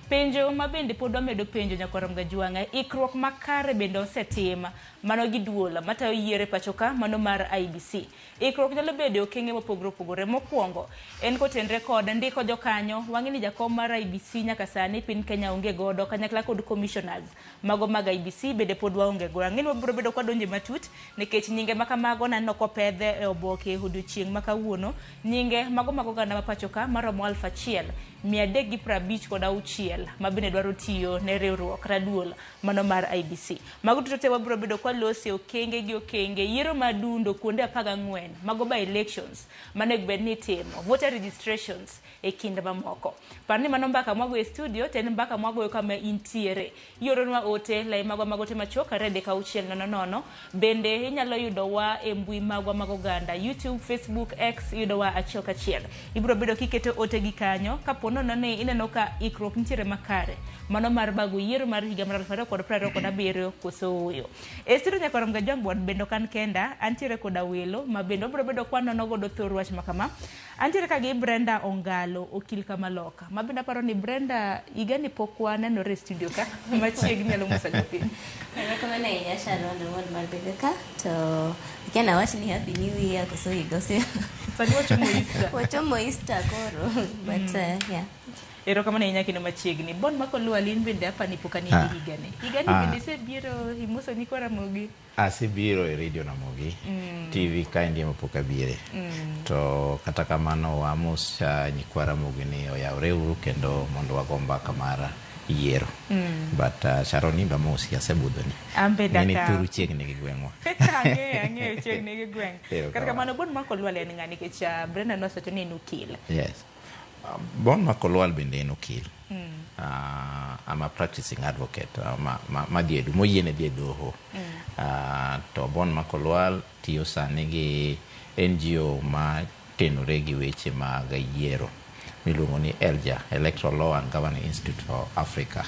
Penjo ma bende pod wamedo penjo Nyakorongo jwang' ikruok makare bende osetim mano gi duol matayo yiero e pacho ka mano mar IEBC. Ikruok nyalo bedo e okenge mopogore opogore. Mokwongo en kotenre kod ndiko jokanyo. Wang'e ni jakom mar IEBC nyaka sani piny Kenya onge godo kanyakla kod commissioners mago mag IEBC bende pod waonge godo. Ang'e ni wabiro bedo kwadonje matut nikech nyinge ma kamago naneno kopedhe e oboke odiochieng' ma kawuono. Nyinge mago mag oganda ma pacho ka maromo 1356 ma bende dwaro tiyo ne riwruok kata duol mano mar IEBC. Mago duto te wabiro bedo kwalose okenge gi okenge yiero madundo kuonde 14 mago by elections manego bed ni itimo voter registrations e kinde mamoko. Par ni mano mbaka mwagoyo e studio to en mbaka mwagoyo kama intiere. Ioronwa ote lai magwa mag ote machuok 23600. Bende inyalo yudowa e mbui magwa mag oganda YouTube, Facebook, X iyudowa achiel kachiel. Ibiro bedo kiketo ote gi kanyo kapo nono ni ineno ka ikruok nitiere makare mano mar bago yiero mar higa mar 2027 koso ooyo. E studio Nyakorongo Jwang' bende ok an kenda, antiere koda welo ma bende wabiro bedo kwanono godo thor wach makama. Antiere ka gi Brenda Ongalo okil kamaloka ma bende aparo ni Brenda higani pok wanenore e studio ka machiegni nyalo musa jopiny. Erokamano ahinya Sharon owuon mar bedo ka to akia nawach ni happy new year koso higa ose Sani wachomo Easter. Wachomo Easter koro but yeah. Erokamano ahinya kendo machiegni. Bon Makolwal in bende apani pok aneni higani. Higani bende isebiro imoso nyikwa Ramogi? Asebiro e Radio Ramogi TV kaendi ema pok abire. To kata kamano wamos nyikwa Ramogi ni oyawre uru kendo mondo wago mbaka mar yiero. But Sharon in be amosi asebudhoni. An bende Ng'eni akawo. thuru chiegni gi gweng'wa. Ang'eyo chiegni gi gweng'. Kata kamano Bon Makolwal en ng'a nikech Brenda nosewacho ni en okil. Yes. Bon Makolwal bende en okil. I'm a practicing advocate ma dhi moyiene dhi e doho. To Bon Makolwal tiyo sani gi NGO ma tenore gi weche mag yiero. miluongo ni ELGA, Electoral Law and Governing Institute for Africa.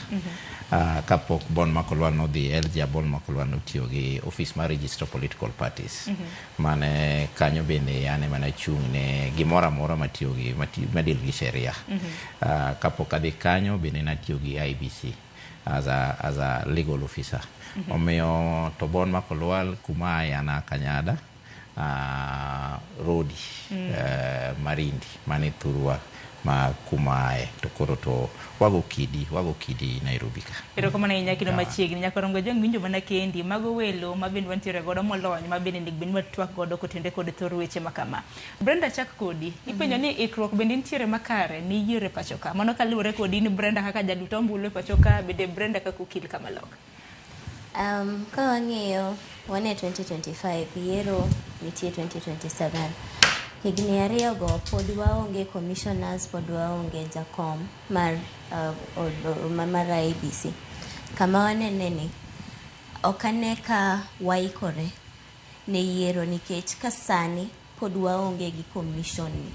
Kapok Bon Makolwal nodhi ELGA, Bon Makolwal notiyo gi office mar Register of Political Parties. Mane kanyo bende an ema nachung' ne gimoro amora matiyo gi madeal gi sheria. Kapok adhi kanyo bende natiyo gi IEBC as a legal officer. Omiyo to Bon Makolwal kuma aye an a Kanyada, Rodi, Marindi mane thurwa ma kuma aye to koro to wago kidi Nairobi ka. Erokamano ahinya kendo machiegni nyaka Jwang' winjo mana kendi mago welo ma bende wantiere godo molony ma bende onego bed ni watwak godo kotenore kod thor weche ma kama. Brenda, chak kodi. Ipenjo ni ikruok bende nitiere makare ni yiero e pacho ka. Mano kaluwore kodi in Brenda kaka jalut ombulu e pacho ka bende Brenda kaka okil kamaloka. Ka wang'iyo wan e 2025, yiero nitie 2027, higni 2 go pod waonge commissioners, pod waonge jakom mar IEBC. Kama wanene ni ok ane ka waikore ne yiero nikech ka sani pod waonge gi commission ni.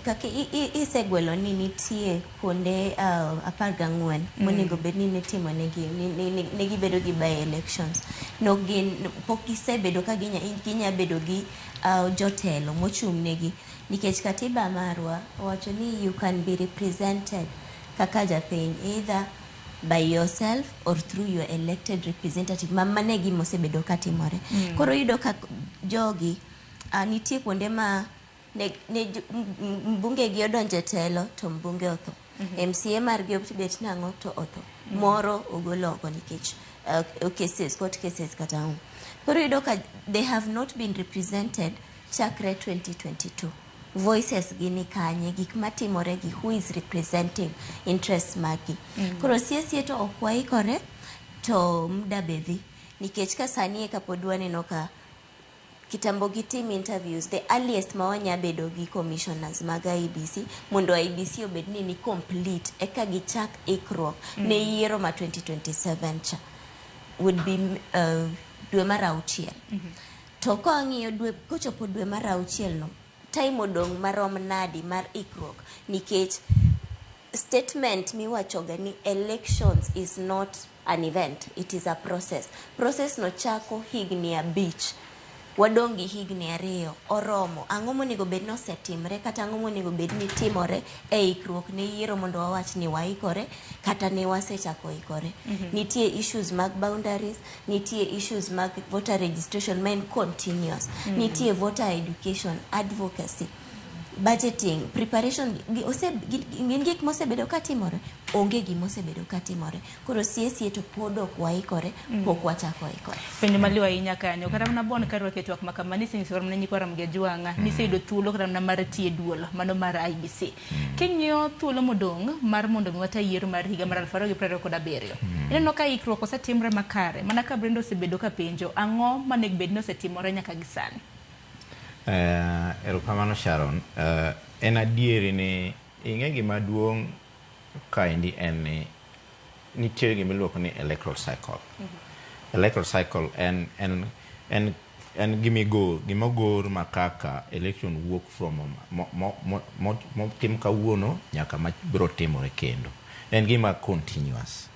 Kaka isegwelo ni nitie kuonde 14 monego bed ni nitimo negi ne gibedo gi by elections no gin pok gisebedo ka ginya bedo gi jotelo mochung' negi nikech katiba marwa owacho ni you can be represented kaka japiny either by yourself or through your elected representative, ma mano e gima osebedo katimore. Koro iyudo ka jogi nitie kuonde ma ne mbunge gi odonjo e telo to mbunge otho. MCA margi obet nang'o to otho. Moro ogol oko nikech cases, court cases kata ang'o. Koro iyudo ka they have not been represented chakre 2022. Voices gi ni kanye, gik matimore gi, who is representing interests maggi? Koro sie sie to ok waikore to muda be dhi nikech ka sani eka pod waneno ka kitambo gitim interviews, the earliest ma wanya bedo gi commissioners mag IEBC mondo IEBC obed ni complete eka gichak ikruok ne yiero ma 2027 cha would be dwe mar 6. To kang'iyo dwe kochopo dwe mar 6 no, time odong' marom nadi mar ikruok? Nikech statement miwachoga ni elections is not an event, it is a process. Process no chako higni 5, wadong' gi higni 2 oromo. Ang'o monego bed ni osetimre kata ang'o monego bed ni timore e ikruok ne yiero mondo wawach ni waikore kata ne wasechako ikore? Nitie issues mag boundaries, nitie issues mag voter registration ma en continuous, nitie voter education, advocacy, budgeting, preparation. Gin gik mosebedo katimore, onge gima osebedo katimore. Koro sie sie to pod ok waikore, pok wachako ikore. Penjo maliw ahinya kanyo. Kata mana Bon, karwako e twak ma kama nisenyiso kata mana nyikwa Ramogi Ajwang'a niseyudo thuolo kata mana mar tiyo e duol mano mar IEBC. King'iyo thuolo modong' mar mondo mi wata yiero mar higa mar 2027, ineno ka ikruok osetimre makare? Mana ka Brenda osebedo ka penjo, ang'o manego bed ni osetimore nyaka gi sani? Erokamano Sharon. En adieri ni ing'e gima duong' kaendi en ni nitie gima iluongo ni electoral cycle. Electoral cycle en gima ogor ma kaka election wuok from motim kawuono nyaka ma biro timore kendo. En gima continuous.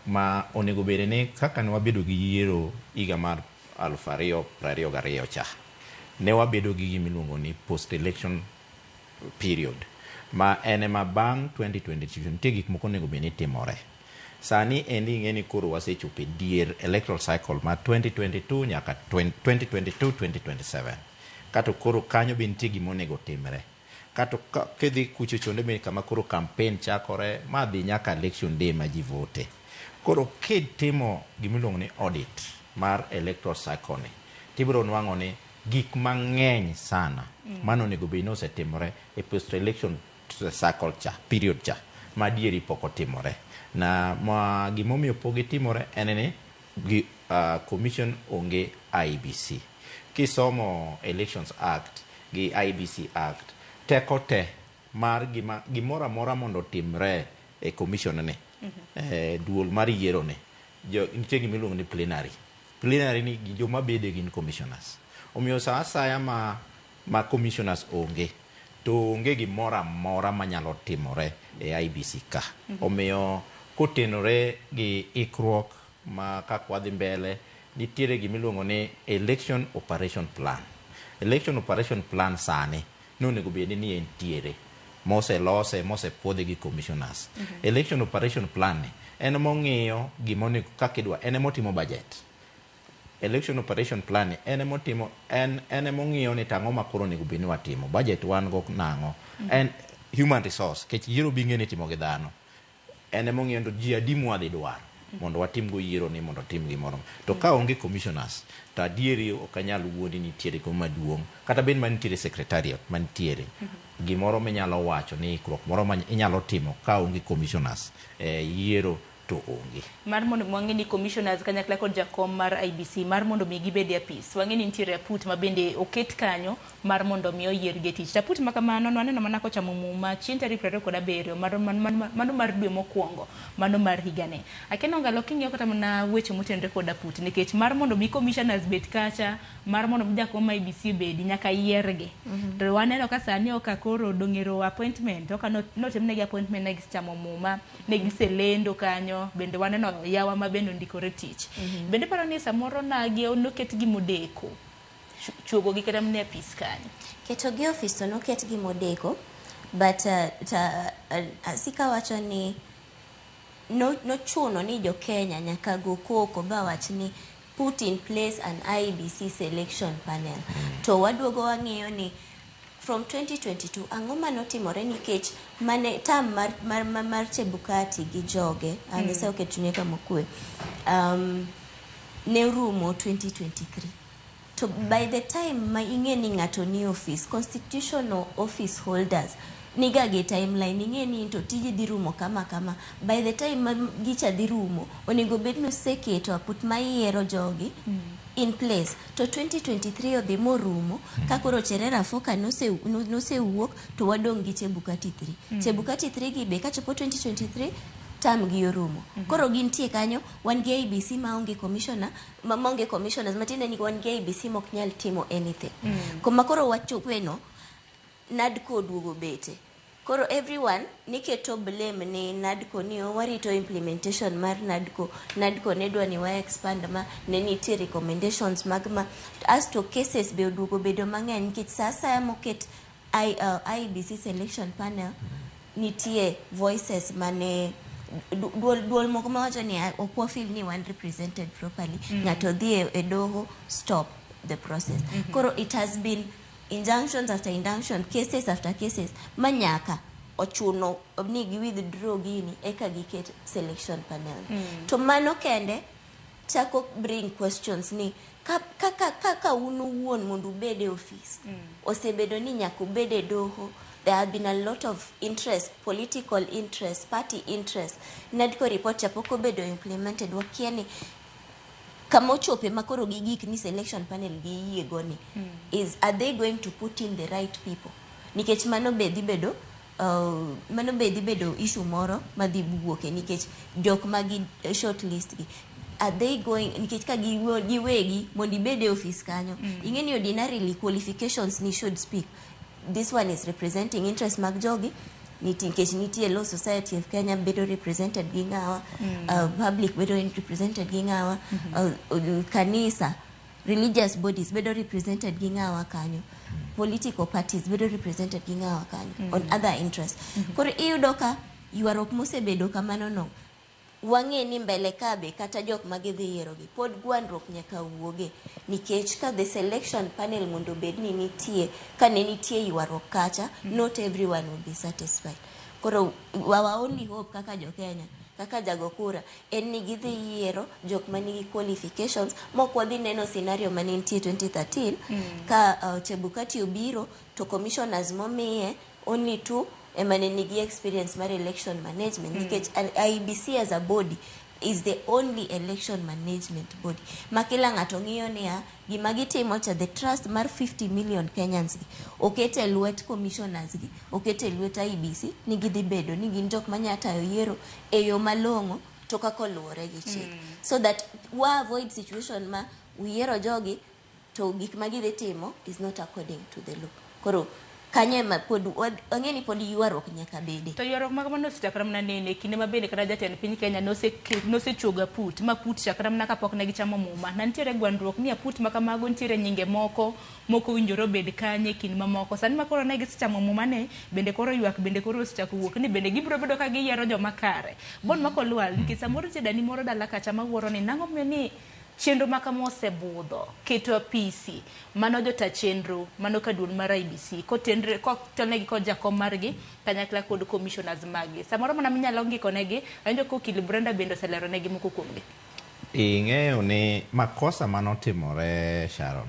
Ma onego bed ni kaka ne wabedo gi yiero higa mar 2022 cha, ne wabedo gi gima iluongo ni post election period ma en ema bang' 2022 nitie gik moko onego bed ni timore. Sani endi ing'e ni koro wasechopo e dier electoral cycle mar 2022 nyaka 2022 2027 kato koro kanyo be nitie gima onego timre. Kato kidhi kucho chonde be kama koro campaign chakore ma dhi nyaka election day ma ji vote. Koro kitimo gimiluongo ni audit mar electoral cycle ni, tibiro nwang'o ni gik mang'eny sana mano onego bed ni osetimore e post election cycle cha, period cha, ma adieri pok otimore. Na ma gimomiyo pok gitimore en ni gi, commission onge IEBC. Kisomo Elections Act gi IEBC Act, teko te mar gima gimoro amora mondo otimre e commission ni, duol mar yiero ni, nitie gima iluongo ni plenary. Plenary ni joma bede gin commissioners. Omiyo sa asaya ma commissioners onge To onge gimoro amora manyalo timore e IEBC ka. Omiyo kotenore gi ikruok ma kaka wadhi mbele, nitiere gimiluongo ni election operation plan. Election operation plan sani nonego bed ni entiere moselose, mosepuodhi gi commissioners. Election operation plan ni en mong'iyo gima onego kaka idwa, en emotimo budget. Election operation plan ni en emotimo, en emong'iyo ni tang'o ma koro onego bed ni watimo budget, wan go nang'o, en human resource, kech yiero bi ng'e ni itimo gi dhano. En emong'iyo to ji adi mwadhi dwaro mondo watim go yiero ni mondo otim gimoro. To ka onge commissioners, to adieri ok anyal wuondi nitiere gimoro maduong', kata bed manitiere secretariat manitiere gimoro minyalo wacho ni ikruok moro ma inyalo timo ka onge commissioners e yiero to onge. Mar mondo mi wang'e ni commissioners kanyakla kod jakom mar IEBC mar mondo mi gibed e apis, wang'e ni nitiere aput ma bende oket kanyo mar mondo mi oyiergi e tich. To aput ma kamano nwaneno mana kochamo muma chieng' tarik 27 mano mar dwe mokwongo mano mar higani. Akia Ongalo king'iyo kata mana weche motenore kod aput, nikech mar mondo mi commissioners bet kacha, mar mondo mi jakom mar IEBC obedi, nyaka yiergi. To waneno ka sani oka koro dong'ero appointment oka notimnegi appointment, ne gisechamo muma, ne giselendo kanyo, bende waneno yawa ma bende ondikore tich. Bende paro ni samoro nagi noketgi modeko chuogo gi kata mana e apis kanyo. Keto gi ofis to noketgi modeko, but asika wacho ni nochuno ni jo Kenya nyaka go koko ba wach ni put in place an IEBC selection panel. To waduogo wang'iyo ni from 2022 ang'o manotimore, nikech mane term mar Chebukati gi joge, Nyasaye oket chunye kama okwe, ne orumo 2023. To by the time ma ing'e ni ng'ato ni office, constitutional office holders niga gi timeline, ing'e ni to tiji dhi rumo kama kama. By the time ma gicha dhi rumo, onego bed ni oseketo aput mayiero jogi in place. To 2023 odhi morumo ka koro Cherera Foka nosewuok, to wadong' gi Chebukati 3. Chebukati 3 gi be kachopo 2023 term gi orumo. Koro gintie kanyo, wan gi IEBC maonge commissioner, maonge commissioners, matiende ni wan gi IEBC mok nyal timo anything. Koma koro wachope no, NADCO oduogo bete. Koro everyone niketo blame ni NADCO, ni warito implementation mar NADCO. NADCO ne dwa ni wa expand, ma ne nitie recommendations mag ma asto cases be oduogo bedo mang'eny, nikech sa asaya moket IEBC selection panel, nitie voices mane duol moko mawacho ni, "Ah, ok wafeel ni wan represented properly." Ng'ato dhi e doho, stop the process. Koro it has been injunctions after injunction, cases after cases, ma nyaka ochuno ni gi withdraw gini eka giket selection panel. To mano kende chako bring questions ni kaka un owuon mondo ubed e ofis, osebedo ni nyaka ubed e doho. There have been a lot of interest, political interest, party interest. NADCO report cha pok obedo implemented. Wakia ni kama ochope ma koro gigik ni selection panel giyie go ni is, are they going to put in the right people? Nikech mano be dhi bedo issue moro madhi wuoke, nikech jok ma gi shortlist gi, are they going, nikech ka giwegi mondo ibed e ofis kanyo, ing'e ni ordinarily qualifications ni should speak, this one is representing interest mag jogi. Nitie, nikech nitie Law Society of Kenya bedo represented gi ng'awa, public bedo represented gi ng'awa, kanisa, religious bodies bedo represented gi ng'awa kanyo, political parties bedo represented gi ng'awa kanyo, on other interest. Koro iyudo ka ywaruok mosebedo kamano no, wang'e ni mbele ka be kata jok ma gidhi yierogi pod gwandruok nyaka wuoge, nikech ka the selection panel mondo obed ni nitie, ka ne nitie ywaruok kacha, not everyone will be satisfied. Koro our only hope kaka jo Kenya, kaka jago kura, en ni gidhi yiero jok manigi qualifications mok wadhi neno scenario mane nitie 2013 ka Chebukati obiro to commissioners momiye only two ema ne nigi experience mar election management, nikech IEBC as a body is the only election management body ma kila ng'ato ng'iyo niya gima gitimo cha, the trust mar 50 million Kenyans gi oket e lwet commissioners gi, oket e lwet IEBC ni gidhi bedo ni gin jok manya tayo yiero e yo malong'o to kaka oluwore gi chik, so that wa avoid situation ma uyiero jogi to gik ma gidhi timo is not according to the law. Koro Kanyo ema pod wang'e ni pod ywaruok nyaka bede. To ywaruok mag mano osechakore mana nene kinde ma bende kata jatend piny Kenya nosechuogo aput ma aput chakre mana kapok ne gichamo muma. Na nitiere gwandruok ni aput ma kamago nitiere nyinge moko mok owinjore obed kanye e kind mamoko. Sani ma koro ne gisechamo muma ni bende koro ywak bende koro osechako wuok ni bende gibiro bedo ka giyiero joma kare. Bon mako lwal nikech samoro nitie dani moro dala kacha mawuoro ni nang'o momiyo ni Chenro ma kama osebudho, keto apisi, mano jota chenro, mano ka duol mar IEBC, kotenre, kotelnegi kod jakom margi, kanyakla kod commissioners maggi. Samoro mana minyalo ngikonegi, awinjo ka okil Brenda bende oselero negi moko kuomgi. Ing'eyo ni makosa manotimore Sharon,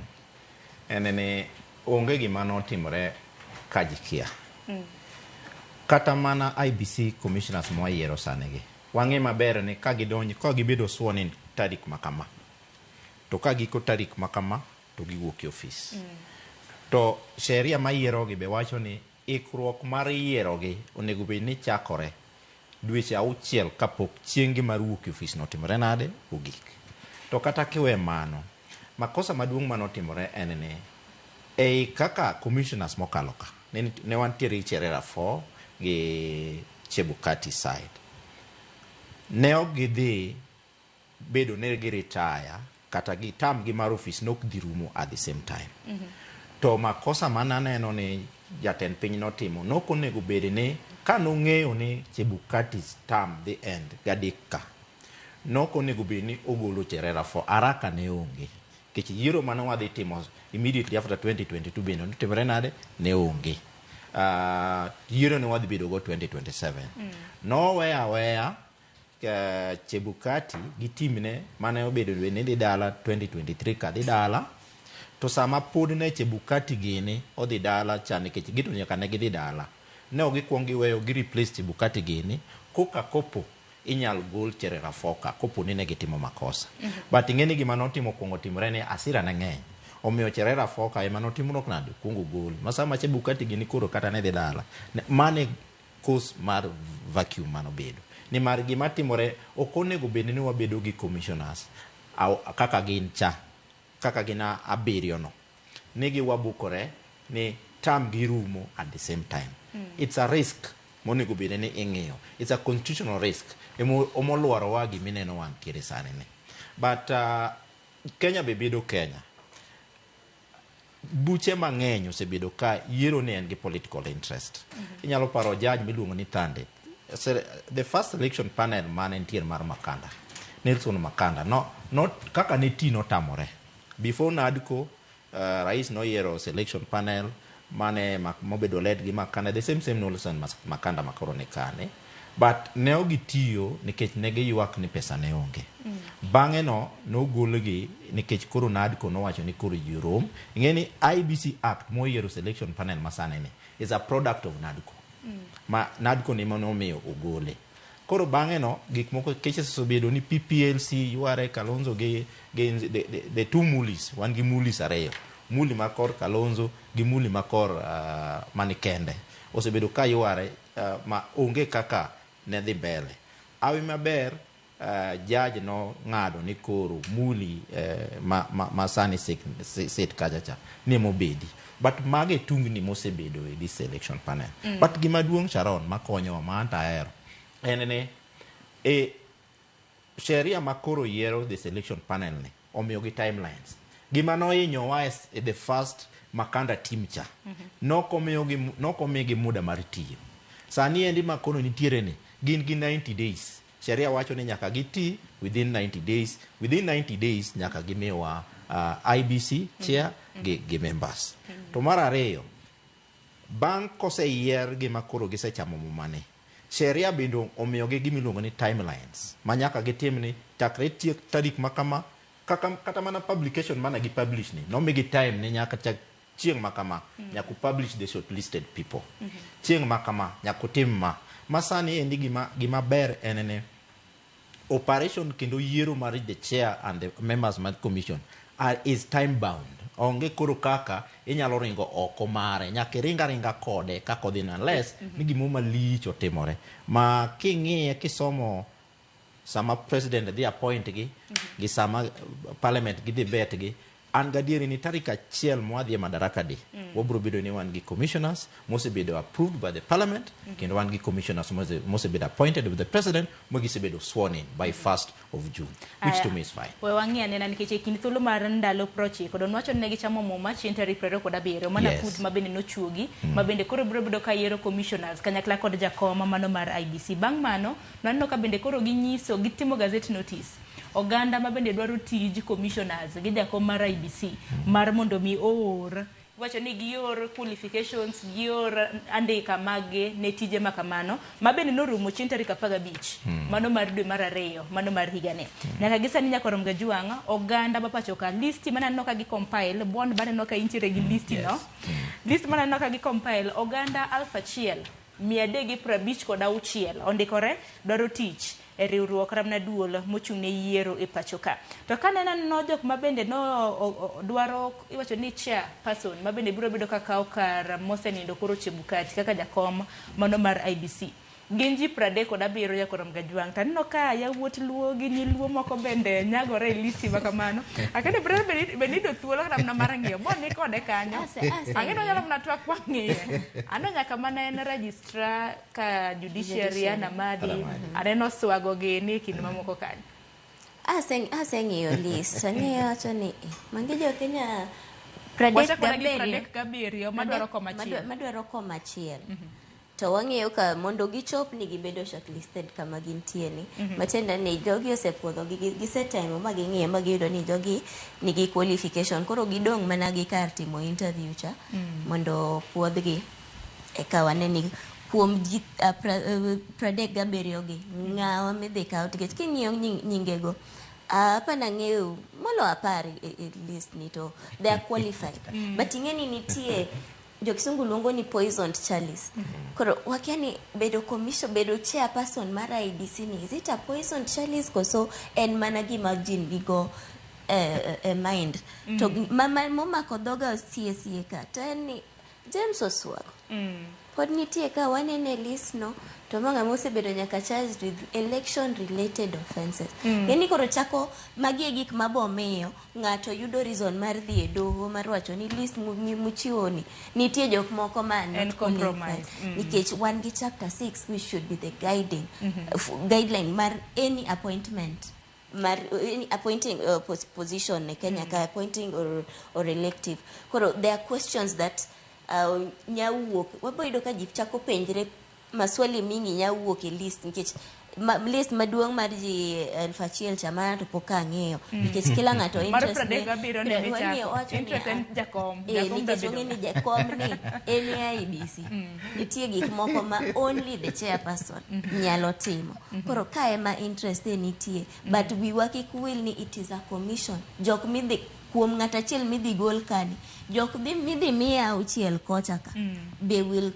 en ni onge gima notimore ka ji kia. Kata mana IEBC commissioners mwayiero sani gi, Wang'e maber ni ka gidonjo, ka gibedo sworn in tarik ma kama, to ka giko tarik ma kama to giwuok e ofis. To sheria mayierogi be wacho ni ikruok mar yierogi onego bed ni chakore dweche auchiel kapok chieng'gi mar wuok e ofis no otimore nade? Ogik. To kata kiwe mano, makosa maduong' manotimore en ni ei kaka commissioners mokalo ka, ne wantiere gi Cherera 4 gi Chebukati side. Ne ok gidhi bedo ni gi retire kata gi term gi mar ofis ne ok dhi rumo at the same time. To makosa mane aneno ni jatend piny notimo, ne ok onego bed ni ka nong'eyo ni Chebukati's term dhi end gadek ka, ne ok onego bed ni ogolo Cherera 4, haraka ne onge. Nikech yiero mane wadhi timo immediately after 2022 bende notimore nade? Ne onge. Yiero ne wadhi bedo go 2027. Nowe aweya Chebukati gi timne mane obedo ni dhi dala 2023 ka dhi dala, to sama pod ne Chebukati gini odhi dala cha, nikech gito nyaka ne gidhi dala, ne ok gikuong giweyo gi replace Chebukati gini koka kopo inyal gol Cherera Foka kopo ni ne gitimo makosa. But ing'e ni gima notimo kuongo timore ni hasira ne ng'eny. Omiyo Cherera Foka ema notimruok nade? Kuongo gol. Ma sama Chebukati gini koro kata ne dhi dala. Mane cause mar vacuum manobedo. Nimar gima timore ok onego bed ni wabedo gi commissioners kaka gin cha, kaka gin abiriyo no. Ni giwabukore ni term gi rumo at the same time. It's a risk monego bed ni ing'iyo. It's a constitutional risk. Emoluorowa gimineno wantiere sani ni. But Kenya be bedo Kenya. Buche mang'eny osebedo ka yiero ni en gi political interest. Inyalo paro judge miluongo ni Thande. The first election panel mane nitie mar Makanda, Nelson Makanda, no, not, kaka ne ti notamore. Before NADCO, rais noyiero selection panel mane mobedo led gi Makanda, the same Nelson Makanda makoro ni kane. But ne ok gitiyo nikech ne giywak ni pesa ne onge. Bang'e no nogolgi nikech koro NADCO nowacho ni koro ji rom. Ing'e ni IEBC Act moyiero selection panel masani ni is a product of NADCO. Ma NADCO ni nomiyo ogole. Koro bang'e no gik moko cases osebedo ni PPLC yware Kalonzo gi the two Mulis, wan gi Mulis ariyo. Muli makor Kalonzo gi Muli makor mani kende. Osebedo ka yware ma onge kaka ne dhi mbele. Awi maber judge no ng'ado ni koro Muli ma sani sit kacha cha ni mobedi. But mage tungni mosebedo e this selection panel. But gima duong' Sharon makonyowa ma anto ahero en ni e sheria makoro yiero the selection panel ni omiyo gi timelines. Gima nohinyowa e the first Makanda team cha nokomigi muda mar tiyo. Sani endi makono nitiere ni gin gi 90 days. Sheria wacho ni nyaka giti within 90 days. Within 90 days nyaka gimiwa IEBC chair gi members. To mar ariyo, bang' koseyier gima koro gisechamo mumani, sheria bende omiyogi gima iluongo ni timelines ma nyaka gitim ni chakre tiek tarik ma kama, kaka, kata mana publication mana gi publish ni nomigi time ni nyaka chak chieng' ma kama nyaka publish the shortlisted people. Chieng' ma kama nyaka utim ma. Ma sani endi gima ber en ni operation kendo yiero mar the chair and the members mar commission is time bound. Onge koro kaka inyalo ringo oko mare, nyaka iring aringa kode kaka odhi unless ni gimoro malich otimore. Ma king'iye kisomo sama president dhi appoint gi, gi sama parliament gidhi bet gi, An gadieri ni tarik achiel mwadhi e Madaraka Day, wabiro bedo ni wan gi commissioners mosebedo approved by the parliament, kendo wan gi commissioners mosebedo appointed with the president, ma gisebedo sworn in by 1st of June, which to me is fine. We wang'i anena nikech e kind thuolo mar ndalo 90 don wacho ni ne gichamo muma chieng' tarik 27 mana kut ma bende nochuogi ma bende koro biro bedo ka yiero commissioners kanyakla kod jakom mano mar IEBC. Bang' mano nwaneno ka bende koro ginyiso gitimo gazette notice oganda ma bende dwaro tij commissioners gi jakom mar IEBC mar mondo mi oor iwacho ni gior qualifications, gior andika maggi ne tije ma kamano ma bende norumo chieng' tarik 15 mano mar dwe mar ariyo mano mar higani. Nyaka gi sani nyaka rom Gajuang' oganda ma pacho ka listi mananeno ka gi compile bond baneno ka intiere gi listi no list mananeno ka gi compile oganda 1356 ondikore dwaro tich e riwruok Ramna Duol mochung' ne yiero e pacho ka. To kaneno no jok ma bende no dwaro iwacho ni chair person ma bende biro bedo ka kawo kar mosenindo koro Chebukati kaka jakom mano mar IEBC. Gin ji 37 Jakorom Gajwang'. To aneno ka yawuot Luo gi nyi Luo moko bende nyagore e listi ma kamano. Akene bende be niyudo thuolo kata mana mar ng'iyo. Bo ni kode kanyo. Ang'e ni wanyalo mana twak wang'iye. Aneno nyaka mana en registrar ka judiciary Ann Amadi. Aneno Swago gini e kind mamoko kanyo. Aseng'iyo list. Ang'iyo wacho ni magi jo Kenya pradek Wachako mana gi gabiriyo. 37 madwaro koma achiel. Madwaro koma achiel. To wang'eyo ka mondo gichop ni gibedo shortlisted kama gintie ni. Matiende ni jogi osepuodho gi gisetemo ma ging'iyo ma giyudo ni jogi nigi qualification. Koro gidong' mana gi kar timo interview cha mondo puodhgi. Eka wane ni kuom ji 37 gi ng'awa midhi kaw nikech king'iyo nyingego hapana ng'eyo molo 10 e list ni to they are qualified. But ing'e ni nitie jo kisungu luongo ni poisoned chalice. Koro wakia ni bedo commission, bedo chairperson mar IEBC ni is it a poisoned chalice koso en mana gima ji nigo e mind. To momako dhoga sie sie ka to en ni James Oswago pod nitie ka wanene list no to ma ng'ama osebedo nyaka charged with election related offences. Yani koro chako magi e gik mabomiyo ng'ato yudo reason mar dhi e doho mar wacho ni list muchiwo ni nitie jok moko ma En not compromise. qualified. Nikech wan gi chapter 6 which should be the guiding guideline mar any appointment mar any appointing position e Kenya ka appointing or elective. Koro there are questions that nyawuok wabo yudo ka ji chako penjre maswali mingi nyawuok e list nikech list maduong' mar ji 1000 cha mana to pok ang'eyo nikech kila ng'ato Mar interest ne 37 ne wang'iyo michako. wacho ni Interest en jakom. Jakom nikech dabedo ong'e ni jakom ni en e IEBC. Nitie gik moko ma only the chairperson nyalo timo. Koro ka ema interest e nitie but wiwa kik wil ni it is a commission. Jok midhi kuom ng'at achiel midhi gol kani jok midhi miye auchiel kocha ka be will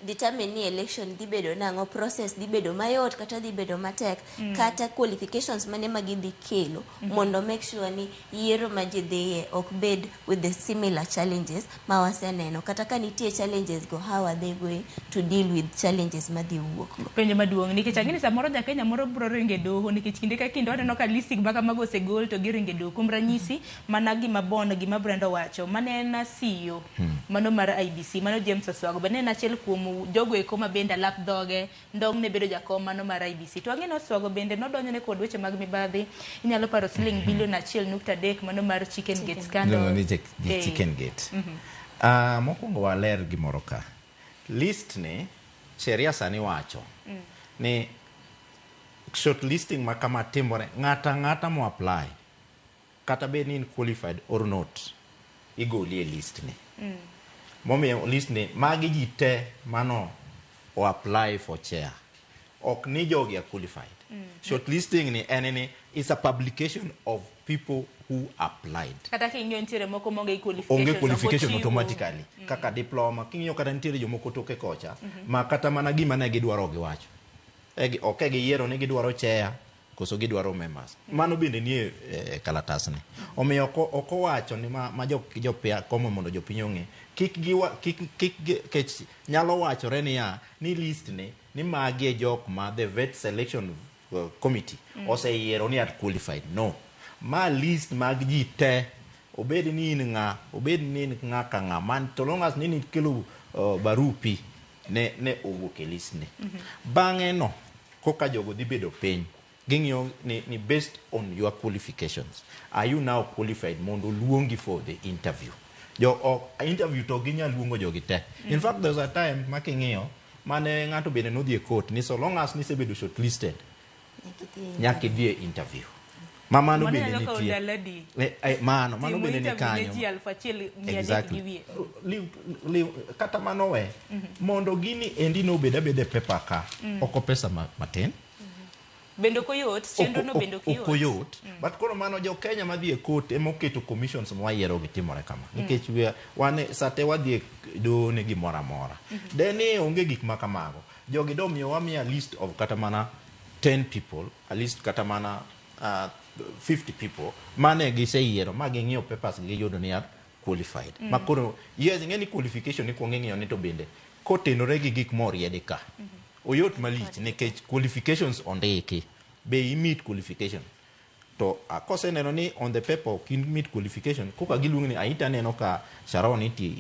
determine ni election dhi bedo nang'o, process dhi bedo mayot kata dhi bedo matek kata qualifications mane ma gidhi kelo mondo make sure ni yiero ma ji dhiye ok bed with the similar challenges ma waseneno. Kata ka nitie challenges go, how are they going to deal with challenges madhi wuok go? Penjo maduong' nikech ang'e ni samoro ja Kenya moro biro ringo e doho nikech kinde ka kinde waneno ka listing ma kamago osegol to giringo e doho. Kuom ranyisi mana gima Bond gima Brenda owacho mane en CEO mano mar IEBC mano James Oswago bende en achiel kuom jogo eko ma bende alap dhoge ndong' ne bedo jakom mano mar IEBC. To ang'e ni Oswago bende nodonjone kod weche mag mibadhi. Inyalo paro siling bilion 1.3 mano mar Chicken Gate scandal. Iluongo ni Chicken Gate. Mokwongo waler gimoro ka. List ni sheria sani wacho ni shortlisting ma kama timore ng'ata ng'ata mo apply kata bed ni in qualified or not igoli e list ni. Momiyo list ni magi ji te mano o apply for chair ok ni jogi are qualified. Shortlisting ni en ni is a publication of people who applied. Kata king'iyo nitiere moko maonge qualifications. Onge qualification ok ochiwo. automatically. Kaka diploma king'iyo kata nitiere jomoko toke kocha ma kata mana gima ne gidwaro giwacho. Ok e giyiero ni gidwaro chair koso gidwaro members. Mano bende nie kalatasni. Omiyo ok owacho ni ma komo mondo jopiny ong'e. Kik giwa, kik, kik, kech nyalo wachore niya ni list ni ni magi e jok ma the vet selection committee oseyiero ni are qualified. No. Ma list mag ji te, obed ni in ng'a, obed ni in ng'a ka ng'a, man to long as ni nikelo barupi ne owuok e list ni. Bang'e no, koka jogo dhi bedo piny, ging'iyo ni based on your qualifications, are you now qualified mondo luongi for the interview? Jo ok interview to ginya luongo jogi te. In fact, there's a time ma king'iyo mane ng'ato bende nodhi e court ni so long as nisebedo shortlisted, nyaka idhi e interview. Ma mano Mano bende nyalo kawo nitie. ndalo adi? Mano Timo bende ni interview ne kanyo. ji 1300 Exactly. gi wiye. Kata mano we, mondo gini endi nobed abeda e paper ka, oko pesa matin. Bende ok oyot, chenro no bende ok yot. Ok oyot. But koro mano jo Kenya madhi e court emoketo commissions mwayiero gi timore kama. Nikech wan sate wadhi e doho ne gimoro amora. De ni onge gik ma kamago. Jogi do miyo wamiya list of kata mana 10 people, a list kata mana 50 people mane giseyiero ma ging'iyo papers gi giyudo ni are qualified. Ma koro yes, ing'e ni qualification ikuongo ing'iyo ni to bende kotenore gi gik moriedi ka. Oyot malich nikech qualifications ondiki. Be i meet qualification? To koseneno ni on the paper ok in meet qualification, koka giluongi ni aita neno ka Sharon iti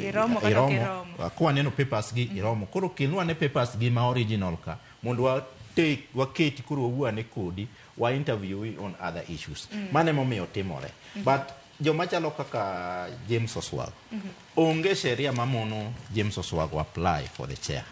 Iromo kata ok iromo. Kwa neno papers gi iromo. Koro kelnwa ne papers gi ma original ka mondo wa take waketi koro wawuo ane kodi, wa interview on other issues. Mano emomiyo timore. But joma chalo kaka James Oswago, onge sheria mamono James Oswago apply for the chair.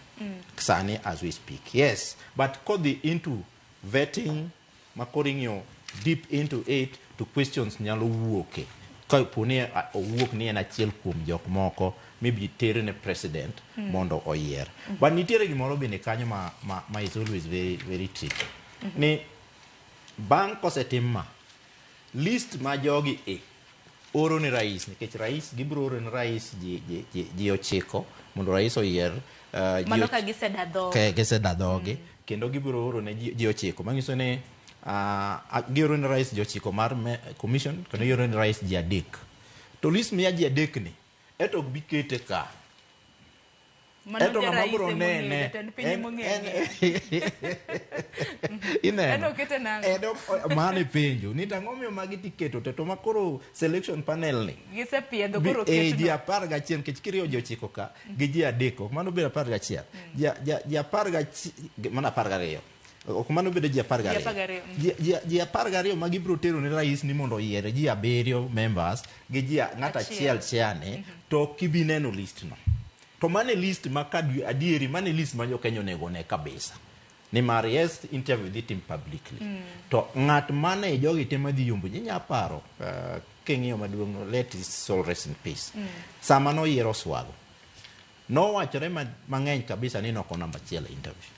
Sani as we speak. Yes, but kodhi into vetting ma koro ing'iyo deep into it to questions nyalo wuoke. Kapo ni owuok ni en achiel kuom jok moko maybe ter ne president mondo oyier. But nitiere gimoro bende kanyo ma is always very, very tricky. Ni bang' kosetim ma, list ma jogi e oro ne rais, nikech rais gibiro oro ne rais ji 9 mondo rais oyier ji Mano ka giseda dhogi. Ka giseda dhogi, kendo gibiro oro ne ji 9, manyiso ni gioro ne rais ji 9 mar commission, kendo gioro ne rais ji 3. To list miya ji 3 ni, eto ok bi kete ka. Mano Eto ja ng'ama rais biro ema ong'eyo, nene, jatend piny ema ong'eyo. Ineno? En okete nang'o? En mano e penjo. Ni to ang'o miyo magi tiketo te, to ma koro selection panel ni. Gisepiedho koro Ji oketno. 11, nikech kiriwo ji 9 ka gi ji 3, ok mano bedo 11. Ji apar mano 12. Ok mano bedo ji apar Ji gariyo. 12. Ji 12 ma gibiro tero ne rais ni mondo oyier ji 7 members gi ji ng'ato Achiel. achiel chair to ok ibi neno list no. To mano e list ma ka adieri, mano e list ma jo Kenya onego one kabisa. Nimar yes, interview dhi tim publicly. To ng'at mane jogi te madhi yombo, inya paro, king'iyo maduong', let his soul rest in peace. Sama noyiero Oswago, nowachore mang'eny kabisa ni noko namba 1 e interview.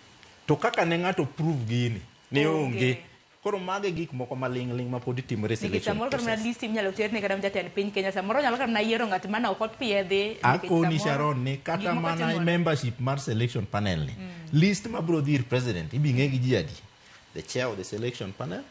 To kaka ne ng'ato prove gini, ne onge. Koro mago e gik moko maling' ling' ma pod timore e Nikech selection samoro kata mana process. list inyalo terne kata jatend piny Kenya, samoro nyalo kata mana yiero ng'at mane ok opiedhi, nikech Akoni samoro Sharon ni kata gik moko mana timore. membership mar selection panel ni, list mabiro dhi ir president ibi ng'e gi ji adi? The chair of the selection panel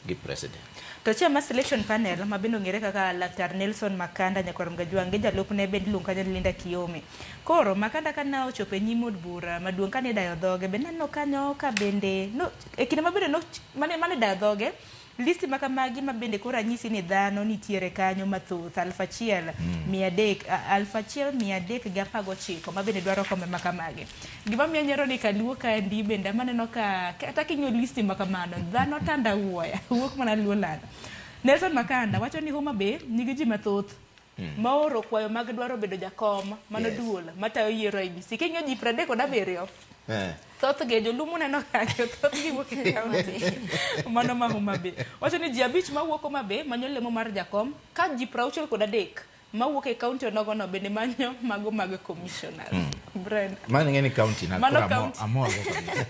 gi president. To chair mar selection panel ma bende ong'ere kaka Laktar Nelson Makanda nyakwar Mgajwang' gi jalupne bende iluongo kanyo ni Linda Kiome. Koro Makanda kane ochopo e nyim od bura maduong' kane idayo dhoge bende naneno kanyo ka bende no, e kinde ma bende no, mane idayo dhoge list ma kamagi ma bende koro anyisi ni dhano nitiere kanyo mathoth aluf achiel mia adek, aluf achiel mia adek gi apar gochiko ma bende dwaro kombe ma kamagi. Gima miyo nyiero ni kaluo kaendi bende ema aneno ka kata king'iyo list ma kamano dhano tanda wuoya wuok mana luo lando. Nelson Makanda wacho ni Homa Bay nigi ji mathoth ma ooro kwayo mag dwaro bedo jakom mano duol matayo yiero IEBC. King'iyo ji 37 thothgi joluo muneno kanyo thothgi wuok e kaunti mano ma Homa Bay. Wacho ni ji 5 mawuok Homa Bay manyo lemo mar jakom ka ji 63 mawuok e kaunti onogono bende manyo mago mag commissioners. Brenda. Mano ing'e ni kaunti na Mano koro kaunti. amor go kabisa.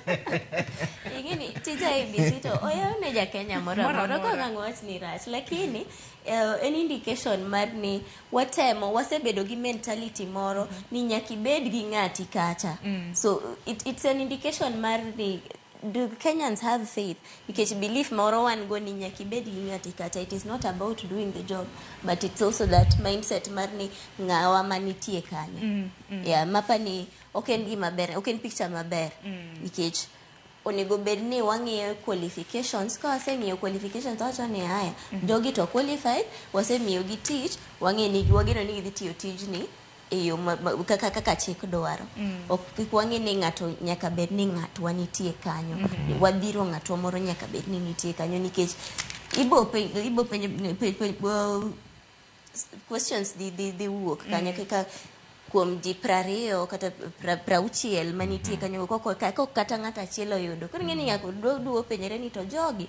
Ing'e tij IEBC to oyaw ne ja Kenya moro Moro amora, ok amora. ang' wach ni rach, lakini en indication mar ni watemo, wasebedo gi mentality moro ni nyaka ibed gi ng'ati kacha. So it's an indication mar ni do Kenyans have faith, nikech belief moro wan go ni nyaka ibed gi ng'ati kacha. It is not about doing the job, but it's also that mindset mar ni ng'awa manitie kanyo. Yeah, mapa ni ok en gima ber, ok en picture maber. Nikech Onego bed ni wang'iyo qualifications. Ka waseng'iyo qualifications to wawacho ni haya, jogi to qualified, wasemiyogi tich, wang'e ni wageno ni gidhi tiyo tijni e yo kaka, kaka chik dwaro. Ok kik wang'e ni ng'ato nyaka bed ni ng'atwa nitie kanyo. Wadhiro ng'atwa moro nyaka bed ni nitie kanyo nikech ibo penjo questions dhi wuok kanyo kaka kuom ji 20 kata 60 manitie kanyo koko kata ng'ato achiel oyudo. Koro ing'e ni nyaka duo penjore ni to jogi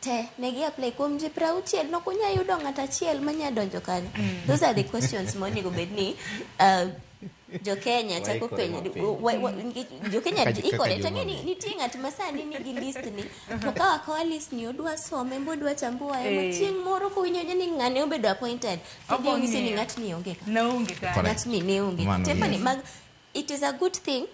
te ne gi apply kuom ji 60 nok unya yudo ng'ato achiel manya donjo kanyo. Those are the questions monego bed ni jo Kenya chako penjo. Jo Kenya ikore to ng'e ni nitie ng'at ma sani nigi list ni to kawa akawa list ni odwa some modwa chambua ema chieng' moro kowinjo ni ng'ane obedo appointed to Obo nyise ni ng'iyo. ng'atni onge ka. Ne onge kanyo. Ng'atni ne onge. Mano, Tiepani yes. mag it is a good thing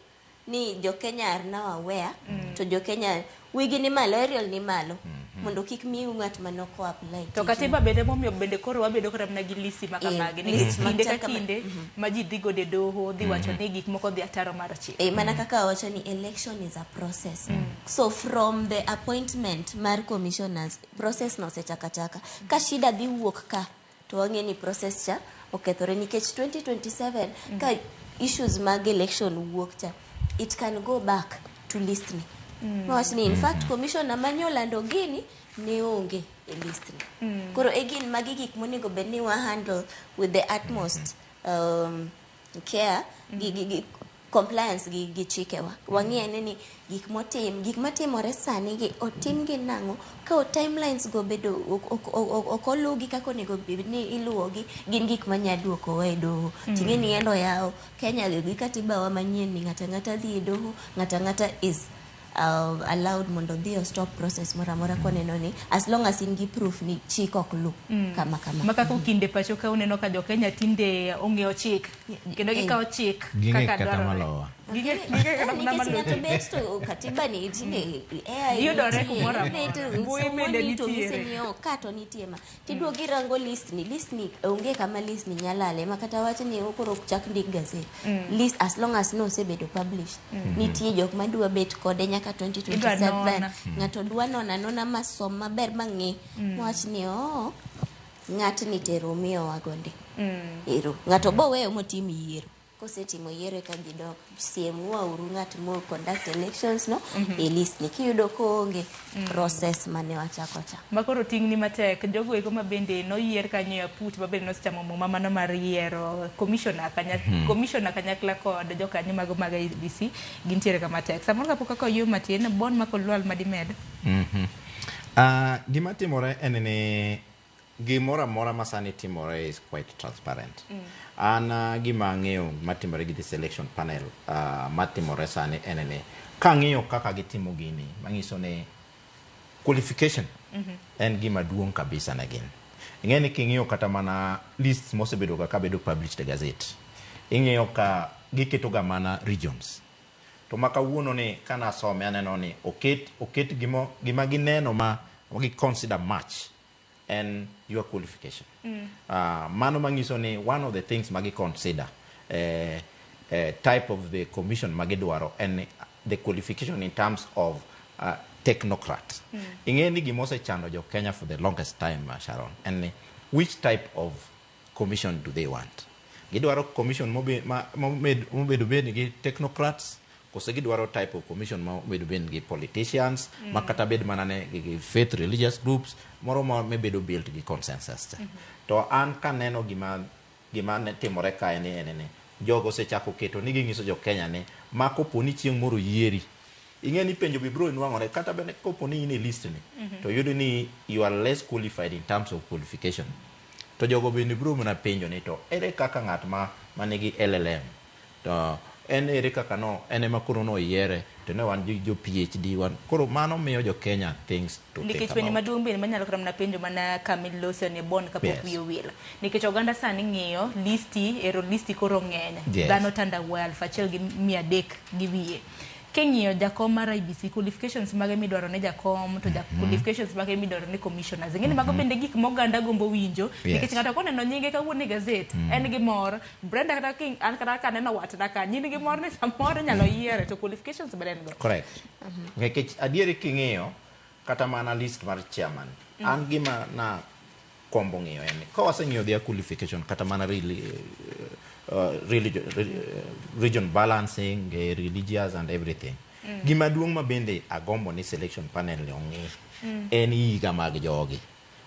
ni jo Kenya are now aware to jo Kenya wigi ni malo, Ariel ni malo mondo kik miu ng'at manoko apply To tijni. katiba bende momiyo bende koro wabedo kata mana gi listi ma kamagi nikech list kinde ka machal kama- kinde ma ji dhi godo e doho dhi wacho ni gik moko dhi ataro mar chik. Mana kaka wacho ni election is a process. So from the appointment mar commissioners, process no osechaka chaka. Ka shida dhi wuok ka, to wang'e ni process cha okethore nikech 2027 ka issues mag election wuok cha, it can go back to list ni. Mawach ni in fact commissioner manyolando gini ne onge e list ni. Koro e gin magi gik monego bed ni wa handle with the utmost care gi compliance gi chikewa. Wang'i ane ni gik motim, gik matimore sani gi otim gi nang'o, ka timelines go bedo ok oluwgi kaka onego bed ni iluwogi, gin gik manya duokowa e doho. Ting'e ni endo yawo Kenya gi katiba wa manyien ni ng'ata ng'ata dhi e doho, ng'ata ng'ata is allowed mondo odhi o stop process moro amora koneno ni as long as in gi proof ni chik ok lu kama kama. Ma kaka kinde pacho ka uneno ka jo Kenya tinde ong'eyo chik kendo gikawo chik Ging'e kaka kata dwarore. malowa. Ging'e kata mana Nikech malowa. ng'ato bet to katiba ni tinde AI Yudore nitie, kumoro amora. ibet Mbui bende somoni to nitiere. ng'ise ni oh, ka to nitie ma. Tiduogo irango list ni, list ni onge kama list ni nyalale ma kata wach ni koro ok chak ndik gazet. List as long as nosebedo published. Nitie jok madwa bet kode nyaka 2027. nona. Ng'ato dwa nona nona masom maber mang'e. Mawach ni oh, ng'atni tero miyowa gonde. Ero, ng'ato bo weyo motim yiero. Kosetimo yiero eka gidok. Siemnwa uru ng'at mo conduct elections no e list ni. Kiyudo koonge process mane wachako cha. Ma koro ting'ni matek jogo eko ma bende noyier kanyo e aput ma bende nosechamo muma mano mar yiero commissioner commissioner kanyakla kod jokanyo mago mag IEBC gintiere kama tek. Samoro kapok kaka oyuo matin bon makolwal madimed. Gima timore en ni gimoro amora ma sani timore is quite transparent. An gima ang'eyo matimore gi this election panel matimore sani en ni kang'iyo kaka gitimo gini manyiso ni qualification en gima duong' kabisa ne gin. Ing'e ni king'iyo kata mana lists mosebedo ga kabedo published e gazette, ing'iyo ka giketo ga mana regions. To ma kawuono ni kanasome aneno ni oket gima gineno ma gi consider much en your qualification. Mano manyiso ni one of the things ma gi consider type of the commission ma gidwaro en the qualification in terms of technocrat. Ing'e ni gima osechando jo Kenya for the longest time, Sharon, en ni which type of commission do they want? Gidwaro commission mobedo bed gi technocrats, kose gidwaro type of commission ma obedo bed gi politicians, ma kata bed mana ne gi faith religious groups, moro ma mebedo built gi consensus cha. To an kaneno gima ne timore kae ni en ni jogo osechako keto ni ging'iso jo Kenya ni ma kopo ni chieng' moro yieri, ing'e ni penjo be biro nwang'ore kata bende kopo ni in e list ni, to yudo ni you are less qualified in terms of qualification. To jogo bende biro mana penjo ni to ere kaka ng'at ma manigi LLM to en ere kaka no en ema koro noyiere to ne wan jo PhD wan koro mano miyo jo Kenya things to think Nikech penjo about. maduong' bende manyalo kata mana penjo mana kamilose ne bon kapok wiye owil. Nikech oganda sani ng'iyo listi, ero listi koro ng'eny. Dhano tandawuoya 1,300 gi wiye. King'iyo jakom mar IEBC, qualifications mage midwaro ne jakom to qualifications mage midwaro ne commissioners. Ing'eni mago bende gik ma oganda gombo winjo nikech ng'ato koneno nyinge kawuono e gazet en gi mor. Brenda kata king, an kata kaneno watna ka in gi mor ni samoro inyalo yiere to qualifications bende en go. Correct. Nikech adieri king'iyo kata mana list mar chairman, an gima na kombo ng'iyo en ni ka waseng'iyo their qualification kata mana really, region balancing, religious and everything. Gima duong' ma bende agombo ni selection panel ni ong'i en higa mag jogi.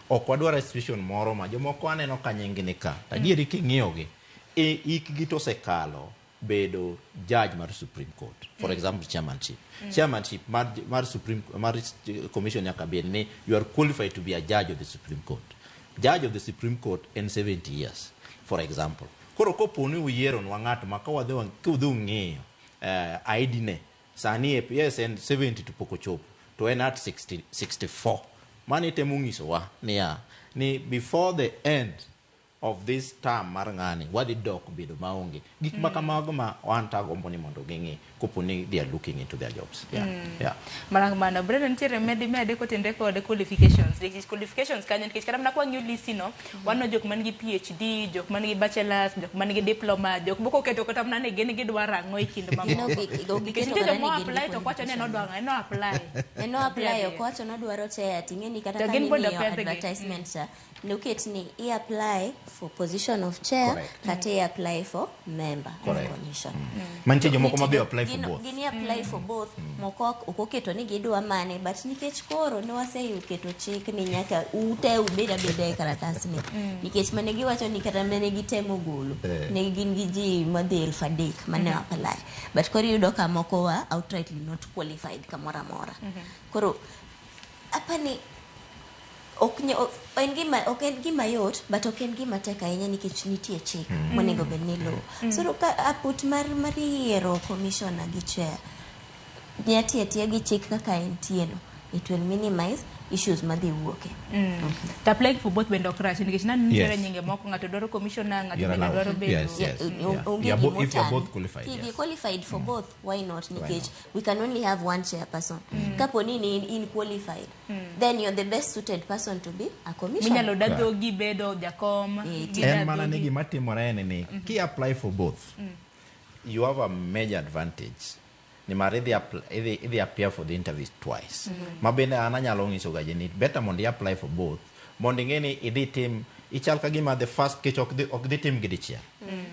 Ok wadwar situation moro ma jomoko aneno ka nying ni ka. To adieri king'iyo gi, e hikgi to osekalo bedo judge mar Supreme Court. For example, chairmanship. Chairmanship mar Supreme mar commission nyaka bed ni you are qualified to be a judge of the Supreme Court. Judge of the Supreme Court en 70 years, for example. Koro kopo ni uyieronwa ng'at ma ka wadhi kudhi ung'iyo ID ne sani yes en 70 to pok ochopo to en at 60, 64. Mano itemo nyisowa niya ni before the end of this term mar ng'ani wadhi dok bedo maonge gik ma kamago ma wan tagombo ni mondo ging'i kopo ni they are looking into their jobs. Mana mano Brenda nitiere medi mede kotenre kod qualifications, nikech qualifications kanyo, nikech kata mana kwang'iyo list no waneno jok man gi PhD, jok man gi bachelors, jok man gi diploma, jok moko oketo kata mana ni gin gidwaro ang'o e kind mamoko. No, nikech giketo nitie kata jok mo ni gin gi apply to ok wacho ni en odwa ang'o, en o apply. En o apply, ok owacho nodwaro chair. Ting'e ni kata To ka gin bende ning'iyo opedhgi. Advertisement cha noket ni i apply for position of chair Correct. kata i apply for member Correct. of commission. Mantie jomoko Nitie ma be apply for both. Gini apply for both. Moko ok oketo ni gidwa mane, but nikech koro ne waseketo chik ni nyaka ute ubed abeda e karatasni, nikech mane giwacho ni kata mane gitemo golo ne gin gi ji madhi 3,000 mane apply, but koro iyudo ka moko wa outrightly not qualified kamoro amora. Koro apani ok en gima yot, but ok en gima tek ahinya nikech nitie chik monego bed ni luwo. So ka aput mar yiero commissioner gi chair nya tiyo atiya gi chik kaka entie no, it will minimize issues madhi wuoke. To applying for both bende ok rach nikech nani nitiere Yes. nyinge moko, ng'ato dwaro commissioner, ng'ato You're bende allowed. dwaro bedo Yes. Onge You're if you're gima both qualified, If yes. you're qualified for both, why not? Nikech we can only have one chairperson. Kapo ni in qualified, then you're the best suited person to be a commissioner. Minyalo da dhogi bedo jakom. Gida En mana ni dhogi. Gima timore en ni ki apply for both, you have a major advantage nimar idhi appear for the interviews twice. Ma bende an anyalo nyiso ga ji ni better mondo i apply for both mondo ing'e ni idhi tim ichal ka gima the first kech ok dhi tim gi dichiel.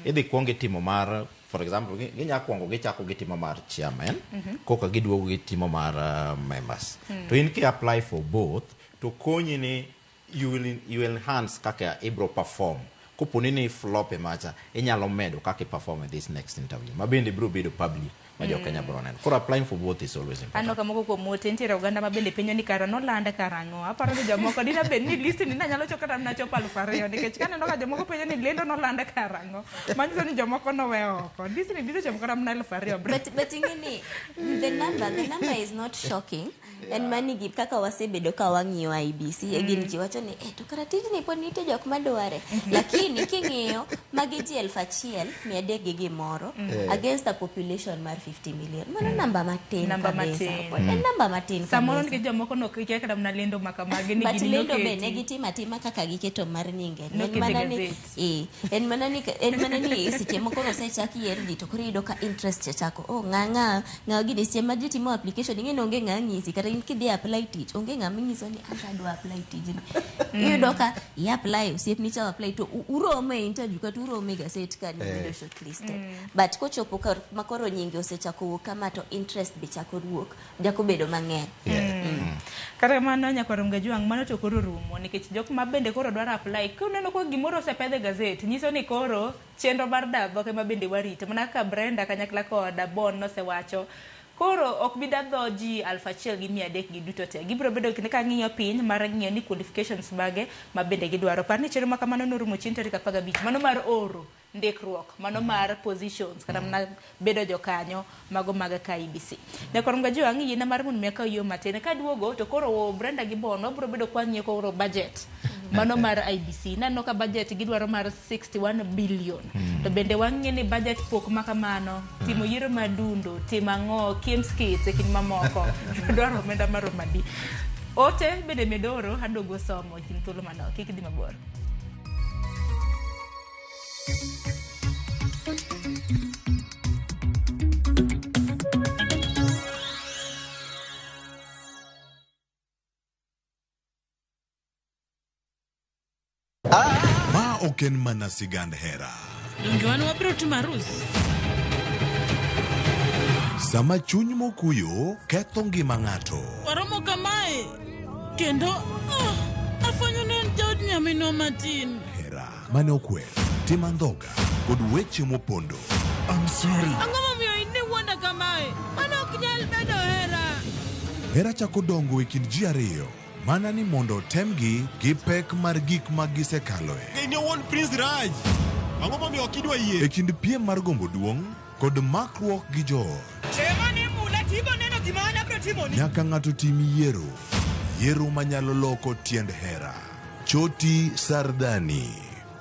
Idhi kuong itimo mar, for example, ginya kuongo gichako gitimo mar chairman, koka giduogo gitimo mar members. To in ki apply for both to konyi ni you will enhance kaka ibro perform. Kopo ni flop e macha, inyalo medo kaka i perform e this next interview ma bende biro bedo public ma jo Kenya biro neno. Koro applying for both is always important. Aneno ka moko kuom ote nitiere oganda ma bende penjo ni kara nolande karang'o. Aparo ni jomoko dina bed ni list ni nanyalo chopo kata mana chopo 2,000 nikech kaneno ka jomoko penjo ni lendo nolande karang'o, manyiso ni jomoko nowe oko. List ni biro chopo kata mana 2,000. But ing'e ni the number is not shocking. En mani gi kaka wasebedo ka wang'iyo IEBC e gin ji wacho ni to kara tijni pod nitie jok madware, lakini king'iyo magi ji 1,300 gi gimoro against a population mar 50 million, mano namba matin Namba kabisa. matin. Pod en namba matin samoro kabisa. nikech jomoko nokia kata mana lendo ma kamagi ni But gini lendo be noketi. ne gitimo atima kaka giketo mar nyinge. En Nokete mana ni gazet. en mana ni seche moko osechak yier ji to koro iyudo ka interest cha chako oh ng'a ng'a gini. Seche ma ji timo application, ing'e ni onge ng'a ng'isi kata in kidhi apply tich, onge ng'ama ing'iso ni anta adwa apply tijni. Iyudo ka i apply, osiepni cha apply, to uromo e interview kata uromo e gaset ka ni bedo shortlisted. But kochopo kar ma koro nyinge osechako wuok kama, to interest be chako wuok, chako bedo mang'eny. Kata kamano, nyakwar Mgajwang', mano to koro rumo nikech jok ma bende koro dwaro apply kuneno ka gimoro osepedh e gazet nyiso ni koro chenro mar dadhoke ma bende warito mana kaka Brenda kanyakla kod Bon nosewacho. Koro ok bi dadho ji 1,300 gi duto te. Gibiro bedo kinde ka ng'iyo piny mar ng'iyo ni qualifications mage ma bende gidwaro. Par ni chenro ma kamano norumo chieng' tarik 15, mano mar oro ndikruok, mano mar positions kata mana bedo jokanyo mago mag KIEBC. Nyakwar Mgajwang', yiena mar mondo mi akaw yo matin kaduogo to koro Brenda gi Bon wabiro bedo kwa ng'iyo koro budget. Mano mar IEBC. Naneno ka budget gidwaro mar 61 billion. To bende wang'e ni budget pok ma kamano, timo yiero madundo, timo ang'o, KIEMS kits e kind mamoko. Dwaro omenda maromo adi. Ote bende medoro adogo somo e kind thuolo manok. Kik idhi mabor. Ma ok en mana sigand hera. Donge wan wabiro timo arus? Sama chuny mokuyo ketho ngima ng'ato. Waromo kamae kendo ah, afwenyo ni en jaod nyaminwa matin. Hera mane okwer, tim andhoga kod weche mopondo. I'm sorry. Ang'o momiyo in iwuonda kamae? Mano ok nyal bedo hera. Hera chako dongo e kind ji ariyo mana ni mondo otemgi gi pek mar gik ma gisekaloe. In owuon Prince Raj. Ang'o momiyo ok idwa yie? E kind piem mar gombo duong' kod makruok gi joot. Chema ni mula tibo neno gima an abiro timoni. Nyaka ng'ato tim yiero. Yiero manyalo loko tiend hera. Choti Sardani.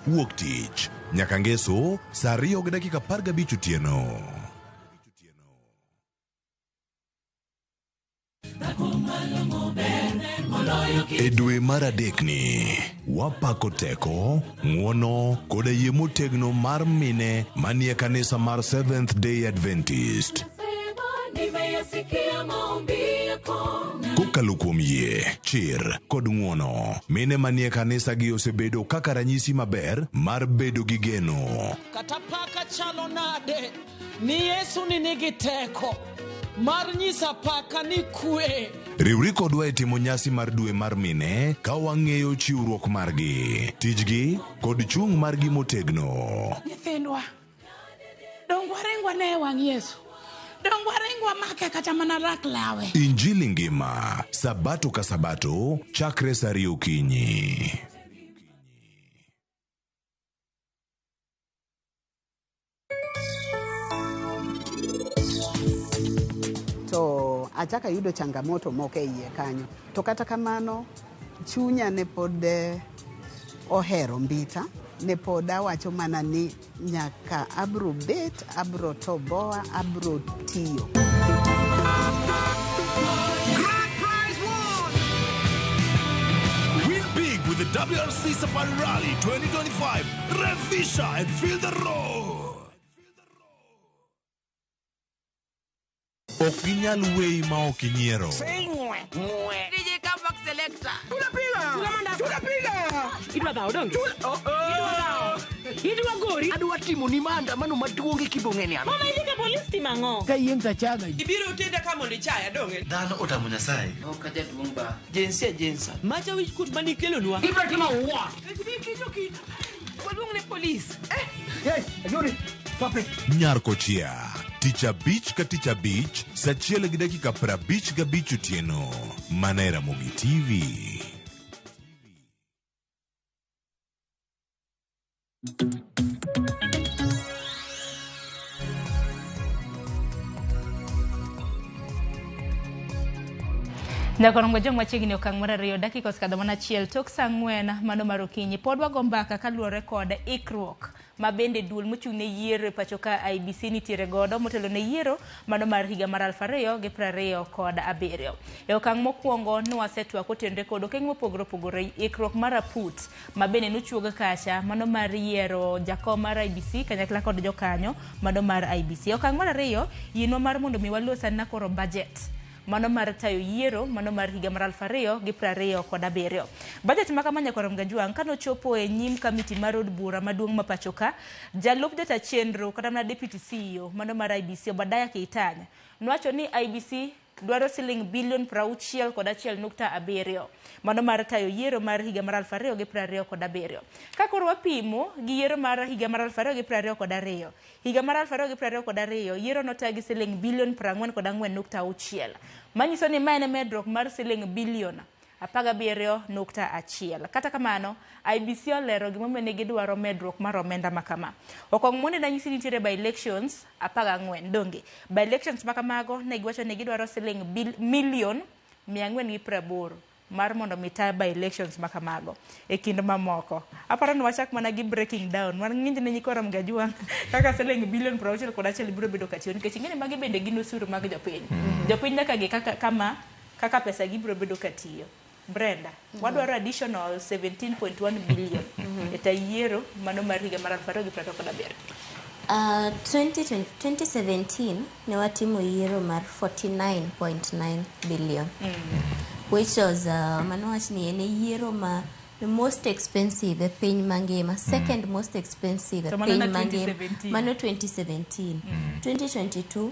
Wuok tich. Nyaka ngeso saa 2:15 otieno. E dwe mar adekni, wapako teko, ng'uono koda yie motegno mar mine manie kanisa mar Seventh Day Adventist. Kokalo kuom yie, chir kod ng'uono, mine manie kanisa gi osebedo kaka ranyisi maber mar bedo gi geno. Kata paka chalo nade ni Yesu ni nigi teko mar nyiso apaka ni kwe. Riwri kodwa e timo nyasi mar dwe mar mine ka wang'eyo chiwruok margi, tijgi kod chung' margi motegno. Nyithindwa, dong waringwa ne e wang' Yesu. Dong waringwa make kata mana rak lawe. Injili ngima, sabato ka sabato, chakre saa ariyo okinyi. To achako ayudo changamoto moko e iye kanyo. To kata kamano, chunya ne pod ohero Mbita, ne pod awacho mana ni nyaka abro bet, abro toboa, abro tiyo. Grand prize won! Win big with the WRC Safari Rally 2025. Revisha and feel the road. Ok ginyal weyi ma ok inyiero. DJ Comeback Selector. Idwa dhawo donge? Idwa dhawo. Idwa gori. Adwa timoni maandamano maduong' e kibong'eni an. Mama idhi ka polis timo ang'o? Ka yien tachaga. Ibiro tenda ka mondo ichaya donge? Dhano otamo Nyasaye. Ok ajaduong' ba. Jinsia jinsa. Macha wich kuot manikelonwa. Ibiro timo what? Waluong ne polis. Hey, Ajuri. Stop it. Nyar Kochia, tich abich ka tich abich, saa 1:55 otieno. Mana e Ramogi TV. Nyakorongo jong machiegni okang' mar ariyo dakika osekadho mana achiel tok saa ang'wen mano mar okinyi pod wago mbaka kaluwore kod ikruok ma bende duol mochung' ne yiero e pacho ka IEBC nitiere godo motelo ne yiero mano mar higa mar 2027. E okang' mokwongo nwasetwak kotenore kod okenge mopogore opogore ikruok mar aput ma bende nochuog kacha mano mar yiero jakom mar IEBC kanyakla kod jokanyo mano mar IEBC. E okang' mar ariyo yienwa mar mondo mi walos anena koro budget mano mar tayo yiero mano mar higa mar 2027. Budget ma kama nyakwar Mgajwang' kanochopo e nyim kamiti mar od bura maduong' ma pacho ka, jalup jata chenro kata mana deputy CEO mano mar IEBC Obadiah Keitany nowacho ni IEBC dwaro siling bilion 61.7 mano mar tayo yiero mar higa mar 2027. Ka koro wapimo gi yiero mar higa mar 2022, higa mar 2022 yiero nota gi siling bilion 44.6, manyiso ni ma en medruok mar siling bilion 17.1. Kata kamano, IEBC olero gimomiyo ne gidwaro medruok mar omenda ma kama. Okong' mondi nanyisi ni nitiere by elections 14 donge. By elections ma kamago ne giwacho ni gidwaro siling million 480 mar mondo mi ta by elections ma kamago e kind mamoko. Aparo ni wachak mana gi breaking down mar ng'inj ne nyikwa Ramogi Ajwang' kaka siling bilion 61 biro bedo katiyo nikech ing'e ni magi bende gin osuru mag jopiny. Jopiny nyaka ng'e kaka kama kaka pesa gi biro bedo katiyo. Brenda, wadwaro additional 17.1 billion e ta yiero mano mar higa mar 2027. 2020 2017 ne watimo yiero mar 49.9 billion, which was mano wach ni en e yiero ma the most expensive e piny mangima, second most expensive e To mano piny na mangima. 2017. Mano 2017. 2022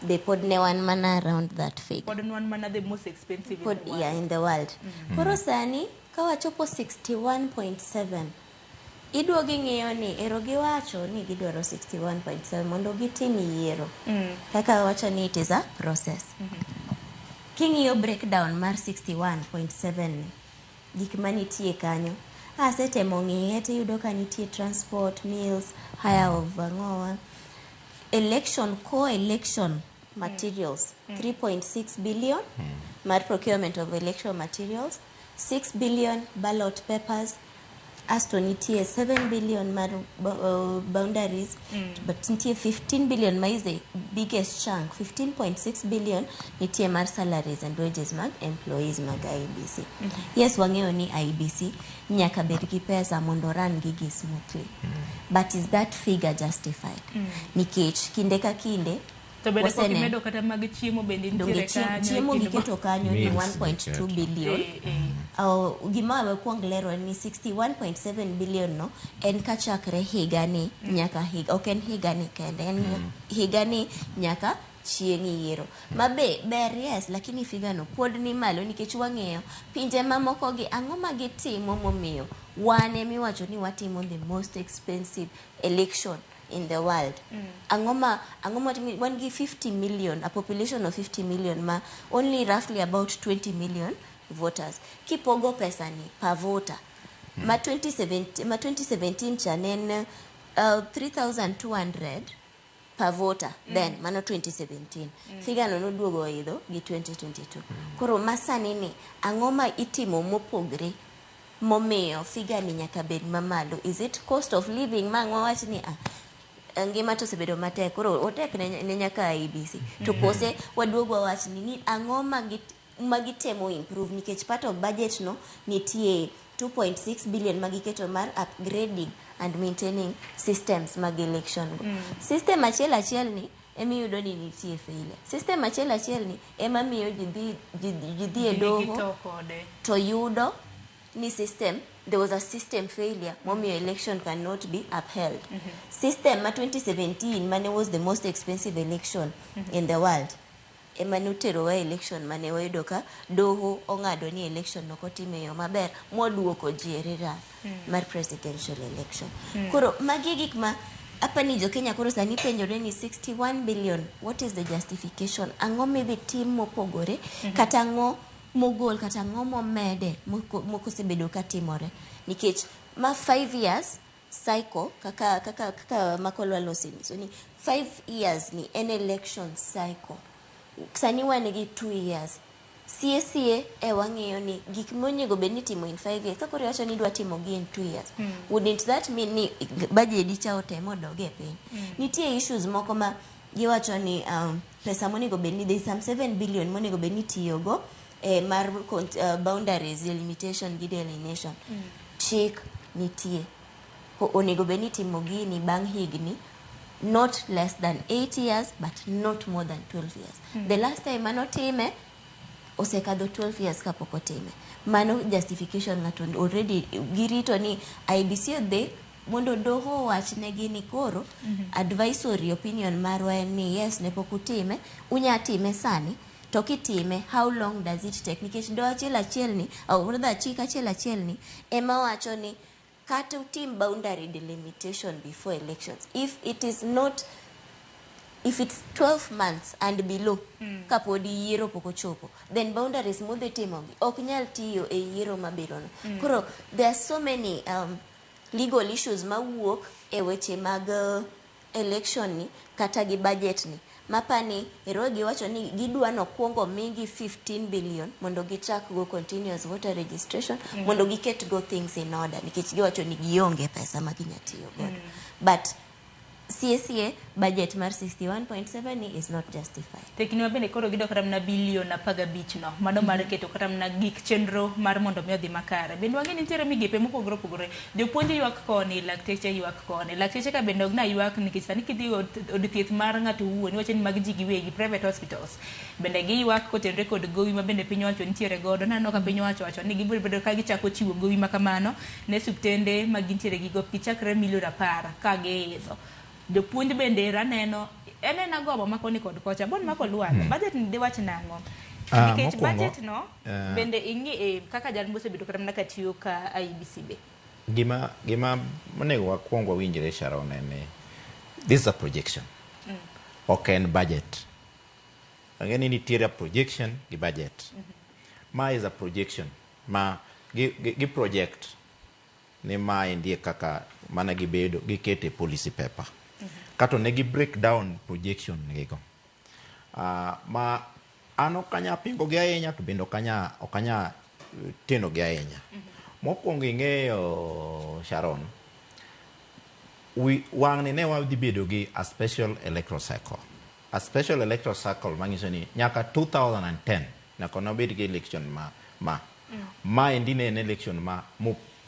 be pod ne wan mana around that figure. Pod wan mana the most expensive in Pod, the world. yeah, in the world. Koro sani ka wachopo 61.7, iduogo ing'iyo ni ero giwacho ni gidwaro 61.7 mondo gitim yiero. Kaka wacho ni it is a process. King'iyo breakdown mar 61.7 ni, gik manitie kanyo, asetemo ng'iye tiyudo ka nitie transport, meals, hire of ang'owa, election, co-election materials, 3.6 billion mar procurement of election materials, 6 billion ballot papers, asto nitie 7 billion mar boundaries, but nitie 15 billion ma is the biggest chunk, 15.6 billion nitie mar salaries and wages mag employees mag IEBC. Yes, wang'eyo ni IEBC nyaka bed gi pesa mondo run gigi smoothly, but is that figure justified? Nikech kinde ka kinde To bende pok wasene- imedo kata mag chiemo bende Donge nitiere kanyo. chiemo e kind giketo kanyo ni Meals 1.2 giketo. billion. Gima we kuong lero en ni 61.7 billion no en kachakre higani nyaka higa, ok en higani kende, en higani nyaka chieng' yiero ma be ber, yes, lakini figure no pod ni malo nikech wang'eyo pinje mamoko gi ang'o ma gitimo momiyo wan emiwacho ni watimo the most expensive election in the world. Ang'o ma wan gi 50 million, a population of 50 million ma only roughly about 20 million voters, kipogo pesa ni per voter ma 2017, ma 2017 cha ne en 3200 per voter. Then mano 2017 figure no noduogo oidho gi 2022. Koro masani ni ang'o ma itimo mopogre momiyo figure ni nyaka bed mamalo? Is it cost of living ma ang' wawach ni ah, ngima to osebedo matek, koro otek ne nyaka IEBC to kose waduog wawach ni ang'o ma gitemo improve? Nikech part of budget no nitie 2.6 billion ma giketo mar upgrading and maintaining systems mag election go. System achiel achiel ni emiyudo ni nitie failure, system achiel achiel ni ema miyo ji dhi e Ji nigi doho to kode. To yudo ni system, there was a system failure momiyo election cannot be upheld. System ma 2017 mane was the most expensive election in the world ema noterowa e election mane wayudo ka doho ong'ado ni election ok otim e yo maber moduoko ji e rerun mar presidential election. Koro magi e gik ma apani jo Kenya koro sani penjore ni 61 billion, what is the justification? Ang'o midhi tim mopogore, kata ang'o mogol, kata ang'o momede moko osebedo ka timore? Nikech ma 5 years cycle kaka Makolwa osenyiso ni 5 years ni en election cycle, sani wan gi 2 years sie sie e wang'iyo ni gik monego bed ni itimo in 5 years, ka koro iwacho ni idwa timo gi in 2 years, wouldn't that mean ni budget cha otemo odog e piny? Nitie issues moko ma giwacho ni pesa monego bed ni, there is some 7 billion monego bed ni itiyogo mar boundaries delimitation gi delineation. Chik nitie, onego bed ni itimo gini bang' higni not less than 8 years but not more than 12 years. The last time manotime osekadho 12 years kapok otime. Mano justification ng'ato already girito ni IEBC odhi mondo doho owachnegi ni koro advisory opinion marwa en ni yes, ne pok utime, unya time sani, to kitime, how long does it take? Nikech doho achiel achiel ni, or rather chik achiel achiel ni ema wacho ni kata utim boundary delimitation before elections, if it is not, if it's 12 months and below kapod yiero pok ochopo, then boundaries modhi timogi ok nyal tiyo e yiero mabirono. Koro there are so many legal issues mawuok e weche mag election ni kata gi budget ni. Mapani ero giwacho ni gidwa nokwongo migi 15 billion mondo gichak go continuous voter registration mondo giket go things in order nikech giwacho ni gionge pesa ma ginya tiyo godo. But CSA budget mar 61.7 ni is not justified. To kinde ma bende koro gidok kata mana bilion 15 no, mano mar keto kata mana gik chenro mar mondo mi odhi makare. Bende wang'e ni nitiere migepe mopogore opogore. Jopuonj ywak koni, lakteche ywak koni. Lakteche ka bende ok na ywak nikech sani kidhi od thieth mar ng'ato owuon, iwacho ni mag ji giwegi, private hospitals. Bende giywak kotenore kod gowi ma bende piny owacho nitiere godo. Naneno ka piny owacho wacho ni gibiro bedo ka gichako chiwo gowi ma kamano ne osiptende ma gintiere gi gop gichakre milion 10 ka giidho. Jopuonj bende aneno en ena gombo ma koni kod kocha bon mako lwanda. Budget ni diwach nang'o? Nikech Mokwongo, budget no bende ing'i kaka jal mosebedo kata mana katiyo ka IEBC be. Gima onego wakwong wawinjre, Sharon, en ni this is a projection. Ok en budget. Ang'e ni nitiere a projection gi budget. Ma is a projection ma gi project ni ma endie kaka mana gibedo gikete policy paper. Kato ne gi break down projection gigo. Ma an ok anya pingo gi ahinya to bende ok anya teno gi ahinya. Mokwongo ing'eyo, Sharon, wang'ni ne wadhi bedo gi a special electoral cycle. A special electoral cycle manyiso ni nyaka 2010 nyaka nobed gi election ma. Ma endi ne en election ma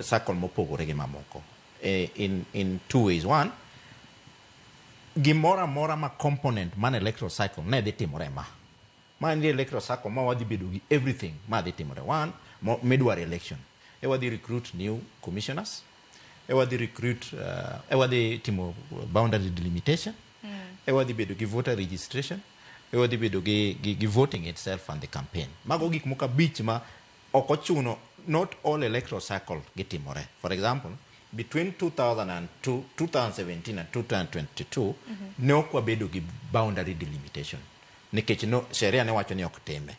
cycle mopogore gi mamoko. In two ways. One, gimoro amora ma component man electoral cycle ne dhi timore ma. Ma endi electoral cycle ma wadhi bedo gi everything ma dhi timore. One, midwaro election. E wadhi recruit new commissioners. E wadhi recruit, e wadhi timo boundary delimitation. E wadhi bedo gi voter registration. E wadhi bedo gi voting itself and the campaign. Mago gik moko 5 ma ok ochuno, not all electoral cycle gitimore. For example, between 2002, 2017 and 2022, ne ok wabedo gi boundary delimitation. Nikech no, sheria ne wacho ni ok time.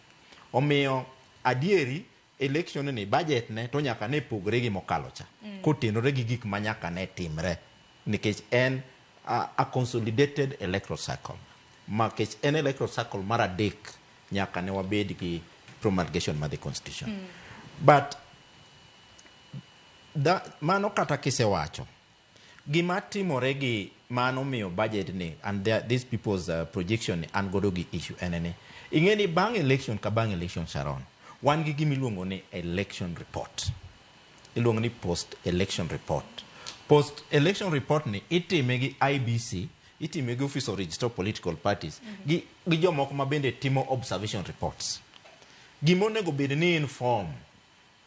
Omiyo, adieri, election ni, budget ne, to nyaka ne pogre gi mokalo cha. Kotenore gi gik ma nyaka ne timre. Nikech en a consolidated electoral cycle. Ma kech en electoral cycle mar 3 nyaka ne wabed gi promulgation mar the constitution. But mano kata kisewacho, gima timore gi mano miyo budget ni and these people's projection ni an godo gi issue en ni ing'e ni bang' election ka bang' election, Sharon, wan gi gima iluongo ni election report. Iluongo ni post election report. Post election report ni itime gi IBC, itime gi Office of Registered Political Parties, gi jomoko ma bende timo observation reports. Gima onego bed ni inform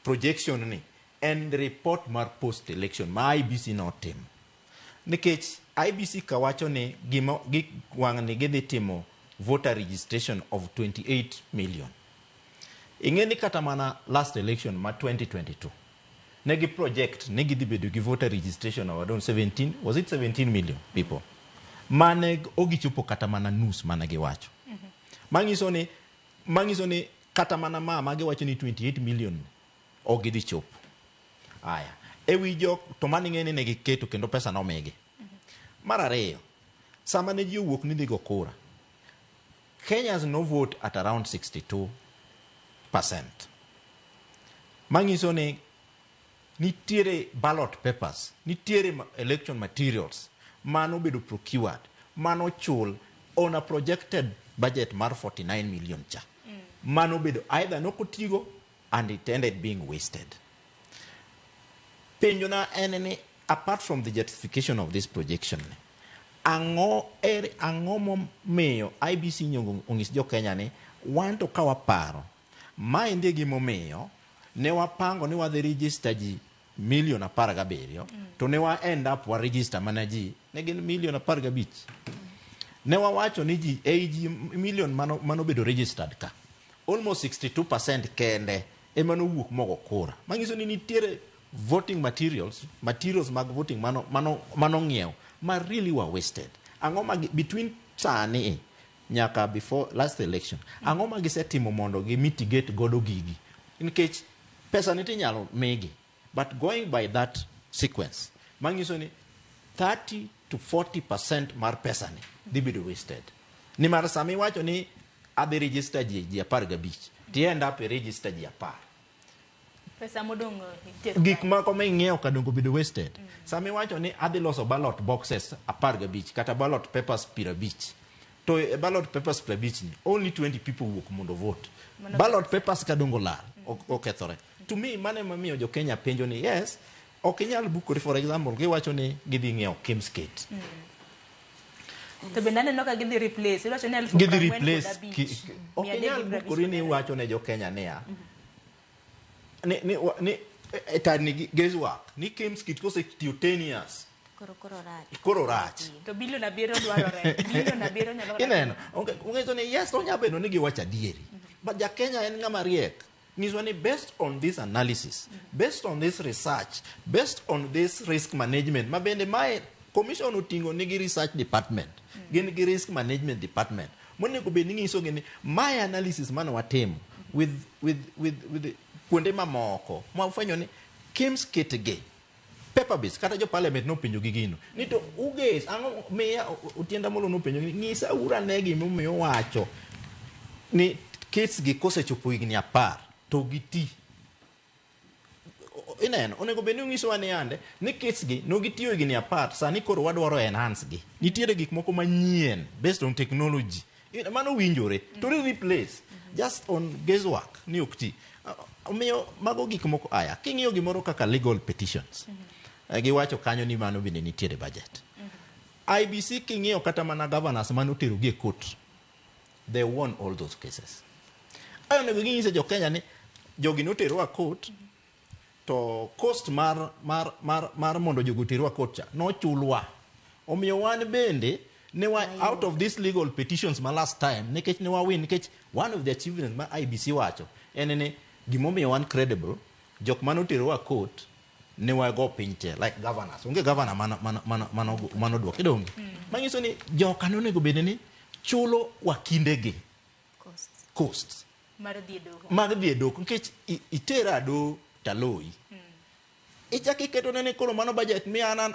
projection ni en report mar post election ma IBC notimo. Nikech IBC kawacho ni gima gi wang' ni gidhi timo voter registration of 28 million. Ing'e ni kata mana last election ma 2022 ne gi project ni gidhi bedo gi voter registration of around 17, was it 17 million people? Mane ogichopo kata mana nus mana giwacho. Manyiso ni kata mana ma giwacho ni 28 million ok gidhi chopo. Aya, e wi jok to mano ing'e ni ne giketo kendo pesa nomigi. Mar ariyo, sama ne ji owuok ni dhi go kura, Kenyans no vote at around 62%. Manyiso ni nitiere ballot papers, nitiere election materials mano bedo procured, mano chul on a projected budget mar 49 million cha. Mano bedo either nokotigo and it ended being wasted. Penjo na en ni, apart from the justification of this projection, ang'o momiyo IBC nyongo onyis jo Kenya ni wan to ka waparo ma endi gimomiyo ne wapango ni wadhi register ji milion 17 to ne wa end up wa register mana ji ne gin milion 15. Ne wawacho ni ji ei ji milion mano bedo registered ka almost 62% kende ema nowuok mogo kura. Manyiso ni nitiere voting materials mag voting mano ng'iew ma really were wasted. Ang'o ma between sani nyaka before last election, ang'o ma gisetimo mondo gi mitigate godo gigi? Nikech pesa ni tinyalo migi, but going by that sequence, manyiso ni 30 to 40% mar pesa ni dhi bedo wasted. Nimar sama iwacho ni adhi register ji 15, ti end up e register ji 10. Pesa modong' itero. Gik moko ming'iewo kadongo bedo wasted. Sama iwacho ni adhi loso ballot boxes 15 kata ballot papers 50, to e ballot papers 50 ni only 20 people wuok mondo vote. Mano Ballot papers kadongo lal, okethore. To me, mano emomiyo jo Kenya penjo ni yes, ok inyal bukori. For example, giwacho ni gidhi ng'iewo KIEMS kit. To bende aneno ka gidhi replace. Iwacho ni elfu Gidhi prang'wen kod replace abich. Ok Mia adek inyal gi piero abich bukori ni kod iwacho ne jo Kenya niya ni ni wa- ni e tani gi guesswork ni KIEMS kit kosetiyo 10 years Koro rach. Koro rach. To bilion 7 dwarore. Bilion 7 nyalo kata- Ineno, ong'eyo ni yes, onya bedo ni giwacho adieri, but ja Kenya en ng'ama riek. Nyiswa ni based on this analysis, based on this research, based on this risk management, ma bende mae commission oting'o nigi research department, gin gi risk management department monego bed ni ng'isogi ni mae analysis mane watimo with kuonde mamoko mwafwenyo ni KIEMS kit gi paper base. Kata jo parliament nopenjo gi gino ni to uges ang'o miya Otienda Molo nopenjo ni ng'isa uru ane gimomiyo wacho ni kits gi kosechopo higni 10 to giti. Ineno, onego bed ni unyisowa ni ande ni kits gi nogitiyo higni 10, sani koro wadwaro enhance gi, nitiere gik moko manyien based on technology. Mano winjore to replace just on guesswork ni ok ti. Omiyo mago gik moko aya king'iyo gimoro kaka legal petitions, giwacho kanyo ni mano bende nitiere budget. IEBC king'iyo kata mana governors manotero gi e court, they won all those cases. Ayo onego ginyise jo Kenya ni jogi noterowa court to cost mar mondo jogo oterwa court cha nochulwa. Omiyo wan bende ne wa out of these legal petitions ma last time nikech ne wawin, nikech one of the achievements ma IEBC wacho en ni gimomiyo wan credible, jok manoterowa court ne wago piny te like governors, onge governor mano duok idonge. Manyiso ni joka nonego bed ni chulo wakindegi costs mar dhi e doho. Mag dhi e doho nikech itera ado taloyi, ichako iketo ne koro mano budget mi an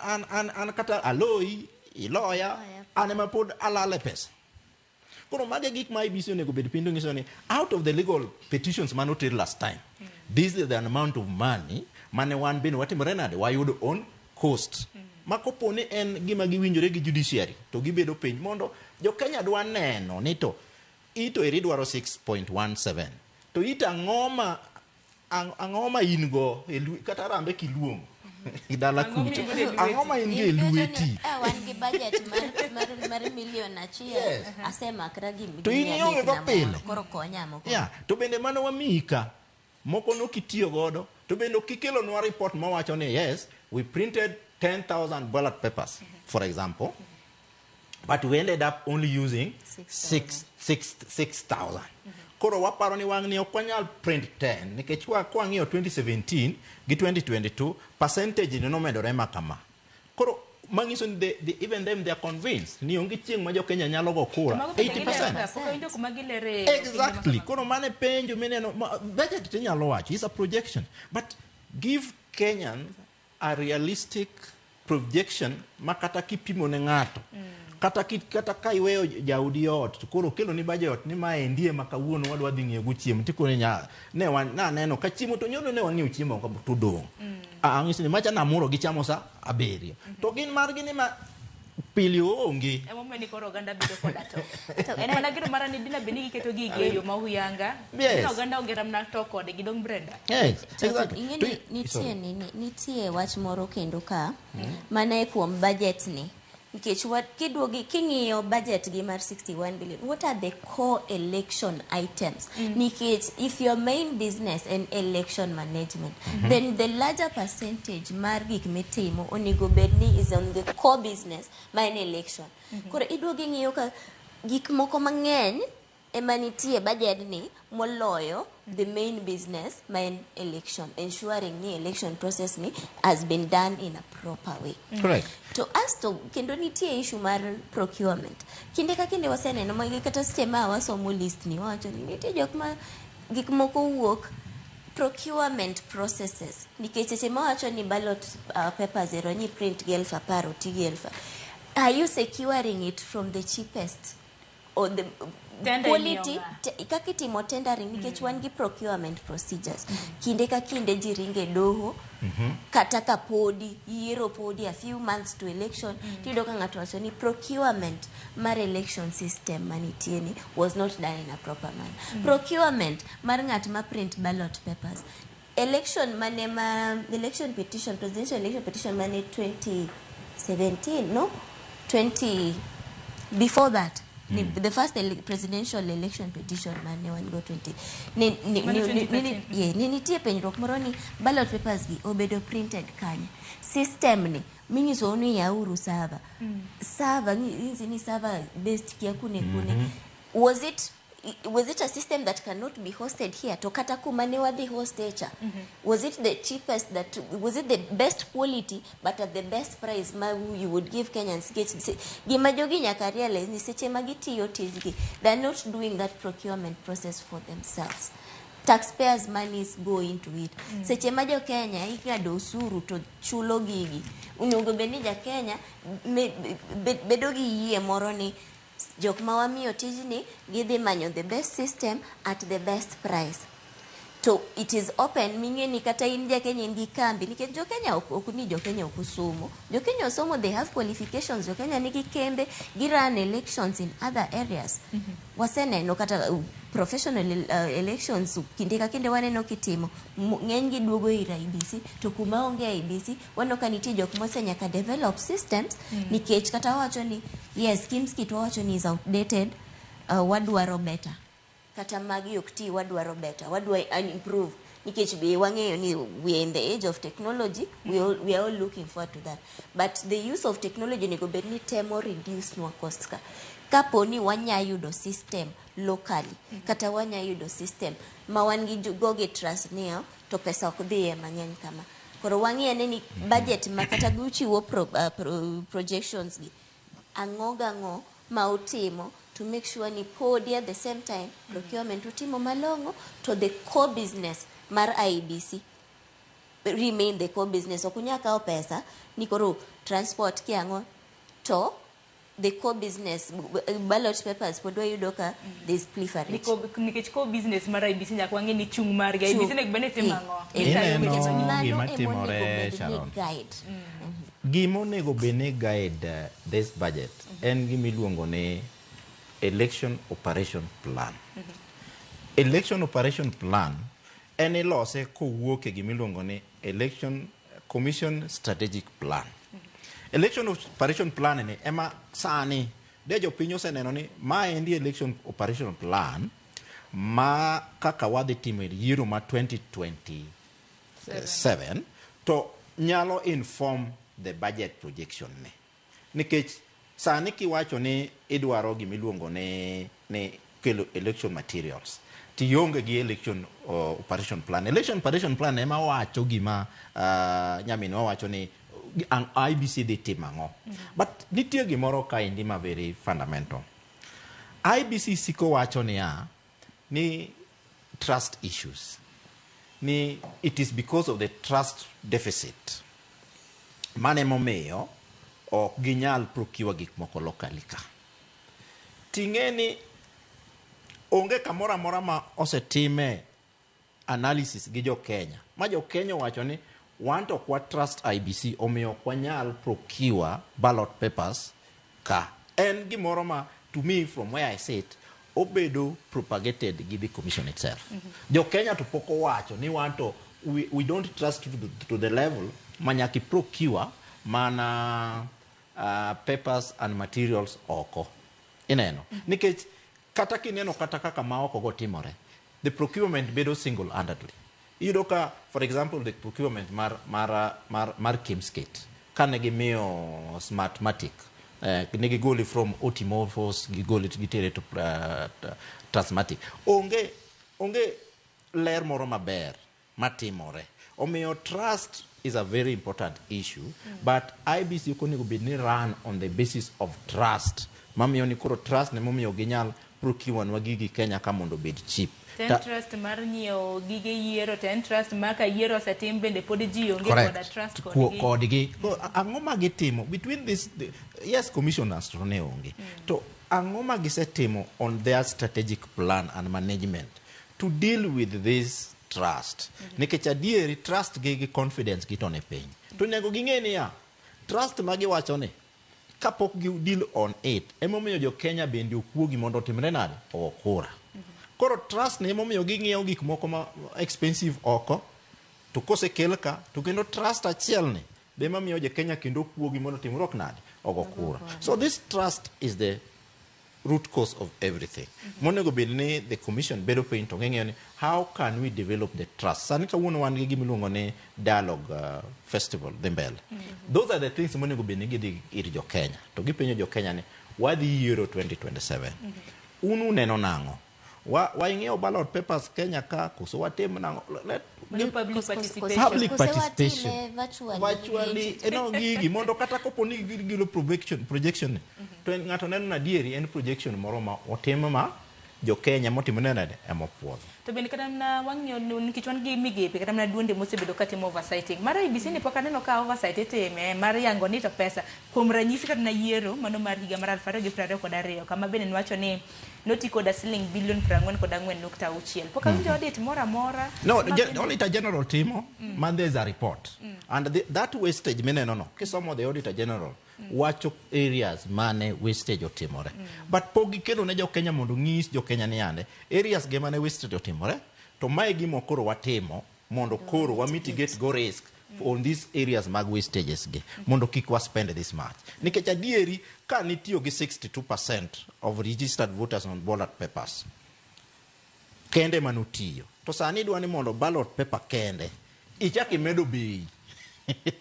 kata aloyi iloya an ema pod alale pesa. Koro mage gik ma IEBC onego bed piny to nyiso ni out of the legal petitions manoter last time, this is the amount of money mane wan bende watimore nade wayudo on cost. Ma kopo ni en gima giwinjore gi judiciary to gibedo piny mondo jo Kenya dwa neno ni to ito eri dwaro 6.17 to ito ang'o ma in go e kata rambe kiluongo dala Ang'o kucho ma in go e lweti? Ang'o ma in go e lweti? Wan gi budget mar milion 1. Asemakra gi To in mia ionge adek go na pile. moro. Koro konya moko. Yeah, to bende mano wamiyi ka moko nokitiyo godo to bende ok ikelonwa report mawacho ni yes, we printed 10,000 ballot papers, for example, but we ended up only using 6,000. Koro waparo ni wang' ni ok wanyal print 10 nikech kwang'iyo 2017 gi 2022 percentage ni nomedore ma kama. Koro manyiso ni even them, they are convinced ni onge chieng' ma jo Kenya nyalo go kura. Mago bende gilero 80%. ga, pok awinjo kuma gilere. Exactly. Koro mane penjo mineno budget tinyalo wacho is a projection, but give Kenyans a realistic projection ma kata kipimo ne ng'ato kata ka iweyo jaodi ot to koro kelo ni budget ni maendi ema kawuono wadwa dhi ng'iewo go chiemo tikone nya ne wan naneno ka chiemo to nyoro ne wang'iewo chiemo ka to dong'. Ang'isi ni macha namuro gi chamo sa 7 to gin margi ni ma pili onge. Emomiyo ni koro oganda bedo koda to en mana gino mara ni dina bed ni giketo gigi e yo ma huyanga. Dina oganda onge ramna to kodgi dong, Brenda. Yes, To exactly. ing'e To ni nitie sorry. nini, nitie wach moro kendo ka mana e kuom budget ni nikech kiduogi king'iyo budget gi mar 61 billion, what are the core election items? Nikech if your main business en election management, then the larger percentage mar gik mitimo onego bed ni is on the core business ma en election. Koro iduogi ing'iyo ka gik moko mang'eny ema nitie budget ni moloyo the main business ma en election, ensuring ni election process ni has been done in a proper way. Correct. To asto kendo nitie issue mar procurement. Kinde ka kinde waseneno magi kata seche ma wasomo list ni wawacho ni nitie jok ma gik moko wuok procurement processes nikech seche ma wacho ni ballot papers ero ni print gi 10,000 oti gi elfu, are you securing it from the cheapest? O the Tender quality imiyo ng'a? kaka itimo tendering nikech wan gi procurement procedures. Kinde ka kinde ji ringe e doho kata ka podi yiero podi a few months to election tiyudo ka ng'ato wacho ni procurement mar election system manitie ni was not done in a proper manner. Procurement mar ng'at ma print ballot papers election mane ma election petition, presidential election petition mane 2017, no, 20 before that ni, the first presidential election petition mane wan go 20 ni, Mano ni, 2013. Yeah, ne nitie penjruok moro ni ballot papers gi obedo printed kanye, system ni minyisou ni yauru server, server nyisi ni server based kia kune kune. Was it a system that cannot be hosted here? To kata kuma ne wadhi hoste cha, was it the cheapest, that was it the best quality but at the best price ma you would give Kenyans? Nikech gima jogi nyaka realize ni seche ma gitiyo tijgi, they are not doing that procurement process for themselves. Taxpayers' monies go into it. Seche ma jo Kenya ing'ado osuru to chulo gigi, onego bed ni ja Kenya bedo gi yie moro ni jok ma wamiyo tijni gidhi manyo the best system at the best price. To it is open ming'e ni kata in ja Kenya in gi kambi, nikech jo Kenya ok ni jo Kenya ok osomo. Jo Kenya osomo, they have qualifications. Jo Kenya nigi kembe, gi run elections in other areas. Waseneno kata professional elections kinde ka kinde waneno kitimo. Ng'eny gi duogo ir IEBC, to kuma onge IEBC waneno ka nitie jok mose nyaka develop systems. Nikech kata wawacho ni yes, KIEMS kit wawacho ni is outdated, wadwaro better, kata magi ok ti, wadwaro better, wadwa an improve, nikech be wang'eyo ni we are in the age of technology. We are all looking forward to that, but the use of technology onego bed ni temo reduce nwa cost ka kapo ni wanya yudo system locally, kata wanya yudo system ma wan gi goge trust niya to pesa ok dhiye mang'eny kama. Koro wang'i ane ni budget ma kata guchiwo projections gi ang'o gang'o ma utimo to make sure ni podi at the same time procurement utimo malong'o, to the core business mar IEBC remain the core business. Ok unyal kawo pesa ni koro transport kiang'o to the core business ballot papers pod wayudo ka there's pilferage. Nikech core business mar IEBC nyaka wang'e ni chung' margi IEBC onego bed ni timo ang'o. Ineno Nikech mano gima ema timore, onego bed ni Sharon. guide. Gima onego bed ni guide this budget en gima iluongo ni election operation plan. Election operation plan en ilose kowuok e gima iluongo ni Election Commission strategic plan. Election operation plan ni ema sani de jopiny oseneno ni maendi election operation plan ma kaka wadhi timo e yiero ma 2027 to nyalo inform the budget projection ni, nikech sani kiwacho ni idwaro gimiluongo ni kelo election materials tionge gi election operation plan. Election operation plan ema wacho gima nyaminwa wacho ni IEBC dhi timo ang'o. But nitie gimoro kaendi ma very fundamental. IEBC siko wacho niya ni trust issues, ni it is because of the trust deficit mane momiyo ok ginyal procure gik moko locally. Ka ting'e ni onge kamoro amora ma osetime analysis gi jo Kenya ma jo Kenya owacho ni wan to ok wa trust IEBC, omiyo ok wanyal procure ballot papers. Ka en gimoro ma to me, from where I sit, obedo propagated gi the commission itself. Jo Kenya to pok owacho ni wan to we don't trust to the level ma nyaka procure mana papers and materials oko. Ineno nikech kata kineno kata kaka ma oko go timore, the procurement bedo single handedly. Iyudo ka, for example, the procurement mar KIEMS kit kane gimiyo Smartmatic, ne gigole from Otimophos, gigole gitere to Trustmatic. Onge ler moro maber matimore. Omiyo trust is a very important issue, but IEBC ok onego bed ni run on the basis of trust mamiyo ni koro trust ne momiyo ginyal procure nwa gigi Kenya ka mondo obed cheap. To en trust mar nyiewo gige yiero, to en trust mar ka yiero osetim bende pod ji onge koda trust kodgi. Kodgi. Ang'o ma gitimo between this yes, commissioners to ne onge to Ang'o ma gisetimo on their strategic plan and management to deal with this trust? Nikech adieri trust gi confidence gi to ni piny. To onego ging'e niya, trust ma giwacho ni kapok gi deal on it, emomiyo jo Kenya bende okuogi mondo otimre nade? Ogo kura. Koro trust ni emomiyo ging'iewo gik moko ma expensive oko, to kosekel ka, to kendo trust achiel ni be ema miyo jo Kenya kendo okuogi mondo otimruok nade? Ogo kura. So this trust is the root cause of everything. Monego bed ni the commission bedo piny to ng'eyo ni how can we develop the trust. Sani kawuono wan gi gima iluongo ni dialogue festival dhi mbele. Those are the things monego bed ni gidhi ir jo Kenya. To gipenjo jo Kenya ni wadhi yiero 2027. Un uneno nang'o? Waing'iewo ballot papers Kenya ka koso watim nang'o? Public participation. Public participation. Virtually. Virtually, no gigi mondo kata kopo ni gigilo projection to ng'ato neno na adieri en projection moro ma otim ma jo Kenya motimo nade ema opuodho. To bende kata mana wang'iyo nikech wan gi migepe kata mana duonde mosebedo katimo oversighting. Mar IEBC ni pok aneno ka oversight itime mar yango ni to pesa kuom ranyisi kata na yiero mano mar higa mar 2022 kama bende nwacho ni noti koda siling bilion 44.6. Pok awinjo audit moro amora. No, Auditor General timo, man there is a report. And that wastage mineno no, kisomo the Auditor General, wacho areas mane wastage otimore. But pok gikelo ne jo Kenya mondo ng'is jo Kenya ni yande, areas ge mane wastage otimore, to mae gima koro watimo mondo koro wa mitigate go risk on these areas mag wastages gi, mondo kik wa spend this much. Nikech adieri, ka nitiyo gi 62% of registered voters on ballot papers, kende manotiyo. To sani idwa ni mondo ballot paper kende, ichak imedo bei.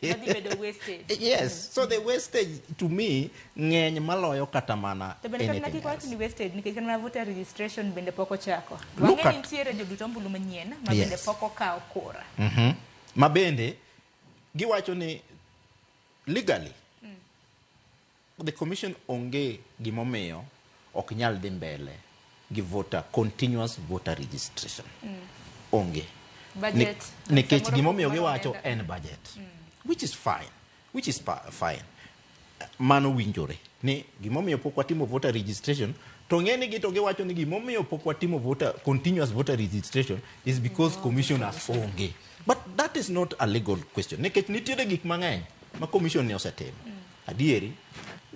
Madhi bedo wastage. Yes, so the wastage to me ng'eny maloyo kata mana To bende kata anything kik wach else. ni wastage nikech kata mana voter registration bende pok ochako. Look Wang'e ni nitiere jodut ombulu manyien ma bende pok okawo kura. Ma bende giwacho ni legally the commission onge gimomiyo ok nyal dhi mbele gi voter continuous voter registration. Onge. Budget. Nikech Samoro gimomiyo pok mar giwacho omenda. en budget. Which is fine. Which is fine. Mano winjore ni gimomiyo pok watimo voter registration to ng'eni gi to giwacho ni gimomiyo pok watimo voter continuous voter registration is because commissioners onge. But that is not a legal question. Nikech nitiere gik mang'eny ma commission ni osetimo. Adieri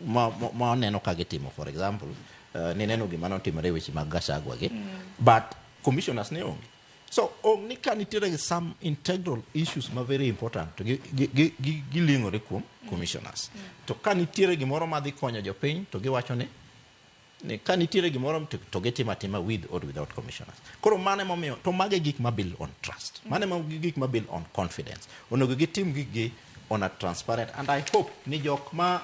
ma waneno ka gitimo, for example, nineno gima notimore e weche mag Gachagua gi, but commissioners ne onge. So ong ni ka nitiere some integral issues ma very important to giling'ore kuom commissioners. To ka nitiere gimoro madhi konyo jopiny to giwacho ni ka nitiere gimoro to gitimo atima with or without commissioners. Koro mano emomiyo to mage gik ma build on trust. Mano ema gik ma build on confidence. Onego gitim gikgi on a transparent, and I hope ni jok ma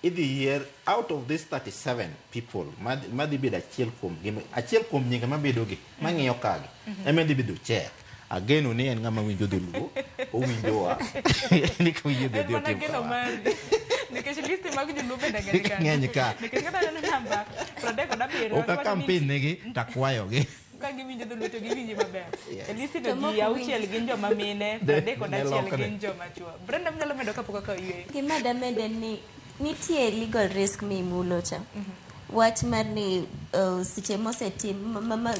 idhi yier out of these 37 people madhi bedo achiel kuom gi, achiel kuom nyinge mabedo gi mang'iyo kagi ema dhi bedo chair. Ageno ni en ng'ama winjo dholuo, owinjowa ni koyie dhi En mana otim geno kamano. mari. Nikech list mag joluo bende ng'eny kanyo. Ng'eny ka. Nikech kata aneno namba 37 Ok wacho ni akampen negi takwayogi. Ka giwinjo dholuo to giwinji maber. Yes. E list To no ji mok auchiel winj. gin joma mine, 31 ne lokre. gin joma chuo. Brenda mnyalo medo kapok akawo yueyo. Gima damed en ni nitie legal risk mimulo cha. Wach mar ni seche mosetim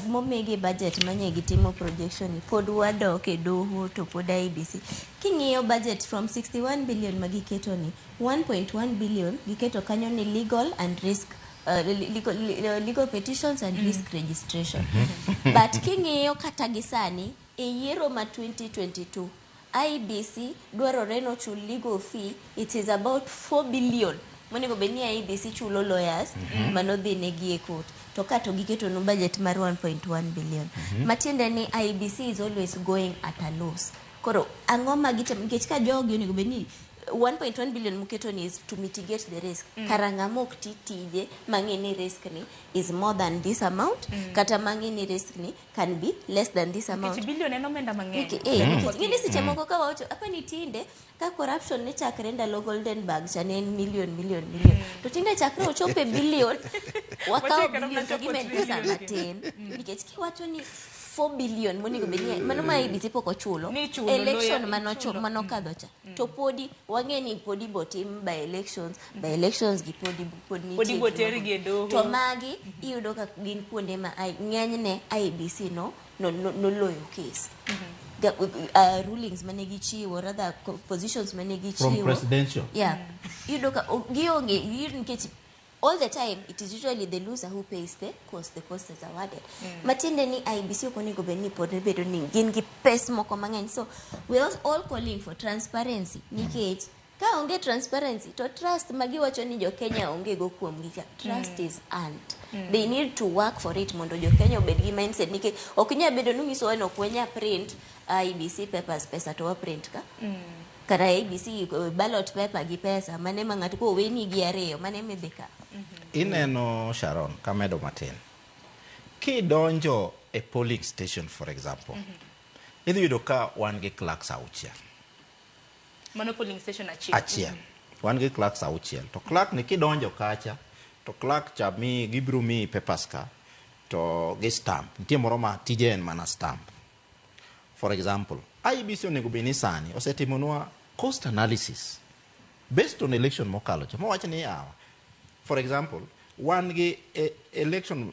momigi budget manye gitimo projection ni pod wadok e doho to pod IEBC. King'iyo budget from 61 billion ma giketo ni 1.1 billion giketo kanyo ni legal and risk legal petitions and risk registration. But king'iyo kata gi sani e yiero ma 2022 IEBC dwarore nochul legal fee, it is about 4 billion monego bed ni IEBC chulo lawyers manodhi negi e court, to ka to giketo nu budget mar 1.1 billion. Matiende ni IEBC is always going at a loss. Koro ang'o ma gitimo nikech ka jogi onego bed ni 1.1 billion muketo ni is to mitigate the risk. Kara ng'ama ok ti tije mang'e ni risk ni is more than this amount, kata mang'e ni risk ni can be less than this amount. Nikech bilion en omenda mang'eny. Nikech ng'eni seche moko ka wawacho apa ni tinde Ka corruption ne chakre ndalo Goldenberg cha ne en million million million. To tinde chakre ochopo e billion, wakawo Wachie kata billion to mana chopo gimed pesa trillion. matin. Nikech kiwacho ni 4 billion monego bed ni mano ma IEBC pok ochulo Ni ichulo, election loya, manocho ichulo. manokadho cha to podi wang'e ni podi botim by elections by elections gi podi pod nitie Podi gima botergi e doho. to magi iyudo ka gin kuonde ma ng'enyne IEBC no noloyo case. Rulings mane gichiwo, rather positions mane gichiwo From presidential. Yeah. Iyudo ka gionge iyudo nikech all the time it is usually the loser who pays the cost is awarded. Matiende ni IEBC ok onego bed ni pod bedo ni gin gi pes moko mang'eny. So we are all calling for transparency nikech ka onge transparency to trust magiwacho ni jo Kenya onge go kuomgi ka trust is earned. They need to work for it mondo jo Kenya obed gi mindset nikech ok nyal bedo ni unyisowa ni ok wanya print IEBC papers pesa to wa print ka. Kata IEBC ballot paper gi pesa mane ma ng'ato koweni gi ariyo mane midhi kawo. Ineno Sharon, kamedo matin. Kidonjo e polling station for example, idhi yudo ka wan gi clerks auchiel. Mano polling station achiel. Achiel. Wan gi clerks auchiel. To clerk ni kidonjo kacha, to clerk cha mi gibiro miyi papers ka to gi stamp. Nitie moro ma tije en mana stamp. For example, IEBC onego bed ni sani osetimonwa cost analysis based on election mokalo cha. Mowach ni yawa. For example, wan gi election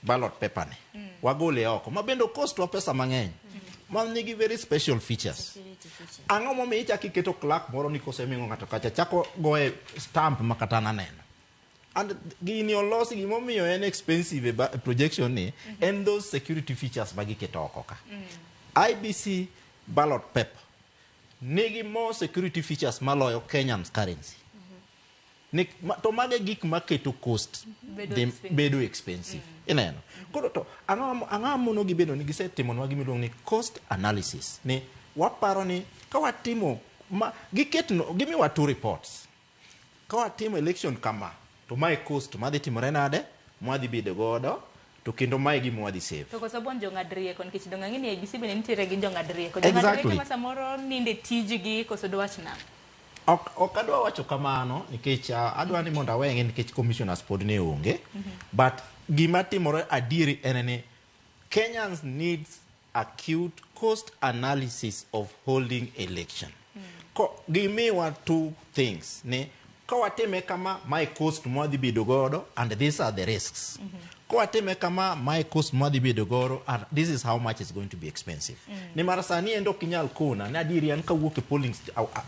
ballot paper ni. Wagole oko. Ma bende cost wa pesa mang'eny. Ma nigi very special features. Ang'o momiyo ichako iketo clerk moro ni kosemiyo ng'ato kacha chako goye stamp ma kata naneno. And gini olosi gimomiyo en expensive e projection ni en those security features ma giketo oko ka. IEBC ballot paper nigi more security features maloyo Kenyan currency. To mage gik maketo cost Bedo expensive. bedo expensive. Ineno. Koro to ang'o mono gibedo ni gisetimonwa gima iluongo ni cost analysis ni waparo ni ka watimo ma giketno gimiwa two reports. Ka watimo election kama to mae cost madhi timore nade mwadhi bedo godo to kendo mae gima wadhi save. To koso bon jong'ad rieko nikech donge ang'e ni IEBC bende nitiere gi jong'ad rieko. Jong'ad rieko ma samoro ninde tijgi koso dwach nang'o? Ok adwa wacho kamano nikech adwa ni mondo aweng'e nikech commissioners pod ne onge. But gima timore adieri en ni Kenyans needs acute cost analysis of holding election. Gimiwa two things ni ka watime kama mae cost mwadhi bedo godo and these are the risks. Ka watime kama mae cost mwadhi bedo godo and this is how much it's going to be expensive. Nimar sani endo ok inyal kona ni adieri an kawuok e polling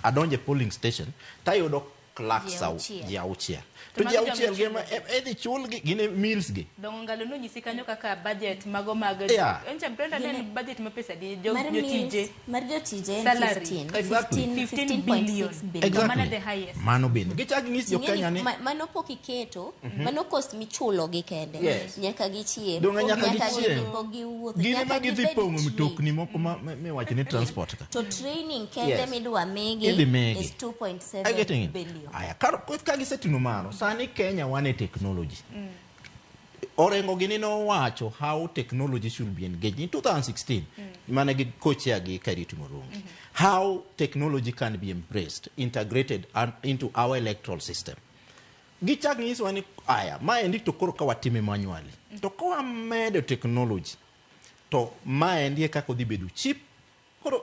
adonjo e polling station tayudo clerks Ji auchiel. ji auchiel. To To ji mago joma auchiel gi ichulo. ema idhi chulgi gin e meals gi. Dongo ngalo nonyisi kanyo kaka budget mago mag Encha Brenda ne en budget ma pesa di Mar meals, jotije. mar jotije en Salary. 15 Exactly. 15 15 billion. 15.6 billion. To mano the highest. Mano bende. Gichak ng'is jo Ing'eni Kenya ni mano pok iketo, mano cost michulo gi kende. Yes. Nyaka gichiem. Donge nyaka gichiem. Pok giwuotho. Gin Nyaka ema gidhi gibed pong'o trained. mtokni moko miwacho ni transport ka. To training kende midwa migi Idhi migi. is 2.7 Are you getting it? billion. Aya, ka gisetimo mano, sani Kenya wan e technology. Orengo gini nowacho how technology should be engaged in 2016 mane gi co-chair gi Kariuki Murungi. How technology can be embraced, integrated into our electoral system. Gichak nyisowa ni aya, maendi to koro ka watime manually. To ka wamedo technology, to maendi e kaka odhi bedo cheap. Koro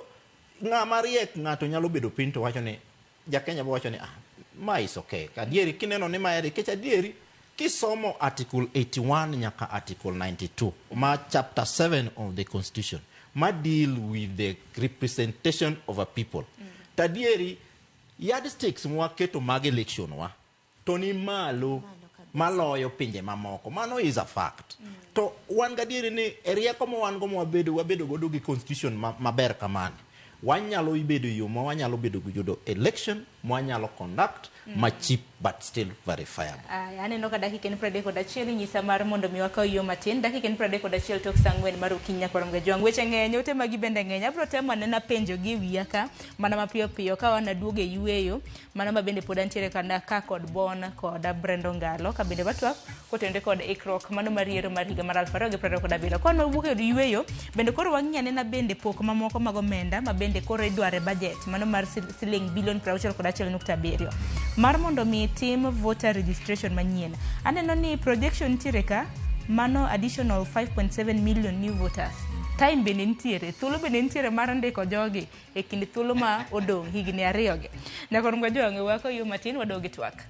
ng'ama riek ng'ato nyalo bedo piny to wacho ni ja Kenya bo wacho ni ma is okay. Adieri kineno ni mae nikech adieri kisomo article 81 nyaka article 92 ma chapter 7 of the constitution ma deal with the representation of a people. To adieri yardsticks mwaketo mag election wa to ni malo maloyo pinje mamoko. Mano is a fact. To wan gadieri ni e rieko ma wan go ma wabedo godo gi constitution maber kamani. Wanyalo bedo yo ma wanyalo bedo go yudo election mwanyalo conduct ma cheap but still verifiable. Aya, aneno ka dakika en 31 inyisa mar mondo mi wakaw yo matin. Dakika en 31 tok saa 4 mar okinyi nyaka warom gajwang'. Weche ng'eny, ote magi bende ng'eny. Abiro temo anena penjo gi e wiya ka mana mapiyo piyo ka wan aduogo e yueyo mano ma bende pod antiere kana ka kod Bon kod Brendo Ngalo ka bende watwak kotenore kod ikruok mano mar yiero mar higa mar 2027. Ka wan wawuok e od yueyo bende koro wang'i anena bende pok mamoko mag omenda ma bende koro idwaro e budget mano mar siling bilion 61.7 mar mondo mi tim voter registration manyien. Aneno ni projection nitiere ka mano additional 5.7 million new voters. Time bende nitiere, thuolo bende nitiere mar ndiko jogi e kind thuolo ma odong' higni ariyogi. Nyakor Mgajwang' wako yo matin wadog gi twak.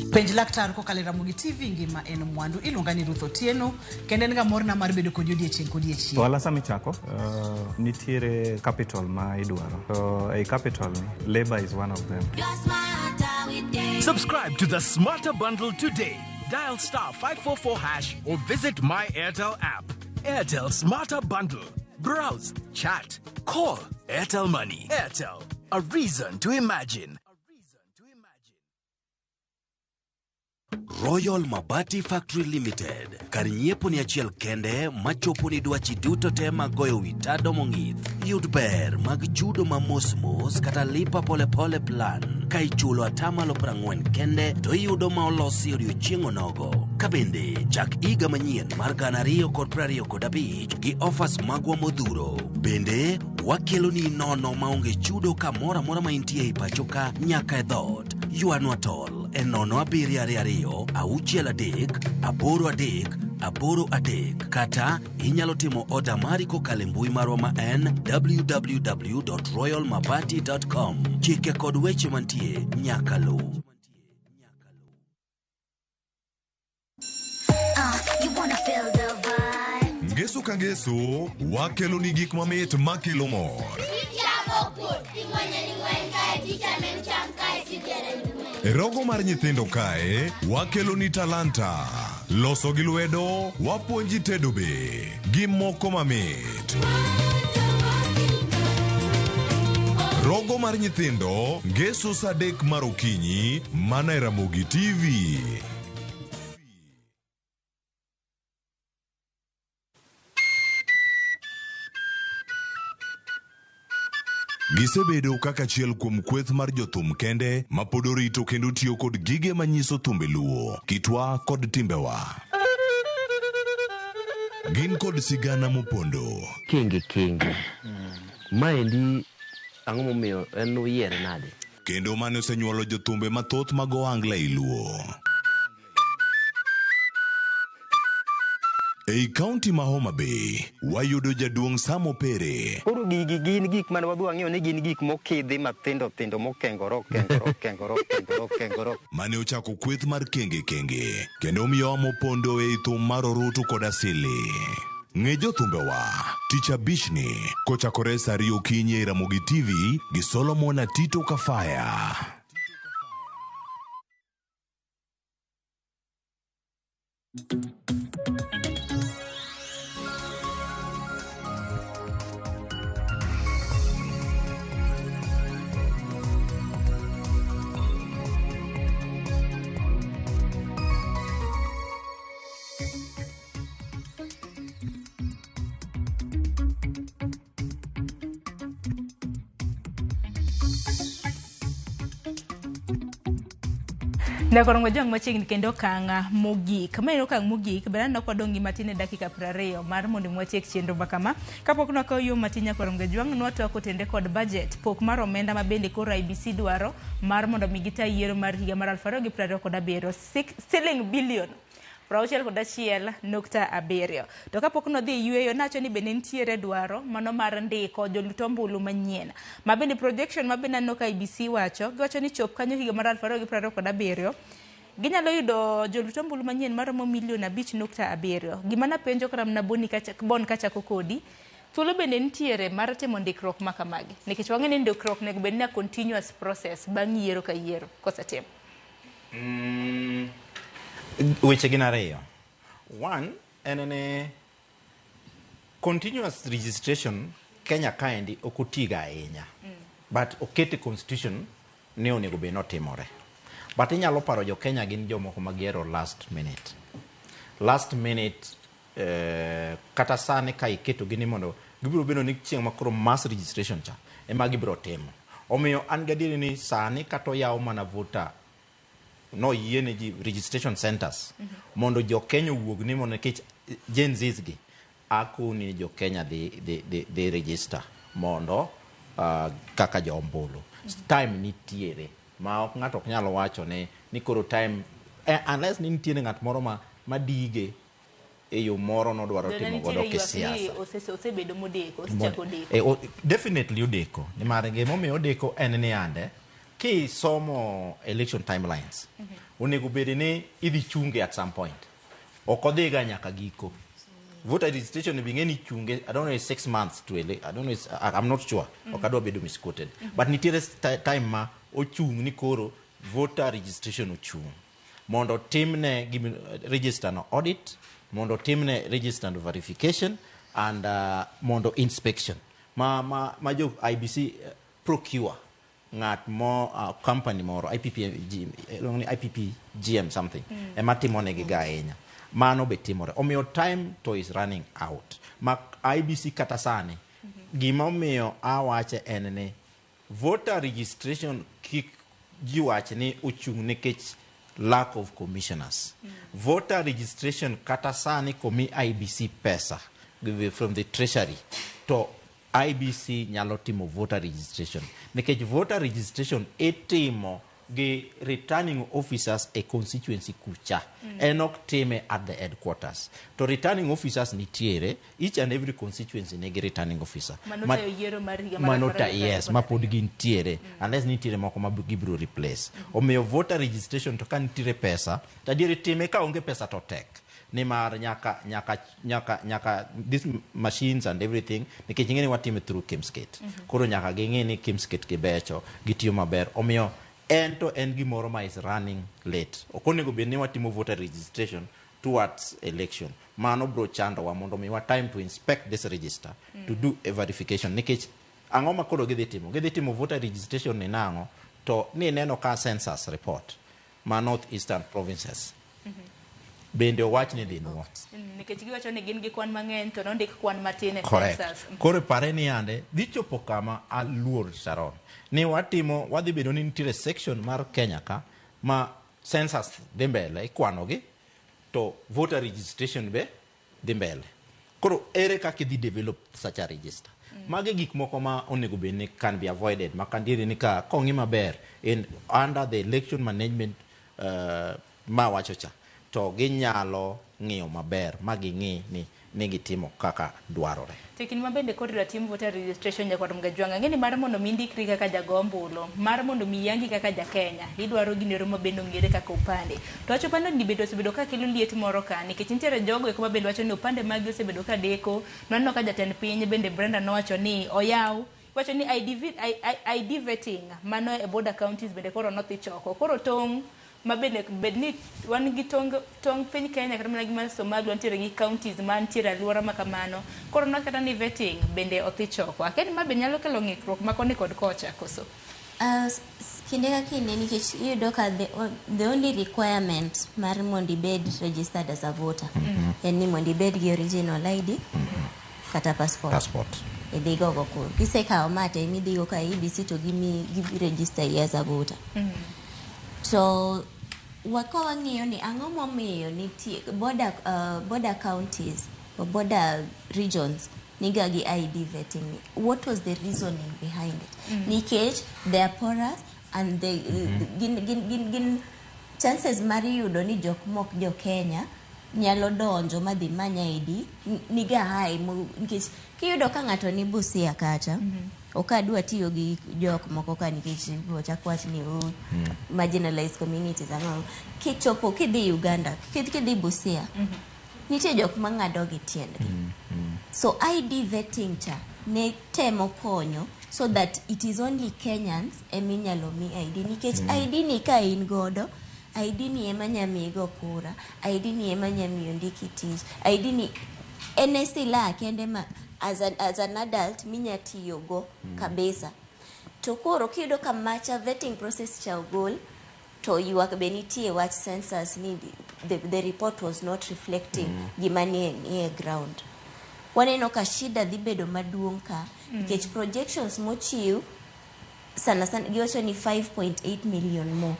Penj laktar kokalo e Ramogi TV ngima en mwandu. Iluonga ni Ruth Otieno kendo en ga morna mar bedo kodi odiechieng' kodiechieng'. Ohala sama ichako, nitiere capital ma idwaro. To ei capital ni, labor is one of them. Subscribe to the Smarter Bundle today. Dial star 544 hash or visit My Airtel app. Airtel Smarter Bundle. Browse, chat, call. Airtel Money. Airtel, a reason to imagine. Royal Mabati Factory Limited, kar nyiepo ni achiel kende machopo ni dwachi duto te mag goyo wi tado mong'ith. Yud ber mag chudo ma mos mos kata lipa polepole plan ka ichulo atamalo 40 kende to iyudo ma olosi odiochieng' onogo. Ka bende chak higa manyien mar 2025 gi offers magwa modhuro. Bende wakeloni nono maonge chudo kamoro amora ma intie ei pacho ka nyaka e dhoot. Ywanwa tol e 0 7 2 6 3 8 3 8 3 kata inyalo timo oda mari kokalo e mbui marwa ma en www.royalmabati.com. Chike kod weche mantie nyaka luw. You wanna feel the vibe. Ngeso ka ngeso, wakelo ni gik mamit makelo mor. E rogo mar nyithindo kae, wakelo ni talanta. Loso gi lwedo, wapuonji tedo be, gi moko mamit. Rogo mar nyithindo, ngeso saa 3 mar okinyi, mana e Ramogi TV. Gisebedo kaka achiel kuom kweth mar jothum kende ma pod orito kendo tiyo kod gige manyiso thumbe Luo, kitwa kod timbewa. Gin kod sigana mopondo. Kenge kenge. Maendi ang'o momiyo en uyiere nade? Kendo mane osenyuolo jothumbe mathoth mag ohangla ei Luo. Ei kaunti ma Homa Bay, wayudo jaduong' Sam Opere. Koro gigi gin gik mane wadhi wang'iyo ni gin gik mokidhi mathindo thindo mokengore okengore okengore okengore okengore. Mane ochako kweth mar Kenge Kenge kendo omiyowa mopondo ei thum mar orutu kod asili. Ng'e jothumbewa tich abichni kochakore saa 2 okinyi ei Ramogi TV gi Solomon Atito Kafaya. Nyakoro ngwajwang' machiegni kendo okang' mogik. Ma en okang' mogik, ber aneno ka wadong' gi matin e dakika 20 mar mondo mi watiek chenro ma kama. Kapok nwakawo yo matin nyakoro ngwajwang', nwatwako tende kod budget, pok mar omenda ma bende koro IEBC dwaro mar mondo mi gita yiero mar higa mar 2027, siling bilion 61.7. To kapok nodhi yueyo, nawacho ni bende nitiere dwaro mano mar ndiko jolut ombulu manyien. Ma bende projection ma bende aneno ka IEBC wacho, giwacho ni chop kanyo higa mar 2027, ginyalo yudo jolut ombulu manyien maromo milion 5.7. Gima napenjo kata mana Boni Bon kachako kodi, Thuolo bende nitiere mar timo ndikruok ma kamagi, nikech wang'e ni ndikruok onego bed ni a continuous process bang' yiero ka yiero kosetim. Weche gin ariyo. One, en ni continuous registration Kenya kaendi ok otiga ahinya. But okete constitution ni onego bed notimore. But inyalo paro jo Kenya gin jomoko ma gihero last minute. Last minute kata sani ka iketo gi ni mondo gibiro bedo ni chieng' ma koro mass registration cha ema gibiro timo. Omiyo an gadieri ni sani kata oyaw mana voter no yiene ji registration centers mondo jo Kenya owuog ni mondo nikech Gen Zs gi akoni jo Kenya dhi register mondo kaka jo ombulu. Time nitiere ma ok ng'ato ok nyal wacho ni koro time unless ni nitiere ng'at moro ma dige e yo moro nodwaro timo godo kisiasa. Osebedo modeko, osechako deko. Definitely odeko. Nimar gimomiyo odeko en ni ande kisomo election timelines onego bed ni idhi chunge at some point. Ok odhiga nyaka giko. Voter registration bi ng'e ni chunge, I don't know, it's 6 months to ele, I don't know, it's, I'm not sure. Ok adwa bedo misquoted. But nitiere time ma ochung' ni koro voter registration ochung'. Mondo timne register no audit, mondo timne register no verification, and mondo inspection. Ma jo IBC procure ng'at mo company moro IPPG, IPPGM something ema timonegi ga ahinya. Mano be timore. Omiyo time to is running out. Ma IBC kata sani, gima omiyo awache en ni voter registration kik ji wach ni ochung' nikech lack of commissioners. Voter registration kata sani komi IBC pesa from the treasury to IBC nyalo timo voter registration. Nikech voter registration itimo gi returning officers e constituency kucha. En ok time at the headquarters. To returning officers nitiere, each and every constituency nigi returning officer. Mano tayo yiero mar higa mar Mano ta, 20 yes, ma pod gintiere, unless nitiere moko ma gibiro replace. Omiyo voter registration to ka nitiere pesa, to adieri time ka onge pesa to tek. Nimar nyaka these machines and everything, nikech ing'e ni watime through Kimskit. Koro nyaka ging'e ni Kimskit gibecho, gitiyo maber. Omiyo en to en gimoro ma is running late. Ok onego bed ni watimo voter registration towards election. Mano bro chandowa mondo miwa time to inspect this register, to do a verification. Nikech ang'o ma koro gidhi timo? Gidhi timo voter registration ni nang'o? To ni neno ka census report ma North Eastern provinces. Bende owach ni dhi nuo. Nikech giwacho ni gin gi kwan mang'eny to nondik kwan matin e Correct. census. Koro pare ni ande dhi chopo kama aluor Sharon ni watimo wadhi bedo ni nitiere section mar Kenya ka ma census dhi mbele ikwanogi to voter registration be dhi mbele. Koro ere kaka idhi develop such a register? Magi gik moko ma onego bed ni can be avoided ma kandiere ni ka kong'i maber in under the election management ma wacho cha to ginyalo ng'iyo maber ma ging'i ni gitimo kaka dwarore. To kinde ma bende koro idwa tim voter registration nyakwar Mgajwang', ang'e ni mar mondo mi indikri kaka jago ombulu, mar mondo mi yangi kaka ja Kenya, idwaro gino ma bende ong'ere kaka opande. To wach opande ni bende osebedo ka kelo liet moro ka, nikech nitiere jogo eko ma bende wacho ni opande magi osebedo ka deko. Naneno ka jatend piny bende Brenda nowacho ni oyaw, wacho ni ID vetting mano e border counties bende koro nodhi choko. Koro tong' ma bende bed ni wan gi tong piny Kenya kata mana gi mar Somalia wantiere gi counties mantiere alwora ma kamano. Koro nok kata ni vetting bende odhi choko. Akia ni ma be nyalo kelo ng'ikruok ma koni kod kocha koso? Kinde ka kinde nikech iyudo ka the only requirement mar mondo ibed registered as a voter en ni mondo ibed gi original ID kata passport. Passport. Idhi gogo kuro. Kisekawo ma to ema idhigo ka IEBC to gimi register i as a voter. To ka wang'iyo ni ang'o momiyo nitie border counties or border regions niga gi ID vetting ni. What was the reasoning behind it? Nikech they are porous and they gin chances mar yudo ni jok mok jo Kenya nyalo donjo madhi many ID niga high nikech kiyudo ka ng'ato ni Busia kacha ok adwa tiyo gi jok moko ka nikech ochak wach ni marginalized communities ang'o. Kichopo kidhi Uganda, kidhi Busia, nitie jok mang'ado gi tiendgi. So ID vetting cha ne temo konyo so that it is only Kenyans eminyalo mi ID nikech ID ni ka in godo, ID ni ema nya miyi go kura, ID ni ema nya miyo ndiki tich, ID ni en e silaha kende ma as an adult minya tiyogo kabisa. To koro kiyudo ka macha vetting process cha ogol, to ywak be nitie wach census ni the report was not reflecting gima nie ground. Waneno ka shida dhi bedo maduong' ka nikech projections mochiw sana sana giwacho ni 5.8 million more.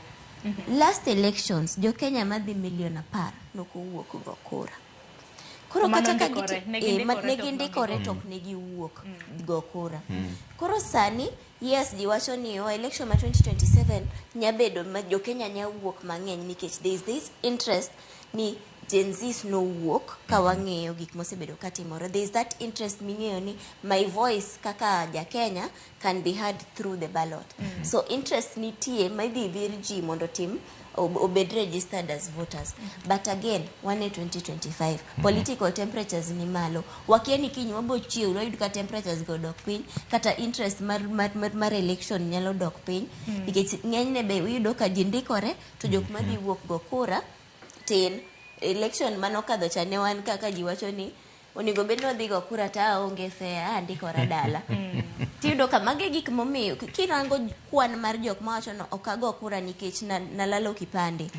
Last elections jo Kenya madhi milion 10 nokowuok go kura. Koro Mano kata ka ndikore, ne gindikore ne to ok gindikore to ok ne giwuok go kura. Koro sani, yes, ji wacho ni oh, election ma 2027 nya bedo ma jo Kenya nya wuok mang'eny nikech there is this interest ni Gen Zs nowuok ka wang'eyo gik mosebedo katimore. There is that interest ming'eyo ni my voice kaka ja Kenya can be heard through the ballot. So interest nitie ma idhi dhir ji mondo tim obed registered as voters. But again, wan e 2025, political temperatures ni malo. Wakia ni kiny wabo chiew wayud ka temperatures go dok piny, kata interest mar election nyalo dok piny nikech ng'enyne be iyudo ka ji ndikore to jok madhi wuok go kura tin. Election manokadho cha ne wan kaka ji wacho ni onego bed ni wadhi go kura to aonge fare, andikora dala. Tiyudo ka magi e gik momiyo kirango kwan mar jok mawacho no ok ago kura nikech nalalo kipande,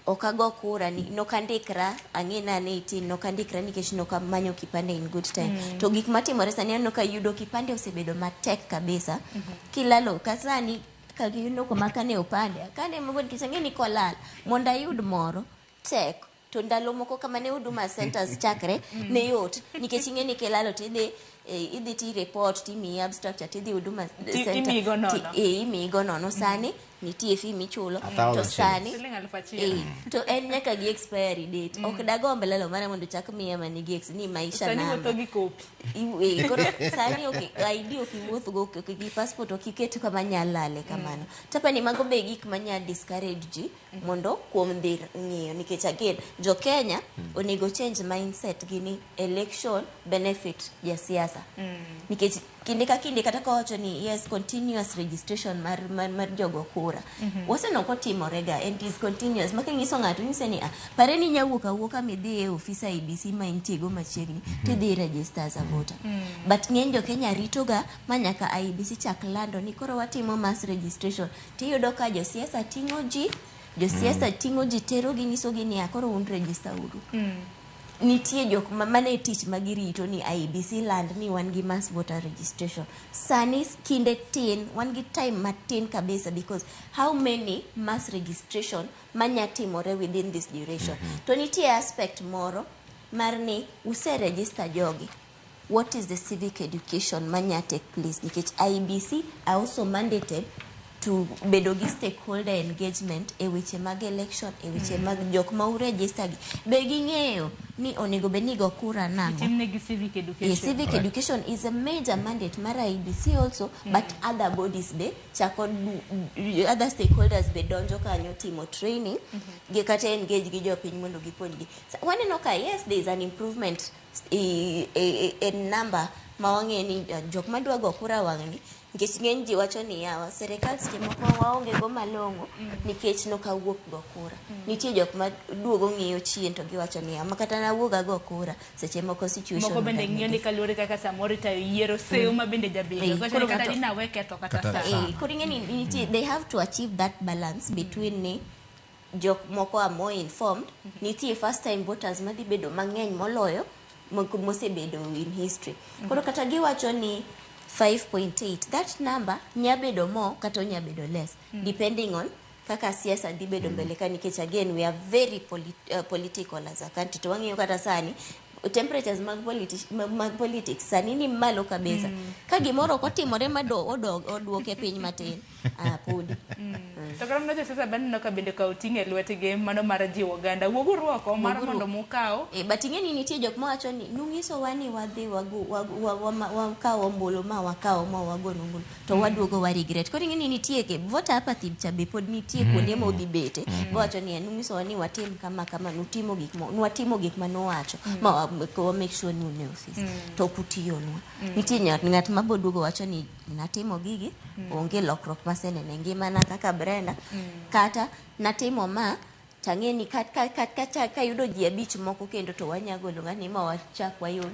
ok ago kura ni nokandikra, ang'e ni an 18, nokandikra nikech nokamanyo kipande in good time. To gik matimore sani, aneno ka yudo kipande osebedo matek kabisa. Kilalo ka sani ka giyudo kuma kane opande akane mago nikech ang'e ni kolal mondo ayud moro tek. To ndalo moko kama ne Huduma centers chakre ne yot nikech ing'e ni kilalo tidhi idhi ti report, timiyi abstract, tidhi Huduma center imiyigo nono. Imiyigo nono. Sani nitie fee michulo. A thousand To sani Siling 1000. To en nyaka gi expiry date. Ok dagomb lalo mara mondo chak miya manigi ex ni maisha Sani namba. wuotho gi kopi. Koro sani ok ID ok iwuothgo, ok gi passport ok iket kama nya lale kamano. Tapani mago be gik manya discourage ji mondo kuom dhi ng'iyo nikech again jo Kenya onego change mindset gi ni election benefit jasiasa nikech kinde ka kinde kata kawacho ni yes, continuous registration mar jogo kura waseneno kotimore ga and it is continuous. Ma kinyiso ng'ato inyise ni ah, pare ni inya wuok awuoka midhi e ofis IEBC ma intie go machiegni tidhi register as a voter. But ng'eny jo Kenya ritoga ma nyaka IEBC chak lando ni koro watimo mass registration, tiyudo ka josiasa ting'o ji, josiasa ting'o ji, terogi, nyisogi niya koro un register uru. Nitie jok ma mane tich ma girito ni IEBC land ni wan gi mass voter registration. Sani kinde tin, wan gi time matin kabisa because how many mass registration manya timore within this duration? To nitie aspect moro mar ni use register jogi, what is the civic education manya take place? Nikech IEBC are also mandated to bedo gi stakeholder engagement e weche mag election, e weche mag jok ma uregister gi be ging'eyo ni onego bed ni go kura nang'o. Itimnegi civic education. Yeah, civic education is a major mandate mar IEBC also, but other bodies be chako other stakeholders be donjo kanyo timo training gi kata engage gi jopiny mondo gipuonjgi. Waneno ka yes, there is an improvement e number ma wang'e ni jok madwa go kura wang'ni nikech ng'eny ji wacho ni yawa serikal seche moko waonge go malong'o nikech nokawuok go kura. Nitie jok ma duogo ng'iyo chien to giwacho ni ma kata nawuog ago kura seche moko situation Moko bende otamgi. ng'iyo ni kaluwore kaka samoro itayo yiero seyo ma bende jabedo. Wacho Koro ni kata ng'ato- dinawe ketho kata Kata sa. sana. Koro ing'e ni nitie, they have to achieve that balance between ni jok moko are more informed, nitie first time voters madhi bedo mang'eny moloyo mosebedo in history. Koro kata giwacho ni 5.8, that number nya bedo more kata onya bedo less depending on kaka siasa dhi bedo mbele ka nikech again we are very political as a country. To wang'iyo kata sani temperatures mag politics sani ni malo kabisa. Ka gimoro ok otimore ma oduoke piny matin. Ah, podi. To kata mana josiasa be aneno ka bende kawo ting' e lwetgi mano mar jiwo oganda. Wuoguru oko mar Wuoguru. mondo mukaw. Eh, but ing'e ni nitie jok mawacho ni nung'isowa ni wadhi wakaw ombulu ma wakaw ma wagonu ombulu to waduogo wa regret. Koro ing'e ni nitie ke voter apathy cha be pod nitie kuonde ma odhi bete. Wacho ni nung'isowa ni watim kama kama nutimo gik mo nwatimo gik ma nuwacho ma wa make sure ni un e ofis to ok utiyonwa. Nitie ng'at ma boduogo wacho ni natimo gigi onge lokruok maseneno e ngimana kaka Brenda kata natimo ma tang'e ni kayudo ji 5 moko kendo to wanya golo ng'ani ma wachak wayud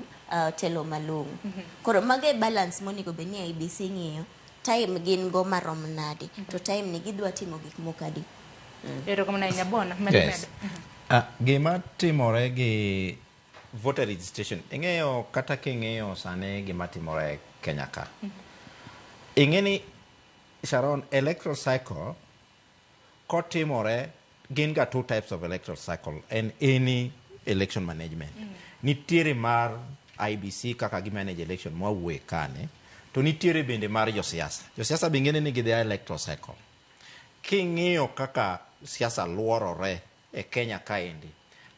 telo malong'o. Koro mago e balance monego bed ni IEBC ng'iyo time gin go marom nade to time ni gidwa timo gik moko adi. Erokamano ahinya Bona. Med Yes. med. Gima timore gi voter registration, ing'eyo kata king'iyo sani gima timore Kenya ka. Ing'e ni Sharon, electoral cycle kotimore gin ga two types of electoral cycle and any election management. Nitiere mar IEBC kaka gi manage election mwawuoye kane, to nitiere bende mar josiasa. Josiasa be ng'ene ni gidhi electoral cycle. King'iyo kaka siasa luorore e Kenya kaendi,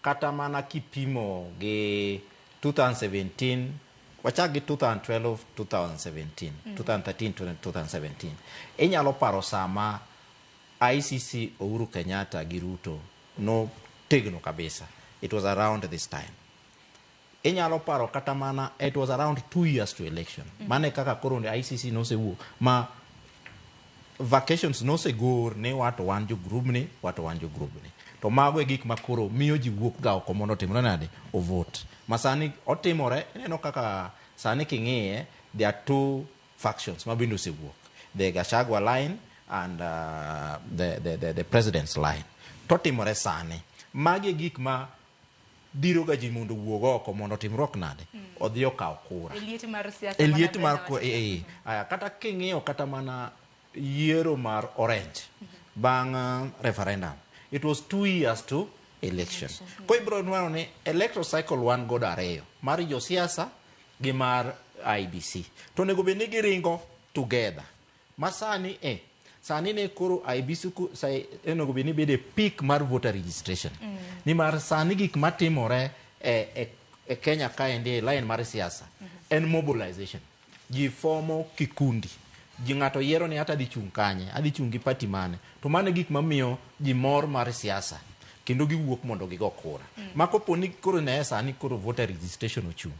kata mana kipimo gi 2017, wachak gi 2012, 2017, 2013, 2017. Inyalo paro sama ICC Uhuru Kenyatta gi Ruto no tegno kabisa. It was around this time. Inyalo paro kata mana it was around 2 years to election. Mane kaka koro ne ICC nosewuok ma vacations nosegor ni wato wan jo group ni, wato wan jo group ni. To mago e gik ma koro miyo ji wuok ga oko mondo otimre nade? Ovote. Ma sani otimore, ineno kaka sani king'iye, there are two factions ma bende osewuok. The Gachagua line and the president's line. To timore sani. Magi e gik ma dhiro ga ji mondo owuog oko mondo otimruok nade? Odhi okaw kura. E liet mar siasa E liet mana mar Brenda kura, wacho. Aya, kata king'iyo kata mana yiero mar Orange bang' referendum, it was 2 years to election. Koro ibiro nwang'o ni electoral cycle wan godo ariyo, mar josiasa gi mar IEBC. To onego bed ni giringo together. Ma sani sani ne koro IEBC onego bed ni bedo e peak mar voter registration. Nimar sani gik matimore e Kenya kaendi e line mar siasa en mobilization. Ji fomo kikundi. Ji ng'ato yiero ni ata adhi chung' kanye, adhi chung' gi party mane. To mano e gik mamiyo ji mor mar siasa kendo giwuok mondo gigo kura. Ma kopo ni koro ne sani koro voter registration ochung',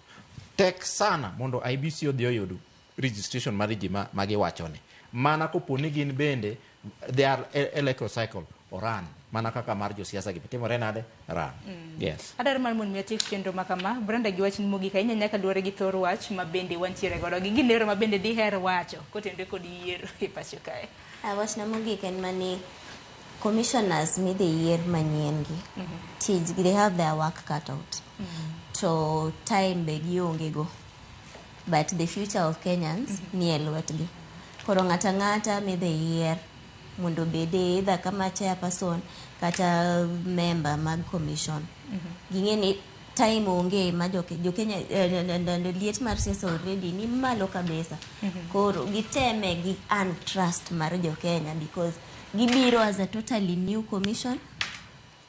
tek sana mondo IEBC odhi oyud registration mar ji ma giwacho ni. Mana kopo ni gin bende their electoral cycle oran mana kaka mar josiasa gi timore nade ran. Yes. Adwaro mar mondo mi atiek chenro ma kama, Brenda gi wachni mogik ahinya nyaka luwore gi thor wach ma bende wantiere godo gi gilero ma bende diher wacho kotenore kod yiero e pacho kae. Wachna mogik en mani commissioners midhi yier manyien gi tijgi, they have their work cut out. To time be gionge go. But the future of Kenyans ni e lwetgi. Koro ng'ata ng'ata midhi yier mondo obed either kama chairperson kata member mag commission. Ging'e ni time onge ma jo Kenya liet mar siasa already ni malo kabisa. Koro giteme gi earn trust mar jo Kenya because gibiro as a totally new commission.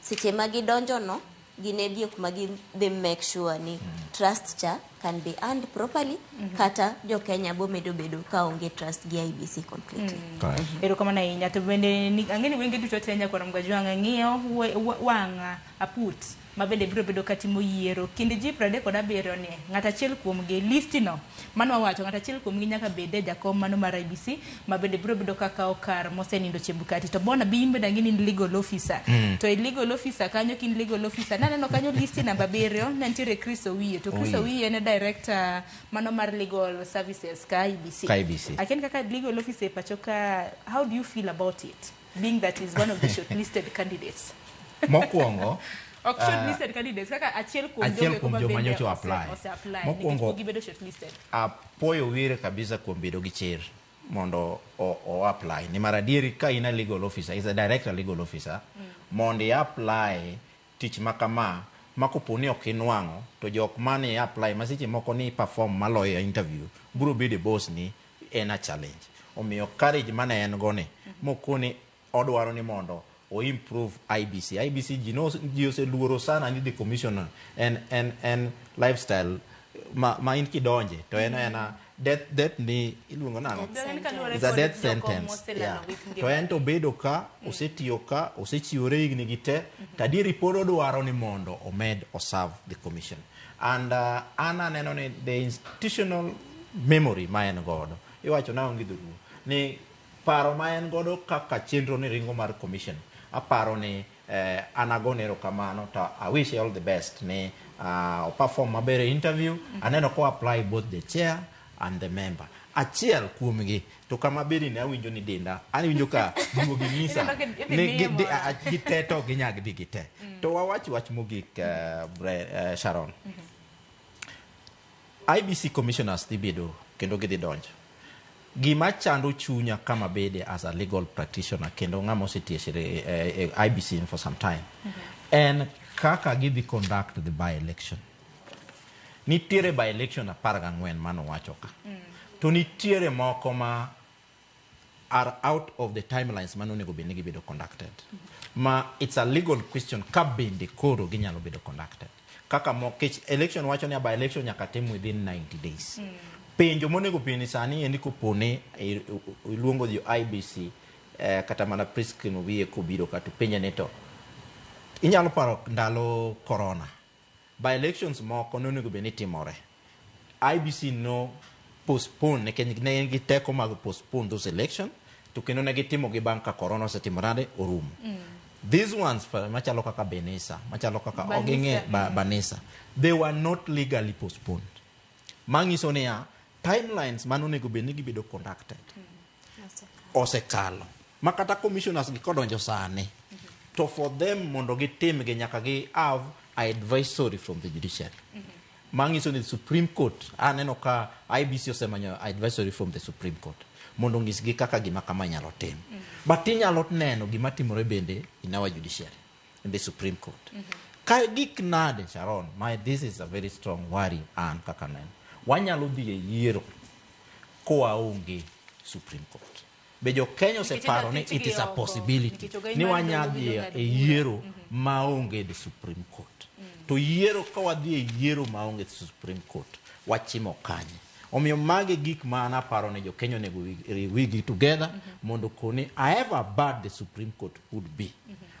Seche ma gidonjo no, gin e gik ma gidhi make sure ni trust cha can be earned properly kata jo Kenya bo medo bedo ka onge trust gi IEBC completely. Erokamano ahinya. To bende ang'e ni wenge duto te nyakwar Mgajwang' ng'iyo wang' aput ma bende biro bedo katimo yiero. Kind ji 37 ni ng'at achiel kuomgi listi no mano wawacho ng'at achiel kuomgi nyaka bed e jakom mano mar IEBC ma bende biro bedo kaka okar mosenindo Chebukati. To bona bi in bende ang'e ni in legal officer. To e legal officer kanyo kin legal officer naneno kanyo listi namba 7 ne nitiere Chris Owiye. To Chris Owiye. Owiye ne director mano mar legal services ka IEBC. Ka IEBC. Akia ni kaka legal officer e pacho ka, how do you feel about it being that is one of the shortlisted candidates? Mokwongo, Ok shortlisted candidates, kaka achiel kuom achiel jogo kuom eko ma joma bende nyocha apply. ose apply, Mokwongo, nikech pok gibedo shortlisted. Apuoyo Wire kabisa kuom bedo gi chir mondo o apply. Nimar adieri ka in a legal officer, is a director legal officer, mondo i apply tich ma kama, ma kopo ni ok inwang'o, to jok mane i apply, ma seche moko ni perform maloyo e interview, biro bedo e boss ni en a challenge. Omiyo courage mane en go ni mokoni odwaro ni mondo o improve IBC. IBC ji oseluoro sana ni the commissioner en lifestyle ma in kidonje to en ena death ni iluongo nang'o? It's a death sentence. Yeah. To en to bedo ka osetiyo ka osechiwore higni gi te to adieri pod odwaro ni mondo omed oserve the commission. And an aneno ni the institutional memory ma en godo iwacho na onge dholuo ni paro ma en godo kaka chenro ni ringo mar commission aparo ni an agone erokamano to I wish all the best ni o perform maber e interview. Aneno ko apply both the chair and the member. Achiel kuomgi to kama bedi ne awinjo ni denda awinjo ka duogi nyisa ni gite to ginyag dhi gite. To wawach wach mogik, Sharon. IBC commissioners dhi bedo kendo gidhi donjo. Gima chando chunya kama bede as a legal practitioner kendo ng'ama osetiyo e IBC for some time en kaka gidhi conduct the by election. Nitiere by election 14 manowacho ka. To nitiere moko ma are out of the timelines manonego bed ni gibedo conducted. Ma it's a legal question ka bende koro ginyalo bedo conducted. Kaka kech election wacho ni by election nyaka tim within 90 days. Penjo monego bed ni sani endi koponi iluongo jo IBC kata mana Priska Mubiye kobiro ka to penje ni to inyalo paro ndalo corona by elections moko nonego bed ni timore. IBC no postpone nikech ne gi teko mag postpone those election to kendo ne gitimo gi bang' ka corona osetimore nade orumo. These ones machalo kaka Benisa, machalo kaka Oging'e Banisa, they were not legally postponed. Manyiso niya timelines manonego bed ni gibedo conducted osekalo. Ma kata commissioners gi kodonjo sani to for them mondo gitim gi nyaka gi have advisory from the judiciary. Manyiso ni Supreme Court aneno ka IBC osemanyo advisory from the Supreme Court mondo onyisgi kaka gima kama inyalo tim. But inyalo neno gima timore bende in our judiciary, in the Supreme Court. Ka gik nade Sharon, my this is a very strong worry an kaka neno. Wanyalo dhi e yiero kowaonge Supreme Court. Be jo Kenya oseparo ni it is a possibility ni wanyalo dhi e yiero maonge the Supreme Court. To yiero ka wadhi e yiero maonge the Supreme Court, wachimo kanye? Omiyo magi gik ma an aparo ni jo Kenya onego wigi together mondo koni however bad the Supreme Court would be.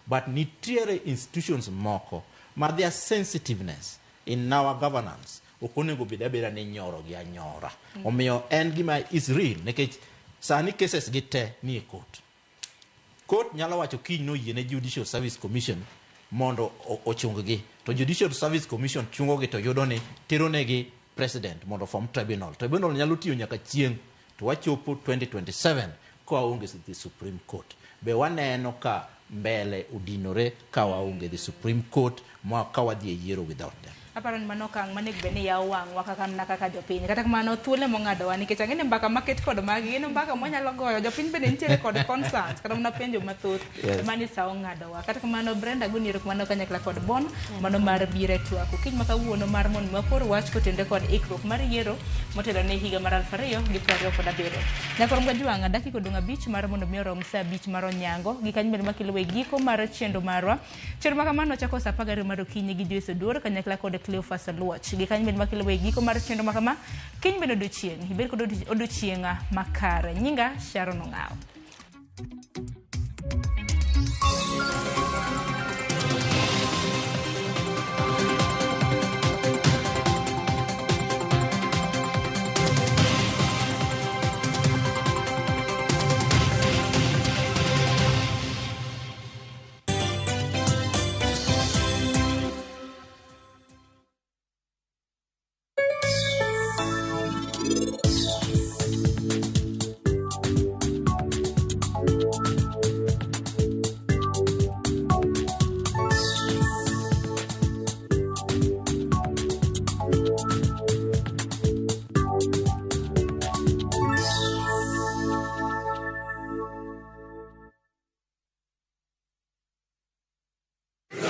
But nitiere institutions moko ma their sensitiveness in our governance ok onego bed abeda ni inyoro gi anyora. Omiyo en gima is real nikech sani cases gi te nie court. Court nyalo wacho kiny noyiene Judicial Service Commission mondo ochung gi. To Judicial Service Commission chungo gi to yudo ni tero negi president mondo form tribunal. Tribunal nyalo tiyo nyaka chieng' to wachopo 2027 ka waonge the Supreme Court. Be waneno ka mbele odinore ka waonge the Supreme Court ma ka wadhi e yiero without them. Aparo ni mano okang' manego bed ni yawo wang'wa kaka mana kaka jopiny. Kata kamano thuolo mong'adowa nikech ang'e ni mbaka maket kod magi gin mbaka mwanyalo goyo. Jopiny bende nitiere kod concerns kata mana penjo mathoth. Mani sa ong'adowa. Kata kamano Brenda agoni erokamano kanyakla kod Bon mano mar biro e twak. Okinyi ma kawuono mar mondo mi wapor wach kotenore kod ikruok mar yiero motelo ne higa mar 2027. Nyakor Mgajwang'a dakika odong' 5 mar mondo mi orom sa 5 mar onyango. Gi kanyo bende makelo e giko mar chenro marwa. Chenro ma kamano chako sa 12 mar okinyi gi Joyce Oduor kanyakla kod Cleophas Oluoch. Gi kanyo bende makelo e giko mar chenro ma kama. Kiny bende odiochieng', ibed kod odiochieng' makare. Nyinga Sharon Ong'awo.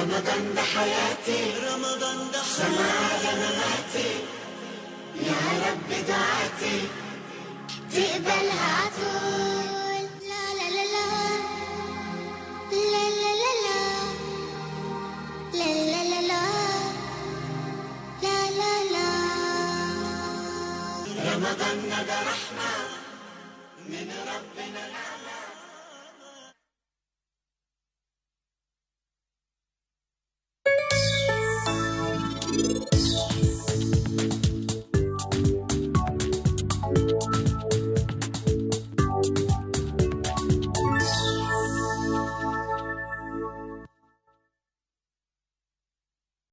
رمضان ده حياتي، رمضان ده سماع مماتي، يا رب دعاتي تقبلها عطول. لا لا لا لا لا لا لا لا لا لا لا لا لا لا. رمضان ده رحمة من ربنا.